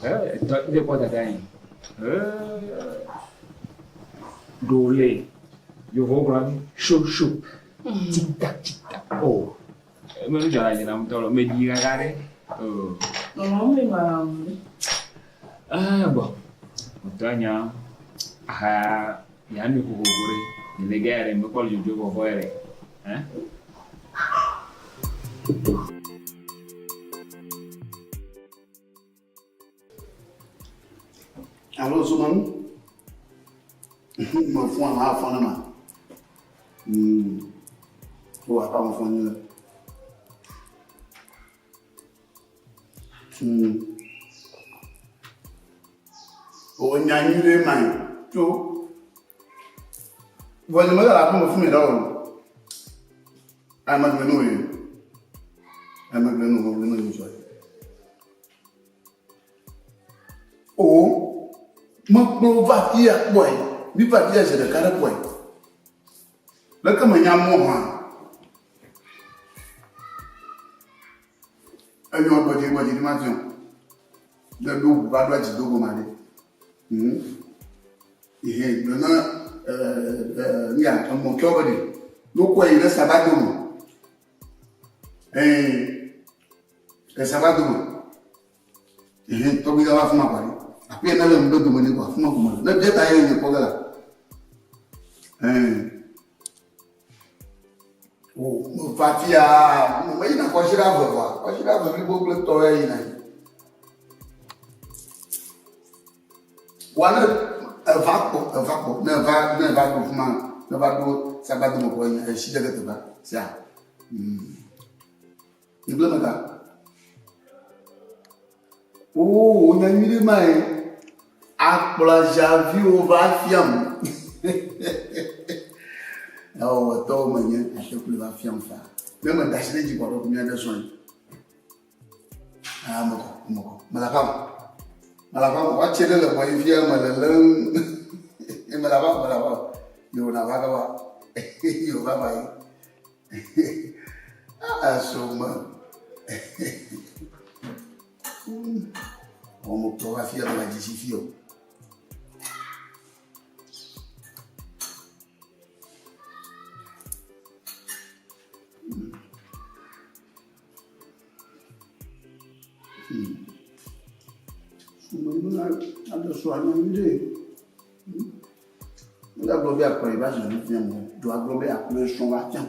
Eh, tɔ de kpɔ dada yi. Ɖo le yevuwo gblɔ be sho sho tic tac tic tac o eme nu dzɔna dzi nam ŋutɔ lo meɖi gaga ɖe o. Lɔlɔ̃ me nɔa ŋu ɖe. Ah bon ŋutɔ nya aha ya nu vovovo ɖe le gɛ ɖe mekpɔ le dzodzo vɔvɔ ɖe hein. Alo zomanu. Me fún àwọn afọ náà ma. Ó wà fáwọn fún yín lọ. Ó nya yín lé mà yín tó. Vɔ nye megale aƒeme fún mi ɖe o. Ame gbe nu ye. Ame gbe nu, ame gbe nu ŋutsua. O, mekplɔ wo va afi ya kpɔe. Míva afi ya zi ɖeka ɖe kpɔe. Leke menya mɔ hã? Enyɔ gbɔdzi gbɔdzi ɖi ma fiɔ. Ne ɖo ʋu va ɖo adzi do gɔme ɖe. Ehe, gblɔ na nya emɔ tsɔ be ɖe. Wokɔe yi ɖe sabadome. Ee, esabadome. Ehe, tɔgbi va afi ma kɔ ɖe. Aƒea ne le ŋgbe dome ne kɔ afi ma ko mele. Ne bia ta ye nye kpɔ ge la. Ee. O, meva fia, meyina kɔsiɖa ve vɔa, kɔsiɖa ve blibo kple tɔ ya yina. Wa ne eva kpɔ, eva kpɔ, ne eva, ne eva ɖo fi ma, ne eva ɖo sagbadome kpɔ, esi ɖe ke teƒea, sia. Ŋgble me ka? Oo, nya nyui ɖe mae. Akplɔ azaviwo va fiam. Ewɔwɔtɔwo menye ate kplɔe va fiam faa. Ne meda asi ɖe edzi kɔ ɖo míaɖe srɔ̃ yi. Ah, mekɔ, mekɔ. Mele aƒea me. Mele aƒea me. Woatse ɖe le gbɔ yi fia mele lém. Mele aƒea me, mele aƒea me. Yo nava kaba. Yo va va yi. Ah, so me. Wɔn kplɔ va fia be va dzesi fi o. Sumenu aɖe srɔ̃ anɔ anyi ɖe. Wogagblɔ be akplɔ yi va zɔ nu fiam o. Do agblɔ be akplɔ srɔ̃ va fiam.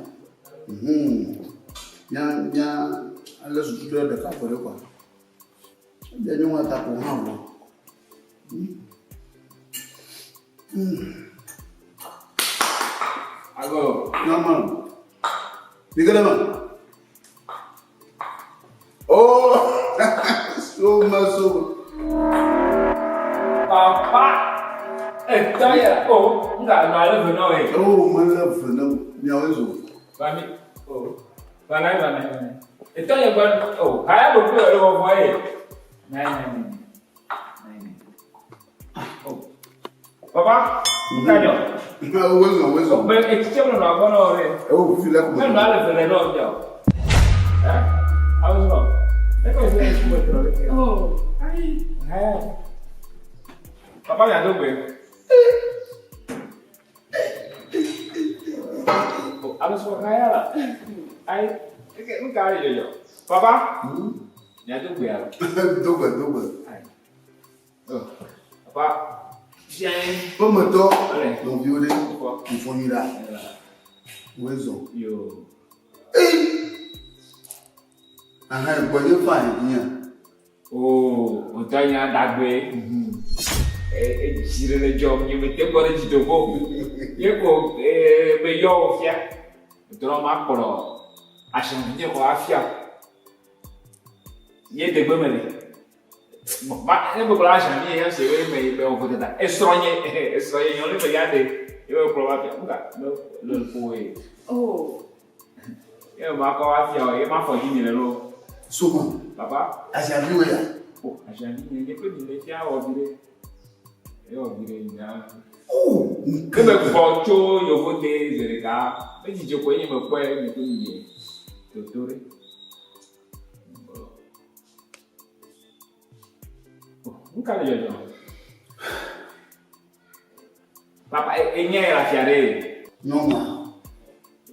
Mía mía ale susu ɖe ɖeka ƒo ɖe kɔa. Eɖe nyɔnua ta ko hã o. Ago. Nyɔma. Mi ke ɖe me. Oh, so ma so. Papa, etɔ ya o, nga nɔ ale ve nɔ ye. Oh, mele ve ne miawoe zo. Va mi, oh, va na va na. Etɔ ya gba, oh, haya bo kple le vɔvɔ ye. Na na na. Oh. Papa, kanyo. Woe zɔ, woe zɔ. Be etitse mo nɔ agbɔ nɔ re. Oh, fi le ko. Me nɔ ale ve le nɔ bia. Eh? Awo zɔ. Ne ko se ku me trɔ le. Oh. Ayi. Haya. Papa ya do gbe. Oh, alo so haya la. Ayi. Eke nka le yoyo. Papa. Ya do gbe alo. Do gbe, do gbe. Papa. Ƒemetɔ, nɔviwo ɖe, ŋfɔ nyui ɖa. Woe zɔ. Yo. Ei! Aha, gbɔ nye fine nyia. Oh, wòtɔ nya dagbe. Edzi ɖe le dzɔm, nye mete gbɔ ɖe dzi dogo. Ye ko me yɔ wò fia. Wòtɔ ma kplɔ aṣaŋu nye kɔ afia. Nye degbe me le. Ma, ne gbegblɔ aṣaŋu nye ya se be me me wò vodada. Esrɔ̃ nye, esrɔ̃ nye nyɔnu me ya de. Ye me kplɔ va fia. Nuka me le ƒo ye. Oh. Ye ma kɔ va fia o, ye ma fɔ dzi mi le lo. Soma. Papa. Aṣaŋu ya. Oh, aṣaŋu nye nye kple mi le fia wɔ vi ɖe. Ye wɔ vi ɖe nya. Oh, Ne me gbɔ tso yovode zi ɖeka, ne dzidzɔ koe nye me kpɔe nye kple mi nye toto ɖe. Oh, nuka le dzɔdzɔ? Papa, enye ya fia ɖe. Nyɔnua.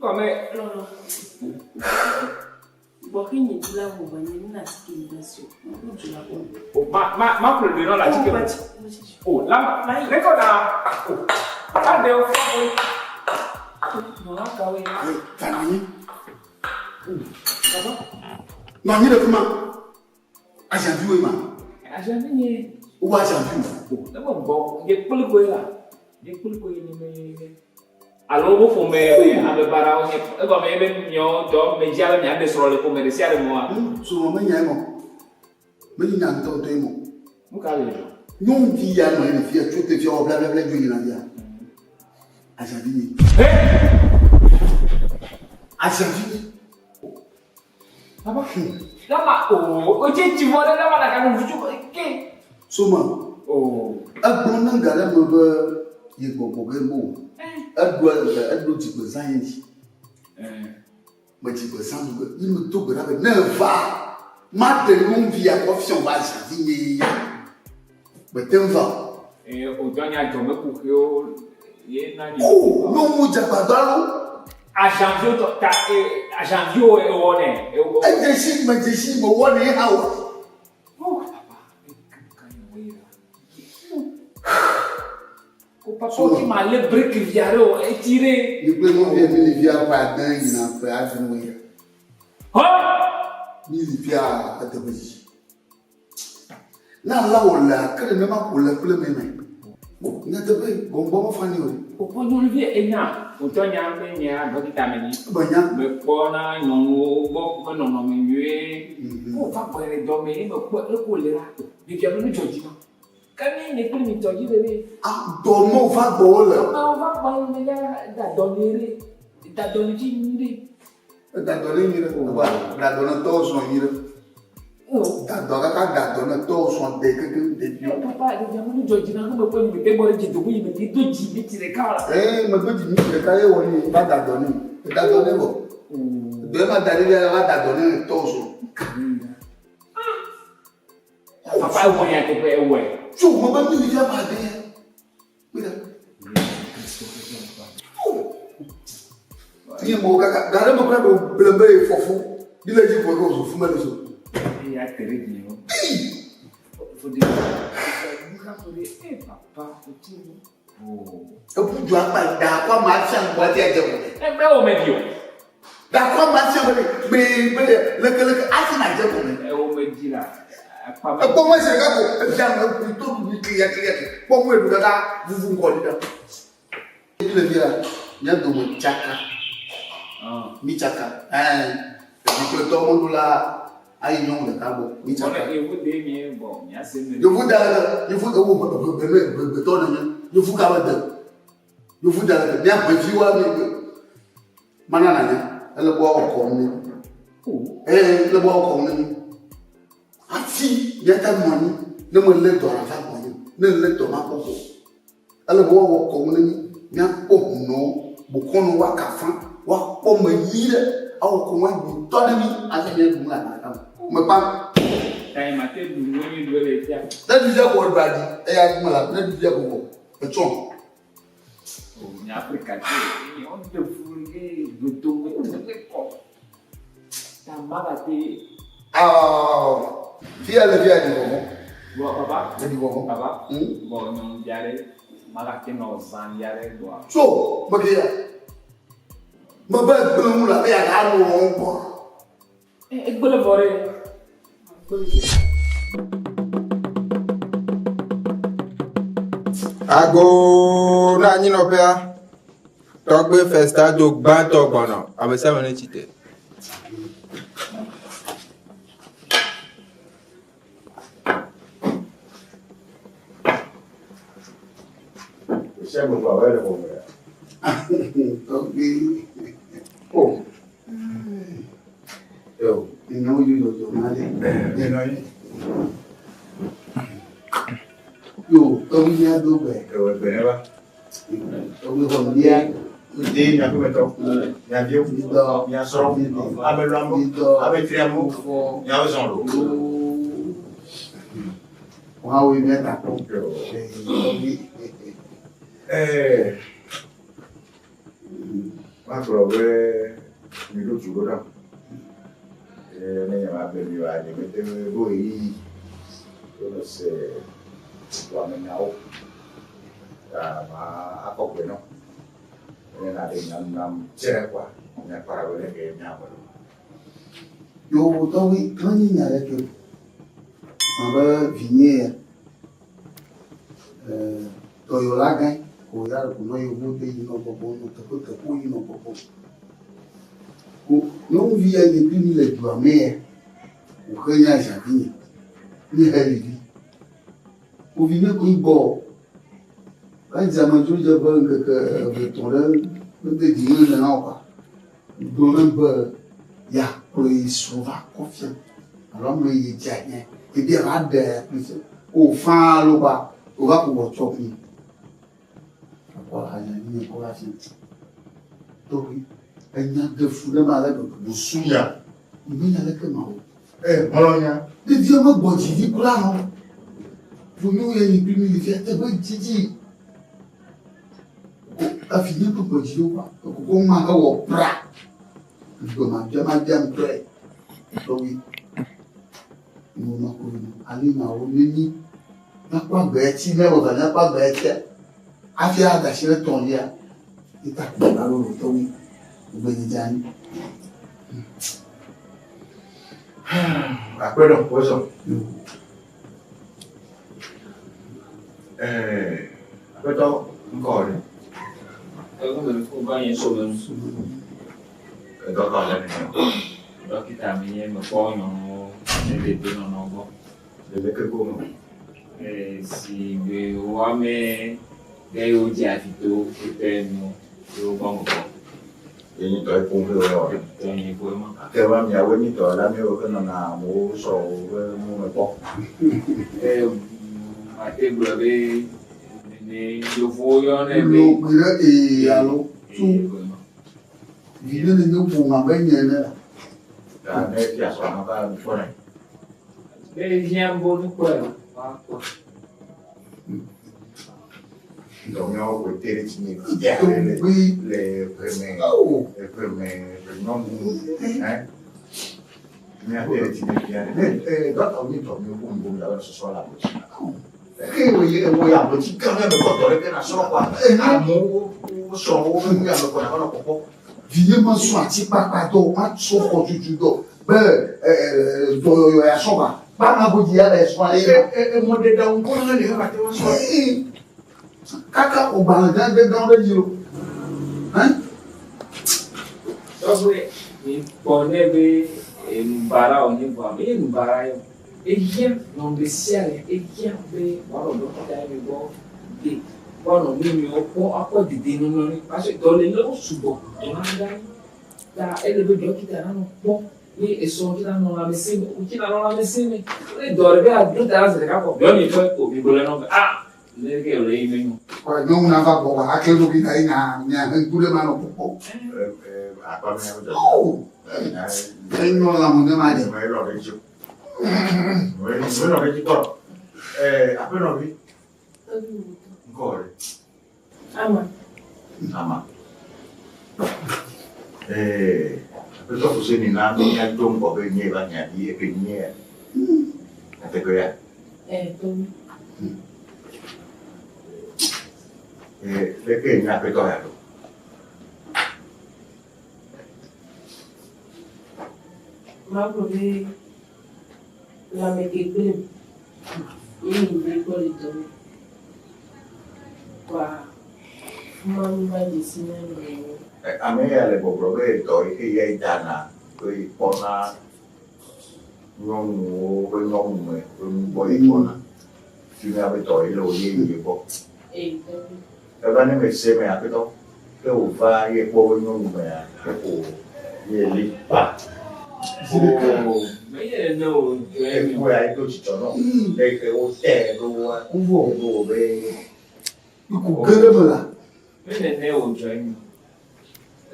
Gɔme. Lɔlɔ. Gbɔ ke nye dzi la wɔ nye nuna atike mi la si o. Mo dzi la kpɔ. O ma ma ma ƒle ɖe nɔ la atike. O la ma ne kɔ na. O a ɖe o fɔ o. Nɔ la ka we. Ta nɔ anyi. Nɔ anyi ɖe fi ma. Aʒaviwoe ma. Aʒavi nye. Wowɔ aʒavi o. Ne me gbɔ nye kpli koe la. Nye kpli koe nye me. Alo wo ƒome be ame baɖawo nye egɔme ye be miawo dɔ me dzia be miaɖe srɔ̃ le ƒome ɖe sia ɖe me oa? Srɔ̃ menya emɔ. Menye nya ŋutɔŋutɔe mɔ. Nu ka le dzɔ? Nyɔnuvi ya nɔ anyi le fia tso te fia wɔ blablabla dzo yina fia. Aʒavi nye. Aʒavi nye. Papa, lama o, o tse tsi vɔ ɖe lama ɖaka nu vutu ke. Soma. O. Egblɔ ne ga ɖe me be ye gbɔgbɔ ge mo. Eɖo eɖo dzigbezã ye dzi. Me dzigbezã ɖu ge. Yi me do gbe ɖa be ne va ma ɖe nyɔnuvi ya kɔ fiɔ ba aʒavi nye ya. Mete ŋu va o. Ee, o dɔ nya dɔ me kuxiwo ye na nye. O, nyɔnuwo dze agbagba lo. Aʒaviwo tɔ ta e aʒaviwo ewɔ nɛ. Edze si me dze si me wɔ nɛ hã o. O papa, o papa ki ma lé breki via ɖe o etsi ɖe. Mi kple nɔvia mi li via ƒe ade yina ƒe adre wo ya. Hɔ. Mi li via eteƒe dzi. Ne ala wòle ake ɖe nema ko le kple mɛ mɛ. Nyateƒe gbɔngbɔn me fani o. Wòkpɔ nyɔnuvi enya wòtɔ nya be nyea dɔkita me nyi. Menya. Mekpɔna nyɔnuwo gbɔ ƒe nɔnɔme nyuie. Wova gbɔ le dɔme ye mekpɔ leke wòle la, ɖevia be nu dzɔ dzi nam. Ke mi nye kple mi tɔ dzi ɖe. Ah, dɔ me wova gbɔ wole. Dɔ me wova gbɔ me ya da dɔ nyuie ɖe. Da dɔ dzi nyuie ɖe. Eda dɔ ɖe nyuie ɖe. Eba da dɔ ne tɔwo srɔ̃ nyuie ɖe. Da dɔ kaka da dɔ ne tɔwo srɔ̃ de keke ɖeviwo. Papa ɖevia me nu dzɔ dzi na ke mekpɔ yi mete gbɔ ɖe dzi dogo yi mete do dzi mi tsi ɖeka o la. Ee medo dzi mi tsi ɖeka ye wɔ ni va da dɔ nɛ. Eda dɔ nɛ vɔ. Dɔ ye ma da ɖevia va da dɔ ne tɔwo srɔ̃. Papa ewɔ nya teƒe ewɔe. Tso me be mi le fia ba de ya. Mi ɖe. Nye mo kaka ga ɖe me kura ɖo ble be ye fɔfu. Mi le dzi ƒo ɖo zo fu me le zo. Eya te ɖe dzi o. Fode. Eh papa, oti. Eƒu du akpa da akɔ ama afia ŋgɔ ati adze gɔme. Ebe wo me di o. Da akɔ ama afia be be be leke leke afi na dze gɔme. Ewo me di la. Akpa me. Ekpɔ ŋue si ɖeka ko efia ŋue ku to ɖuɖu kliya kliya kli. Kpɔ ŋue ɖu kaka vuvu ŋkɔ ɖi ɖa. Mi le fia mía dome tsaka. Mi tsaka. Ɛɛ evi kple tɔ mo ɖo la ayi nyɔnu ɖeka gbɔ. Mi tsaka. Yevu de mi bɔ mía se me. Yevu da le yevu ewo ʋegbe me ʋegbe tɔ nenye. Yevu ka be de. Yevu da le mía ʋevi wa mi be. Mana na nya ele bɔ awɔ kɔ mi. Ee ele bɔ awɔ kɔ mi. Hafi mía ta nɔ anyi ne me lé dɔ la va gbɔ nye ne lé dɔ ma kpɔ kɔ. Ele be woawɔ kɔnu ne mí, míakpɔ hunɔwo, bokɔnɔwo woakafa, woakpɔ me nyui ɖe, awɔ kɔnu nyuitɔ ne mí hafi míaɖu nu le agba ɖeka me. Mekpa. Tae mate ɖu nu nyui ɖu ele fia. Ne ɖu fia ko ɖu aɖi eya ɖu mele ne ɖu fia ko vɔ etsɔ. O nye Afrika tse ye wo ɖe fu ye godo me te kɔ. Ta magate. Aww fia le fia ɖi vɔvɔ. Bɔ papa. Eɖi vɔvɔ. Papa. Bɔ nyɔnuvia ɖe magate nɔ zã via ɖe gbɔa. Tso meke ya. Mebe gblẽ ŋu le abe ya ga nɔ wɔm gbɔ. Egblẽ vɔ ɖe. Ago na anyinɔƒea. Tɔgbe festa do gbãtɔ gbɔnɔ. Ame sia ame ne tsi te. Tɔgbe. Oh. Yo. Ìnáwó yóò yọjọ máa lé. Yo, tɔgbe ní adó gbẹ. Ẹ̀wẹ̀ gbẹ̀rẹ̀ wa. Tɔgbe xɔ bíá. Ŋdí miaƒemetɔ, miaviwo, miasrɔ̃wo, ameluamewo, ametriamewo, miawo zɔn lo. Wọn á wo ibi ẹ̀ta kọ. Tɔgbe. Ɛɛ, magblɔ be miɖo du ɖo ɖam. Eye ne nye ma be mi wa nye mete ŋu ɖo ɣeyiɣi wonɔ se wɔamenyawo. Ta ma akɔ gbe nɔ. Ne na ɖe nya nu nam tsɛ kɔa, míakpɔ ɖa be leke míawɔ ɖo. Yo, tɔgbe, menye nya ɖeke o. Abe vinye ya. Dɔyɔla gã ko ya ɖe ko nɔ yevu de yi nɔ gbɔgbɔ nɔ teƒe teƒewo yi nɔ gbɔgbɔ. Ko nyɔnuvi ya nye kpli mi le dua me ya. Wòxe nye azavinye. Mi he ɖevi. Ko vinye koe gbɔ. Edze amedzrodze ƒe ŋkeke eve etɔ̃ ɖe mede dzi nɛ nena o kɔa. Gblɔ nɛ be yeakplɔ ye srɔ̃ va kɔ fia alo ame yi dze anyi ebi ava ɖe akplɔe fia. O faa alo ba wòva ko wɔ tsɔ kui. Akɔ azavinye kɔ va fia. Tɔgbi enya ɖe fu ɖe ma ale gbegbe. Busunya. Menya leke ma wɔ. Ee, hlɔ̃nya. Ɖevia megbɔ dzi ɖi kura nɔ. Ƒonyewo ya nyi kpli mi le fia teƒe dzidzi. Ko afi nye ƒe gbɔ dzi ɖo kɔa, ekoko ma hewɔ pra. Egbe ma bia ma bia ŋutɔe. Tɔgbi. Mo ma ko no. Ali ma wo ne mi. Míakpɔ agbe etsi ne wɔ míakpɔ agbe etsia. Hafi ada asi ɖe tɔ̃lia. Ita ko la lolo tɔgbi. Egbe dzidzi anyi. Akpɛnɔ, wozɔ. Ɛɛ, aƒetɔ ŋkɔ ɖe. Ŋkɔ nye Somenu. Edɔ ka le nene? Dɔkita mi nye mekpɔ nyɔnuwo ne dedienɔnɔ gbɔ. Le leke gome? Ee, si be woame ɖe yewo dze afi to wote nu yewo gbɔ mekpɔ. Ye nyi tɔ eƒom ƒe wɔ. Tɔ nye ƒe ma. Ke va miawoe nyi tɔ la miawo ke nɔna amewo srɔ̃wo ƒe nu me kpɔ. Ee, mate gblɔ be nene yevuwo yɔnɛ be. Lo gbe ɖe ee alo tu. Viɖe ne nye ƒome abe nye ene la. Ta ne fia srɔ̃ ma va kpɔnɛ. Ne ehiã bo nukpɔe o, woakpɔ. Dɔmɛwo ko te ɖe tsinye fia ɖe le le ʋeme ʋeme nyɔnu ɛ mía te ɖe tsinye fia ɖe ne ɛ dɔkita wo nye dɔmɛwo ko mi la sɔsɔ la abotsi eke wo ye wo ya abotsi gã mía me kɔ dɔ ɖe ke na srɔ̃ kɔa amewo wo srɔ̃ wo be nu ya me kɔ na va nɔ kpɔkpɔ. Vinye mesrɔ̃ atikpakpa dɔ, masrɔ̃ xɔtutu dɔ be dɔyɔyɔ ya sɔ va. Kpama godzi ya le srɔ̃ ye ma. Emɔɖeɖaŋu kɔ na le heva te wa srɔ̃. Kaka ogbalẽ gã gã gã ɖe dzi lo. Hɛn? Tɔgbe mi kpɔ nɛ be enubara wònye vɔa menye nubara ye o. Ehiã nyɔnu ɖe sia ɖe ehiã be wòanɔ ɖɔkita ye mi gbɔ de woanɔ nu nyuiwo kpɔ akpɔ dedienɔnɔ nɛ parce que dɔlélewo sugbɔ dɔnagã ta ele be ɖɔkita nanɔ kpɔ ye esɔ tse nanɔ lãmesẽ me wotse nanɔ lãmesẽ me ne dɔ ɖe be aɖo ta la zi ɖeka kɔ biɔ mi kpɔe ko mi gblɔe nɔ be ah leke wòle yi menyo. Nyɔnu nava gbɔ wa ake ɖokui ta yi na mia he ŋku ɖe ma nɔ kpɔkpɔ. Oh, enyo lãme ne ma ɖe. Aƒenɔvi, ŋkɔ ɖe? Ama. Ama. Ee, aƒetɔ Fuseni na míado ŋgɔ be nye va nya vi ebe nye ya. Nyateƒe ya. Ee, tɔgbi. Ee, leke nye aƒetɔ ya ɖo? Magblɔ be lãme ke gblẽm ye nye ŋde kpɔ le dɔme. Kɔa fuma mi va dze si mía nɔewo. Ame ya le gbɔgblɔ be dɔ yi ke ya dana be yekpɔna nyɔnuwo ƒe nyɔnu me ƒe nu gbɔ yekpɔna. Fimia be dɔ ye le wo ye ye gbɔ. Ee, tɔgbi. Eva ne mese me aƒetɔ ke wòva ye kpɔ be nyɔnu mea eko ye li kpa. Oo, menye nene o dzɔe mi. Ekpɔe edo dzidzɔ nɔ. Le ke wote ɖo wa. Kuvo. Edo be. Iku ge ɖe me la. Menye nene o dzɔe mi.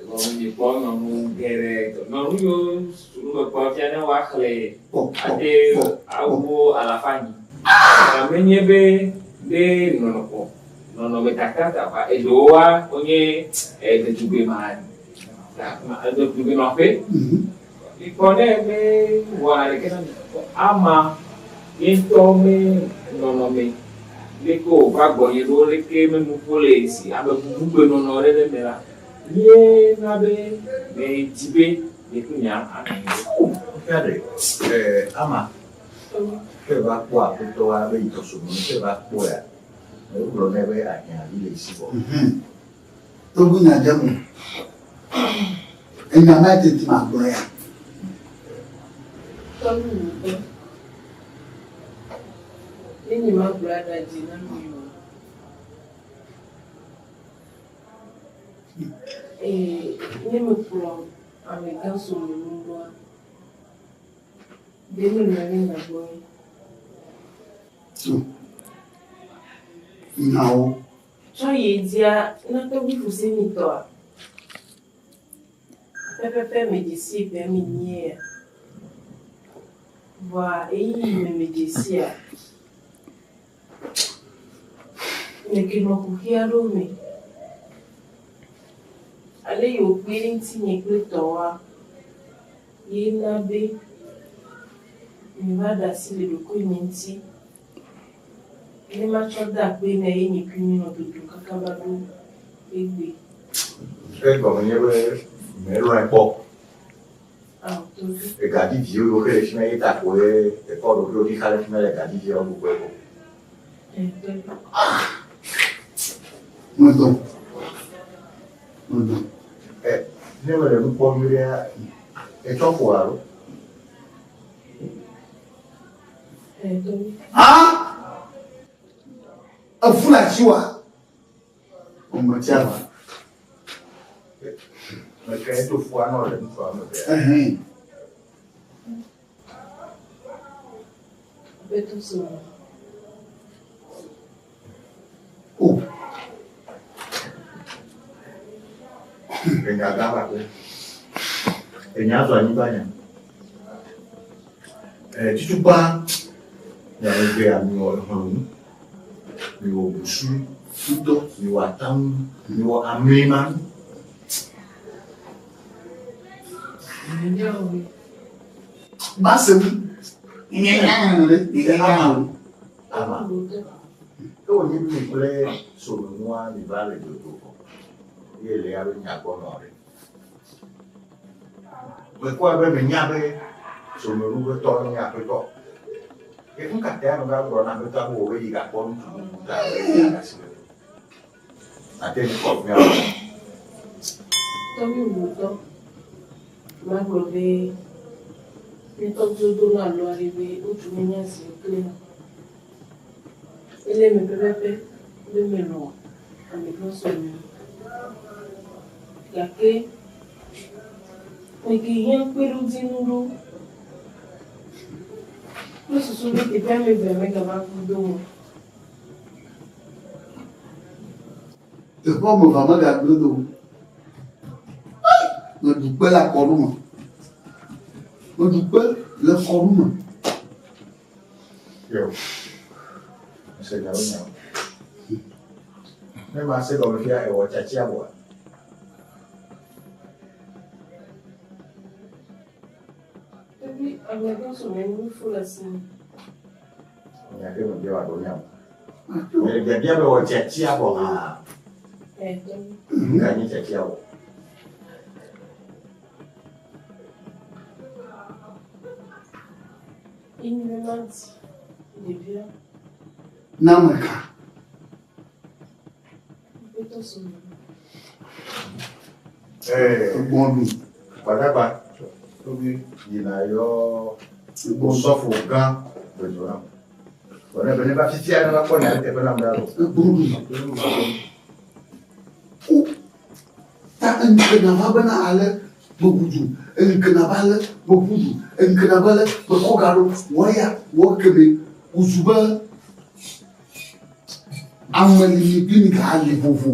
Egɔme mi kpɔ nyɔnu geɖe nyɔnu yiwo su nu me kpɔ fia ne woaxlẽ ate awu alafa nyi. Menye be be nɔnɔ kpɔ nɔnɔmetata ta eɖewoa wonye ɖetugbui ma ɖetugbui nɔƒe. Mikpɔ ne be wɔna ɖeke na mi ama ye ŋutɔ me nɔnɔme leke wòva gbɔnye ɖo leke me nuƒo le si ame bubu gbenɔnɔ ɖe le eme la ye na be medzi be nye kple nye anɔ anyi ɖo. Fia ɖe ama ke va kpɔ aƒetɔa be yi tɔsome ke va kpɔea wogblɔ nɛ be ahiãvi le esi vɔ. Togo nya dze mo. Enya ma teti ma gblɔ ya. Tɔgbi wòtɔ. Ne nye ma gblɔ aɖa dzi na mi o. Ee, ne mekplɔ amegã Solomon gbɔa, ɖe menɔ ɖe nya gbɔ ye. So, nyawo. Tsɔ yi dzia na tɔgbi Fuseni tɔa, pɛpɛpɛ medze sii ƒe ame enyie ya. Vɔa ɣeyiɣi me medze sia, meke nɔ kuxi aɖewo me. Ale yi wòkpe ɖe ŋutinye kple tɔwoa, ye na be meva ɖe asi le ɖokuinye ŋuti. Ne matsɔ de akpe nɛ ye nye kpli míenɔ dodo kaka va ɖo egbe. Egɔme nye be melɔ̃e kpɔ. Ao, tɔgbi. Egaviviwo yiwo ke le fi ma ye ta koe ekɔ ɖokuiwò ɖi xa ɖe fi ma le gaviviawo gbogboe ko. Ɛ, tɔgbi. Medɔ. Medɔ. Ɛ, ne mele nu kpɔm nyuiɖea, etsɔ ƒoa alo? Ah! Efu le asiwòa? Ŋgɔtia va. Meke edo fua nɔ le ŋutsua me be. Ɛhɛn. Aƒetɔ Solo. O. Enya gã va kpe. Enya zɔ anyigba nya. Ɛ tutu gbã. Miaƒe gbea miwɔ exlɔ̃nu, miwɔ busu ŋudɔ, miwɔ ataŋu, miwɔ amlimanu. Mase nu. Ama. Ewɔ nye mi kple somenua mi va le dodo kɔ. Ye le ya be nya gbɔ nɔ ɖe. Mekpɔe be menya be somenu ƒe tɔ nye aƒetɔ. Ke nu ka tae meva gblɔ na aƒetɔa be wòbe yi gakpɔ ŋutsu bubu ta be yeaɖe asi le eŋu? Ate ŋu kɔ mía gbɔ. Tɔgbi wòtɔ, magblɔ be mía tɔgbuiwo do na alɔ aɖe be ŋutsu menya zi klina. Ele eme pɛpɛpɛ be melɔ̃ ame ƒe sɔleme gake megehiã kpeɖodzinu ɖo kple susu be teƒea ame evea megava ku do o. Teƒe ame evea megagblẽ do o. Meɖu kpe le akɔɖu me. Meɖu kpe le kɔɖu me. Yo. Ese nyawo nyawo. Ne ma se gɔme fia ewɔ tsatsia vɔa. Ebi ame ɖe so me nu fu le si. Nya ke me bia wa ɖo nyawo. Me biabia be wɔ tsatsia vɔ hã. Ɛ tɔ. Ka nye tsatsia vɔ. Na ame ka? Egbɔnu. Gbadagba tobi yina yɔ sɔfo gã gbedzo nam. Wòle be ne va fifia ne va kpɔ nya ɖe teƒe nam ɖa o. Egbɔnu. Ta eŋke nava bena ale meʋu du, eŋke nava ale meƒu du, eŋke nava ale mekɔ ga ɖo, wɔ ya, wɔ kemɛ, wòzu be ame li mi kpli mi ga li vovo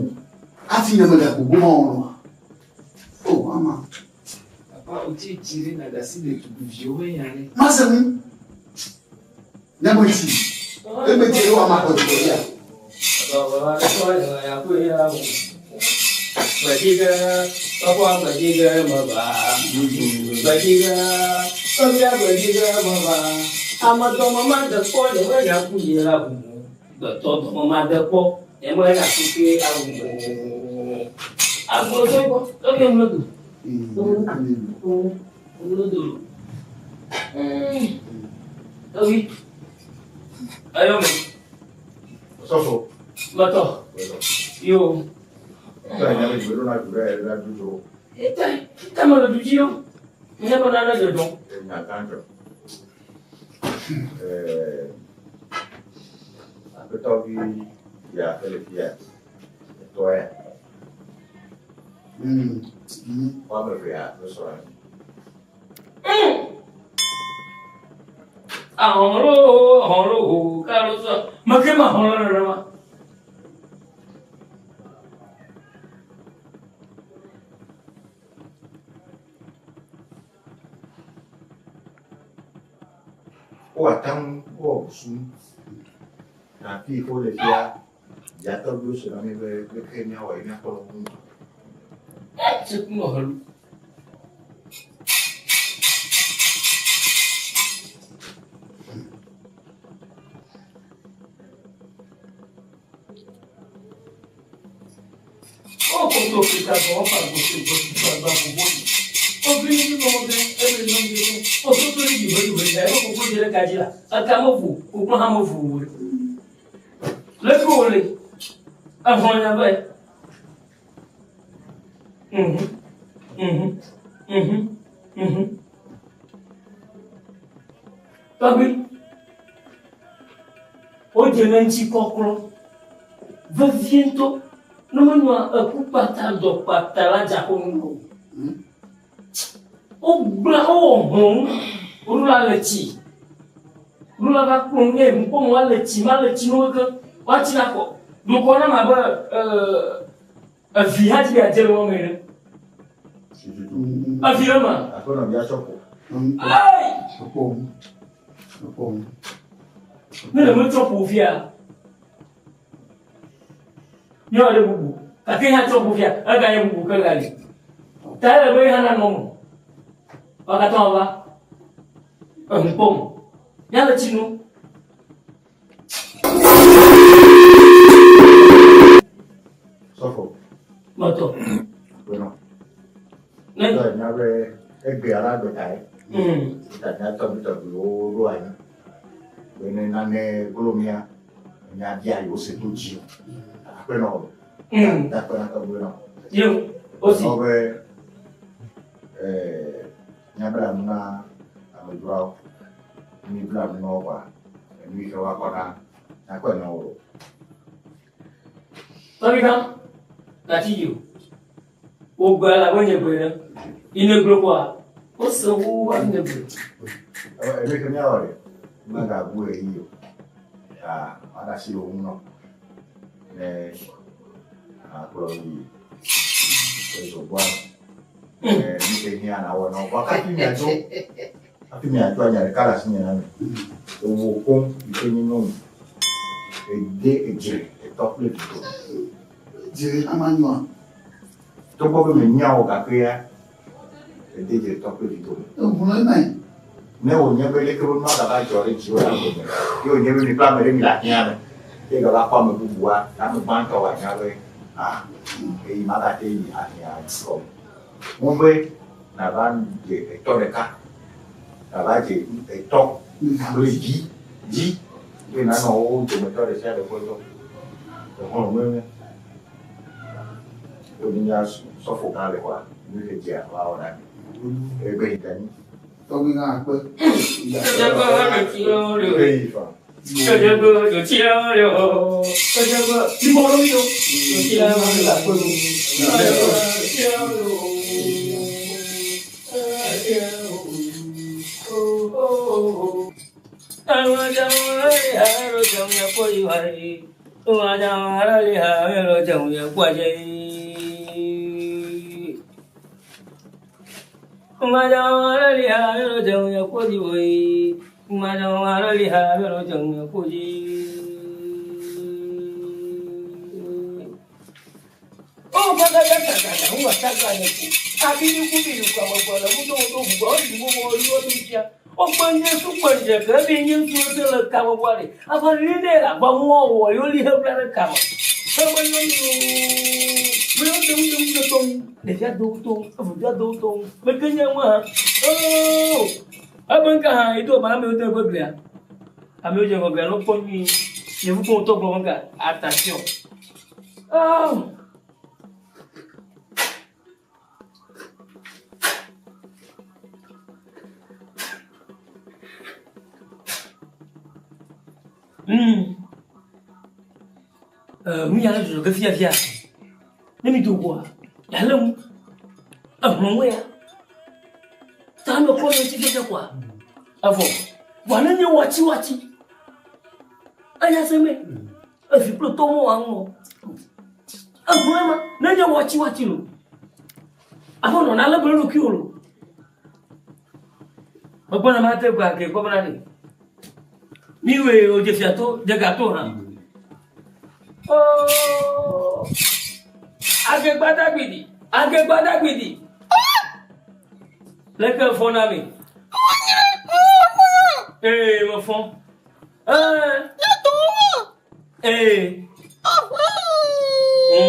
hafi nye mega gbogbo ma wɔnɔ. O ama. Papa, wòtsi tsi ɖe nàɖe asi ɖetugbiviwo ƒe nya ɖe. Mase nu. Ne metsi, ne metsi eye woama xɔ dzidzɔ ya. Ame dɔme made kpɔ nye menya ku yi la ʋu gbetɔ dɔme made kpɔ nye menya ku ke awu agbo tó gbɔ eke ŋlɔ do ŋlɔ do Ewi eyɔ me Sɔfo. Metɔ yo. Tɔ nya be dzibe ɖo na du ɖe la du dzo. Ete ete me le du dzi yo. Nye be nane dzɔdzɔm. Enya gã dzɔ. Aƒetɔvi ya ele fia. Etɔ ya. Woame evea wosrɔ̃ anyi. Ahɔnlo ahɔnlo ho kalo sɔ. Meke ma ahɔnlo nenema. Woate ŋu wowɔ busu na fi yi ke wole fia dzatɔgbuiwo se na mí be leke míawɔ ye míakpɔ nu ŋu. Tsekunɔ helu. Leke wòle? Exlɔ̃ nya be. Mhm. Mhm. Mhm. Mhm. Tɔgbi. Wodze ne ŋuti kɔklɔ vevie ŋutɔ. Ne menɔa eku kpata dɔ kpata la dza ko nu o. Wogblẽ wowɔ hlɔ̃ nu. Woɖo la le tsi. Ɖo la va kplɔ nu ne ŋkpɔ mo le tsi ma le tsi no kekeŋ. Woatsi na kɔ. Dukɔ na ma be evi hã dzi be yeadze le wɔme ene. Evi le ma. Aƒenɔ bia tsɔ ƒo. Ei! Ekpɔ ŋu. Ekpɔ ŋu. Ne le metsɔ ƒo fia. Míawɔ ɖe bubu. Gake hã tsɔ ƒo fia, eganye bubu ke gali. Ta ele be hã nanɔ me. Wo katã wova eŋu kpɔm. Míale tsi nom. Sɔfo. Mɔtɔ. Bueno. Ne. Nya be egbea la gbeta ye. Ta mía tɔgbitɔgbiwo ɖo anyi. Be ne nane glo mía, mía bia yewo se to dzi. Akpe nɔ. Akpe na tɔgbi nɔ. Yo, osi. Nɔ be eh mía bla nu na amedzroawo. Mi bla nu na wo kɔa, enu yi ke woakɔ na míakpɔe na wo. Tɔgbigã, gati yi o. Wò gbe le abe nye gbe ene. Yi ne gblɔ kɔa, wose wu va nye gbe. Enu yi ke míawɔ ɖe, magabu ɣeyiɣi o. Ta maɖe asi le wo ŋu nɔ. Ne akplɔ yi ezogoa me. Ne nu ke hiã nawɔ na wo. Vɔ hafi miadzo, hafi miadzo nya ɖeka le asinye na mi. Ewò koŋ yi ke nye nyɔnu. Ede edzre etɔ kple vi dome. Dzre hã manyoa? Togbɔ be menya o gake ya, ede dzre tɔ kple vi dome. Eŋlɔ ema yi. Ne wònye be leke be nua gava dzɔ ɖe dziwò le agbe me, ye wònye be mi kple ame ɖe mi le ahiã me, ye gava kpɔ ame bubua, ame gbãtɔ wòanya be, ah, eyi magate yi ahiã gɔme. Ŋu be nàva dze etɔ ɖeka, nàva dze etɔ kple vi dzi ye nànɔ wo dometɔ ɖe sia ɖe ƒe dɔ. Exlɔ̃ nuenye. Wonye nya sɔfo gã le xɔa, nu ke dzea woawɔ na mi. Egbe yi danyi. Tɔgbi hã akpe. Ebe ŋka hã yi do ba amewo de ƒe glia. Amewo dze ŋgɔ glia no kpɔ nyuie. Yevu kpɔ ŋutɔ gblɔ ŋka attention. Oh. Nu ya le dzɔdzɔ ge fiafia. Ne mi do goa, ya lé ŋu. Ehlɔ̃ ŋu ya. Ta ame kɔ ne tsi fiafia koa. Evɔ. Vɔa ne nye watsi watsi. Eya se me. Evi kple tɔ mo wa ŋu. Ehlɔ̃ ema. Ne nye watsi watsi lo. Aƒe nɔ na lé be ɖokui o lo. Megbɔna ma te gba ke gbɔ bena ɖe. Mi wòe wòdze fia to, dze ga to hã. Oh! Agegbadagbidi, agegbadagbidi. Leke fɔ na mi? Ee, mefɔ. Ee. Ee.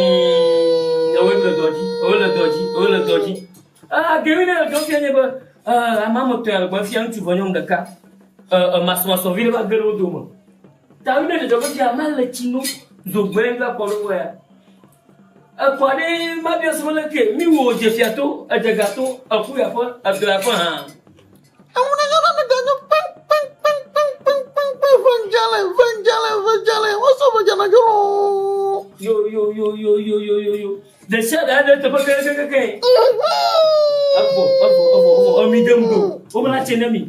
Ewoe le dɔ dzi, ewoe le dɔ dzi, ewoe le dɔ dzi. Ah, gewi ne dɔ fia nye be, ah, ame ame etɔ̃ le gbɔ fia ŋutsu vɔ nyɔnu ɖeka. Eh, masɔmasɔ vi ɖe va ge ɖe wo dome. Ta wi ne dzɔdzɔ be fia ma le tsi no zogbe va kpɔ ɖo ya. Ekɔ ɖe ma biɔ se le ke mi wo dze fia to, edze ga to, eku ya ƒe, egla ya ƒe hã. Yo yo yo yo yo yo yo yo. Ɖe sia ɖe aɖe teƒe kekekeke. Evɔ evɔ evɔ evɔ emi dem do. Womla tse ne mi.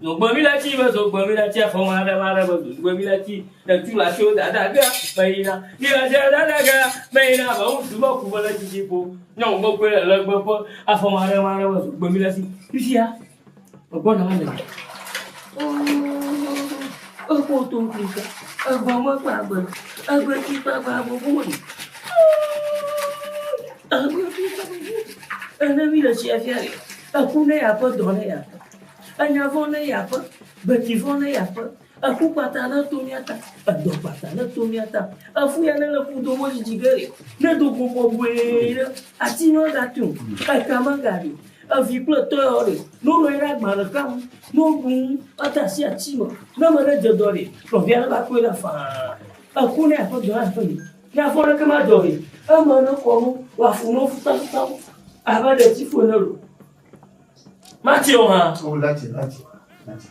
Zogbe mi la tsi be zogbe mi la tsi afɔ ma ɖe ma ɖe be zogbe mi la tsi le tu la tso dada ga meyina. Mi la tsi dada ga meyina be ŋutsu be ku be le tsitsi ƒo. Nyɔnu be koe le legbe ƒe afɔ ma ɖe ma ɖe be zogbe mi la tsi. Fifia megbɔna ma le. Ekpo to ŋkika. Egbɔ me gbagbe. Egbe ti gbagbe abobo ni. Egbe ti gbagbe. Ene mi le tsia fia ɖe. Eku ne yaƒe dɔ ne yaƒe. Enya vɔ ne yaƒe. Gbeti vɔ ne yaƒe. Eku kpata ne to mía ta. Edɔ kpata ne to mía ta. Efu ya ne le ƒu do mo dzidzi ge ɖe. Ne do go bɔbɔe ɖe. Ati megate o. Eka megaɖi o. Evi kple tɔ yawo ɖe. Ne wonɔ anyi ɖe agba ɖeka ŋu, ne woɖu nu, woade asi ati me. Ne ame ɖe dze dɔ ɖe, nɔvia ɖe va kpɔe ɖa faa. Eku ne aƒe dɔ aƒe yi. Ne afɔ ɖeke madzɔ ɖe, eme ne kɔ nu, wòafu nu futafuta abe ɖe tsi fu ene lo. Matsi o hã. O latsi, latsi, latsi.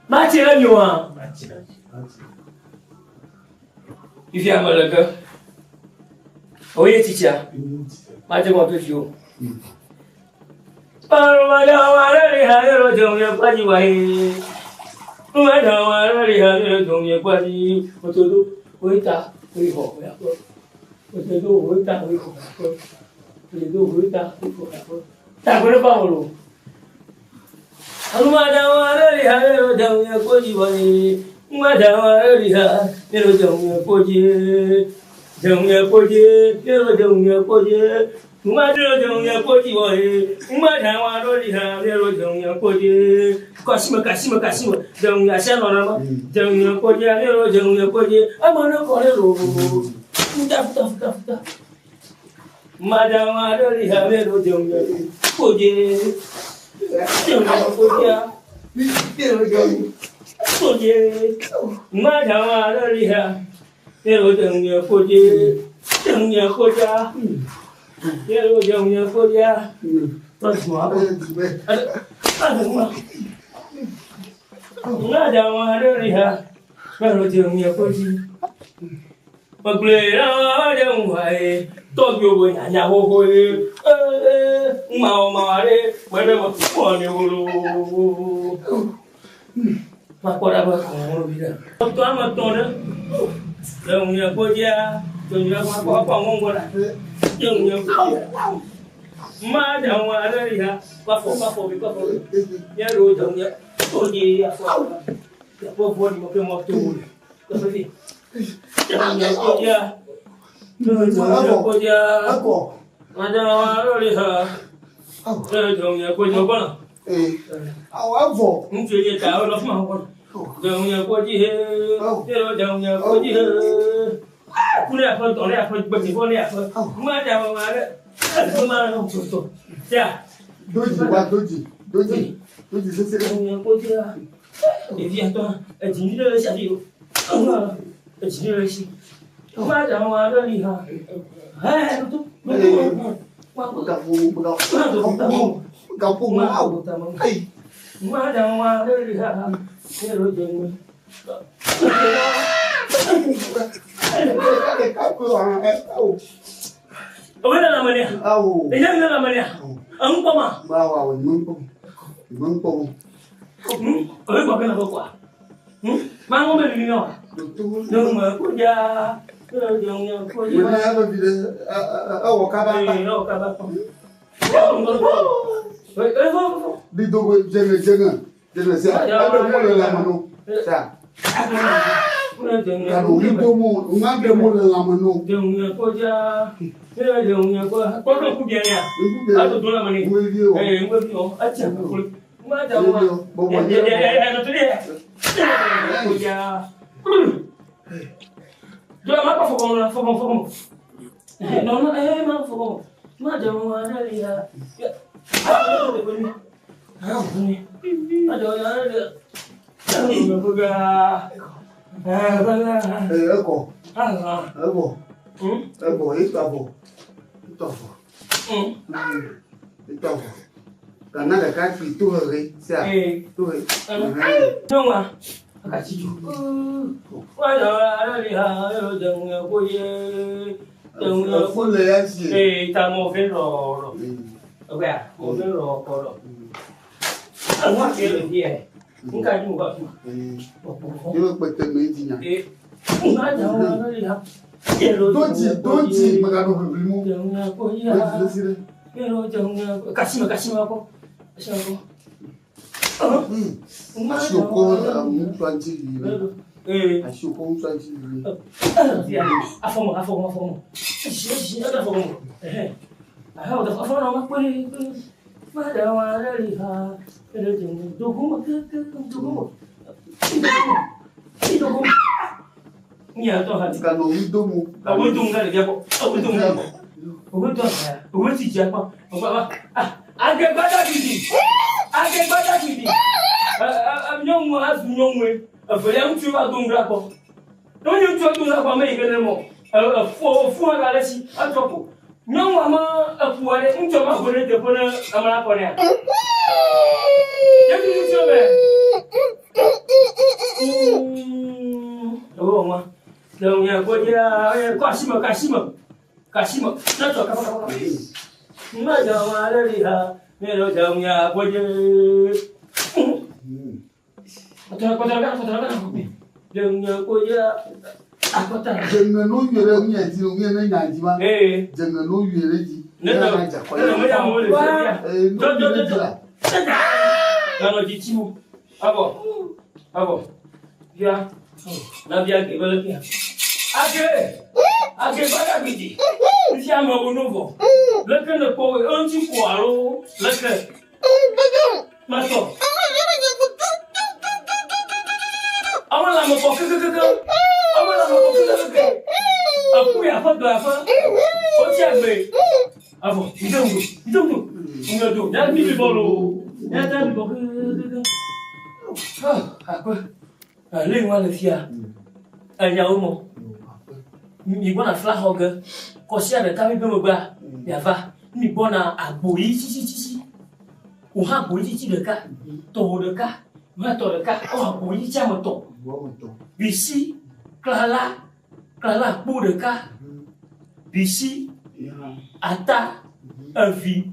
Matsi ɖe mi o hã. Latsi, latsi. Fifia mele ge. Oye tsitsia. Madze kɔ to dzi o. Doji wa doji doji doji sese. Asi wòkɔ ŋutsua ŋuti yi. Asi wòkɔ ŋutsua ŋuti yi. Afɔmɔ, afɔmɔ, afɔmɔ. Esi, esi, ɛdɔ afɔmɔ. Ɛhɛ. Ahɛ, ɔdɔ afɔmɔ na ma kpe. Fada wa ɖe li ha. Ɛdɔ dze ŋu. Dogomo keke, dogomo. Dogomo. Nya tɔ ha. Ganɔ wi do mu. Awo do mu ɖe ɖevia gbɔ. Awo do mu. Owo do ha. Owo ti dzi akpɔ. Owo ba. Ah, agegbada gidi. Agegbada gidi. Ɛ ɛ nyɔnu azu nyɔnue. Evelia ŋutsu va do ŋu ɖe akpɔ. Ne wonye ŋutsu do ŋu ɖe akpɔ ame yi ke ne mɔ. Efu efu hã gale si etsɔ ko. Nyɔnua me eƒu aɖe ŋutsua ma ho ɖe teƒe ne ame la kɔ nea. Ye tututu me. Ewo wɔn le ŋu gbɔdzi kɔ asi me kɔ asi me kɔ asi me ne tɔ kaba kaba. Ŋma dza wɔn aɖe li ha ne lɔ dza ŋu gbɔdzi. Kɔtɔ kɔtɔ kɔtɔ kɔtɔ kɔtɔ. Le ŋu gbɔdzi akɔta. Dzeŋe no yue ɖe ŋu dzi ŋu ne nya dzi ma. Dzeŋe no yue ɖe dzi. Ne tɔ ne tɔ me ya mo le fia. Ee no yue ɖe dzi la. Nanɔ dzi tsi mu. Abɔ abɔ fia nabia ge bele fia. Age age gbada gidi. Fia me wo no vɔ. Leke ne kpɔ wo eŋuti ko alo leke. Matɔ. Ame le ame kɔ kekekeke. Ame le ame kɔ kekekeke. Eku ya ƒe dɔ ya ƒe. Wotsi agbe. Avɔ, mi de ŋgo, mi de ŋgo. Ŋgo do, ya mi bi bɔlu. Ya ta bi bɔ kekekeke. Akpe. Ale ŋua le fia. Enyawo mɔ. Mi gbɔna fla xɔ ge. Kɔsia ɖeka mi be megbea, miava. Mi gbɔna agbo yi tsitsitsi. Wò hã agbo yi tsitsi ɖeka, tɔwò ɖeka, wò hã tɔ ɖeka. Wò agbo yi tsitsi ame tɔ. Bisi, klala, klala kpo ɖeka. Bisi, ata, evi,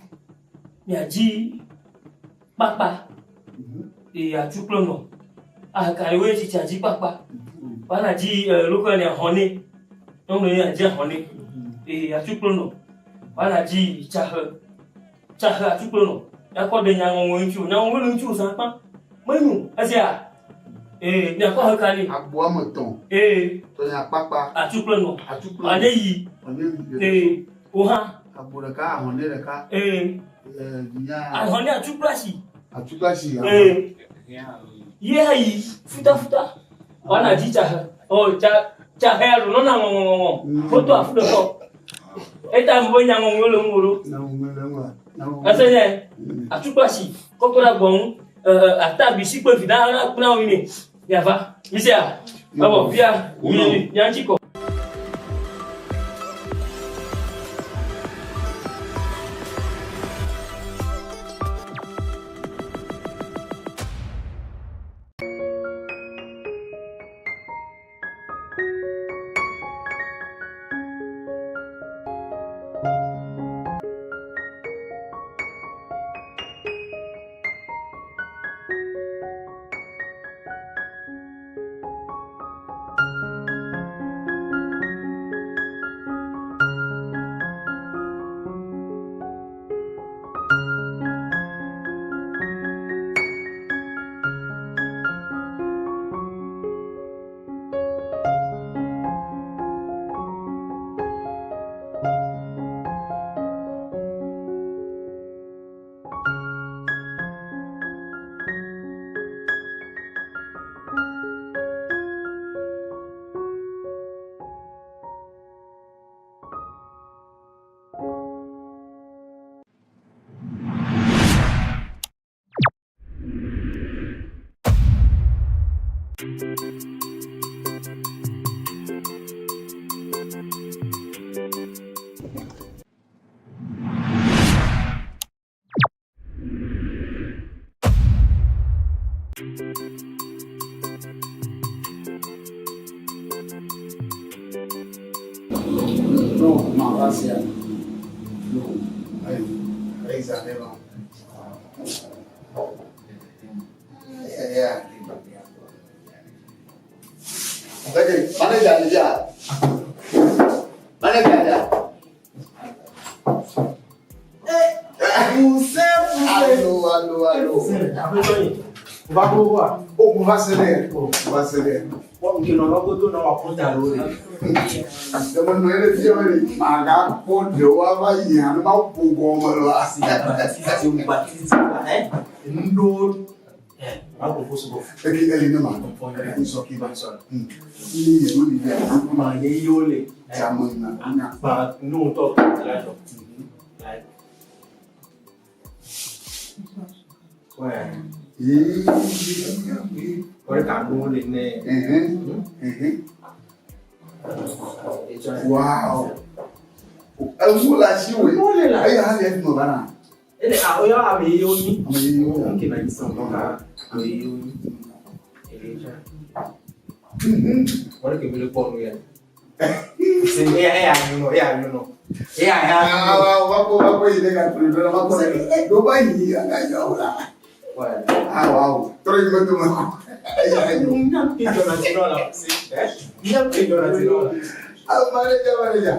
miadzi kpakpa. Eye atsu kple nɔ. Ahaka yi woe tsitsi adzi kpakpa. Woana dzi loko ne xɔne. Nyɔnu ye adzi xɔne. Eye atsu kple nɔ. Woana dzi tsaxe. Tsaxe atsu kple nɔ. Yakɔ ɖe nyaŋɔŋɔ ŋuti o. Nyaŋɔŋɔ le ŋuti o zã kpa. Menyo esia. Ee miakɔ heka nɛ. Agbo ame tɔn. Ee. Tɔnya kpakpa. Atsu kple nɔ. Atsu kple nɔ. Ane yi. Ane yi. Ee wo hã. Agbo ɖeka ahɔnɛ ɖeka. Ee. Nya. Ahɔnɛ atsu kple asi. Atsu kple asi. Ee. Ye ayi futafuta. Wana dzi tsaxe. Ɔ tsa tsaxe alo nɔna ŋɔŋɔŋɔŋɔ. Foto afu ɖe kɔ. Eta mo be nyaŋɔŋɔ le ŋu ɖo. Ese nye atsu kple asi kɔkɔ ɖe agbɔ ŋu. Ata bisi kple vi na na wo ne. Miava. Misia. Ewɔ via. Mi mia ŋuti kɔ. No, ma va sia. No, ayi, ayi za ne ma. Yeah. Okay, manager ni dia. Manager dia. Fuse, fuse. Allo, allo, allo. Va gbogbo a. O va se ɖe. Va se ɖe. Wọ́n kì í nọ lọ́gbọ́dọ̀ náà wà kó dà lórí. Dɛmɛ nɔ yɛrɛ fiyɛ wɛrɛ maa ka kpɔ de wa va yi hàn ma bo gɔmɛ la. Ndo. Eki eli ne ma. Nsɔ k'i ba sɔrɔ. Ni yɛ o ni yɛ. Ma ye yóò le. Caman na. Gba n'o tɔ tó la jɔ. Wọ́n kà ló le nẹ. Wow. Ewu la si wo ye. Eya hali efi mɔ bana. Ele a oyɔ ame ye wo nyi. Ame ye wo. Nke na yi sɔn ka ame ye wo nyi. Ele dza. Wọ́n kì í wele kpɔ nu yɛ. Eya eya nyɔnɔ eya nyɔnɔ. Eya ya nyɔnɔ. Awɔ wa ko wa ko yi ne ka tuli dɔ la ma kɔrɔ dɛ. Dɔ ba yi a ka ja o la. Awɔ awɔ. Tɔrɔ yi ma to ma ko. Eya nyɔ. Nyam ke jɔ na ti nɔ la. Nyam ke jɔ na ti nɔ la. Awo ma ne ja ma ne ja.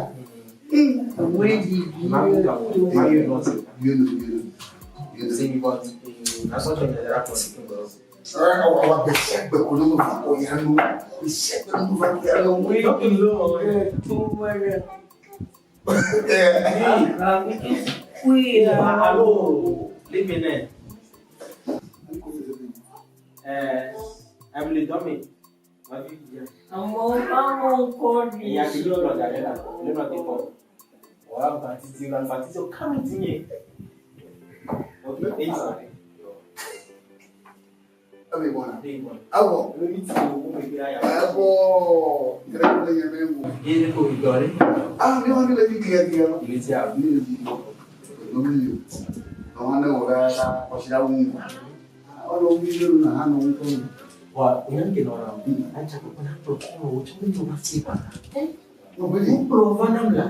Awɔ. Awɔ. Ah, mi wa mi le fi kile kile lɔ. Mi le fi lɔ. Mi le àwọn ne wò la kɔsira wu ŋgɔ. Ɔlɔ wi le nu hã nɔ ŋutɔ nu. Wa nyanke nɔ la atsa kpekpe na kplɔ kɔnɔ wo tsɔ mi va si ba. Wokplɔ va nam la.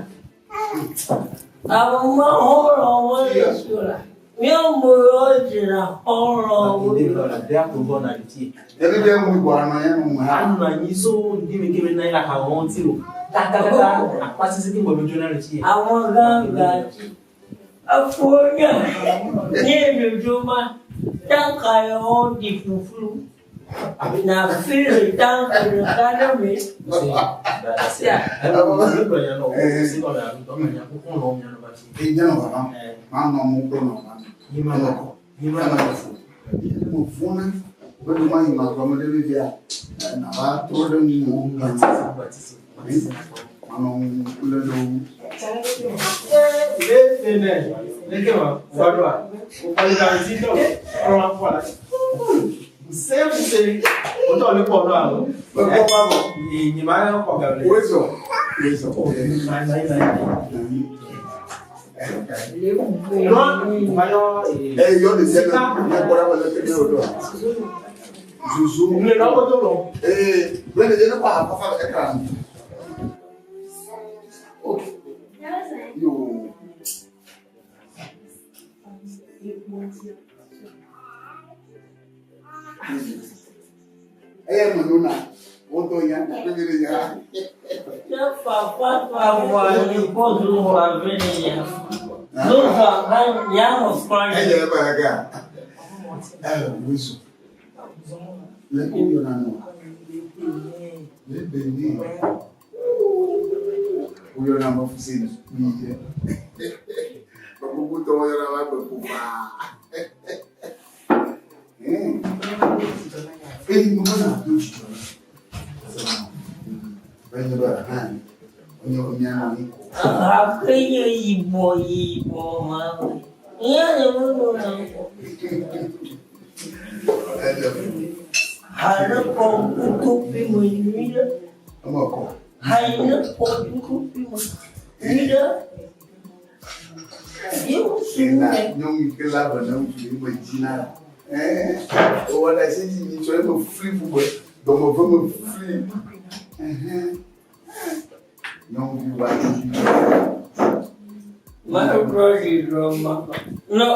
Àwọn ọ̀rọ̀ wọn lè sọ̀rọ̀. Mi ò mú ọ̀jìnà ọ̀rọ̀ wọn. Ebi bɛ mu ibɔ anɔ yɛn mu ha. Anɔ anyi so ndi mi kebe na yi la ka wɔn ti o. Kakakaka akpa sisi ki gbɔdɔ dzona le tsi. Àwọn gángan ti afọ́nyà ní ìdòdòmá táǹkà wọn di fùfú. Na fílì táǹkì kánú mi. Ìjẹ́ nà bàbá máa nà ọmọ kúrò nà bàbá mi. Ẹnà kọ. Ẹnà kọ fún. Mo fún ná. O de ma yi ma gbọmọ débi bíi a. Nàbà tó lé mu mú. Mànà kúlẹ̀ lówó. Eyɔ de sɛ ne bɔra wɛlɛ kele o dɔn. Zuzu. Ee wɛlɛ de ne kɔ a kɔfɛ e kalan. Yoo. Eye menu na o to yan ne mi le ya. Ṣé pàpà pàwọ̀ ní kóòtù wà bẹ́ẹ̀ yẹn? Lóòótọ́ yàrá fún Eye yɛ bá yɛ kɛ ɛ wizu. Lɛ ko yɔrɔ nù. Le bɛ ni. O yɔrɔ ma fuse ni yɛ. Gbogbo tɔwɔ yɔrɔ ma gbɛ ko faa. Eyi mo na do jijɔ la. Bẹ́ẹ̀ni lọ hàn onye onye ahụ ikwu. Àkéyè ìbò ìbò máa ń ìyá ni mo lò náà kọ. Àlọ́ kọ̀ǹpútù bí mo rí lọ. Ọmọ ọkọ. Àlọ́ kọ̀ǹpútù bí mo rí lọ. Yóò sún Ina mẹ́. nyɔnu ke la bɛ ne ŋutsu yi me dzi na. Ɛɛ owó la ese dzi mi tsɔ eme fli bubue dɔmɔ fɛ me fli. Nyɔnuvi wa dzi. My brother is mama. No.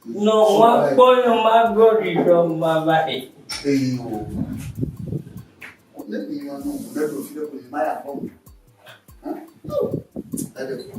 No, my boy, my brother is mama. Eyi o. Ne mi yɔ nu ne do fi ɖe ko ma ya fɔ. Ɛɖe ko.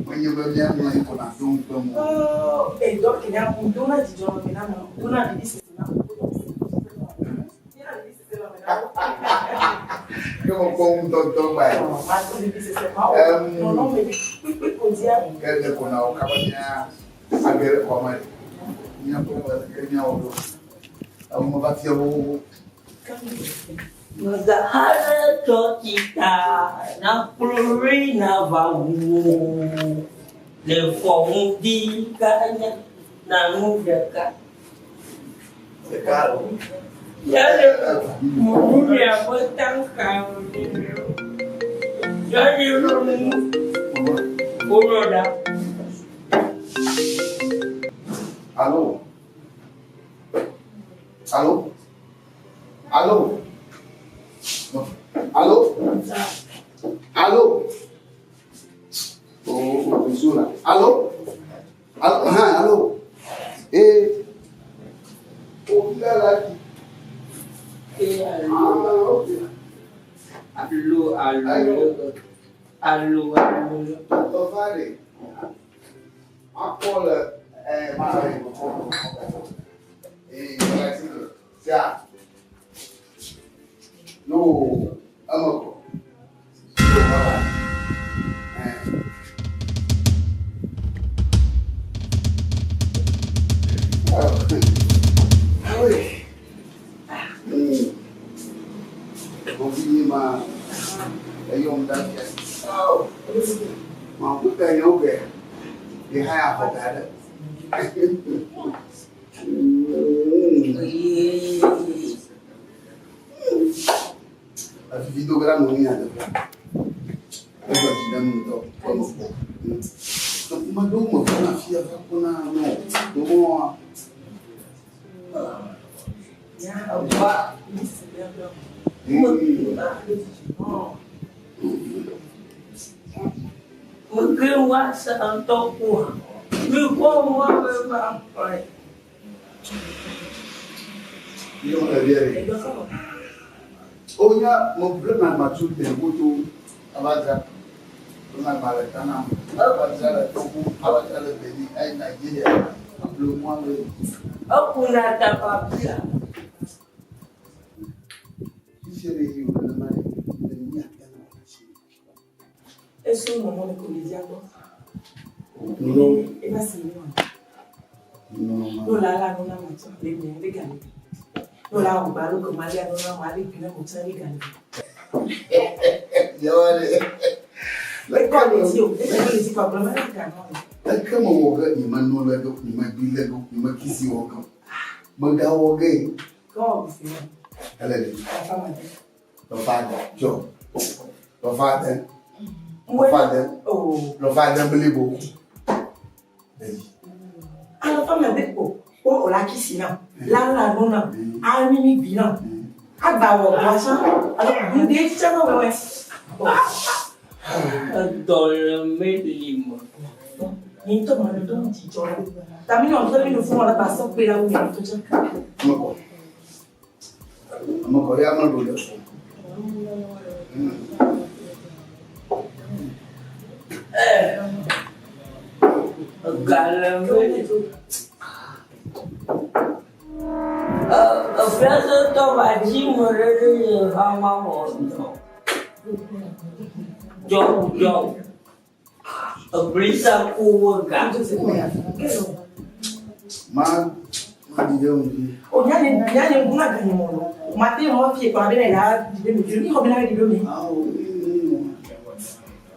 Menye be míanɔ anyi ko nàdo ŋukpe mo. Ke mekpɔ ŋudɔdɔ gbae. Ke ɖeko nàwɔ kaba mía age ɖe xɔa me ɖe. Míakpɔ be ke míawɔ ɖo. Ame meva fia xoxoxo. Megaxa ɖe tsɔtsi ta na kplɔe na va wu o. Le fɔ ŋdi kanya na nu ɖeka. Ɖeka. Yale muruya ƒe tanka yale nu wonɔ ɖa. Allô? Allô? Allô? Allô? Allô? Oh, oh, bisous là. Allô? Allô? Hein, allô? Eh. Oh, là, là. Ah, ok. Allo, allo, allo, allo. Tɔva akpɔ le ɛ ma le ee galaxy sia no eme kɔ no baba ɛ. Awe. Nɔvi ma eyɔm da fia. Ma ku ke nyewo ke yi hã ya xɔ ga ɖe. Afifi do ge ɖe amewo nya teƒea. Edzɔ dzi ɖe ŋutɔ ƒe me kpɔ. Meɖo me vana fia va kpɔna nɔ domɔa. Mungkin wasa untuk kuah. Miko wa be ba kplɔe. Onya mo ble na ma tu te woto abadza. Ona gba le Ghana, abadza le Togo, abadza le Benin, ayi Nigeria. Able mo le. Ekuna tababia. Fifia le yi o le ma le le mi apia na wa si. Eso mɔmɔ mi ko le dia gbɔ. No. Eva si mi wa. No ma. No la la no na ma tɔ le mi le gale. No la wo ba lo ko ma le no na ma le bi na mo tɔ le gale. Yawale. Le kɔ le di o. Le kɔ le di kɔ gblɔ ma le gale. Eke me wɔ ge nye me no le ge, nye me gbi le ge, nye me kisi wɔ ge. Megawɔ ge. Kɔ wɔ si ma. Ele ɖe. Afa ma de. Lɔfa de dzɔ. Lɔfa de. Lɔfa de. Lɔfa de blibo. Alɔfa ma de o. O o la kisi na. La la no na. A mi mi bi na. Agba wɔ gbɔsán. Alo ŋdi tsɛ wɔ wɛ. Edɔ le meli me. Ni tɔ ma le dɔn dzidzɔ la. Tami nɔ tɔ mi no fún wa la ba sɔ kpe la wo mi to tsɛ. Mekɔ. Mekɔ ya me ɖo ɖe. Ega le meli. Efiasetɔ va dzi me ɖe ɖe nye hã ma wɔ dɔ. Dzɔwu dzɔwu. Eblisa ku wo ga. Ma ma di ɖe ŋu. O nya nye nya nye ŋu na ganye mɔ lo. Ma te mɔ fie kɔ abe ne la di ɖe mi. Mi xɔ be na di ɖe mi.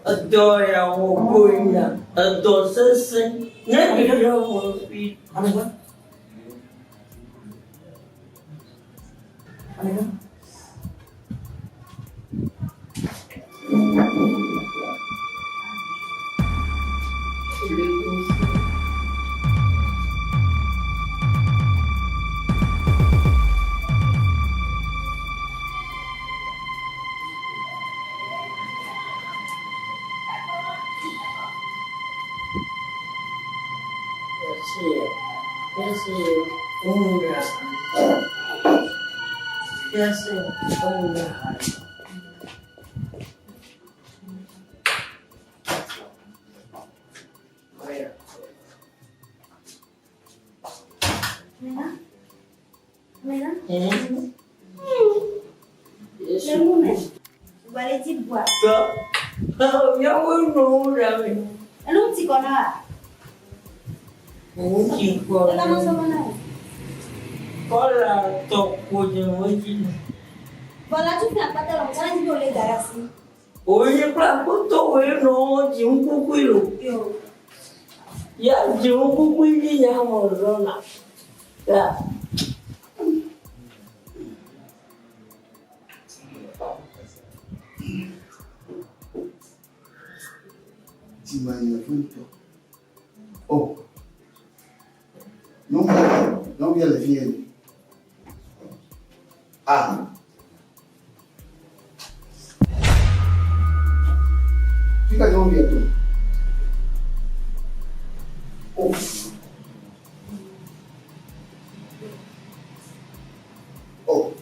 Edɔ ya wɔ gonya. Edɔ sesẽ. Ne mi ɖe wɔ fi. Amegã. Amegã. Fiase ewo le ha. Mena? Mena? Hmm. Le ŋu me. Gbale dzi bua. Tɔ. Míawo nɔwo ɖe me. Enu ŋuti kɔ na wa. Ŋuti kɔ Eka na. mɔsɔ na wa. Kɔla tɔ ko nye wo dzi. Bɔla tu fi akpata lɔ mɔtsã dzi be wòle ga ɖe asi. Oye kple akpɔtɔ woe nɔ dzi ŋkukui lo. Yo. Ya dzi ŋkukui dzi nya mɔ zɔna. Ya. Dzimanye ƒe ŋutɔ. O. Nyɔnuvia nyɔnuvia le fi yɛ. Ah. Fika nyɔnuvia to? O. O.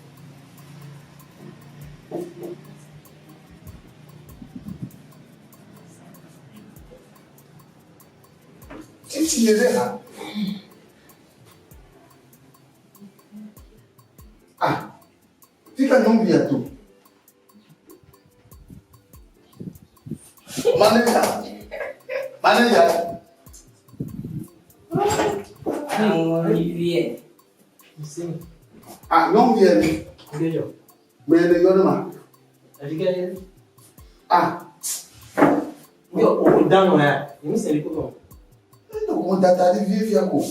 Titi ye ɖe ha. Ah. Fika nyɔnuvia to? Manager. Manager. Olivier. Ah, nyɔnuvia ni. Mɛ le yɔ ne ma. Ah. Yo, o dano ya. Ni se li ko. Eno ko tata di vie fia ko.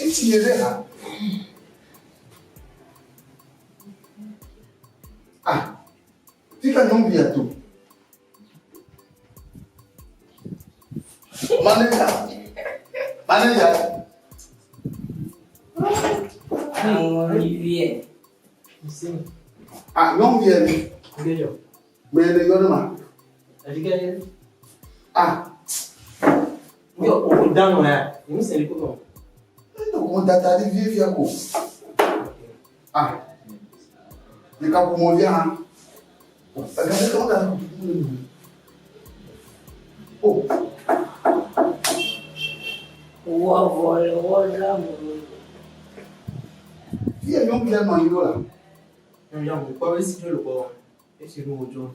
Titi ye ɖe ha. Ah. Fika nyɔnuvia to? Manager. Manager. Olivier. Ah, nyɔnuvia ni. Mɛ le yɔ ne ma. Ah. Yo, o dano ya. Ni se li ko. Eno ko tata di vie fia ko. Ah. Ni ka ko mo via ha. Aga ne ka da ko O. Wɔ vɔ le wɔ ɖa mo. Fie nyɔnuvia nɔ anyi ɖo la. Ya mo pa we si lo ko. E si no jo.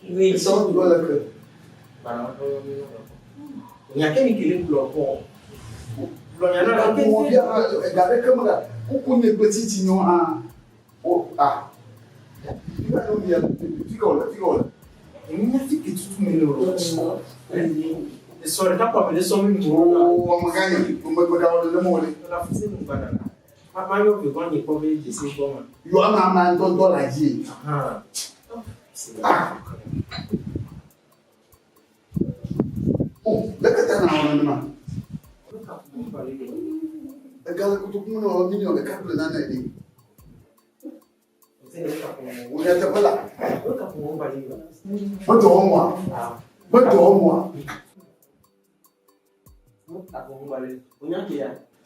Mi Sɔ do le ke. Nya ke mi kele gblɔ kɔ. Gblɔ nya na Ka ko mo via ha ega ɖe ke me la. Kuku nye kple titi nyɔ hã. O ah. Fika nyɔnuvia fika wòle fika wòle. Nya fi ke tutu mi le o. Esɔ ɖeka kɔ ame ɖe sɔ mi mo. O amegã yi megã wòle ne mo wòle. La fuse nu gbana la. Papa yɔ vi kɔ nyi kpɔ be dzesi gbɔ ma. Yɔ ama ama ŋutɔŋutɔ le adzi. Ah. Ah. O leke ta na wɔ nenema? Ega le kotoku me na wɔ miliɔn ɖeka kple nane ɖi. Wò nyateƒe la. Medɔ wɔm oa? Medɔ wɔm oa?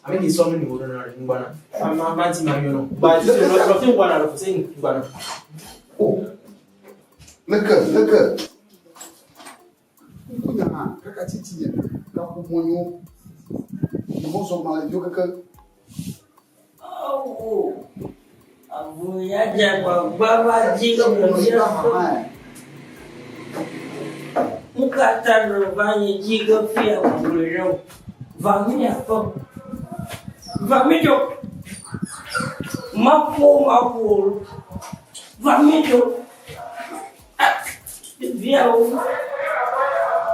Ame ke sɔ mi numéro na ɖe ŋgbɔna. Ma ma di ma yɔ nɔ. Ba di lɔ lɔ fi ŋgbɔna lɔ fuse ŋgbɔna. O. Leke leke. Ŋku nya kaka titi nye gaƒoƒo nyo. Mɔzɔ gbalẽviwo keke. Awo, avu ya dze agbagba va dzi nɔvia ƒe. Nu ka ta nèva nye dzi ge fia gblɔe ɖe o? Va míaƒe. Va mídzo. Maƒo maƒo. Va mídzo. Ɖeviawo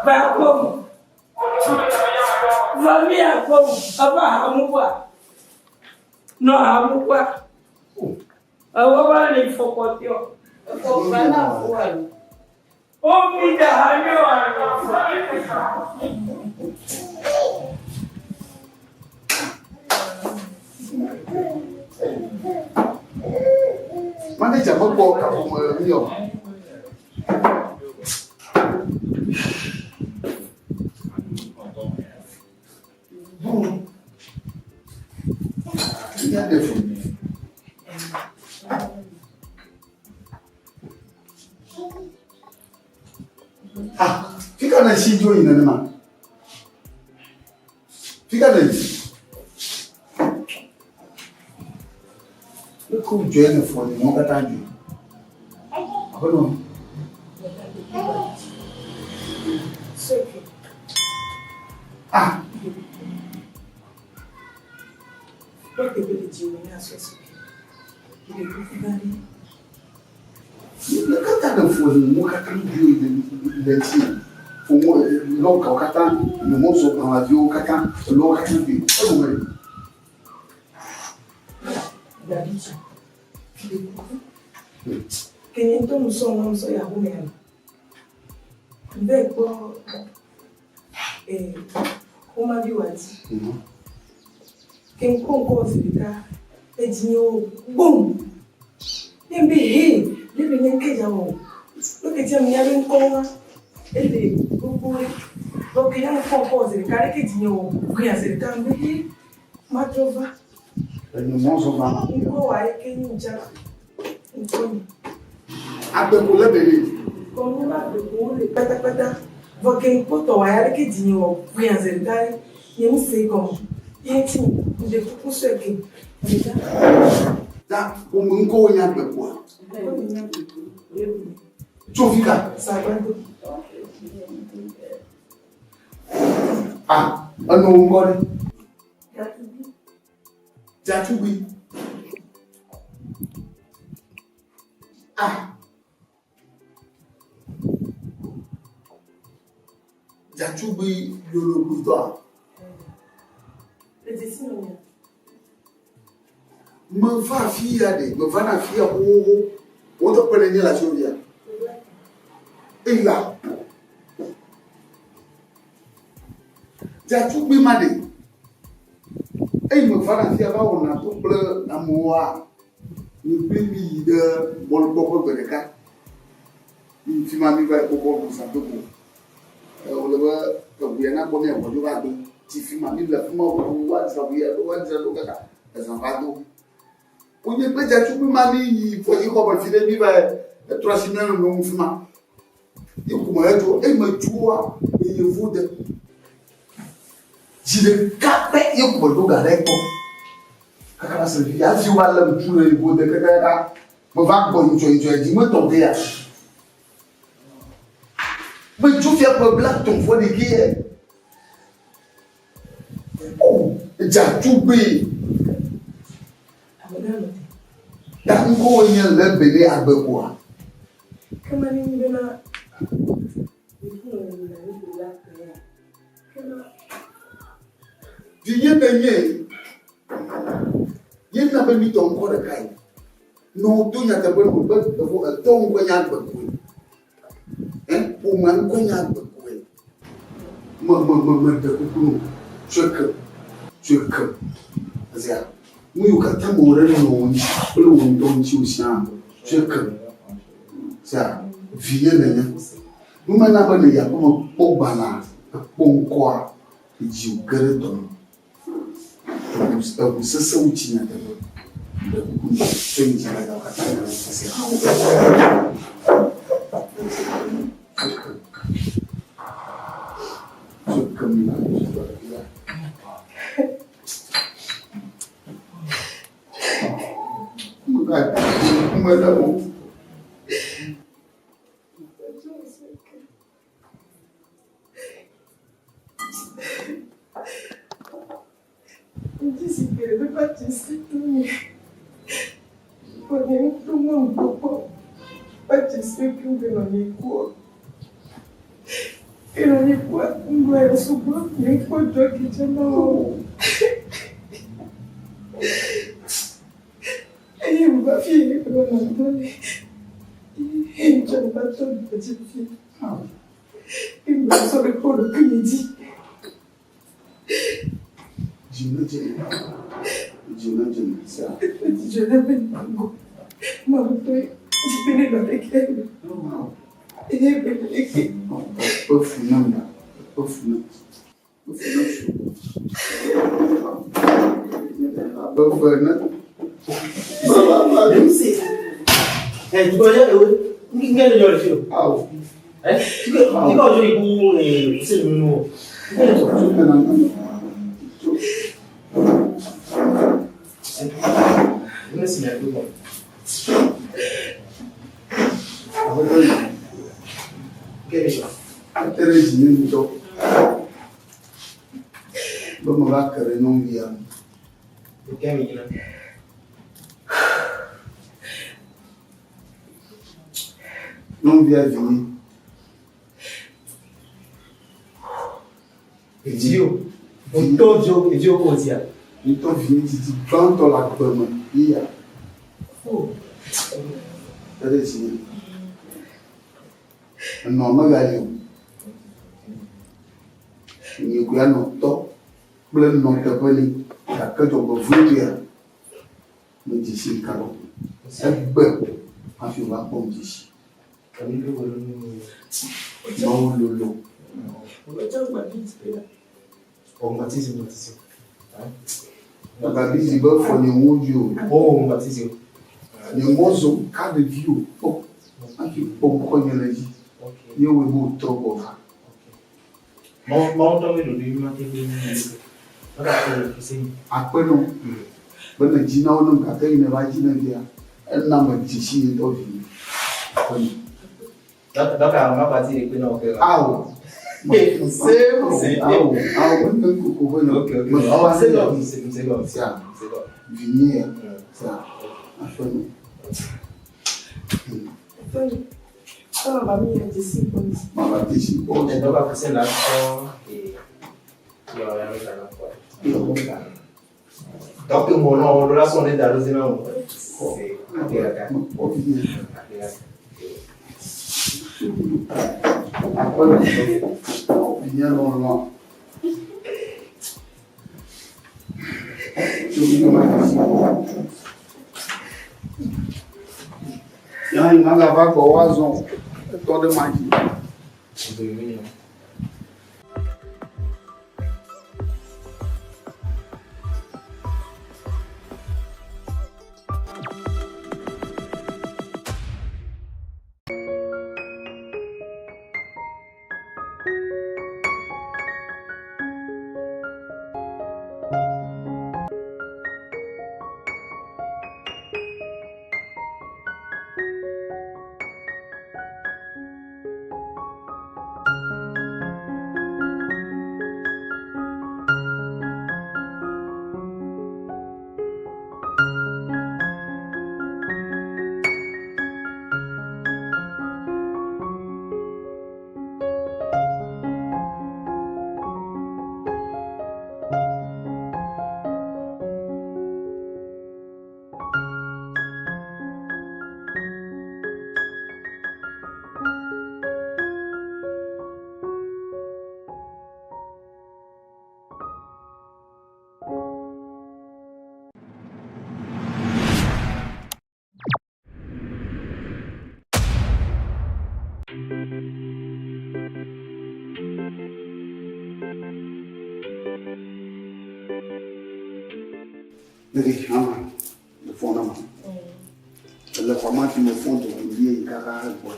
va kpɔm. Va míaƒe me. Eva hamu kpɔa? Nɔ hamu kpɔa? Ewo va li fɔkɔtiɔ. Efɔ va na ƒua. Omi da hanyo ano. Manager mekpɔ kaƒomɔ mi o. Nya ɖe fu. Ah, fika na si dzo yi nenema? Fika na yi? Leke wodzɔe ne fɔ nye mɔ katã dzoe? Aƒenɔ. Ah. Ne katã ne fɔ nye mɔ katã dzoe le le ŋuti fɔ mɔ lɔkawo katã nye mɔzɔ gbalẽviwo katã lɔwo katã dzoe. Egɔme ɖe? Ke nye ŋutɔ nusɔ ŋua nusɔ yi aƒeme ya. Ŋvɛ kpɔ ee womavi wa dzi. Ke ŋkɔ ŋkɔ zi ɖeka edzi nye wo gbom. Ne ŋbe he le be nye ŋke dza wɔ. Ne ke dze ŋnya be ŋkɔ ŋua ele gbogbo ɖe. Vɔ ke nye ŋkɔ ŋkɔ zi ɖeka ɖe ke dzi nye wo gbea zi ɖeka ŋbe he matrɔ va. Enye mɔzɔ va. Ŋkɔ wa ye ke nyi dza ŋkɔ nyi. Agbeko le bele. Kɔnu ba agbeko wo le kpatakpata. Vɔ ke ŋkpɔtɔ wa ya ɖe ke dzi nye wɔ gbea zi ɖeka ɖe nye ŋu se gɔme. Ye ŋuti ŋɖe kuku sɔe ke ɖeka. Da ƒome ŋkɔ wo nye agbekoa? Ŋkɔ nye nye agbeko. Tso fi ka? Sagbado. Ah, enɔ wo ŋkɔ ɖe? Dzatugbi. Dzatugbi. Ah. Dzatugbi lologbuitɔa? Edzesi nɔ mia. Meva afi ya ɖe, meva na afi ya xoxoxo. Wo tɔkpe ɖe nye le asiwò fia. Eya. Dzatugbi ma ɖe. Eyi meva na afi ya va wɔna to kple amewoa, mi kpli mi yi ɖe bɔlukpɔƒe gbe ɖeka. Mi yi fi ma mi va yi kpɔ bɔlu zã do go. Wòle be eŋu ya nakpɔ mía ʋua dzo va do. Tsi fi ma, mi le fi ma ʋuu woadzra ʋu ya ɖo, woadzra ɖo kaka ezã va do. Wonye kple dzatugbi ma mi yi fɔdzixɔ me fi ɖe mi va etrɔ asi mía nɔnɔewo ŋu fi ma. Ye ku me hedzo, eyi me dzoa yevu de. Zi ɖeka pɛ ye ku me ɖo ga ɖe ekpɔ. Kaka va se ɖe fifia hafi wova lé ŋutsu le yevu de kakaka. Meva gbɔ nyitsɔ nyitsɔ dzi metɔ ge ya. Medzo fia ƒe blatɔ̃ vɔ ɖekɛ ye. O, dzatugbe. Ta ŋkɔwòe nye Lebele Agbekoa? Vinye menye ye na be mitɔ ŋkɔ ɖekae. Ne woto nyateƒe nu be evo etɔ ŋkɔe nye Agbekoe. Ɛ ƒomea ŋkɔe nye Agbekoe. Me me me meɖe kuku no. Tsɔe ke. Tsɔe ke. Ezea nu yiwo katã mewɔ ɖe nɔwò ŋuti kple wò ŋutɔ ŋutiwò siaa tsɔe ke. Zea vinye nènye. Nu ma na be nèyi aƒeme kpɔ gbalẽa, ekpɔ ŋkɔa. Edzi wò ge ɖe dɔme. Eŋu sesẽ wu tsi nyateƒe. Ɖe kuku nɛ tso nye dzidadawo katã me le ese. Tso ke mi la dɔ ɖe ya. Mugada ŋkume ɖe wo. Ate ɖe dzinye ŋutɔ be meva ke ɖe nyɔnuvia ŋu. Nyɔnuvia vinye. Edziwo. Ŋutɔ viwo, edziwo ko dzia. Ŋutɔ vinye didi gbãtɔ le agbe me ye ya. Te ɖe dzinye. Enɔ megali o. Nye koe anɔ tɔ kple nɔ teƒe nɛ gake dzɔgbevɔ̃etɔea, medze sii kaba o. Egbe hafi wòva kpɔm dze sii. Mawu lolo. Megabisi be fɔ nye ŋu dzi o. Nye mɔ zɔ ka ɖevi o kpɔ hafi kpɔ ŋkɔ nye le dzi. Ye wɔe be wòtrɔ gbɔ va. Akpe nɔ be nèdzi na wo nam gake yi nèva dzi nèvia, ena medze si nye ŋutɔ vinye. Akpe nɔ. Ao. Ao, ao, mete ŋu koko be nɔ. Sia, vinye ya, sia, akpe nɔ. Mava dze si kpɔ. Akpe nɔ. Vinye lɔlɔ̃. Nyayi magava gbɔwò azɔ o. Etɔ ɖe ma dzi. Nege ama le fɔn na ma. Ele xɔ ma fi me fɔn do yi yi kaka gbɔ.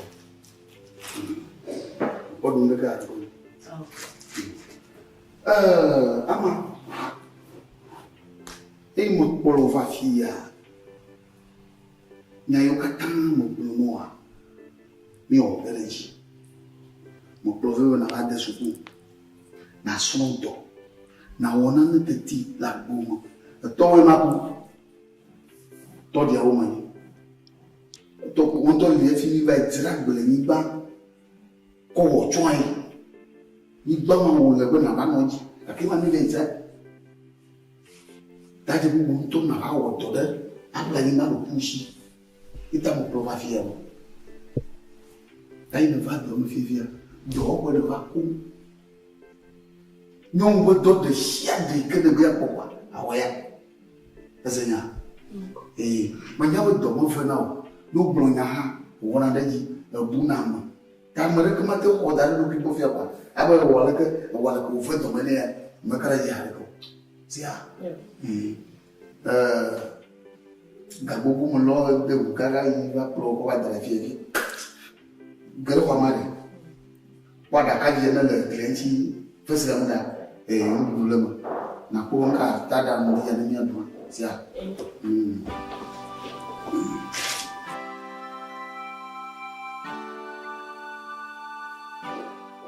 Kpɔ ɖum ɖeka aɖo. Ɛɛ ama. Eyi me kplɔ va fi ya. Nya yiwo katã megblɔ na woa, míawɔ ɖe ɖe edzi. Mekplɔ vɛ be nàva de suku, nàsrɔ̃ dɔ, nàwɔ nane teti le agbo me. Etɔwoe maku. Tɔɖiawo me nyi. Etɔ ku ŋutɔ li hafi míva yi dzra agblenyigba kɔ wɔ tsɔe. Nyigba ma wòle be nàva nɔ edzi gake ema míva yi dzrae. Ɖadze bubu ŋutɔ nàva wɔ dɔ ɖe aƒle anyigba ɖokuiwò si. Ye ta mekplɔ va afia o. Eyi nèva dɔ me fifia, dɔwɔƒe nèva koŋ. Nyɔnu ƒe dɔ ɖe sia ɖe yi ke nèbe yeakpɔ kɔa, àwɔ ya. Ese nya? Ee, menya be dɔ mevena o. Ne wogblɔ nya hã, wòwɔna ɖe edzi, ebuna ame. Ta ame ɖeke mate ŋu xɔ da ɖe eɖokui gbɔ fia kɔa, abe ewɔ aleke, ewɔ aleke wòve dɔme nɛ ya, meka ɖe edzi haɖeke o. Sia? Ee. Ee, ga gbogbo me lɔ de ʋu kaka yi va kplɔ kɔ va da ɖe fia fi. Ge ɖe xɔa ma ɖe. Kpɔ aɖaka dzi ne le glia ŋuti fesre me ɖa. Ee, nuɖuɖu le eme. Nakpɔ be nuka ta ɖa nu ɖi ya ne míaɖu. Sia? Mm.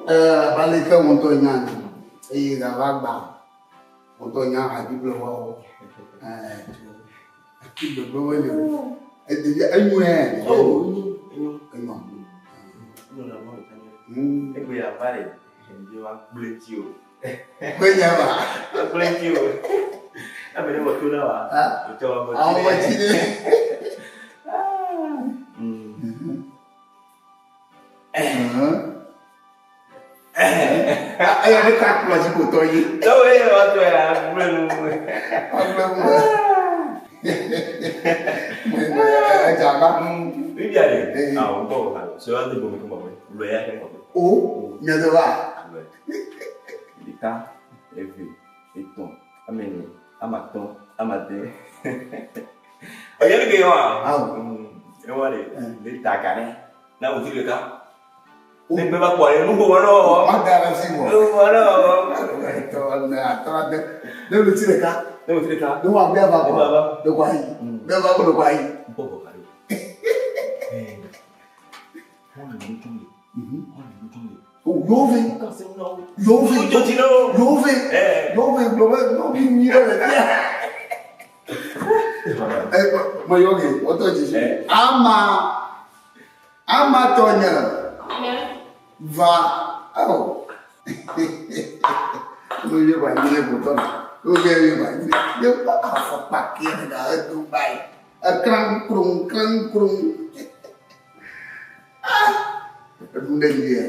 Ee, abe aleke wò ŋutɔ nya ene, eye gava gba wò ŋutɔ nya ha Biblia wɔwɔ. Ee, ati gbegbe wole o. Eɖevia enyoe. Enyo. Enyo. Egbe ya va ɖe, ɖevi wa gblẽ dzi o. Gbe nya wa. Gblẽ dzi o. Ame ɖe wɔ to na wa. Wòtsɔ wa mɔ Àwọn ọmọ tí ní. Eya ɖe ka kplɔ dzi ko tɔ yi. Tɔwo ye wa tɔ ya gblẽ nu. Agblẽ nu. Edze agba. Bibia ɖe. Awo gbɔ wò hã. So wa de gome kɔmɔ lɔ ya kɛ kɔmɔ. O nyɛ de va. Ɖeka, eve, etɔ̃, ame ene, ame atɔ̃, ame ade. Ɔyɛ nu ke yɔ wa. Awo. Ewa ɖe. Ne ta ga ɖe. Na wò ti ɖeka. Ne gbe va kpɔ ɖe nu gbɔ nɔ. Ma da ɖe si wɔ. Nu gbɔ nɔ. Etɔ ene atɔ ade. Ne wò ti ɖeka. Ne wò ti ɖeka. Ne wò agbea va kɔ. Ne kɔ ayi. Ne va kɔ ne kɔ ayi. Bɔbɔ ka ɖo. Yove. Yove. Yove. Yove gblɔ be nɔvi nyui ɖe le fia. Meyɔ ge, wotɔ dzi. Ama. Ama tɔnye. Va. Ao. Yove ba nyi ɖe gotɔ na. Yove yove ba nyi ɖe. Ye kpɔ afɔkpa ke ɖe ɖa edo ba yi. Ekran krum kran krum. Ah! Eɖu ɖe dzi yɛ.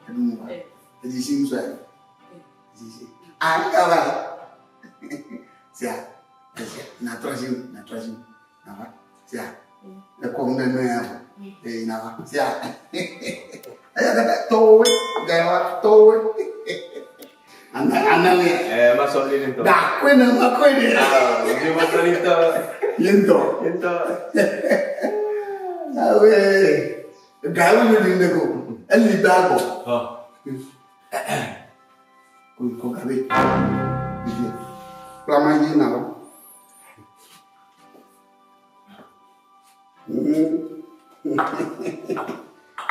Eɖu mu va. Edzi si ŋusɔ yɛ. Edzi si. Ah, eka va. Sia. Sia. Na trɔ si na trɔ si. Na va. Sia. Ekɔ ŋu ɖe nu ya vɔ. Eye na va. Sia. Eya kata tɔwoe. Gawa tɔwoe. Ana ana le. Eh, ma sɔ li ŋutɔ. Da koe ne ma koe ne. Ah, ojú ma sɔ li ŋutɔ. Ye ŋutɔ. Ye ŋutɔ. Awe. Gawo mi li ne ko. Eli gba gbɔ. Ko ko gabe. Kplama yi na wa.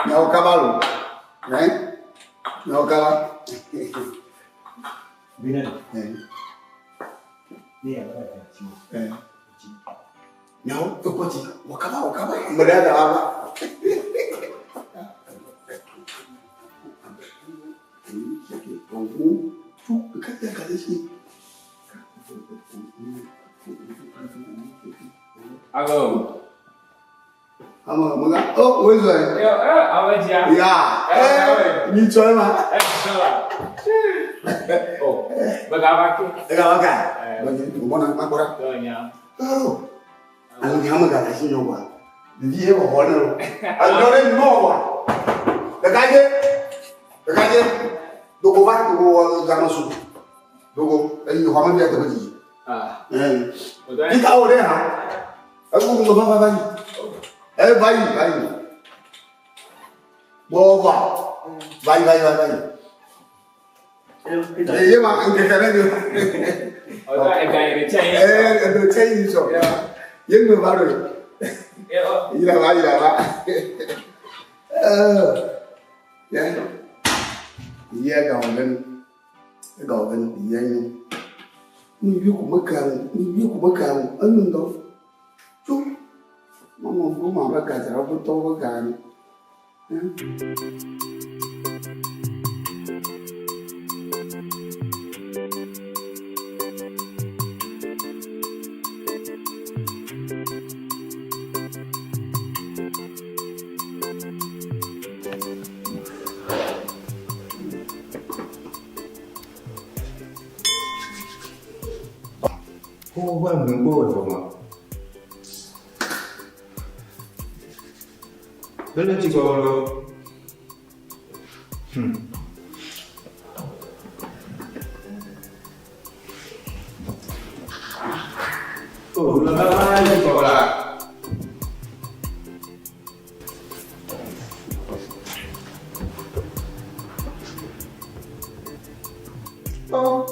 Nyawo kaba lo. Eh? Nyawo kaba. Bina. Eh. Ne ya ba da ti. Eh. Nyawo ekɔti. Wakaba wakaba. Mede ada wa. Alo. Ama maga oh wezo. Yo, eh, awe dia. Ya. Eh, ni tsɔ ma. Eh, tsɔ. Oh, baga va ke. Ega va ka. Mo na ma kora. Yo nya. Oh. Alo ni ama ga la si nyo wa. Ɖevi ye wɔwɔ ne o. Alɔ ɖe nɔ wa. Ɖeka dze. Ɖeka dze. Dogo va dogo wɔ game su. Dogo. Eyi xɔ me fia teƒe didi. Fika wo ɖe hã. Eku ŋgɔ va va va yi. E va yi va yi. Gbɔ va. Va yi va yi va yi va yi. Eye ma ŋkeke ɖe nyo. Ee eɖo tse yi sɔ. Ye ŋgbe va ɖo. Yi la va yi la va. Ee. Ye. Ye ga wɔ nu. Ega wɔ nu. Ye nyo. Nu vi ko meka ŋu. Nu vi ko meka ŋu. Enu ŋdɔ. Tso. Mama bu ma be gadzraɖoƒe tɔwo be ga ene. Ko wa mi ko wa ma. Lele ti ko lo. Oh, la la la ko la. Oh.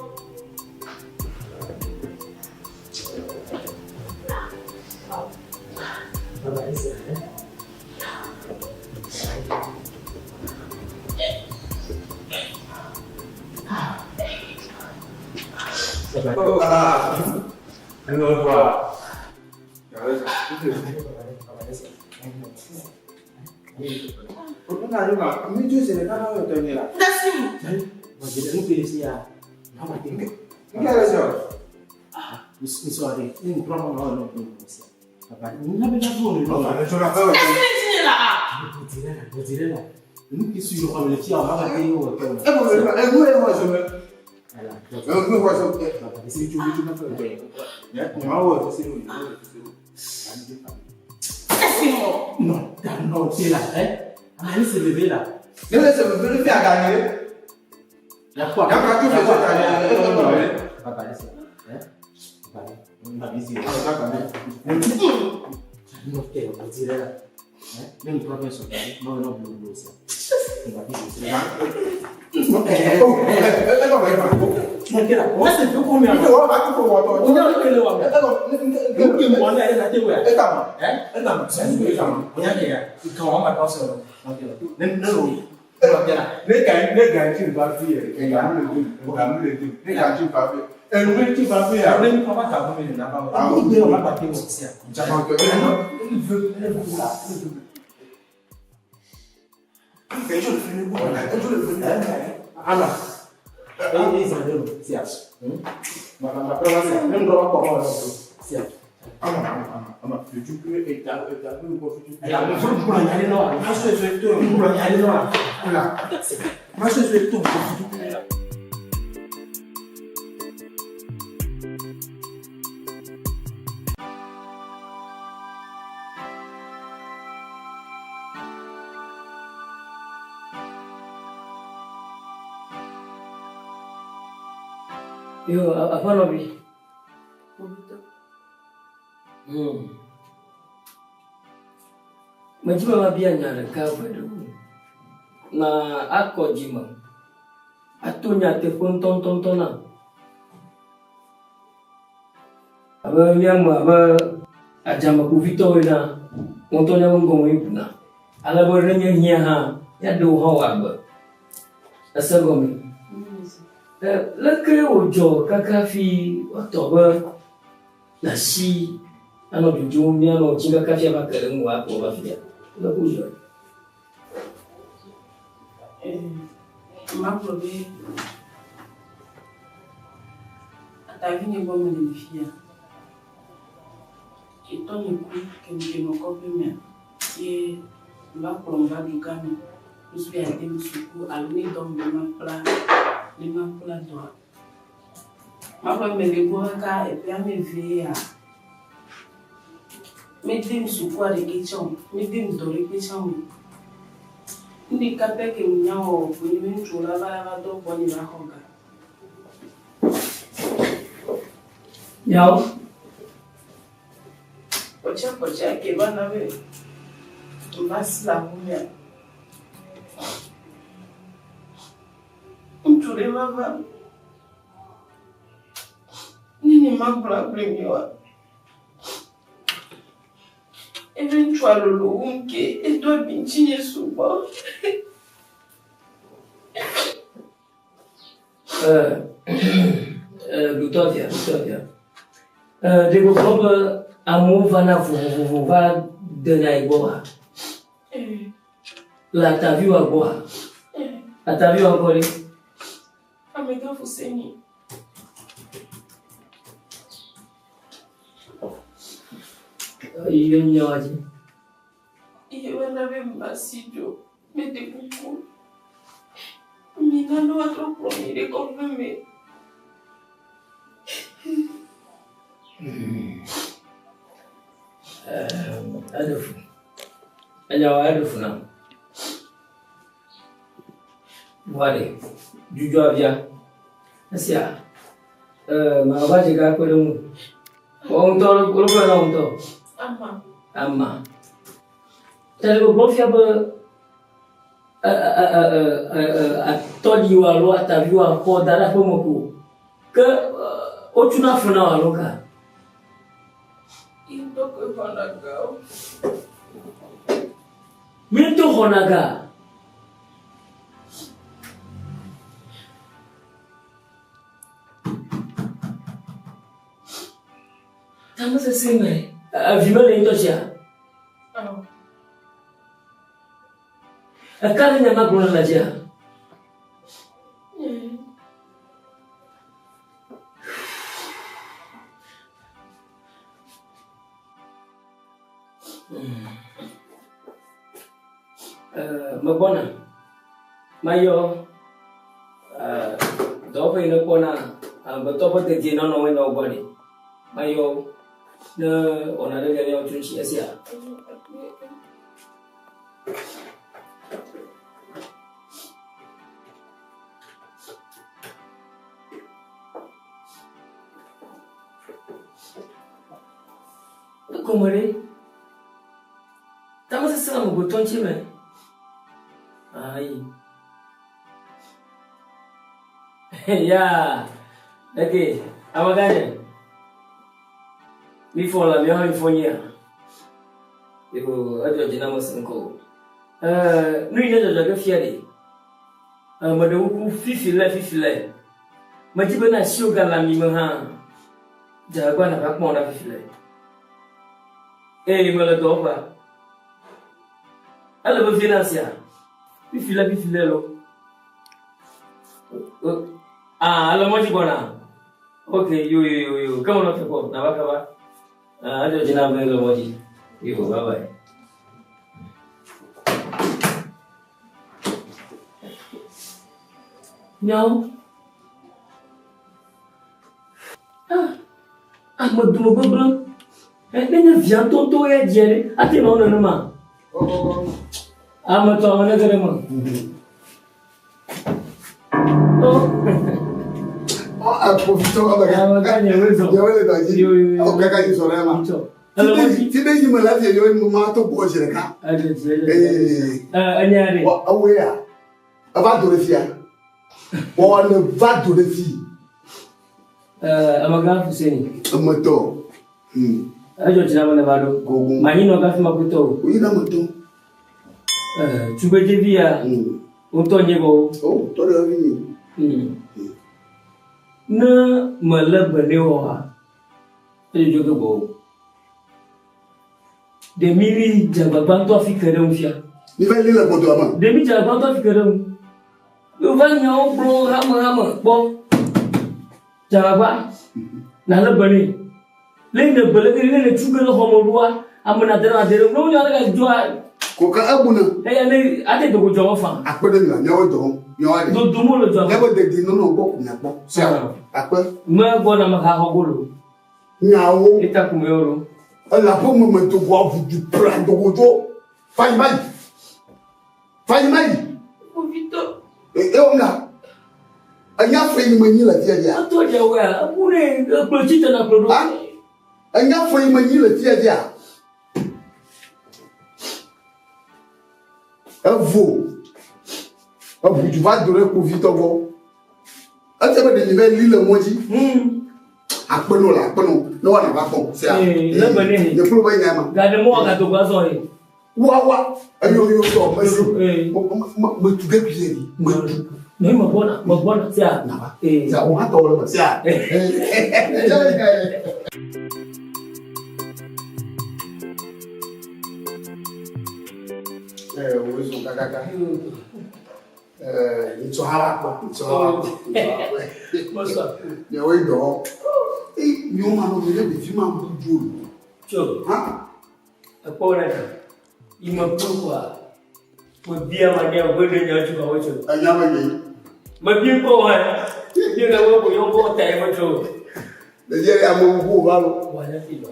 Oh, ah. Ano ba? Non, non, c'est là, hein? Allez, c'est bébé là. La quoi? Papa, laisse là. Hein? Papa, Non, on dirait là. Hein? Même toi, bien sûr. Non, non, non, non, ça. Yo, aƒenɔvi. Medzi be mabia nya ɖeka eve ɖewo. Na akɔ dzime ato nyateƒe ŋutɔŋutɔŋutɔ nam. Abe míame abe adzamekpovitɔwo ene, ŋutɔ míaƒe ŋgɔme míebuna. Ale be ne nye hiã hã, míaɖe wò hã wò agbe. Ese gɔme. Leke wòdzɔ kaka hafi woatɔ be nàsi anɔ dzodzom míanɔ tsi kaka hafi ava ke ɖe ŋuwò akplɔ va fia? Leke wòdzɔe? Magblɔ be atavinye gbɔ mele le fia. Etɔnye ku ke ŋke nɔ kɔƒe mea ye va kplɔm va dugã me. Nusu ya dem suku alo ne dɔm be makpla ne makpla dɔa. Magblɔ be mele gbɔ kaka eƒe ame evee ya. Medem sukua ɖeke tsã o, medem dɔ ɖeke tsã o. Nu ɖeka pɛ ke menya wɔwɔ koe nye be ŋutsuwo la va la va dɔ gbɔnye va xɔ ga. Nyawo. Kpɔtsia kpɔtsia ke va na be va si le aƒemea. Ŋutsu ɖe va va. Ne nye ma gblɔ agblɔe mi oa. Ebe ŋutsua lolo wum ke edo abi ŋutinye sugbɔ. Ɖutɔ via, ɖutɔ via. Ɖe gbɔgblɔ be amewo vana vovovovo va dena yi gbɔa? Le ataviwa gbɔa? Ataviwa ŋkɔ ɖe? Amegã Fuseni. Yi ɖe nyawa dzi. Iye va na be masi dzo, meɖe kuku. Mina ne woatrɔ kplɔ mi ɖe kɔƒe me. Eɖe fu. Enyawa eɖe fu nam. Vɔa ɖe, dzudzɔ avia. Esia, mava dze ga kpe ɖe ŋu. Wò ŋutɔ, wokɔ na wò ŋutɔ. Ama. Ama. Ta le gbɔgblɔ fia be atɔɖiwo alo ataviwo akɔ da ɖe aƒeme ko. Ke wotsuna fu na wò alo ka? Ye ŋutɔ koe xɔna gawo. Mi ŋutɔ xɔna ga. Tamesese me evi mele ŋutɔ sia. Eka ɖe nya ma gblɔ le dzia? Megbɔna. Mayɔ dɔwɔƒe yi ne kpɔna amegbetɔ ƒe dedienɔnɔ wo nyawo gbɔ ɖi. Mayɔ wo ne wɔna ɖe lia míawo tso ŋuti esia. Egɔme ɖe? Tamesesẽ le amegbetɔ ŋuti me. Ayi. Ya. Eke, amaganye. Mi fɔ la, miawo hã mi fɔ nyuia. Yo, edzɔ dzi na ame si ŋkɔ o. Eh, nu yi ne dzɔdzɔ ge fia ɖe. Eh, meɖe kuku fifi le fifi le. Medi be na asiwò ga le ami me hã. Dze agbagba nàva kpɔm ɖa fifi le. Eye mele dɔwɔƒea. Ele vevie na sia. Fifi le fifi le lo. Ah, ele mɔ dzi gbɔna. Ok, yo yo yo yo. Ke menɔ te kpɔ, nàva kaba. Ah, edzɔ dzi nam be ele mɔ dzi. Yo, bye bye. Nyawo. Ah, ame dome gbegblẽ. Eh, ne nye via ŋutɔŋutɔ ya dzia ɖe, ate nɔ nenema. Ame tɔ ame nege ɖe me. Akpovitɔ Ti be yi me la vie yo ma to gbɔ zi ɖeka. Enya ɖe. Ewoe ya. Eva do ɖe fia. Wɔwɔ ne va do ɖe fi. Amegã Fuseni. Emetɔ. Edzɔ dzi na me ne va ɖo. Gogo. Manyi nɔ gafi ma kutɔ o. Oyi na metɔ. Tugbedzevi ya. Wotɔ nye bɔ wo. O tɔ ɖe vi nyi. Ne mele gbe nɛ oa, edzodzo ge gbɔ o. Ɖe mi mi dze agbagba ŋutɔ hafi ke ɖe ŋu fia. Mi va yi le gbɔdɔa me. Ɖe mi dze agbagba ŋutɔ hafi ke ɖe ŋu. Mi va nyawo gblɔ hame hame kpɔ. Dze agbagba nàlé be nɛ. Le ne be le ne ne tu ge ɖe xɔ me ɖoa, ame na de na de ɖe ŋu. Ne wonya ɖe dzɔa. Ko ke ebuna. Eya ne ate dogo dzɔ me faa. Akpe ɖe mi la miawo dɔ miawo aɖe. Dodo mo le dzɔ me. Miaƒe dedienɔnɔ gbɔ ko miakpɔ. Sia akpe. Me gbɔ na me ha xɔ golo. Nyawo. Eta kume yɔ ɖo. Ele aƒe me me dogo avu du pra dogo dzo. Fayi ma yi. Fayi ma yi. Kpovitɔ. E e wɔm la. Enya fe yi me nyi le fia dia? Eto dze wea, eku ne ekplɔ tsi tena kplɔ ɖo. Enya fe yi me nyi le fia dia? Evo. Eʋu du va do ɖe kpovitɔ gbɔ. Ete be ɖevi be li le mɔ dzi. Akpenɔ le akpenɔ ne woana va kpɔ. Sea. Le be ne. Nye kplo be nya ma. Gade mɔ gato gba zɔ ye. Wawa eyo yo tɔ mesi. Me tu ge bie ni. Me tu. Ne me gbɔna, me gbɔna sea. Nava. Sea wo hã tɔ le me sea. Eh, wo zɔn kakaka. Eh, ŋtsɔ hã va kpɔ, ŋtsɔ hã va kpɔ, ŋtsɔ hã va kpɔ. Miawoe dɔ. Eyi miwo ma nɔ mi ɖe ɖevi ma bu dzo lo. Tso. Ha? Ekpɔ ɖe ta. Yi me kpɔ kɔa. Me bia ma nya gbe ɖe nya tso kawo tso. Enya me nyi. Me bia kpɔ wa. Bia ka wo ko yɔ kɔ ta ye me tso. Ɖevia ɖe ame wu va lo. Wa ne fi lɔ.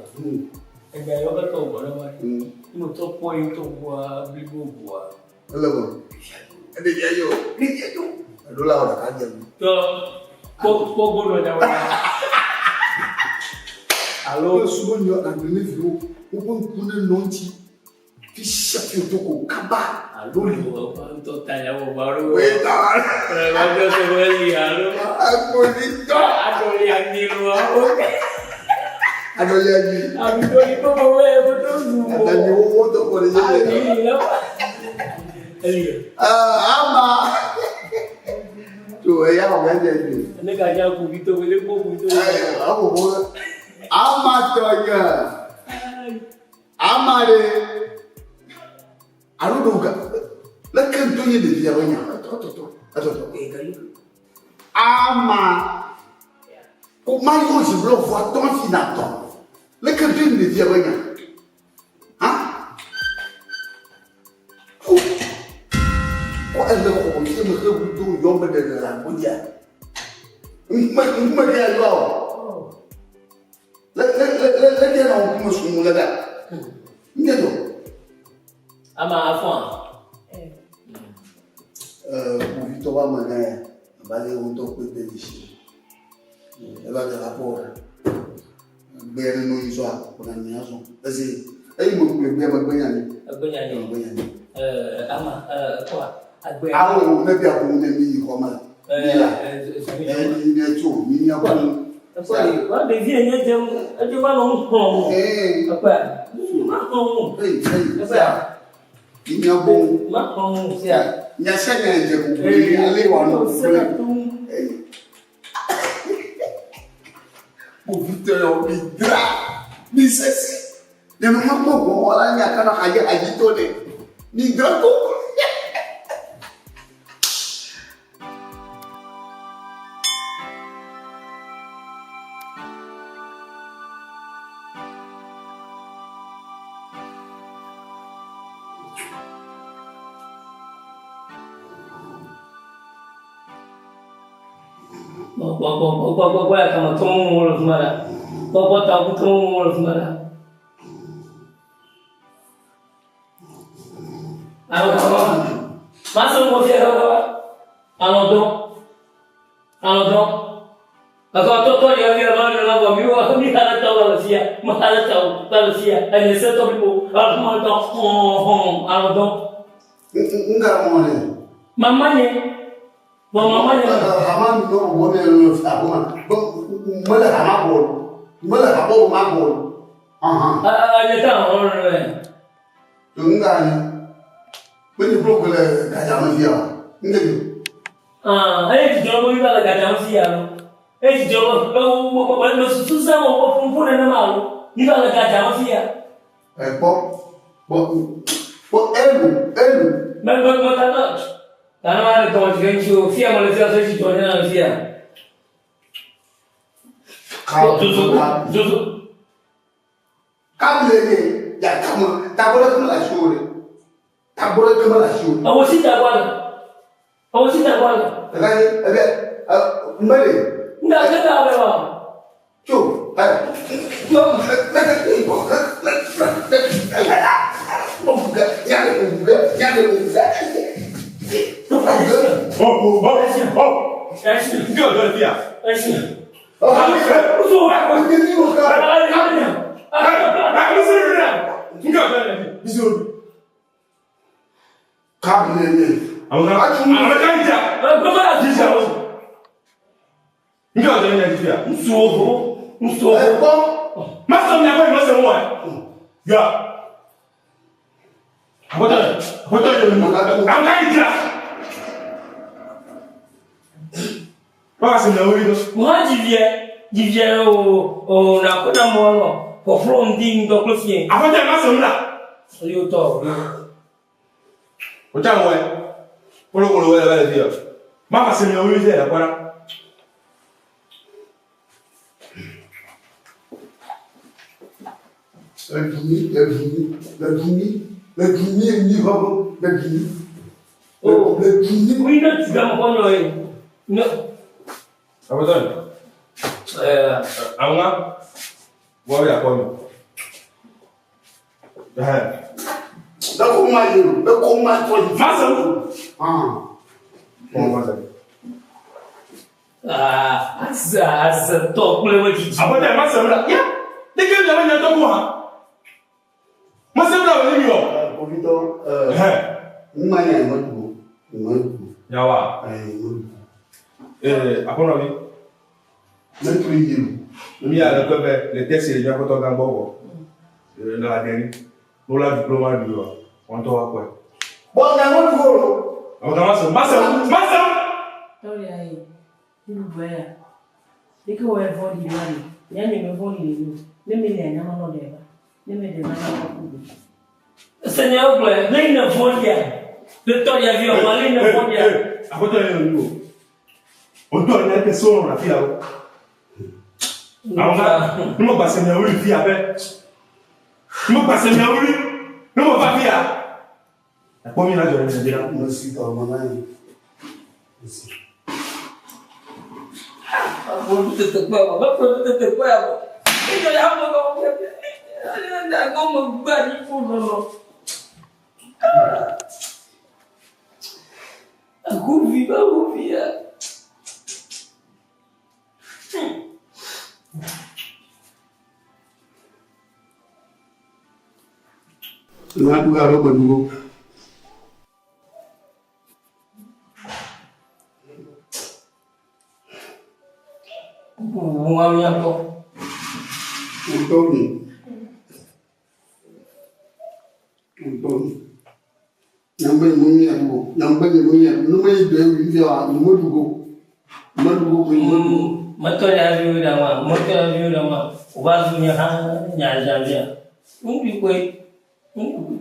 Egbe yɔ ke tɔ gbɔ ne ma. Yi me tɔ kpɔ yi tɔ gbɔa blibo gbɔa. Ele me. Ɖevia yo. Ɖevia yo. Eɖo la wɔ ɖeka dze. Tɔ kpɔ kpɔ gbɔdɔ nya wɔ. Alo subɔ nyɔ agbe ne viwo woƒe ŋku ne nɔ ŋuti fi sia fi wòto ko kaba. Alo li ŋutɔ ta nya wɔ ba ɖo. Wòye ta wa. Ɛ ba jɔ sɔ bɛ li alo. Akpolitɔ. Aɖɔli anyi lo awo. Aɖɔli anyi. Aɖɔli tó bɔ wɛ o tó zu. Aɖɔli wo wo tó kɔ ɖe yeye. Ayi la. Eli. Ama. To eya wɔ gã dze dze. Ne ka dza kuvi to wele kpɔ kuvi to. Awo wo. Ama tɔ nye. Ama ɖe. Alo ɖo ga. Leke ŋutɔ nye ɖevia be nya. Etɔtɔ. Etɔtɔ. Ama. Ko ma yɔ zi blo vɔ tɔ fi na tɔ. Leke ŋutɔ nye ɖevia be nya. Ha? Ko ko ele xɔ fi me xe do yɔ me ɖe le agbodza. Ŋkume ŋkume ɖe yɔ o. Le le le le le ɖe na ŋkume sunu le ɖa. Ŋke do. Ama afɔa. Kpovitɔ wa me gã ya abe ale wo ŋutɔ kpe de dzesi. Eva le la kpɔ gbe ɖe no yi zɔa kpɔna mi azɔ. Esi eyi me kple gbea me gbe nya ni. Egbe nya ni. Egbe nya ni. Ama kɔa agbe. Awo ne bia ko ne mi yi xɔ me la. Mi la. Mi mi tso mi mia ko. Ekpɔ wa ɖevi enye dze edze va nɔ nu xlɔm o. Ekpɔa ma xlɔm o. Ekpɔa. Mi mia bo. Ma xlɔm o sia. Nya sia nya dze ko ale wa nɔ ko. Kpovitɔ yɔ mi dra mi sesi. Ne ma kpɔ gbɔwɔ la nya kana hadzi hadzi tɔ ne. Mi dra ko. Gbɔgbɔgbɔgbɔgbɔ ya kama tɔmɔ mɔ le fima la. Gbɔgbɔ ta ku tɔmɔ mɔ le fima la. Alo kama. Ma se ŋgɔ fia kaka. Alɔ dɔn. Alɔ dɔn. Kaka tɔtɔ ya fia ma le la bɔ mi wa mi hala ta wa le fia. Ma hala ta wa le fia. Enye se tɔ bi ko. Alɔ ma dɔn hɔn hɔn alɔ dɔn. Nga mɔ le. Mama nye. Bɔn mama nye. Hama nɔ wɔ mi le akoma. Bɔn mele hama bɔ. Mele habɔ ma bɔ. Nye ta hɔn lɛ. Nga nye. Menye kplo ko le gadzame fia o. Ŋge do. Eye dzidzɔ be mi va le gadzame fia lo. Eye dzidzɔ be me me susu sã wɔ wɔ ƒoƒo nenema lo. Mi va le gadzame fia. Ekpɔ kpɔ kpɔ elu elu. Me me me katã. Tana ma le tɔn tigɛ ŋuti o. Fia me le fia so dzidzɔ nye le fia. Zozo zozo. Kabile nye ya kama tagbɔ ɖe keme le asi o ɖe. Tagbɔ ɖe keme le asi o. Ewo si tagbɔ le. Ewo si tagbɔ le. Ɖeka nye ebe ɛ mele. Nga ke ta le wa. Tso ɛ. Nke ọjọ́ le fia. Moi, je viens au na kona mo no. Pofro ndi ndo klo fie. Afɔtɔ ma sɔn la. Yo tɔ. O t'a wɛ. Kolokolo wɛrɛ bɛ le fi yan. Ma ka sɛmɛ wuli fɛ yɛrɛ kɔra. Le dumi, le dumi, le dumi, le dumi ni hɔbɔ, le dumi. Oh, le dumi. Oui, ne tu vas me prendre Ne. Afɔtɔ ni. Àwọn ka wọ́n bɛ akɔ mi. Bɛ ko ma ye o, bɛ ko ma fɔ. Ma sɔn. Ah. Bon, ma sɔn. Ah, asa asa tɔ kple wo dzidzi. Afɔtɔ ma sɔn la. Ya, ne ke mi nya tɔ ko han. Ma sɔn la o ni mi o. Kpovitɔ, n ma nya ma dugu, ma dugu. Yawa. Ayi, ma dugu. Akɔnɔ mi. Ne tun ye o. Mi y'a lɛ kɔfɛ le test ye ɲɛfɔtɔ gan bɔ kɔ. La dɛri. N'o la diplôme du wa. Wɔn tɔ wa kɔɛ. Bɔn nka ma dugu o. Awɔ ma sɔn ma sɔn ma sɔn. Tɔria ye, bubu ya. Ike wɔ ɛvɔ li wa le, nya nye me vɔ li le o. Ne me le anyama nɔ ɖe va. Ne me ɖe va na kɔ ku be. Seigneur gblɔe, ne ne vɔ̃ dia, le tɔ ɖia vi ɔmɔ ne ne vɔ̃ dia. Afɔtɔ ye o o. O tɔ ne ke sɔrɔ la fi ya o. Àwọn ka ne ma gbàsẹ̀ mi wuli fi ya fɛ. Ne ma gbàsẹ̀ mi wuli. Ne ma fa fi ya. Ɛkpɔ mi la jɔ ne mi la. Mo si tɔ ma n'a ye. Agbolu tètè kpɛ wɔ, bɛ kpɛ tètè kpɛ wɔ. Ìjọ ya mɔ kɔ wɔ kɛ. Ɛgbɔn mo gbɛ ní fún lɔlɔ. Agovi bá govi ya. N'a dugu a bɛ ma dugu. Mo ya kɔ. O tɔ mi. O tɔ mi. Nyangbe ni mo mi adugo. Nyangbe ni mo mi adugo. Ne ma yi dɔ ye fi wa, ni mo dugu. Ma dugu ko ni ma dugu. Mɔtɔ ya vi wo da ma, mɔtɔ ya vi wo da ma. O b'a zu nye hã nya zazia. N bi koe. N bi koe.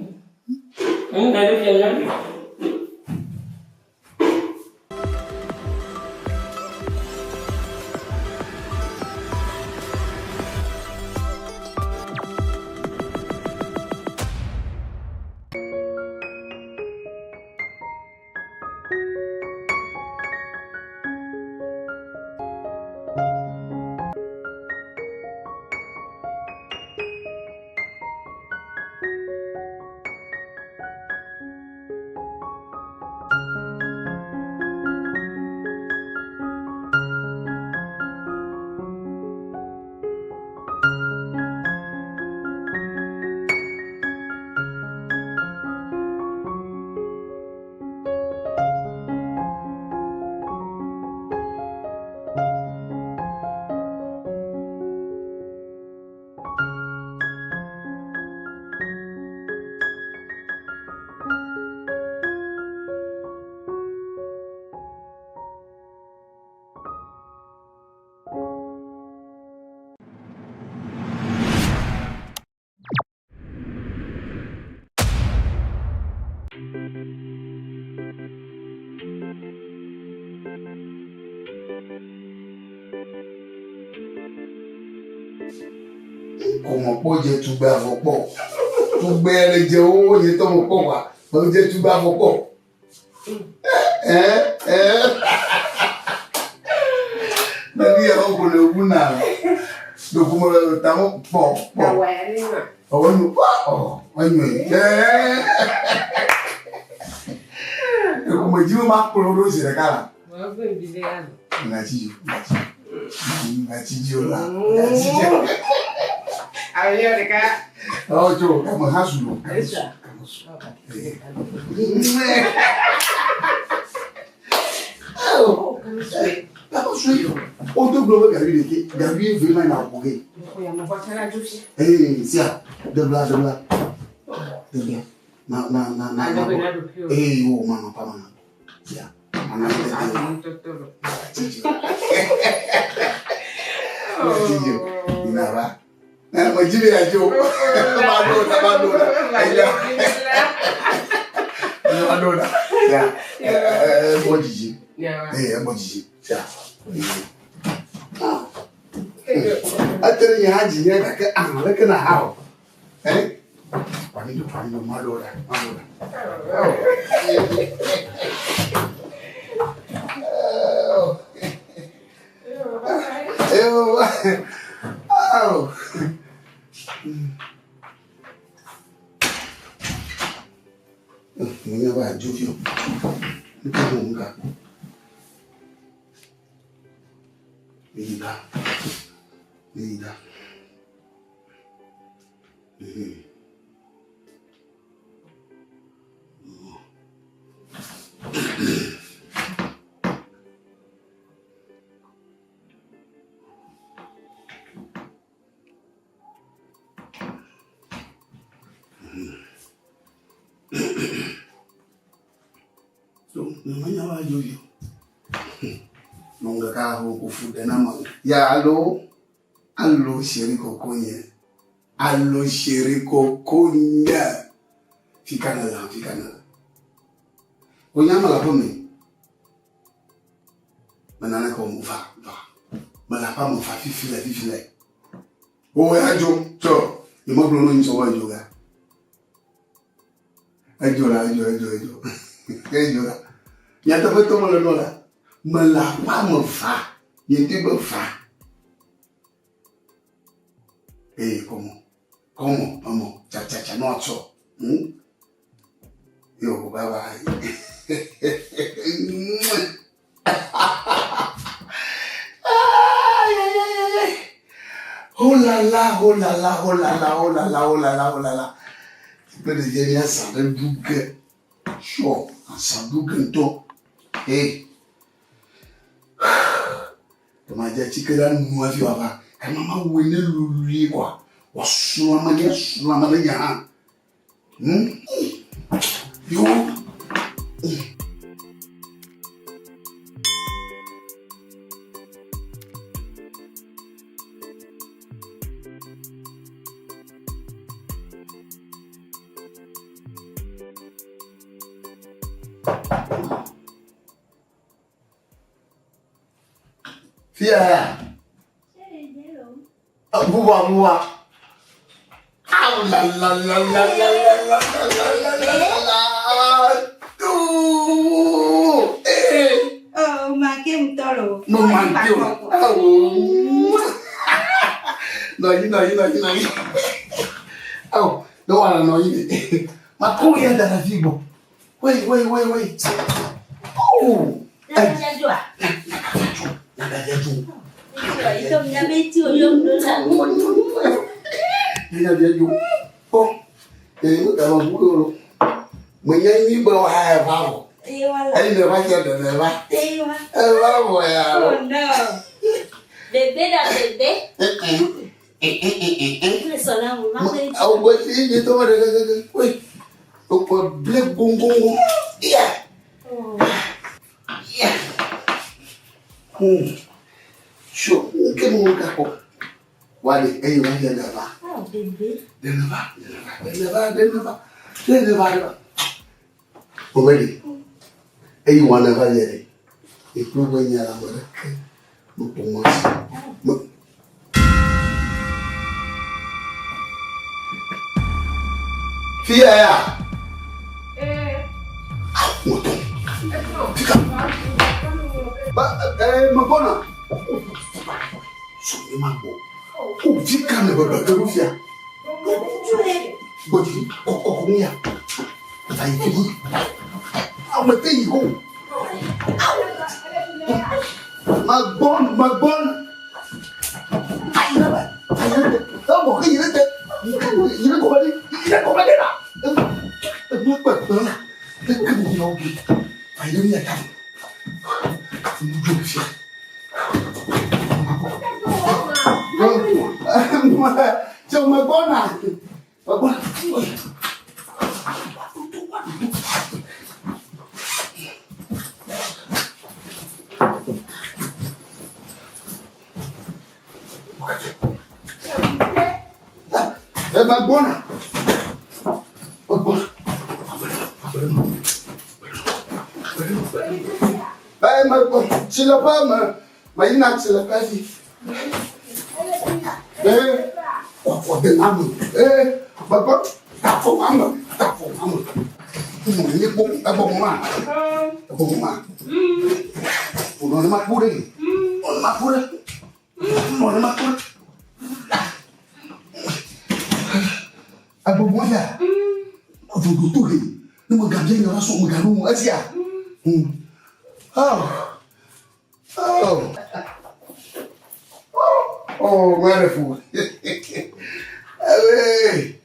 N da de fia nya bi. Kò mọ̀ pọ̀ jẹ tugbe àfọ̀pọ̀. Tugbe lè jẹ owó yẹn tọ́ mọ̀ pọ̀ wá. Mo jẹ tugbe àfọ̀pọ̀. Ẹ ẹ. Nani àwọn kò lè wú náà. Dòkúmọ̀ lọ tàwọn pọ̀ pọ̀. Ọwọ́ nu pa ọ̀ ọyún ẹ̀. Èkùmọ̀ jí mo máa kúrò lóṣù rẹ̀ kára. Ngatsi ngatsi ngatsi dzo la. Ngatsi dzo. Ayo ɖeka. Ɔ tso game hã su lo. Game su. Game su. Game su. O do gblɔ be gavi ɖeke gavi eve ma na ƒo ge. Ee sia debla debla debla na na na na na. Ee wo ma ma pa ma na. Sia ma na tete. Inara. Mo jí mi àjò. Ma dona, ma dona. Ẹja. Ma dona. Ya. Ẹ bọ jìjì. Ẹ bọ jìjì. Ya. Atere nye ha ji nye gake ah leke na ha o. Eh? Kwani do kwani do ma dona, ma dona. Eu. Au. Mo nya ba jo fi o. Nka mo nka. Ida. Ida. So, mo nya ba jo fi o. Nonga ka ho ko fu de na ma. Ya alo. Alo chéri koko nye. Alo chéri koko nye. Fika na la, fika na la. O nya ma la po me. Manana ko mo va, va. Ma la pa mo fa fifi le, fifi le. O ya jo, to. Ni mo blo no nso wa jo ga. Ejo la, ejo, ejo, ejo. Ejo la. Nya te fe to mo le no la. Me la pa me va. Nye te be va. Eh, como? Como? Vamos, cha cha cha no atso. Hmm? Yo, bye bye. Ay, ay, ay, ay, ay. Oh là là, oh là là, oh là là, oh là là, oh là là, oh là là. Pe ɖevia mía zã ɖe ɖu ge. Sure, azã ɖu ge ŋutɔ. Hey. Kema dze atike ɖe nu hafi wòava. Kema mawɔe ne lului kɔa. Wòasrɔ̃ ame ɖe, asrɔ̃ ame ɖe nya hã. Yo. Fia. Buwa buwa. Aw la la la la la la la la la la la la. Tu. Eh. Oh, manqué ŋutɔ lo. No manqué o. Awo. Nɔ anyi, nɔ anyi, nɔ anyi, nɔ anyi. Awo, ne wà nɔ anyi de. Ma ko ya da ɖe fi gbɔ. Wei, wei, wei, wei. Oh. Nagadia Nagadia dzo. Ito mnya beti oyom do la. Nagadia dzo. Kpɔ. Ee, nu ka ma bu ɖo. Menye nyi be wa eva vɔ. Ewa la. Eyi ne va fia ɖe ne va. Ewa. Eva vɔ ya. Oh no. Bébé la bébé. Le sola mo ma pe. Awo gbɔ si nye tɔ ma ɖe gɛgɛgɛ. Wei. Okpɔ ble goŋgoŋgoŋ. Yeah. Yeah. Sure. Nke mo ka kpɔ. Wale, eyi wa fia ɖe va. Oh bébé. Ɖe ne va, ɖe ne va, ɖe ne va, ɖe ne va, ɖe va. Omeli. Eyi wa ne va yɛ ɖe. Ekpɔ be nya la me ɖeke. Mekpɔ mɔ si. Me. Fia ya. Mɔtɔ. Fika. Ba ee megbɔna. Sɔmi ma gbɔ. O fika ne bebe ke fia. Gbɔdzi kɔkɔ ŋu ya. Va yi fi. Ame te yi ko. Megbɔn, megbɔn. Ayi ɖe me, ayi ɖe te. Ewɔ ke yi ɖe te. Yi ɖe gɔme ɖe, yi ɖe gɔme ɖe la. Enu kpekpe la, keke mo yɔ bi. Ayi ɖe mia ta. Enu dzo fia. Tso megbɔna. Megbɔna. Megbɔna. Megbɔna. Eye megbɔ tsileƒe me meyina tsileƒe dzi. Ee, kɔkɔ de na me. Ee, megbɔ tafɔ ame, tafɔ ame. Mɔ nye kpɔ egbɔ mɔ ma. Egbɔ mɔ ma. Wònɔ ne ma kpɔ ɖe. Wònɔ ma kpɔ ɖe. Wònɔ ne ma kpɔ ɖe. Egbɔ mɔ ya. Vodo to he. Ne megabia nya la sɔ megaɖo ŋu esia. Oh. Oh. Oh, wonderful. Hey.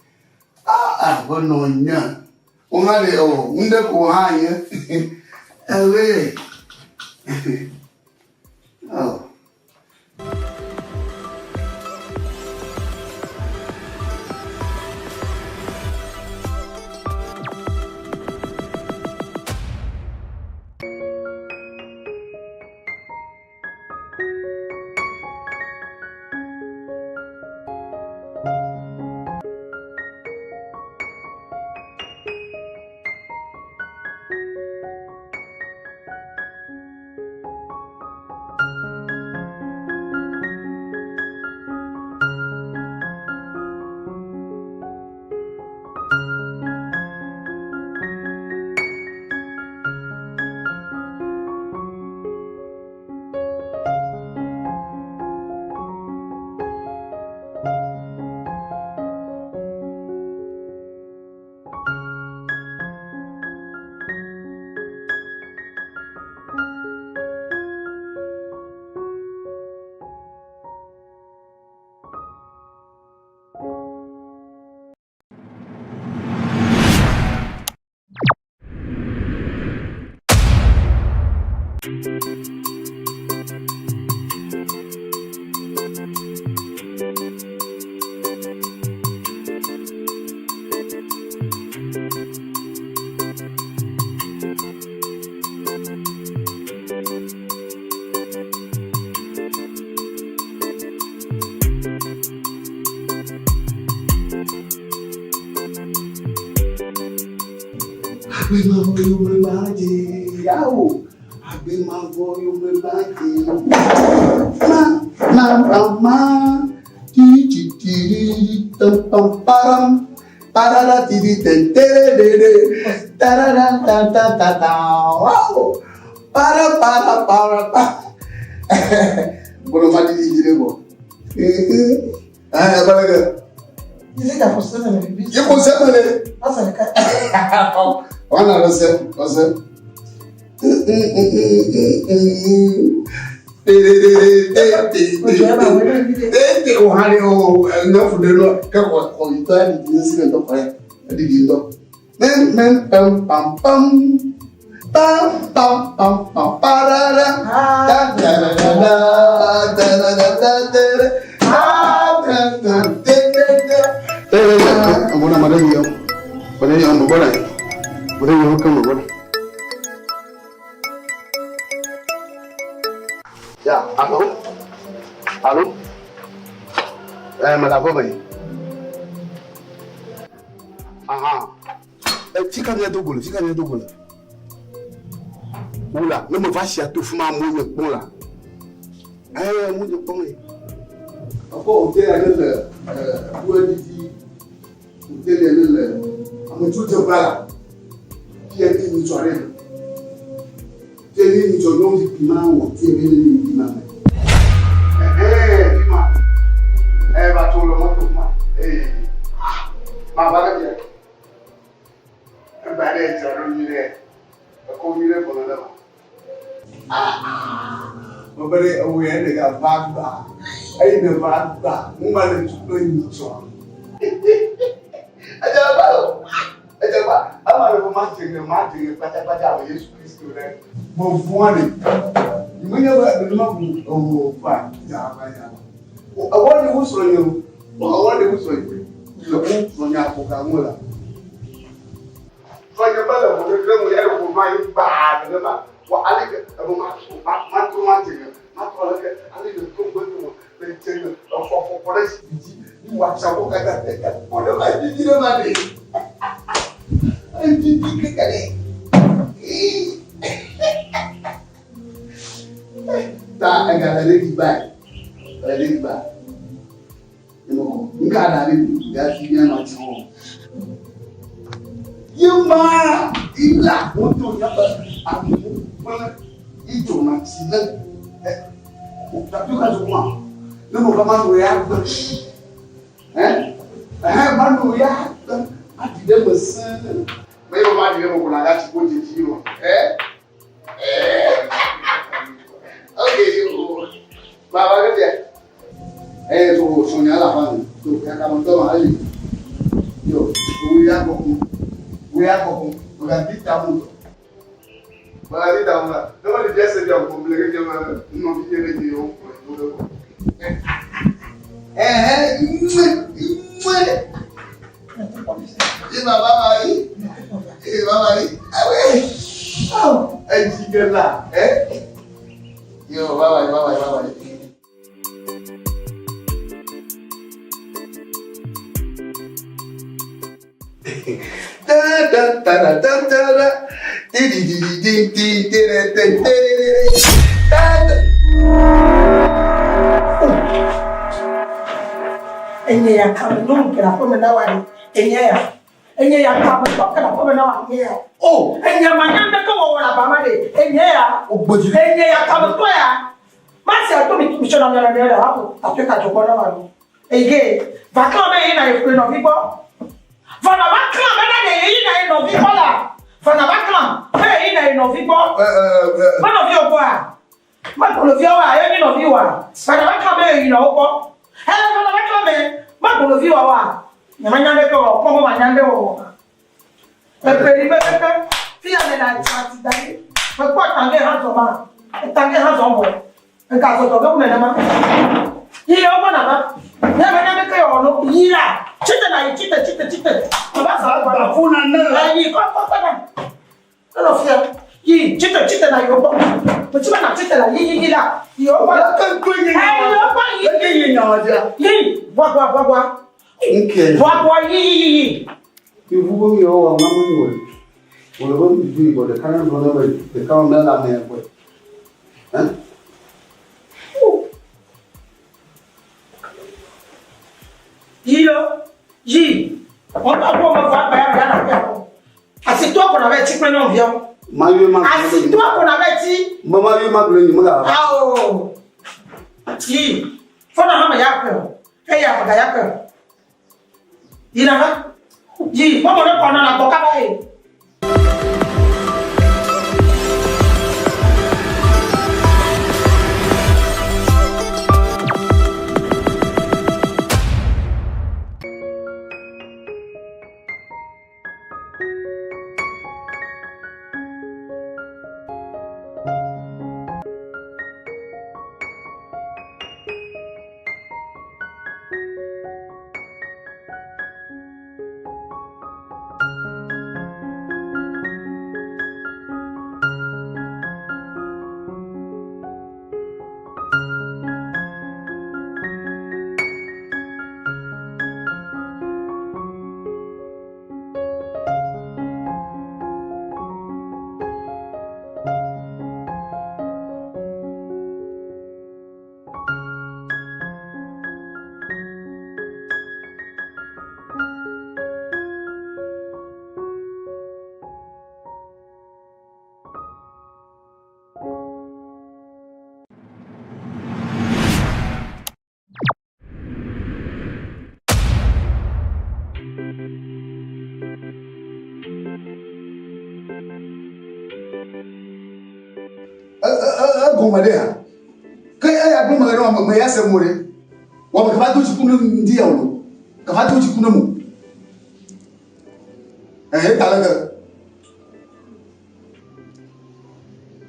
Ah, ah, bueno, nya. Wo hã le o, ŋɖe ko hã nye. Ewe. Oh. Agbemavɔ yome gbadze yawo. Agbemavɔ yome gbadze. Ma ma ma ma ti ti ti ri tam pam param parara ti ti ten tere de de tarara ta ta ta ta wow para para para pa. Bolo ma di di di bo. Eh, balaga. Ye ko sɛmɛ le. Wana lɔ sɛ, lɔ sɛ. Tete o hali o nyafu de lɔ kɛ kɔ kɔ yitɔ ya didi si le dɔ kɔ ya didi ŋutɔ. Mɛn mɛn pam pam pam pam pam pam pam parara da da da da da da da da da da da da da da da. Mbona madeni yao? Madeni yao mbona? Madeni yao kama mbona? Ya, alo? Alo? Eh, madame Boy. Aha. Eh, fika mia dogo le, fika mia dogo le. Wula, ne me va sia to fuma mo nye kpɔn la. Eh, mo nye kpɔn le. Akɔ hotel ya ne le eh wo didi. Hotel ya ne le ame tso dze la. Fia ti mi tsɔ ɖe. Fia ni mi tsɔ nyɔnu fi ma wɔ tie be ne mi ma me. Eh, fi ma. Eh, va tso le mɔto ma. Eh. Ma va le fia. Egba ɖe dzra ɖo nyui ɖe. Ekɔ nyui ɖe gbɔna ɖe ma. Mebe ɖe ewo ya ɖe gava gba. Eyi ne va gba, nu ma le tu kple nyitsɔ. Edze gba o. Edze gba. Ema ɖe ma dze ŋe ma dze ŋe kpatsakpatsa abe Yesu Kristo ɖe. Mevɔ̃a ɖe. Menye be nenema ko ewɔ va ya va ya va. Ewɔ ɖe wo srɔ̃ nye o. Ewɔ ɖe wo srɔ̃ nye. Le wo srɔ̃ nye afɔka ŋu la. Srɔ̃ nye mele ʋɔ ɖe ŋu ya ɖe ʋɔ ma yi gbaa nenema. Wɔ ale ke eme ma ma ma trɔ ma dze ŋe ma trɔ ale ke ale ke to gbe to le dze ŋe efɔ fɔfɔ ɖe zikpui dzi ni wa tsa wo kaka tete kpɔ ɖe ma didi ɖe ma ɖe. Edidi keke ɖe. Ta ega le ɖe gba le ɖe gba. Nka ɖa ɖe ya fi mía nɔ tsi wo. Ye ma ila woto míaƒe amewo kple idzona tsi ne tato ka zokuma ne mo va ma no ya gbe. Ɛ ɛhɛ ma no ya gbe aɖi ɖe me sẽe. Me ye ma ɖi ɖe me ko na tsi ko dzedzi o. Ɛ Okay, yo. Baba ke bia. Eh, so so nya la fan. So ya ka mo to ma ali. Yo, we ya ko ku. We ya ko ku. We ga di ta mu. Ba ga di ta mu la. No ma di dia se dia ko ble ke ke ma no bi ye ne yo ko yo ko. Eh eh, mwe mwe. Eh baba mari. Eh baba mari. Ah ouais. Oh, eh jigela, eh. Yo, bye bye, bye bye, bye bye. Da da da da da da da. Di di di di di di di di di di di di. Da da. Enye ya kame nu ke le aƒeme na wa ɖe. Enye ya. Enye ya kame tɔ ke le aƒeme na wa enye ya. O. Enye ma nya ɖeke wɔwɔ le aba ma ɖe. Enye ya. Enye ya kame tɔ ya. Masi ato mi mi tsɔna mia nɔnɔe le aƒo aƒe ka dzɔgbɔ na wa nu. Eyi ge va klã be yina ye kple nɔvi gbɔ. Vɔ na va klã be na ɖe ye yina ye nɔvi gbɔ la. Vɔ na va klã be ye yina ye nɔvi gbɔ. Me nɔvi wo gbɔa? Me gboloviawoa ye nyi nɔvi woa? Vɔ na va klã be ye yina wo gbɔ. Ɛ vɔ na va klã be me gbolovi woa nye me nya ɖeke wɔ kpɔ be ma nya ɖe wɔ. Eƒe ɖi be keke fiya me le ati da ɖi. Mekpɔ tange hã zɔ ma. Etange hã zɔ mɔ. Ega zɔzɔ ge wu nenema. Yi le wogbɔ nava. Ne menya ɖeke yɔ no yi la. Tsite na yi tsite tsite tsite. Ava zɔ agba. Bafu na ne. Yi kɔ kɔ kɔ na. Enɔ fia. Yi tsite tsite na yi wogbɔ. Metsi be na tsite la yi yi yi la. Yi wogbɔ. Leke ŋkɔe nye nya. Yi wogbɔ yi. Leke nye nya wa dzia. Yi bua bua bua bua. Ŋkɛ. Bua bua yi yi yi yi. Yevu be nu yewoawɔ ma menyo o. Wòle be nuɖuɖu yibɔ ɖeka ne gblɔ ne be ɖeka wɔm mele amea gbɔe. Ɛ? Yi lo, yi. Wọ́n bá gbọ́ ọmọ fún àgbáyà bí àná fẹ́ kọ́. Asitɔ kɔnɔ bɛ ti kple nyɔnuviawo. Mayo ma. Asitɔ kɔnɔ bɛ ti. Mama mayo ma gblɔ nyi mega. Awo. Yi. Fɔnɔ hã me ya kpe o. Eya me ga ya kpe o. Yi na va. Yi. Mɔmɔ ne kɔnɔ la gbɔ kaba ye. Egɔme ɖe hã. ya gblɔ me le ɖe me ya se mo ɖe. Wɔ me kava do dziku ne ŋdi ya o. Kava do dziku ne mo. Ehe ta le ke.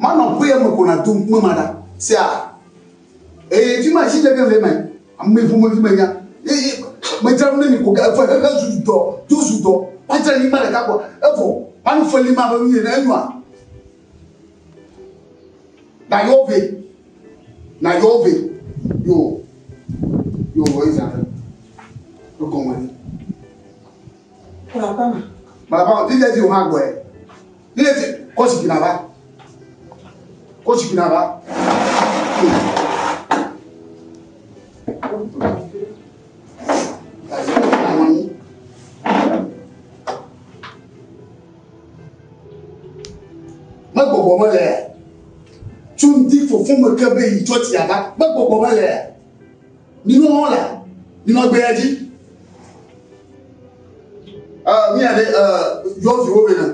Manɔ ƒe ya me ko na do ŋkume ma ɖa. Sea. Eye fi ma si ɖe ke le me. Ame ƒomevi me nya. Eye medzra nu ne mi ko efe xexe zu dɔ, do zu dɔ. Madzra nyigba ɖeka ko evɔ. Manu feli ma be nu yene enyoa. Na yɔ ve. Na yɔ ve. Yo. Yo wɔ eza ɖe. Egɔme ni. Malapa, ti dze dzi o hã gbɔe. Ti dze dzi kɔ zikpui na va. Kɔ zikpui na va. Megbɔgbɔ mele tso ŋdi fofo me ke be yi tsɔtsi ava. Megbɔgbɔ mele. Minɔ hã la, minɔ gbea dzi. Mía ɖe yɔviwo bena,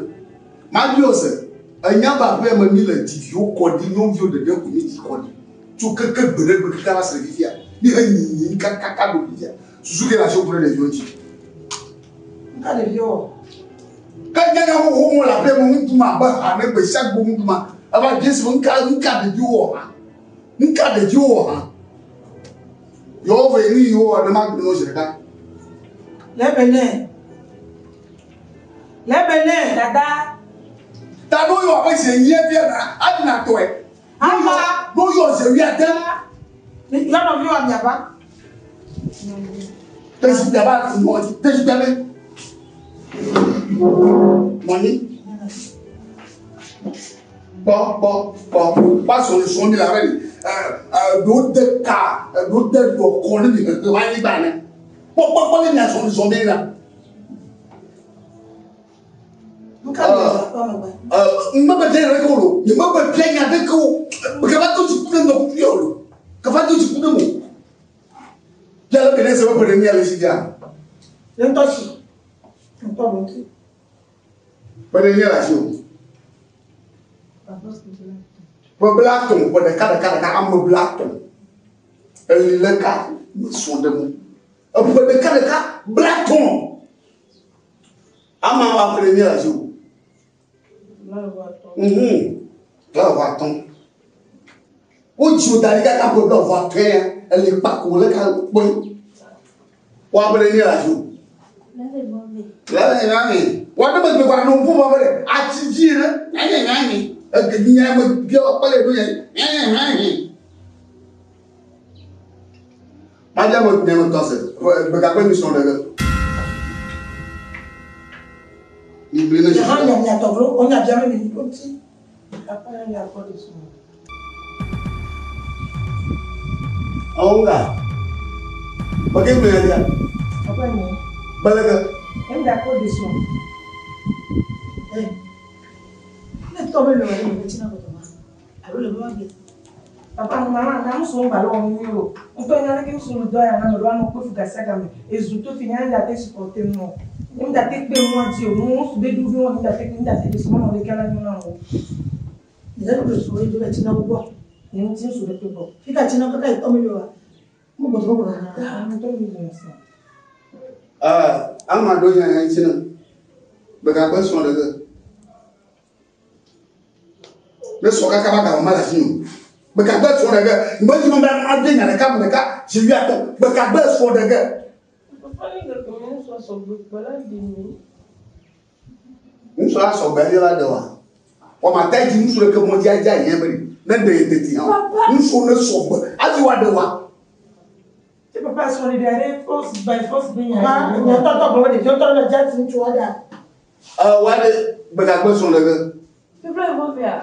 mabiɔ se, enya be aƒea me mi le dzi viwo kɔ ɖi, nyɔnuviwo ɖeɖe ko mi dzi kɔ ɖi. Tso keke gbe ɖe gbe kaka va se ɖe fifia, mi he nyinyi kakaka ɖo fifia. Susu ke le asiwò ku ɖe ɖeviwo ŋuti. Nuka ɖeviwo wɔ? Ke nye nya xoxo mo le aƒea me ŋu ɖum abe ha ne gbe sia gbe ŋu ɖum a, eva bia se be nuka nuka ɖeviwo wɔ hã. Nuka ɖeviwo wɔ hã? Yewo ve nu yi wowɔ ne magblɔ no zi ɖeka. Le eme nɛ. Le eme nɛ. Dada. Ta no yɔ abe zi enyi evia na adi na tɔe. Ama. No yɔ zi wuiade. Yɔ nɔvi wa miava. Tesi bia ba nɔ tesi bia be. Nɔnyi. Kpɔ kpɔ kpɔ kpɔ sɔn sɔn mi la bɛ ɛ ɛ ɖo de ka ɖo de ɖɔ kɔ ne mi hehe wa anyigba ne. Kpɔ kpɔ kpɔ ne mia sɔn sɔn mi la. Mebe bia nya ɖeke o lo. Nye mebe bia nya ɖeke o. Kava do dziku ɖe ŋdɔ kuku ya o lo. Kava do dziku ɖe mo. Bia le bene se be ƒe ɖe mia le si bia. Ye ŋutɔ si. Ŋutɔ ɖo ŋuti. Ƒe ɖe mia le asi o. Ƒe blatɔ̃, ƒe ɖeka ɖeka ɖeka ame blatɔ̃. Eli le ka srɔ̃ ɖe mu. Eƒe ɖeka ɖeka blatɔ̃. Ama wa ƒe ɖe mia le asi o. Mhm. Bla vɔ atɔ̃. Wodzi wo da ɖi kaka ƒe 30 ya eli kpako le ka kpɔe. Wa ƒe ɖe mia le asi o. Le nya mi. Wa ne me gbe gba no ƒo ma be ati dzi ne. Nya nya nya mi. Ege nya me bia kpele ɖo nya nya nya nya mi. Madza me nya me tɔ se. Gbegagbe mi srɔ̃ ɖe ge. Mi gblẽ ne Nye hã nya mia tɔ vlo, wonya bia me mi ŋuti. Papa ya nya kɔ ɖe srɔ̃. Awo nga. Bake gblẽ ya dia. Papa nye. Beleke. Em da kɔ ɖe srɔ̃. Eh. Ne tɔ be le wɔ ɖe me tsina kɔtɔ ma. Alo le be ma bia. Papa mama na musu ŋgba le wɔm nyuie o. Ŋutɔ nya leke musu le dɔ ya na me ɖo anɔ kpe fu gasiagame. Ezu to fi nya ŋda te supporter nu o. Ŋda te kpe nua dzi o. Nu musu be ɖuvi wɔm ŋda te ŋda te ɖe srɔ̃ nɔ leke la nyo na o. Ɖe ɖe srɔ̃ yi do be tsina gbɔ. Nye ŋuti ŋusu ɖe kpe gbɔ. Fika tsina kaka yi tɔ me wa. Mo gbɔdɔ gbɔdɔ na. Ah, ŋutɔ mi zɔ srɔ̃. Ah, ama ɖo nya ya ŋuti na. Gbegagbe srɔ̃ ɖe ge. Ne srɔ̃ kaka ba gama le asi o. Gbegagbe srɔ̃ ɖe ge. Ŋgbe dzi me ma de nya ɖeka me ɖeka zi wuiatɔ̃. Gbegagbe srɔ̃ ɖe ge. Papa ni gake me ŋusua sɔgbe kpe la ɖe mi. Ŋusua sɔgbe aɖe la ɖe wa. Wɔma ta dzi ŋusu ɖeke mɔ dzi adza yɛ be ne ɖe ye teti hã. Ŋusu ne sɔgbe afi wa ɖe wa. Te papa srɔ̃ ɖeɖe aɖe force by force be nya. Ma nya tɔ tɔ gblɔ be ɖeviwo tɔ le dza ti ŋutsu wa ɖa. Ɛ wa ɖe gbegagbe srɔ̃ ɖe ge. Papa evɔ vea.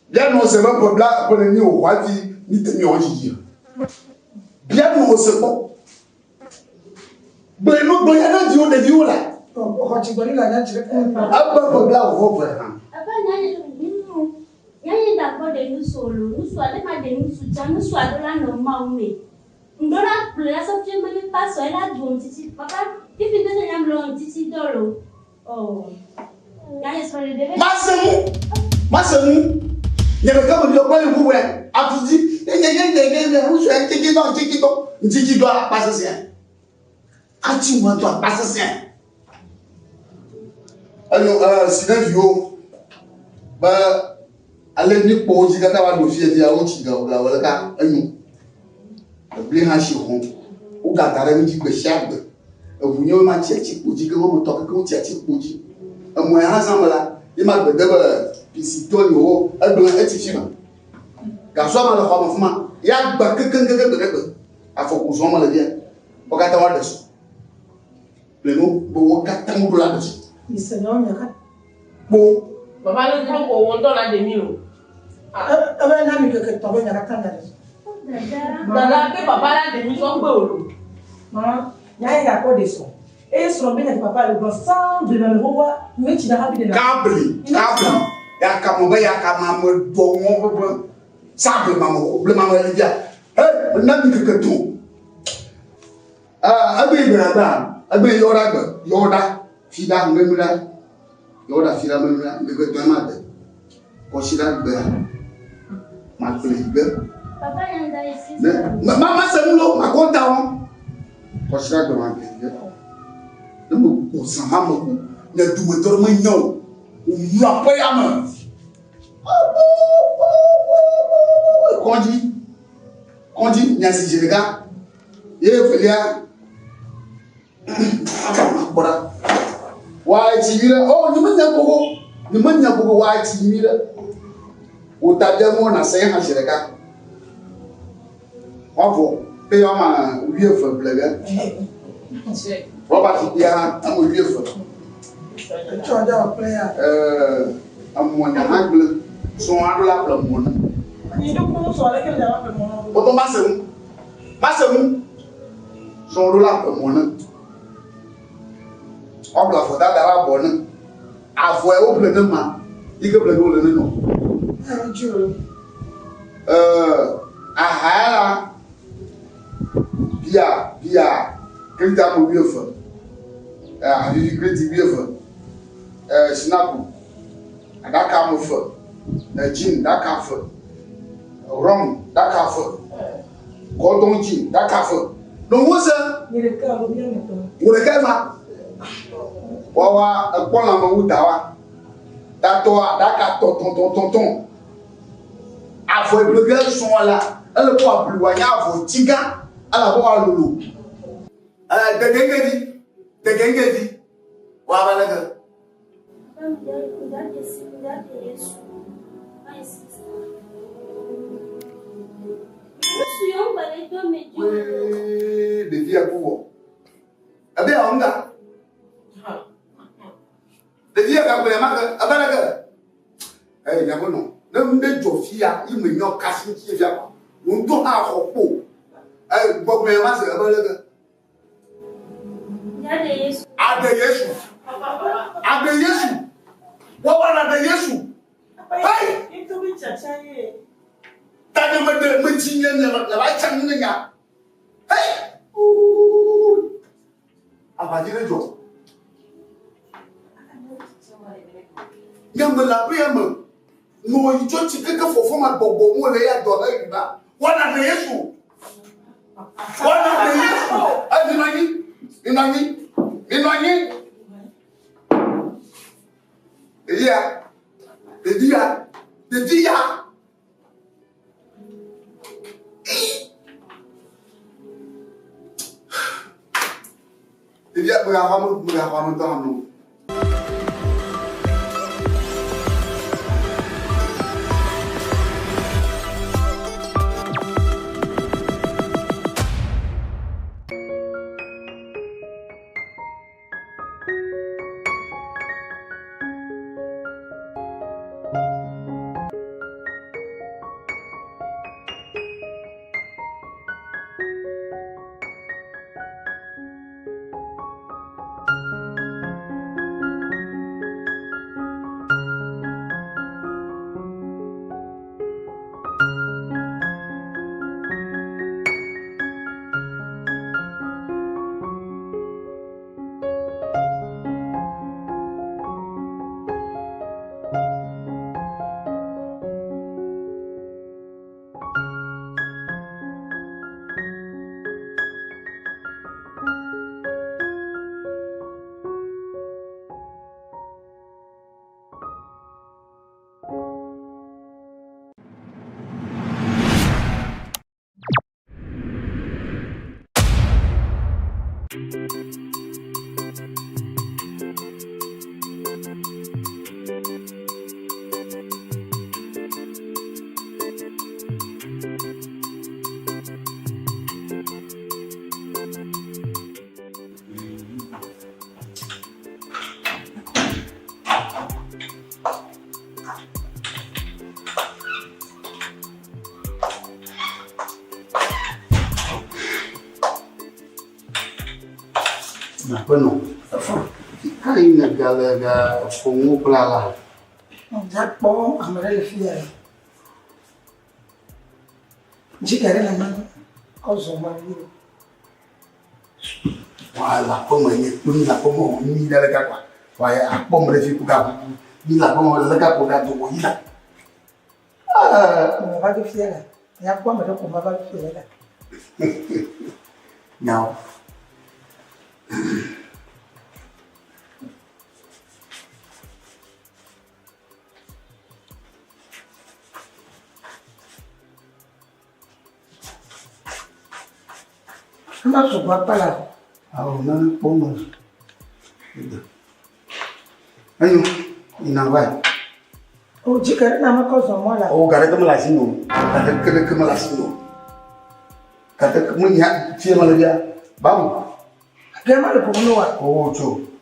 Bia nɔ se be ƒe bla ƒe ne mi wò afi mi te mi wɔ dzidzi. Bia nɔ se kpɔ. Gblẽ nu gblẽ ya ne viwo ɖeviwo la. Xɔ tsi gbɔ ni la nya tsi ɖe. Ebe ƒe bla wò ve hã. Papa nya nye nya nye da kpɔ ɖe nusu o lo. Nusua ɖe ma ɖe nusu tsã. Nusua ɖo la nɔ Mawu me. Ŋɖo la kplɔe la sɔ fie me be pasɔ ela du ŋutiti. Papa fifi ŋutɔ nya mlɔ ŋutiti dɔ lo. Oh. Nya nye srɔ̃ ɖeɖe be. Mase nu. Mase nu. Nye ɖeka me biɔ kpɔ le ŋkuwɛ. Afi dzi. Enye nye nye nye nye ŋutsu ya ŋtiti dɔ ŋtiti dɔ ŋtiti dɔ akpa sesẽ. Ati ŋu dɔ akpa sesẽ. Enyo ee si ne viwo be ale mi kpɔ wo dzi kaka va ɖo fie fia wotsi gawo ɖeka enyo. Ebli hã si hɔn. Wogada ɖe ŋdzi gbe sia gbe. Eŋu nye ma tsi atsi kpo dzi ke woame tɔ keke wotsi atsi kpo dzi. Emɔ ya hã zã me la, ye ma gbe de be pisitɔ yi wo egblẽ etsi fi ma. Gasɔa ma le xɔa me fi ma. Ya gba kekeŋkeke gbe ɖe gbe. Afɔku zɔn me le fia. Wo katã woaɖe sɔ. Le nu be wo katã woɖo la ɖe sɔ. Mise nyawo nya ka. Kpo. Baba le gblɔ ko wo ŋutɔ la ɖe mi o. Ebe na mi keke tɔ be nya katã nya ɖe sɔ. Dada ke papa la ɖe mi sɔ kpe o lo. Mama, nya ye gakpɔ ɖe sɔ. Eye srɔ̃ be nya ke papa le gblɔ sãa blema me xoxoa, me tsi na hafi ɖena. Kabli, kabli, yakame be yakame ame dɔ ŋɔ ƒeƒe. Sa blema me xoxo, blema me le fia. He, na mi keke tɔ. Ee, egbe yi gbe ɖa gbea, egbe yi yɔ ɖa gbe, yɔ ɖa, fi ɖa, memu ɖa, yɔ ɖa, fi ɖa, memu ɖa, ŋkeke tɔe ma de. Kɔsi ɖa gbea, ma kple yi gbe. Papa nya da yi sisi. Ne, ma, ma, ma se nu lo, ma kɔnta wɔn. Kɔsi ɖa gbe ma kple yi gbe. Ne me gbɔ zã hã me ku, nye dumetɔ ɖe menya o. Wòmlɔ aƒe ya me. Kɔdzi, kɔdzi, nya si dzi ɖeka. Ye evelia, akpɔ ɖa. Wa etsi nyui ɖe. Oh, nye menya gogo. Nye menya gogo wa etsi nyui ɖe. Wò tabia ŋu na se hã zi ɖeka. Woavɔ pe woama wuieve ble ge. Rɔba zikpuia hã ame wuieve. Etsɔ ɖe wɔ kple ya. Ɛɛ, emɔ nya hã gblẽ. Srɔ̃ aɖo la ƒle mɔ ne. Anyi ɖo kpɔ sɔ aleke le ƒle mɔ ne. Woto ma se ŋu. Ma se ŋu. Srɔ̃ ɖo la ƒle mɔ ne. Woaƒle avɔ dada ɖe abɔ ne. Avɔe woƒle ne ma. Yi ke ƒle ge wole ne nɔ. Ɛɛ, aha ya la, bia, bia, kredi ame wuieve. Ɛɛ, ahavivi kredi wuieve. Ɛɛ, sinapu, aɖaka ame eve. Gin ɖaka eve. Rum ɖaka eve. Gordon gin ɖaka eve. No wo se. Nye ɖeka alo mía me tɔ. Wò ɖeka ma. Wawa ekpɔ lãme wu da wa. Tatɔa ɖaka tɔtɔtɔtɔtɔ. Avɔ eble ge sɔn la, ele be wòabli wòanye avɔ tsi gã, elabe wòalolo. Ɛɛ, degeŋgevi, degeŋgevi, woava leke? Papa mi da mi da de si mi da de Yesu. Ma yi sisi. Nusu yɔ ŋgba le do me dzo. Wee, ɖevia ku wɔ. Ebe awɔ ŋga. Ɖevia gagblɔe ma ke, ebe leke? Eye miaƒe nɔ, ne nu ɖe dzɔ fia, yi me nyɔ kasi ŋuti fia kɔ. Wò ŋutɔ hã xɔ kpo. Eye gbɔgblɔe ma se ebe leke? Da de Yesu. Aɖe Yesu. Aɖe Yesu. Woawoa la ɖe Yesu. Hei! Ŋutɔ be tsatsa ye. Tanye meɖe metsi nye nye le va tsa nu ne nya. Hei! Aʋadzi ɖe dzɔ. Nye me le aƒea me. Nɔ yi tso tsi keke fɔfɔ ma gbɔgbɔ mo le ya dɔ he yi ba. Woana ɖe Yesu. Woana ɖe Yesu. Ɛ minɔ anyi. Minɔ anyi. Minɔ anyi. Ɖevia. Ɖevia. Ɖevia. Ɖevia megaxɔ ame megaxɔ ame ŋutɔ hã no. Aƒenɔ, ka yi nègale ga ƒom wo kple alea? Ŋdza kpɔ ame ɖe le fi ya. Dzi ga ɖe le ame kɔ zɔ mɔ vi. Wa le aƒeme nye kple mi le aƒeme o mi ɖe leka kɔa. Wa akpɔ ame ɖe fi ko gaʋuʋu. Mi le aƒeme le leka ko ga do wo yina. Mo va ɖo fia la. Ya kpɔ ame ɖe ko ma va ɖo fia la. Nyawo. Ema sugbɔ akpa la. Awo nane kpɔ me. Enyo, yina va yi. O dzi ga ɖe na ame kɔ zɔ mɔ la. O ga ɖeke mele asi nyo. Ga ɖeke ɖeke mele asi nyo. Ga ɖeke me nya fie mele bia. Babu. Ge ma le ƒom ne wa. O tso.